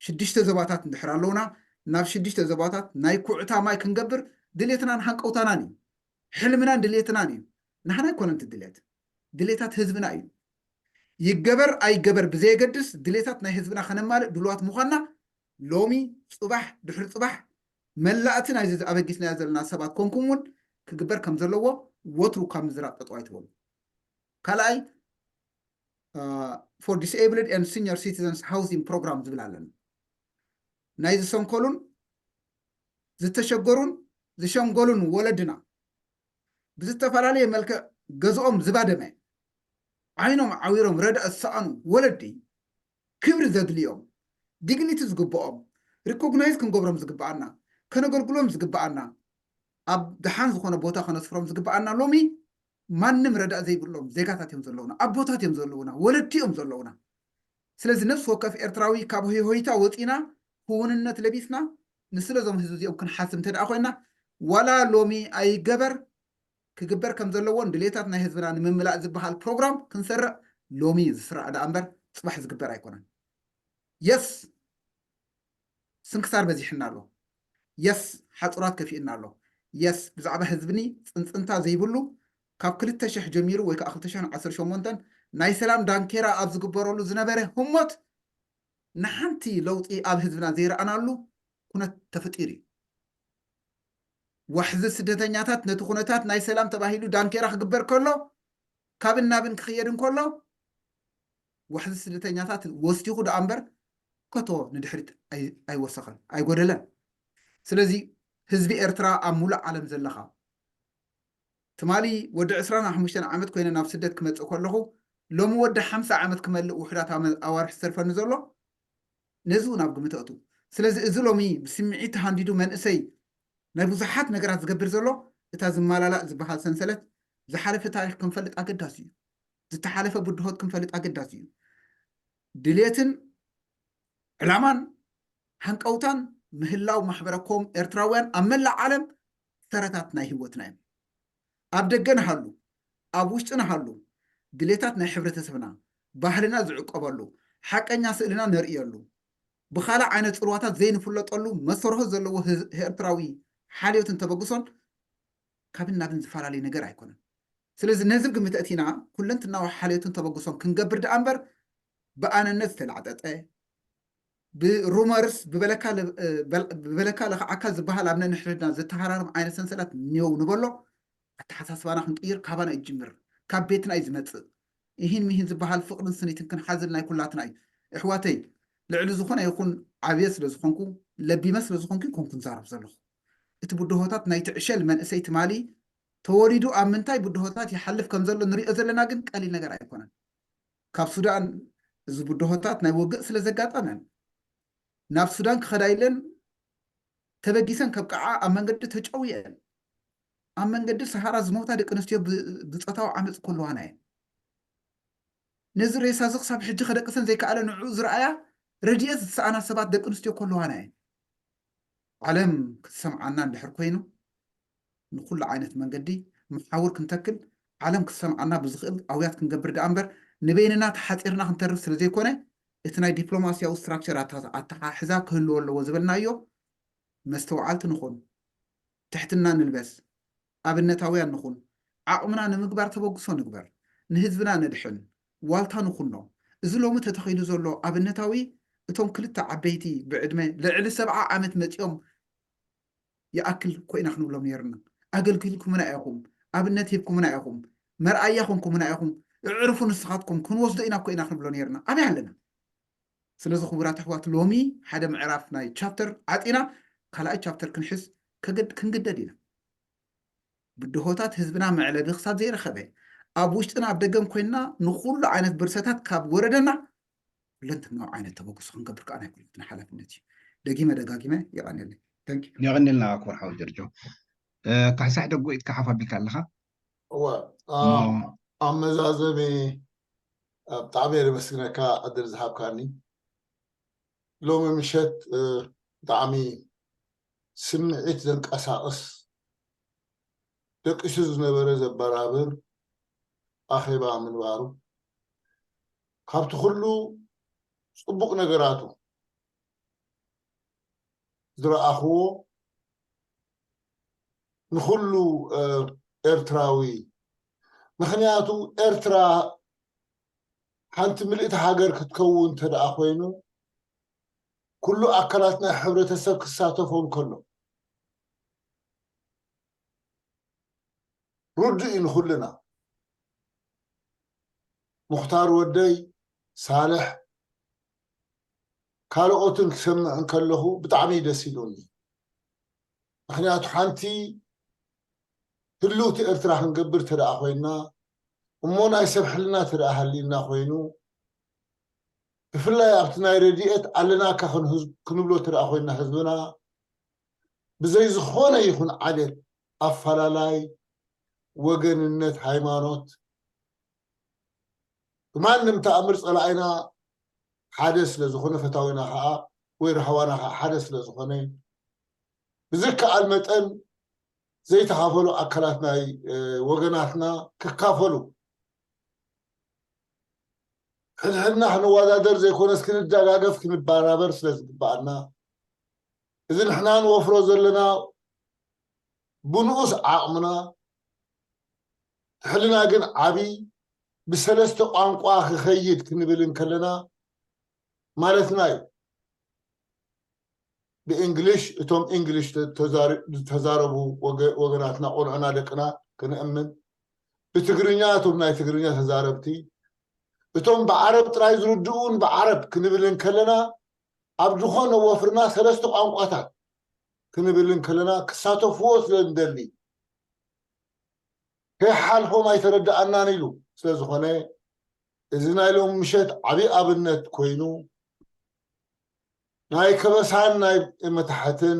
ሽዱሽተ ዞባታት እንድሕር ኣለውና ናብ ሽዱሽተ ዞባታት ናይ ኩዕታ ማይ ክንገብር ድሌትናን ሃንቀውታናን እዩ። ሕልምናን ድሌትናን እዩ። ናህና ኣይኮነን እቲ ድሌት፣ ድሌታት ህዝብና እዩ። ይገበር ኣይገበር ብዘየገድስ ድሌታት ናይ ህዝብና ከነማልእ ድልዋት ምዃንና ሎሚ፣ ጽባሕ፣ ድሕሪ ጽባሕ መላእቲ ናይዚ ኣበጊስናዮ ዘለና ሰባት ኮንኩም እውን ክግበር ከም ዘለዎ ወትሩ ካብ ምዝራብ ጠጠው ኣይትበሉ። ካልኣይ for disabled and senior citizens housing program ዝብል ኣለና። ናይ ዝሰንከሉን ዝተሸገሩን ዝሸንገሉን ወለድና ብዝተፈላለየ መልክዕ ገዝኦም ዝባደመ ዓይኖም ዓዊሮም ረድእ ዝሰኣኑ ወለዲ ክብሪ ዘድልዮም ዲግኒቲ ዝግብኦም ሪኮግናይዝ ክንገብሮም ዝግብኣና ከነገልግሎም ዝግብኣና ኣብ ደሓን ዝኾነ ቦታ ከነስፍሮም ዝግብኣና ሎሚ ማንም ረዳእ ዘይብሎም ዜጋታት እዮም ዘለውና፣ ኣቦታት እዮም ዘለውና፣ ወለድቲ እዮም ዘለውና። ስለዚ ነፍሲ ወከፍ ኤርትራዊ ካብ ሆይሆይታ ወፂና ክውንነት ለቢስና ንስለ እዞም ህዝቢ እዚኦም ክንሓስብ እንተ ደኣ ኮይና ዋላ ሎሚ ኣይገበር ክግበር ከም ዘለዎን ድሌታት ናይ ህዝብና ንምምላእ ዝበሃል ፕሮግራም ክንሰርዕ ሎሚ ዝስራዕ ደኣ እምበር ፅባሕ ዝግበር ኣይኮነን። የስ ስንክሳር በዚሕና ኣሎ። የስ ሓፁራት ከፊእና ኣሎ። የስ ብዛዕባ ህዝብኒ ፅንፅንታ ዘይብሉ ካብ ክልተ ሽሕ ጀሚሩ ወይ ከዓ ክልተ ሽሕን ዓሰርተ ሸሞንተን ናይ ሰላም ዳንኬራ ኣብ ዝግበረሉ ዝነበረ ህሞት ንሓንቲ ለውጢ ኣብ ህዝብና ዘይረኣናሉ ኩነት ተፈጢሩ እዩ። ዋሕዚ ስደተኛታት ነቲ ኩነታት ናይ ሰላም ተባሂሉ ዳንኬራ ክግበር ከሎ ካብን ናብን ክኽየድ እንከሎ ዋሕዚ ስደተኛታት ወሲኹ ደኣ እምበር ከቶ ንድሕሪት ኣይ- ኣይወሰኸን ኣይጎደለን። ስለዚ ህዝቢ ኤርትራ ኣብ ሙሉእ ዓለም ዘለኻ ትማሊ ወዲ ዕስራን ሓሙሽተን ዓመት ኮይነ ናብ ስደት ክመፅእ ከለኹ ሎሚ ወዲ ሓምሳ ዓመት ክመልእ ውሕዳት ኣመ- ኣዋርሕ ዝተርፈኒ ዘሎ ነዚ እውን ኣብ ግምት ኣእቱ። ስለዚ እዚ ሎሚ ብስምዒት ተሃንዲዱ መንእሰይ ናይ ብዙሓት ነገራት ዝገብር ዘሎ እታ ዝመላላእ ዝበሃል ሰንሰለት ዝሓለፈ ታሪክ ክንፈልጥ ኣገዳሲ እዩ። ዝተሓለፈ ብድሆት ክንፈልጥ ኣገዳሲ እዩ። ድሌትን ዕላማን ሃንቀውታን ምህላው ማሕበረ ኮም ኤርትራውያን ኣብ መላእ ዓለም ሰረታት ናይ ህይወትና እዮም። ኣብ ደገ ንሃሉ ኣብ ውሽጢ ንሃሉ ድሌታት ናይ ሕብረተሰብና ባህልና ዝዕቀበሉ ሓቀኛ ስእልና ነርእየሉ ብኻልእ ዓይነት ፅልዋታት ዘይንፍለጠሉ መሰርሆ ዘለዎ ህዝ- ኤርትራዊ ሓልዮትን ተበግሶን ካብን ናብን ዝፈላለዩ ነገር ኣይኮነን። ስለዚ ነዚ ግምት ኣእቲና ኩለንትናዊ ሓልዮትን ተበግሶን ክንገብር ደኣ እምበር ብኣነነት ዝተላዕጠጠ ብሩመርስ ብበለካ ለ- እ፣ በል- ብበለካ ለኽዓካ ዝበሃል ኣብ ነንሕድሕድና ዘተሃራርም ዓይነት ሰንሰላት ኒው ንበሎ ኣተሓሳስባና ክንቅይር ካባና ይጅምር። ካብ ቤትና እዩ ዝመፅእ። ይህን ሚሂን ዝበሃል ፍቕርን ስኒትን ክንሓዝል ናይ ኩላትና እዩ። ኣሕዋተይ ልዕሊ ዝኾነ ይኹን ዓብየ ስለ ዝኾንኩ ለቢመ ስለ ዝኾንኩ ይኮንኩ ንዛረብ ዘለኹ። እቲ ብድሆታት ናይቲ ዕሸል መንእሰይ ትማሊ ተወሊዱ ኣብ ምንታይ ብድሆታት ይሓልፍ ከም ዘሎ ንሪኦ ዘለና ግን ቀሊል ነገር ኣይኮነን። ካብ ሱዳን እዚ ብድሆታት ናይ ወግእ ስለ ዘጋጠመን ናብ ሱዳን ክኸዳ ኢለን ተበጊሰን ከብቅዓ ኣብ መንገዲ ተጨውየን ኣብ መንገዲ ሰሃራ ዝሞታ ደቂ ኣንስትዮ ብ- ብፆታዊ ዓመፅ ከለዋና እየን። ነዚ ሬሳ እዚ ክሳብ ሕጂ ከደቅሰን ዘይከኣለ ንዕኡ ዝረኣያ ረድኤት ዝሰኣና ሰባት ደቂ ኣንስትዮ ከለዋና እየን። ዓለም ክትሰምዓና እንድሕር ኮይኑ ንኩሉ ዓይነት መንገዲ መሓውር ክንተክል ዓለም ክትሰምዓና ብዝኽእል ኣውያት ክንገብር ደኣ እምበር ንበይንና ተሓፂርና ክንተርፍ ስለ ዘይኮነ እቲ ናይ ዲፕሎማስያዊ ስትራክቸር ኣተሓሕዛ ክህልዎ ኣለዎ ዝበልናዮ መስተውዓልቲ ንኹን፣ ትሕትና ንልበስ፣ ኣብነታውያን ንኹን፣ ዓቕምና ንምግባር ተበግሶ ንግበር፣ ንህዝብና ነድሕን፣ ዋልታ ንኹኖ። እዚ ሎሚ ተተኺሉ ዘሎ ኣብነታዊ እቶም ክልተ ዓበይቲ ብዕድመ ልዕሊ ሰብዓ ዓመት መጺኦም ይኣክል እኮ ኢና ክንብሎም ነይርና። ኣገልጊልኩምና ኢኹም፣ ኣብነት ሂብኩምና ኢኹም፣ መርኣያ ኮንኩምና ኢኹም፣ እዕርፉ ንስኻትኩም፣ ክንወስዶ ኢና እኮ ኢና ክንብሎ ነይርና። ኣበይ ኣለና? ስለዚ ክቡራት ኣሕዋት፣ ሎሚ ሓደ ምዕራፍ ናይ ቻፕተር ዓፂና ካልኣይ ቻፕተር ክንሕዝ ክንግደድ ኢና። ብድሆታት ህዝብና መዕለቢ ክሳብ ዘይረኸበ፣ ኣብ ውሽጥና ኣብ ደገን ኮይንና ንኩሉ ዓይነት ብርሰታት ካብ ወረደና፣ ኩለንትናዊ ዓይነት ተበግሶ ክንገብር ከዓ ናይ ኩለንትና ሓላፍነት እዩ። ደጊመ ደጋጊመ የቐንየለይ። የቐንየልና ክቡር ሓው ጀርጆ። ካሕሳሕ ደጎ ኢድካ ሓፍ ኣቢልካ ኣለኻ? እወ፣ ኣብ መዛዘሚ ብጣዕሚ እየ ዘመስግነካ ዕድል ዝሃብካኒ። ሎሚ ምሸት ብጣዕሚ ስምዒት ዘንቀሳቕስ፣ ደቂሱ ዝነበረ ዘበራብር ኣኼባ ምንባሩ፣ ካብቲ ኩሉ ፅቡቕ ነገራቱ ዝረኣኽዎ፣ ንኹሉ ኤርትራዊ፣ ምኽንያቱ ኤርትራ ሓንቲ ምልእቲ ሃገር ክትከውን እንተደኣ ኮይኑ፣ ኩሉ ኣካላት ናይ ሕብረተሰብ ክሳተፎ እንከሎ፣ ርዱእ እዩ ንኹልና። ሙኽታር ወደይ፣ ሳልሕ፣ ካልኦትን ክሰምዕ እንከለኹ ብጣዕሚ እዩ ደስ ኢሉኒ። ምኽንያቱ ሓንቲ ህልውቲ ኤርትራ ክንገብር ተደኣ ኮይና፣ እሞ ናይ ሰብ ሕልና ተደኣ ሃልዩና ኮይኑ፣ ብፍላይ ኣብቲ ናይ ረድኤት ኣለናካ ክንብሎ ተደኣ ኮይና ህዝብና፣ ብዘይ ዝኾነ ይኹን ዓሌት ኣፈላላይ፣ ወገንነት፣ ሃይማኖት፣ ብማንም ተኣምር ጸላኢና ሓደ ስለ ዝኾነ፣ ፈታዊና ከዓ ወይ ራህዋና ከዓ ሓደ ስለ ዝኾነ፣ ብዝከኣል መጠን ዘይተኻፈሉ ኣካላት ናይ ወገናትና ክካፈሉ፣ ሕድሕድና ክንወዳደር ዘይኮነስ ክንደጋገፍ ክንበራበር ስለ ዝግበኣና፣ እዚ ንሕና ንወፍሮ ዘለና ብንኡስ ዓቕምና፣ ሕልና ግን ዓቢ፣ ብሰለስተ ቋንቋ ክኸይድ ክንብል እንከለና ማለትና እዩ። ብእንግሊሽ፣ እቶም እንግሊሽ ተዛረቡ ወገናትና፣ ቆልዑና፣ ደቅና ክንእምን፣ ብትግርኛ እቶም ናይ ትግርኛ ተዛረብቲ፣ እቶም ብዓረብ ጥራይ ዝርድኡን ብዓረብ ክንብል እንከለና፣ ኣብ ዝኾነ ወፍርና ሰለስተ ቋንቋታት ክንብል እንከለና ክሳተፍዎ ስለ ንደሊ፣ ከይሓልፎም ኣይተረድኣናን ኢሉ ስለ ዝኾነ፣ እዚ ናይ ሎም ምሸት ዓብዪ ኣብነት ኮይኑ፣ ናይ ከበሳን ናይ መታሕትን፣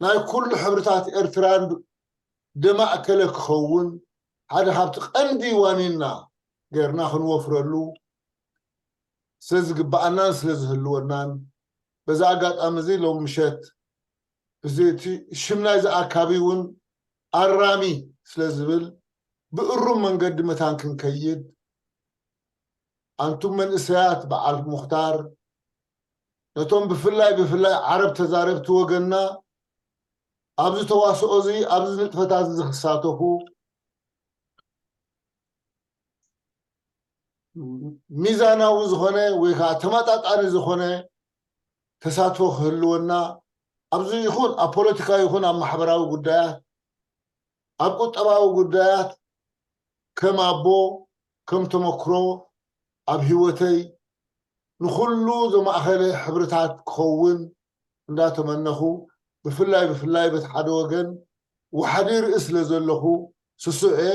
ናይ ኩሉ ሕብርታት ኤርትራን ደማእከለ ክኸውን፣ ሓደ ካብቲ ቀንዲ ዋኒንና ጌርና ክንወፍረሉ ስለ ዝግበኣናን ስለ ዝህልወናን፣ በዚ ኣጋጣሚ እዚ ሎም ምሸት እዚ እቲ ሽም ናይዚ ኣካቢ እውን ኣራሚ ስለ ዝብል፣ ብእሩም መንገዲ መታን ክንከይድ፣ ኣንቱም መንእሰያት በዓል ሙኽታር፣ ነቶም ብፍላይ ብፍላይ ዓረብ ተዛረብቲ ወገንና ኣብዚ ተዋስኦ እዚ፣ ኣብዚ ንጥፈታት እዚ ክሳተፉ፣ ሚዛናዊ ዝኾነ ወይ ከዓ ተመጣጣኒ ዝኾነ ተሳትፎ ክህልወና፣ ኣብዚ ይኹን ኣብ ፖለቲካ ይኹን ኣብ ማሕበራዊ ጉዳያት፣ ኣብ ቁጠባዊ ጉዳያት፣ ከም ኣቦ፣ ከም ተመክሮ ኣብ ህይወተይ ንኹሉ ዘማእኸለ ሕብርታት ክኸውን እንዳተመነኹ፣ ብፍላይ ብፍላይ በቲ ሓደ ወገን ዋሕዲ ርኢ ስለ ዘለኹ ስሱዕ እየ።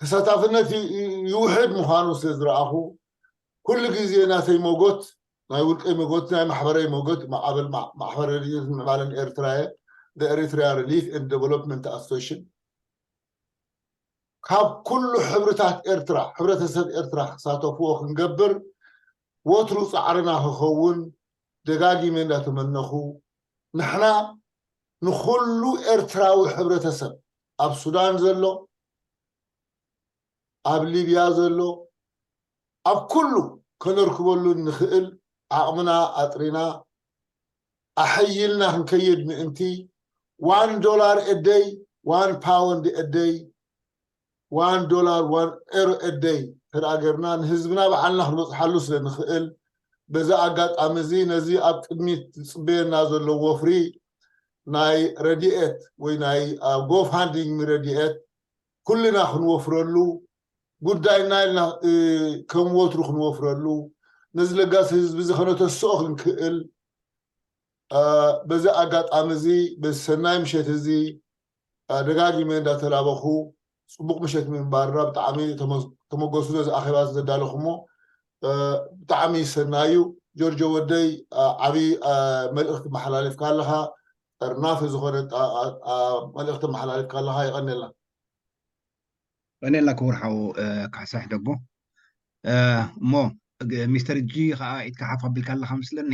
ተሳታፍነት ይ-፣ ይ-፣ ይውሕድ ምዃኑ ስለ ዝረኣኹ፣ ኩሉ ግዜ ናተይ ሞጎት፣ ናይ ውልቀይ ሞጎት፣ ናይ ማሕበረይ ሞጎት፣ ማዕበል ማ-፣ ማሕበር ረድኤትን ምዕባለን ኤርትራ እየ፣ the Eritrea Relief and Development Association፣ ካብ ኩሉ ሕብርታት ኤርትራ፣ ሕብረተሰብ ኤርትራ ክሳተፍዎ ክንገብር ወትሩ ጻዕርና ክኸውን ደጋጊመ እንዳተመነኹ፣ ንሕና ንኹሉ ኤርትራዊ ሕብረተሰብ፣ ኣብ ሱዳን ዘሎ፣ ኣብ ሊብያ ዘሎ፣ ኣብ ኩሉ ከነርክበሉ እንኽእል ዓቕምና ኣጥሪና ኣሐይልና ክንከይድ ምእንቲ ዋን ዶላር ኤደይ ዋን ፓውንድ ኤደይ ዋን ዶላር ዋን ኤሮ ኤደይ ተደኣ ገርና ንህዝብና በዓልና ክንበፅሓሉ ስለ ንኽእል በዚ ኣጋጣሚ እዚ ነዚ ኣብ ቅድሚት ዝፅበየና ዘሎ ወፍሪ ናይ ረድኤት ወይ ናይ ጎፋንዲንግ ረድኤት ኩልና ክንወፍረሉ ጉዳይና ኢልና ከም ወትሩ ክንወፍረሉ ነዚ ለጋሲ ህዝቢ እዚ ከነተስኦ ክንክእል በዚ ኣጋጣሚ እዚ በዚ ሰናይ ምሸት እዚ ደጋጊመ እንዳተላበኹ ፅቡቕ ምሸት ምንባርና ብጣዕሚ ተመጎሱ ነዚ ኣኼባ ዘዳለኹሞ ብጣዕሚ ሰናዩ ጆርጆ ወደይ ዓብዪ መልእኽቲ መሓላሊፍካ ኣለኻ ጠርናፊ ዝኾነ መልእኽቲ መሓላሊፍካ ኣለኻ ይቐንየልና ቀኔልና ክቡር ሓው ካሕሳይ ሕደጎ እሞ ሚስተር ጂ ከዓ ኢድካ ሓፍ ኣቢልካ ኣለካ ምስለኒ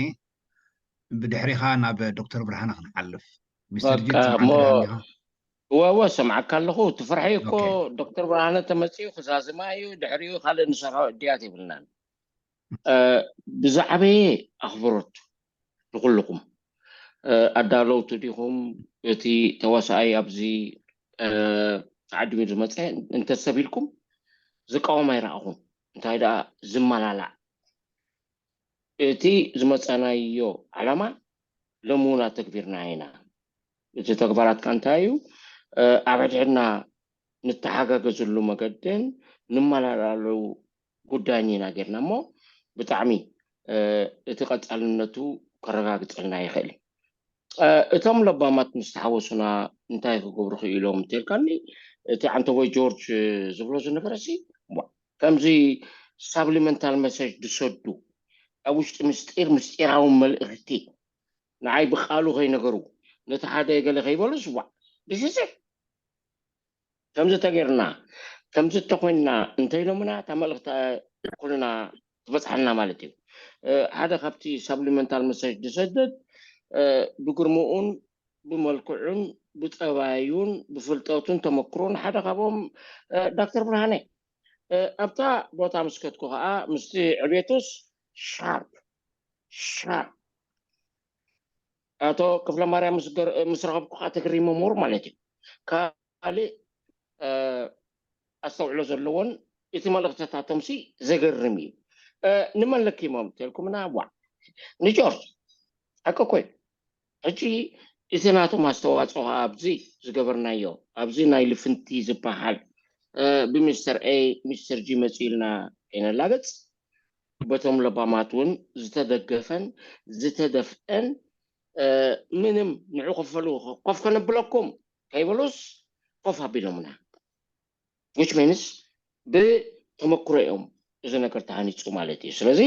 ብድሕሪኻ ናብ ዶክተር ብርሃነ ክንሓልፍ ሚስተር ጂ እሞ ወወ ሰምዓካ ኣለኹ እቲ ፍርሒ እኮ ዶክተር ብርሃነ ተመፅኡ ክዛዝማ እዩ ድሕሪኡ ካልእ ንሰርሖ እድያት የብልናን ብዛዕበየ ኣኽብሮት ንኩልኹም ኣዳለውቱ ዲኹም እቲ ተዋሳኣይ ኣብዚ ተዓዲሙ ዝመፀ እንተሰብ ኢልኩም ዝቃወም ኣይረኣኹም እንታይ ደኣ ዝመላላዕ እቲ ዝመፀናዮ ዓላማ ሎሚ እውን ኣተግቢርና ኢና እቲ ተግባራትካ እንታይ እዩ ኣብ ሕድሕድና ንተሓጋገዝሉ መገድን ንመላላሉ ጉዳይን ኢና ጌርና እሞ ብጣዕሚ እቲ ቀፃልነቱ ከረጋግፀልና ይኽእል እዩ እቶም ለባማት ምስ ተሓወሱና እንታይ ክገብሩ ክኢሎም እንተልካኒ እቲ ዓንተቦይ ጆርጅ ዝብሎ ዝነበረ ሲ ከምዚ ሳብሊመንታል መሰጅ ዝሰዱ ኣብ ውሽጢ ምስጢር ምስጢራዊ መልእኽቲ ንዓይ ብቃሉ ከይነገሩ ነቲ ሓደ ገለ ከይበሉስ ዋ ብስስዕ ከምዚ ተገይርና ከምዚ ተኮይንና እንተኢሎምና እታ መልእኽቲ ኩልና ትበፅሓልና ማለት እዩ ሓደ ካብቲ ሳብሊመንታል መሰጅ ዝሰደድ ብግርምኡን ብመልክዑን ብፀባዩን ብፍልጠቱን ተመክሮን ሓደ ካብኦም ዳክተር ብርሃነ ኣብታ ቦታ ምስ ከድኩ ከዓ ምስቲ ዕቤቱስ ሻርፕ ሻርፕ ኣቶ ክፍለ ማርያም ምስ ረኸብኩ ከዓ ተገሪመ ሞር ማለት እዩ ካልእ ኣስተውዕሎ ዘለዎን እቲ መልእኽትታቶም ሲ ዘገርም እዩ ንመን ለኪሞም ተልኩምና ዋ ንጆርጅ ሓቂ ኮይኑ ሕጂ እቲ ናቶም ኣስተዋፅኦ ኣብዚ ዝገበርናዮ ኣብዚ ናይ ልፍንቲ ዝበሃል ብሚስተር ኤ ሚስተር ጂ መፂልና ከይነላገፅ በቶም ለባማት እውን ዝተደገፈን ዝተደፍአን ምንም ንዑ ክፈሉ ኮፍ ከነብለኩም ከይበሉስ ኮፍ ኣቢሎምና which means ብተመክሮ እዮም እዚ ነገር ተሃኒፁ ማለት እዩ ስለዚ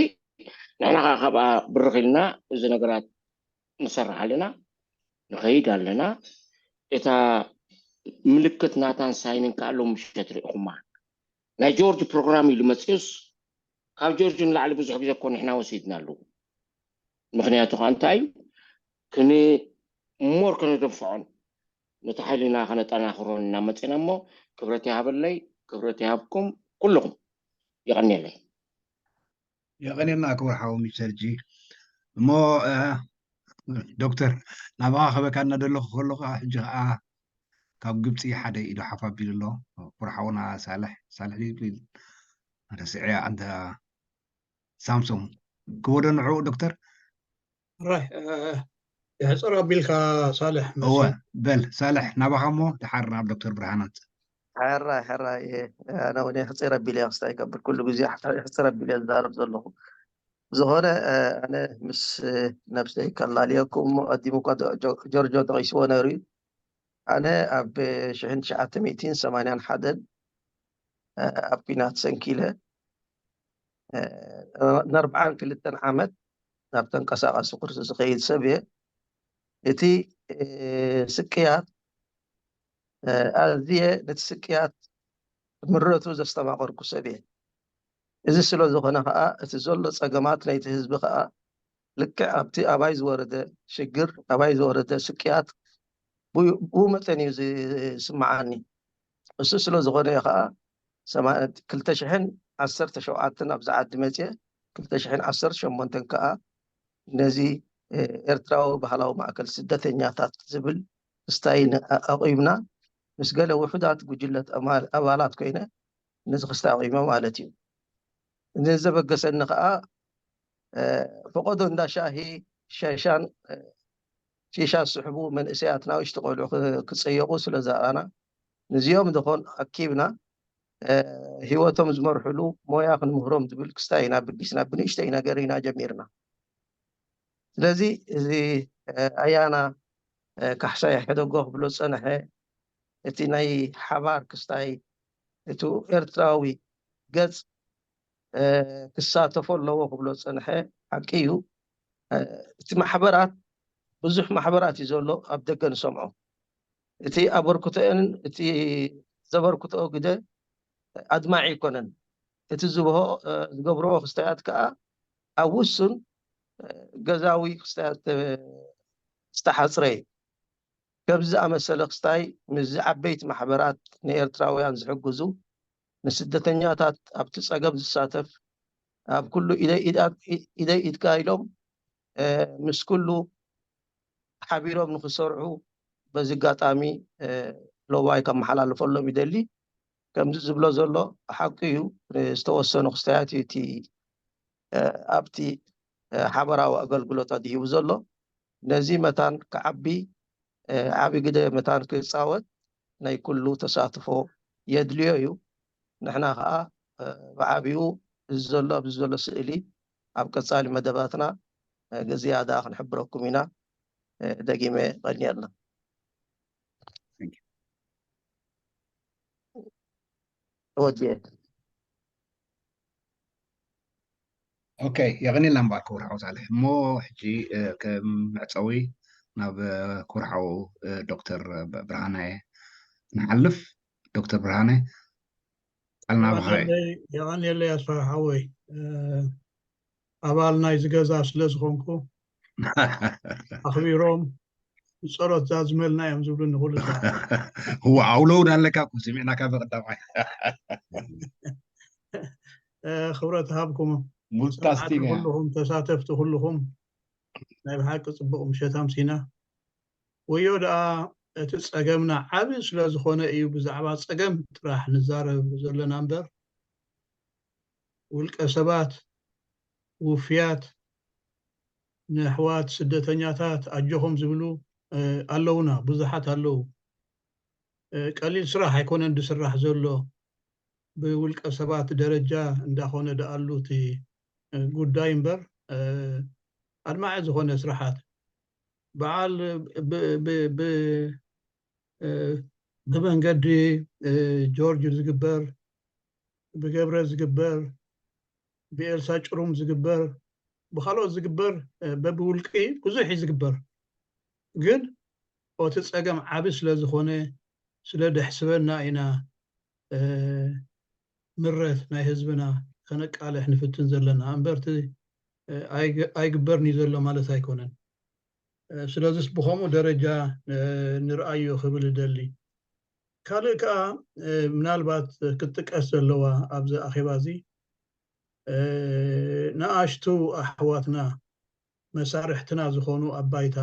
ንሕና ከዓ ካብኣ ብርኽ ኢልና እዚ ነገራት ንሰርሕ ኣለና ንኸይድ ኣለና እታ ምልክት ናታን ሳይንን ከዓ ሎም ምሸት ርኢኹማ ናይ ጆርጅ ፕሮግራም ኢሉ መፅኡስ ካብ ጆርጅ ንላዕሊ ብዙሕ ግዜ እኮ ንሕና ወሲድናሉ ምክንያቱ ከዓ እንታይ እዩ ክንሞር ከነደንፍዖን ነቲ ሓይልና ከነጠናኽሮን እናመፅና እሞ ክብረት ይሃበለይ ክብረት ይሃብኩም ኩልኹም የቐንየለይ የቐንየልና ክቡር ሓው ሚስተር ጂ እሞ ዶክተር ናባኻ ከበካ እናደለኹ ከለኹ ሕጂ ከዓ ካብ ግብፂ ሓደ ኢዱ ሓፍ ኣቢሉ ኣሎ ክቡር ሓውና ሳልሕ ሳልሕ ረስዕያ ኣንተ ሳምሶም ክወዶ ንዑ ዶክተር ራይ የሕፅር ኣቢልካ ሳልሕ እወ በል ሳልሕ ናባኻ እሞ ድሓር ናብ ዶክተር ብርሃን ኣምፅእ ሕራይ ሕራይ ኣነ እውን የሕፅር ኣቢል እየ ክስታይ ከብል ኩሉ ግዜ የሕፅር ኣቢል እየ ዝዛረብ ዘለኹ ዝኾነ ኣነ ምስ ነብሰይ ከላልየኩም እሞ ቀዲሙ ጆርጆ ጠቂስዎ ነይሩ እዩ ኣነ ኣብ ሽሕን ትሽዓተ ሚእትን ሰማንያን ሓደን ኣብ ኲናት ሰንኪለ ንኣርብዓን ክልተን ዓመት ናብ ተንቀሳቃሲ ቅርሲ ዝኸይድ ሰብ እየ እቲ ስቅያት ኣዝየ ነቲ ስቅያት ምረቱ ዘስተማቐርኩ ሰብ እየ እዚ ስለ ዝኾነ ከዓ እቲ ዘሎ ፀገማት ናይቲ ህዝቢ ከዓ ልክዕ ኣብቲ ኣባይ ዝወረደ ሽግር ኣባይ ዝወረደ ስቅያት ብኡ መጠን እዩ ዝስምዓኒ እሱ ስለ ዝኾነ እዩ ከዓ ክልተ ሽሕን ዓሰርተ ሸውዓተ ኣብዚ ዓዲ መፅየ፣ ክልተ ሽሕን ዓሰርተ ሸሞንተን ከዓ ነዚ ኤርትራዊ ባህላዊ ማእከል ስደተኛታት ዝብል ክስታይ ኣቑምና፣ ምስ ገለ ውሑዳት ጉጅለት ኣባላት ኮይነ ነዚ ክስታይ ኣቑመ ማለት እዩ። ነዚ ዘበገሰኒ ከዓ ፈቐዶ እንዳ ሻሂ ሸሻን ሺሻ ዝስሕቡ መንእሰያት ናውሽቲ ቆልዑ ክፀየቑ ስለ ዘርኣና፣ ንዚኦም ዝኾን ኣኪብና ህይወቶም ዝመርሕሉ ሞያ ክንምህሮም ዝብል ክስታይ ኢና ብጊስና ብንእሽተይ ነገር ኢና ጀሚርና። ስለዚ እዚ ኣያና ካሕሳይ ሕደጎ ክብሎ ዝፀንሐ፣ እቲ ናይ ሓባር ክስታይ፣ እቲ ኤርትራዊ ገፅ ክሳተፎ ኣለዎ ክብሎ ዝፀንሐ ሓቂ እዩ። እቲ ማሕበራት፣ ብዙሕ ማሕበራት እዩ ዘሎ ኣብ ደገ ንሰምዖ። እቲ ኣበርክቶአንን እቲ ዘበርክቶኦ ግደ ኣድማዒ ኣይኮነን። እቲ ዝብሆ ዝገብርኦ ክስታያት ከዓ ኣብ ውሱን ገዛዊ ክስታያት ዝተሓፅረ እዩ። ከምዚ ዝኣመሰለ ክስታይ ምስዚ ዓበይቲ ማሕበራት ንኤርትራውያን ዝሕግዙ፣ ንስደተኛታት ኣብቲ ጸገም ዝሳተፍ፣ ኣብ ኩሉ ኢደይ ኢድካ ኢሎም ምስ ኩሉ ሓቢሮም ንክሰርሑ በዚ ኣጋጣሚ ለዋይ ከመሓላልፈሎም ይደሊ። ከምዚ ዝብሎ ዘሎ ሓቂ እዩ። ዝተወሰኑ ክስታያት እዩ እቲ ኣብቲ ሓበራዊ ኣገልግሎት ኣድሂቡ ዘሎ። ነዚ መታን ክዓቢ ዓቢ ግደ መታን ክጻወት ናይ ኩሉ ተሳትፎ የድልዮ እዩ። ንሕና ከኣ ብዓቢኡ እዚ ዘሎ ኣብዚ ዘሎ ስእሊ ኣብ ቀጻሊ መደባትና ዝያዳ ክንሕብረኩም ኢና። ደጊመ ቀንየልና። ተወዲኤ። ኦኬ፣ የቐኒልና እምበኣር ክቡር ሓው ሳልሕ። እሞ ሕጂ ከም መዕጸዊ ናብ ክቡር ሓው ዶክተር ብርሃነ ንሓልፍ። ዶክተር ብርሃነ፣ ቃል ናባኻ እዩ። የቐንየለይ ኣስፋ ሓወይ፣ ኣባል ናይዚ ገዛ ስለ ዝኾንኩ ኣኽቢሮም ብጸሎት ዛዝመልና እዮም ዝብሉ ንኹሉ። እዋ ኣውሎውን ኣለካ እኮ፣ ስሚዕናካ ብቐዳማይ። ክብረት ሃብኩም ሙልታስቲና። ኩልኹም ተሳተፍቲ ኩልኹም ናይ ብሓቂ ጽቡቕ ምሸት ኣምሲና። ወዮ ደኣ እቲ ጸገምና ዓቢ ስለ ዝኾነ እዩ ብዛዕባ ጸገም ጥራሕ ንዛረብ ዘለና እምበር፣ ውልቀ ሰባት፣ ውፍያት፣ ንኣሕዋት ስደተኛታት ኣጆኹም ዝብሉ ኣለውና፣ ብዙሓት ኣለዉ። ቀሊል ስራሕ ኣይኮነን ዝስራሕ ዘሎ። ብውልቀ ሰባት ደረጃ እንዳኾነ ደኣሉ እቲ ጉዳይ እምበር፣ ኣድማዒ ዝኾነ ስራሓት በዓል ብመንገዲ ጆርጅ ዝግበር፣ ብገብረ ዝግበር፣ ብኤልሳ ጭሩም ዝግበር፣ ብኻልኦት ዝግበር በብውልቂ ብዙሕ እዩ ዝግበር። ግን ኦቲ ጸገም ዓቢ ስለ ዝኾነ ስለ ደሕስበና ኢና ምረት ናይ ህዝብና ከነቃልሕ ንፍትን ዘለና እምበርቲ ኣይግበርን እዩ ዘሎ ማለት ኣይኮነን። ስለዚስ ብኸምኡ ደረጃ ንርኣዮ ክብል እደሊ። ካልእ ከኣ ምናልባት ክትጥቀስ ዘለዋ ኣብዚ ኣኼባ እዚ ንኣሽቱ ኣሕዋትና መሳርሕትና ዝኾኑ ኣብ ባይታ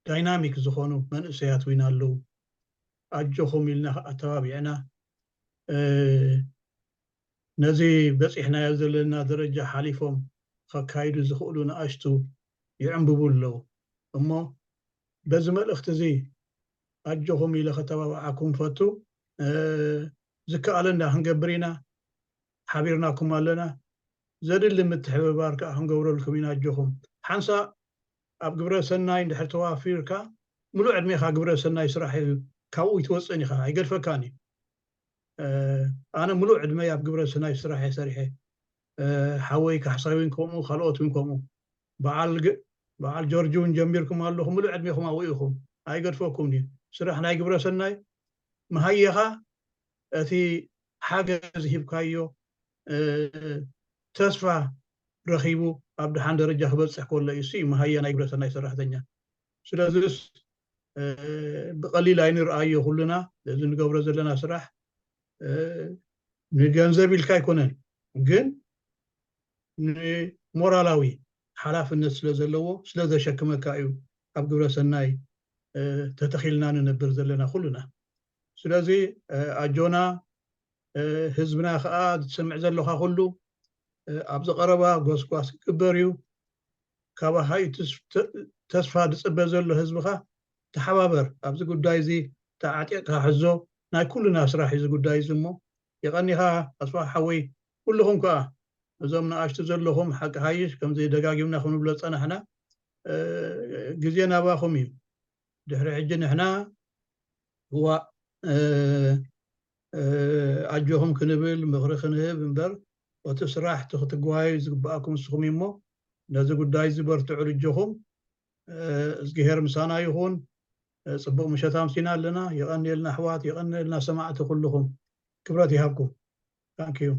ዳይናሚክ ዝኾኑ መንእሰያት እውን ኣለዉ። ኣጆኹም ኢልና ኣተባቢዕና ነዚ በፂሕናዮ ዘለና ደረጃ ሓሊፎም ከካይዱ ዝኽእሉ ንኣሽቱ ይዕንብቡ ኣለዉ። እሞ በዚ መልእኽቲ እዚ ኣጆኹም ኢለ ከተባብዓኩም ፈቱ። ዝከኣለና ክንገብር ኢና። ሓቢርናኩም ኣለና። ዘድሊ ምትሕብባር ከዓ ክንገብረልኩም ኢና። ኣጆኹም ሓንሳእ ኣብ ግብረ ሰናይ እንድሕር ተዋፊርካ ምሉእ ዕድሜኻ ግብረ ሰናይ ስራሕ እዩ። ካብኡ ይትወፅእን ኢኻ፣ ኣይገድፈካን እዩ። ኣነ ምሉእ ዕድመይ ኣብ ግብረ ሰናይ ስራሕ እየ ሰሪሐ። ሓወይ ካሕሳይ እውን ከምኡ፣ ካልኦት እውን ከምኡ። በዓል ጆርጅ እውን ጀሚርኩም ኣለኹም፣ ምሉእ ዕድሜኹም ኣብኡ ኢኹም፣ ኣይገድፈኩምን እዩ። ስራሕ ናይ ግብረ ሰናይ መሃየኻ እቲ ሓገዝ ሂብካዮ ተስፋ ረኺቡ ኣብ ደሓን ደረጃ ክበፅሕ ከሎ እዩ። እሱ እዩ መሃያ ናይ ግብረ ሰናይ ሰራሕተኛ። ስለዚስ ብቐሊል ኣይንርኣዮ ኩልና እዚ ንገብሮ ዘለና ስራሕ። ንገንዘብ ኢልካ ኣይኮነን፣ ግን ንሞራላዊ ሓላፍነት ስለ ዘለዎ ስለ ዘሸክመካ እዩ ኣብ ግብረ ሰናይ ተተኺልና ንነብር ዘለና ኩልና። ስለዚ ኣጆና፣ ህዝብና ከዓ ዝሰምዕ ዘለኻ ኩሉ ኣብዚ ቀረባ ጎስጓስ ክግበር እዩ። ካባኻ እዩ ተስፋ ዝፅበ ዘሎ ህዝብኻ። ተሓባበር ኣብዚ ጉዳይ እዚ፣ ተዓጢቕካ ሕዞ። ናይ ኩልና ስራሕ እዩ እዚ ጉዳይ እዚ። እሞ የቐኒኻ ኣስፋ ሓወይ፣ ኩልኹም ከዓ እዞም ንኣሽቱ ዘለኹም ሓቂ ሓይሽ ከምዚ ደጋጊምና ክንብሎ ዝፀናሕና ግዜ ናባኹም እዩ። ድሕሪ ሕጂ ንሕና እዋእ ኣጆኹም ክንብል ምኽሪ ክንህብ እምበር፣ እቲ ስራሕ እቲ ክትጓዩ ዝግብኣኩም ንስኹም እዩ። እሞ ነዚ ጉዳይ እዚ በርትዑ ልጆኹም። እዝግሄር ምሳና ይኹን። ፅቡቕ ምሸት ኣምሲና ኣለና። የቐንየልና ኣሕዋት፣ የቐንየልና ሰማዕቲ ኩልኹም። ክብረት ይሃብኩም። ታንኪዩ።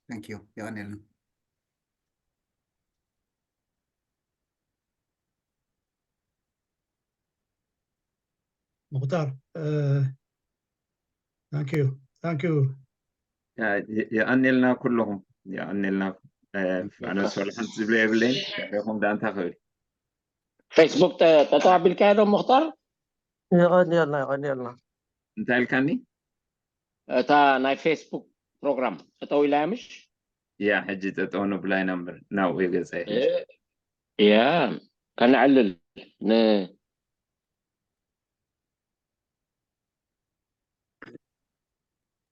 ታንኪዩ። የቐንየልና። ሙክታር፣ ታንኪዩ። ታንኪዩ። የቐንየልና ኩልኹም። የቐንየልና። ኣነስ ወላ ሓንቲ ዝብለ የብለይን። ድሕሪኹም ዳኣ እንታይ ክብል። ፌስቡክ ጠጠው ኣቢልካዮ ዶ ሙክታር? የቐንየልና፣ የቐንየልና። እንታይ ኢልካኒ? እታ ናይ ፌስቡክ ፕሮግራም ጠጠው ኢላ እያ ምሽ? ያ ሕጂ ጠጠው ንብላ ኢና እምበር ናብኡ ገፀ ያ ከነዕልል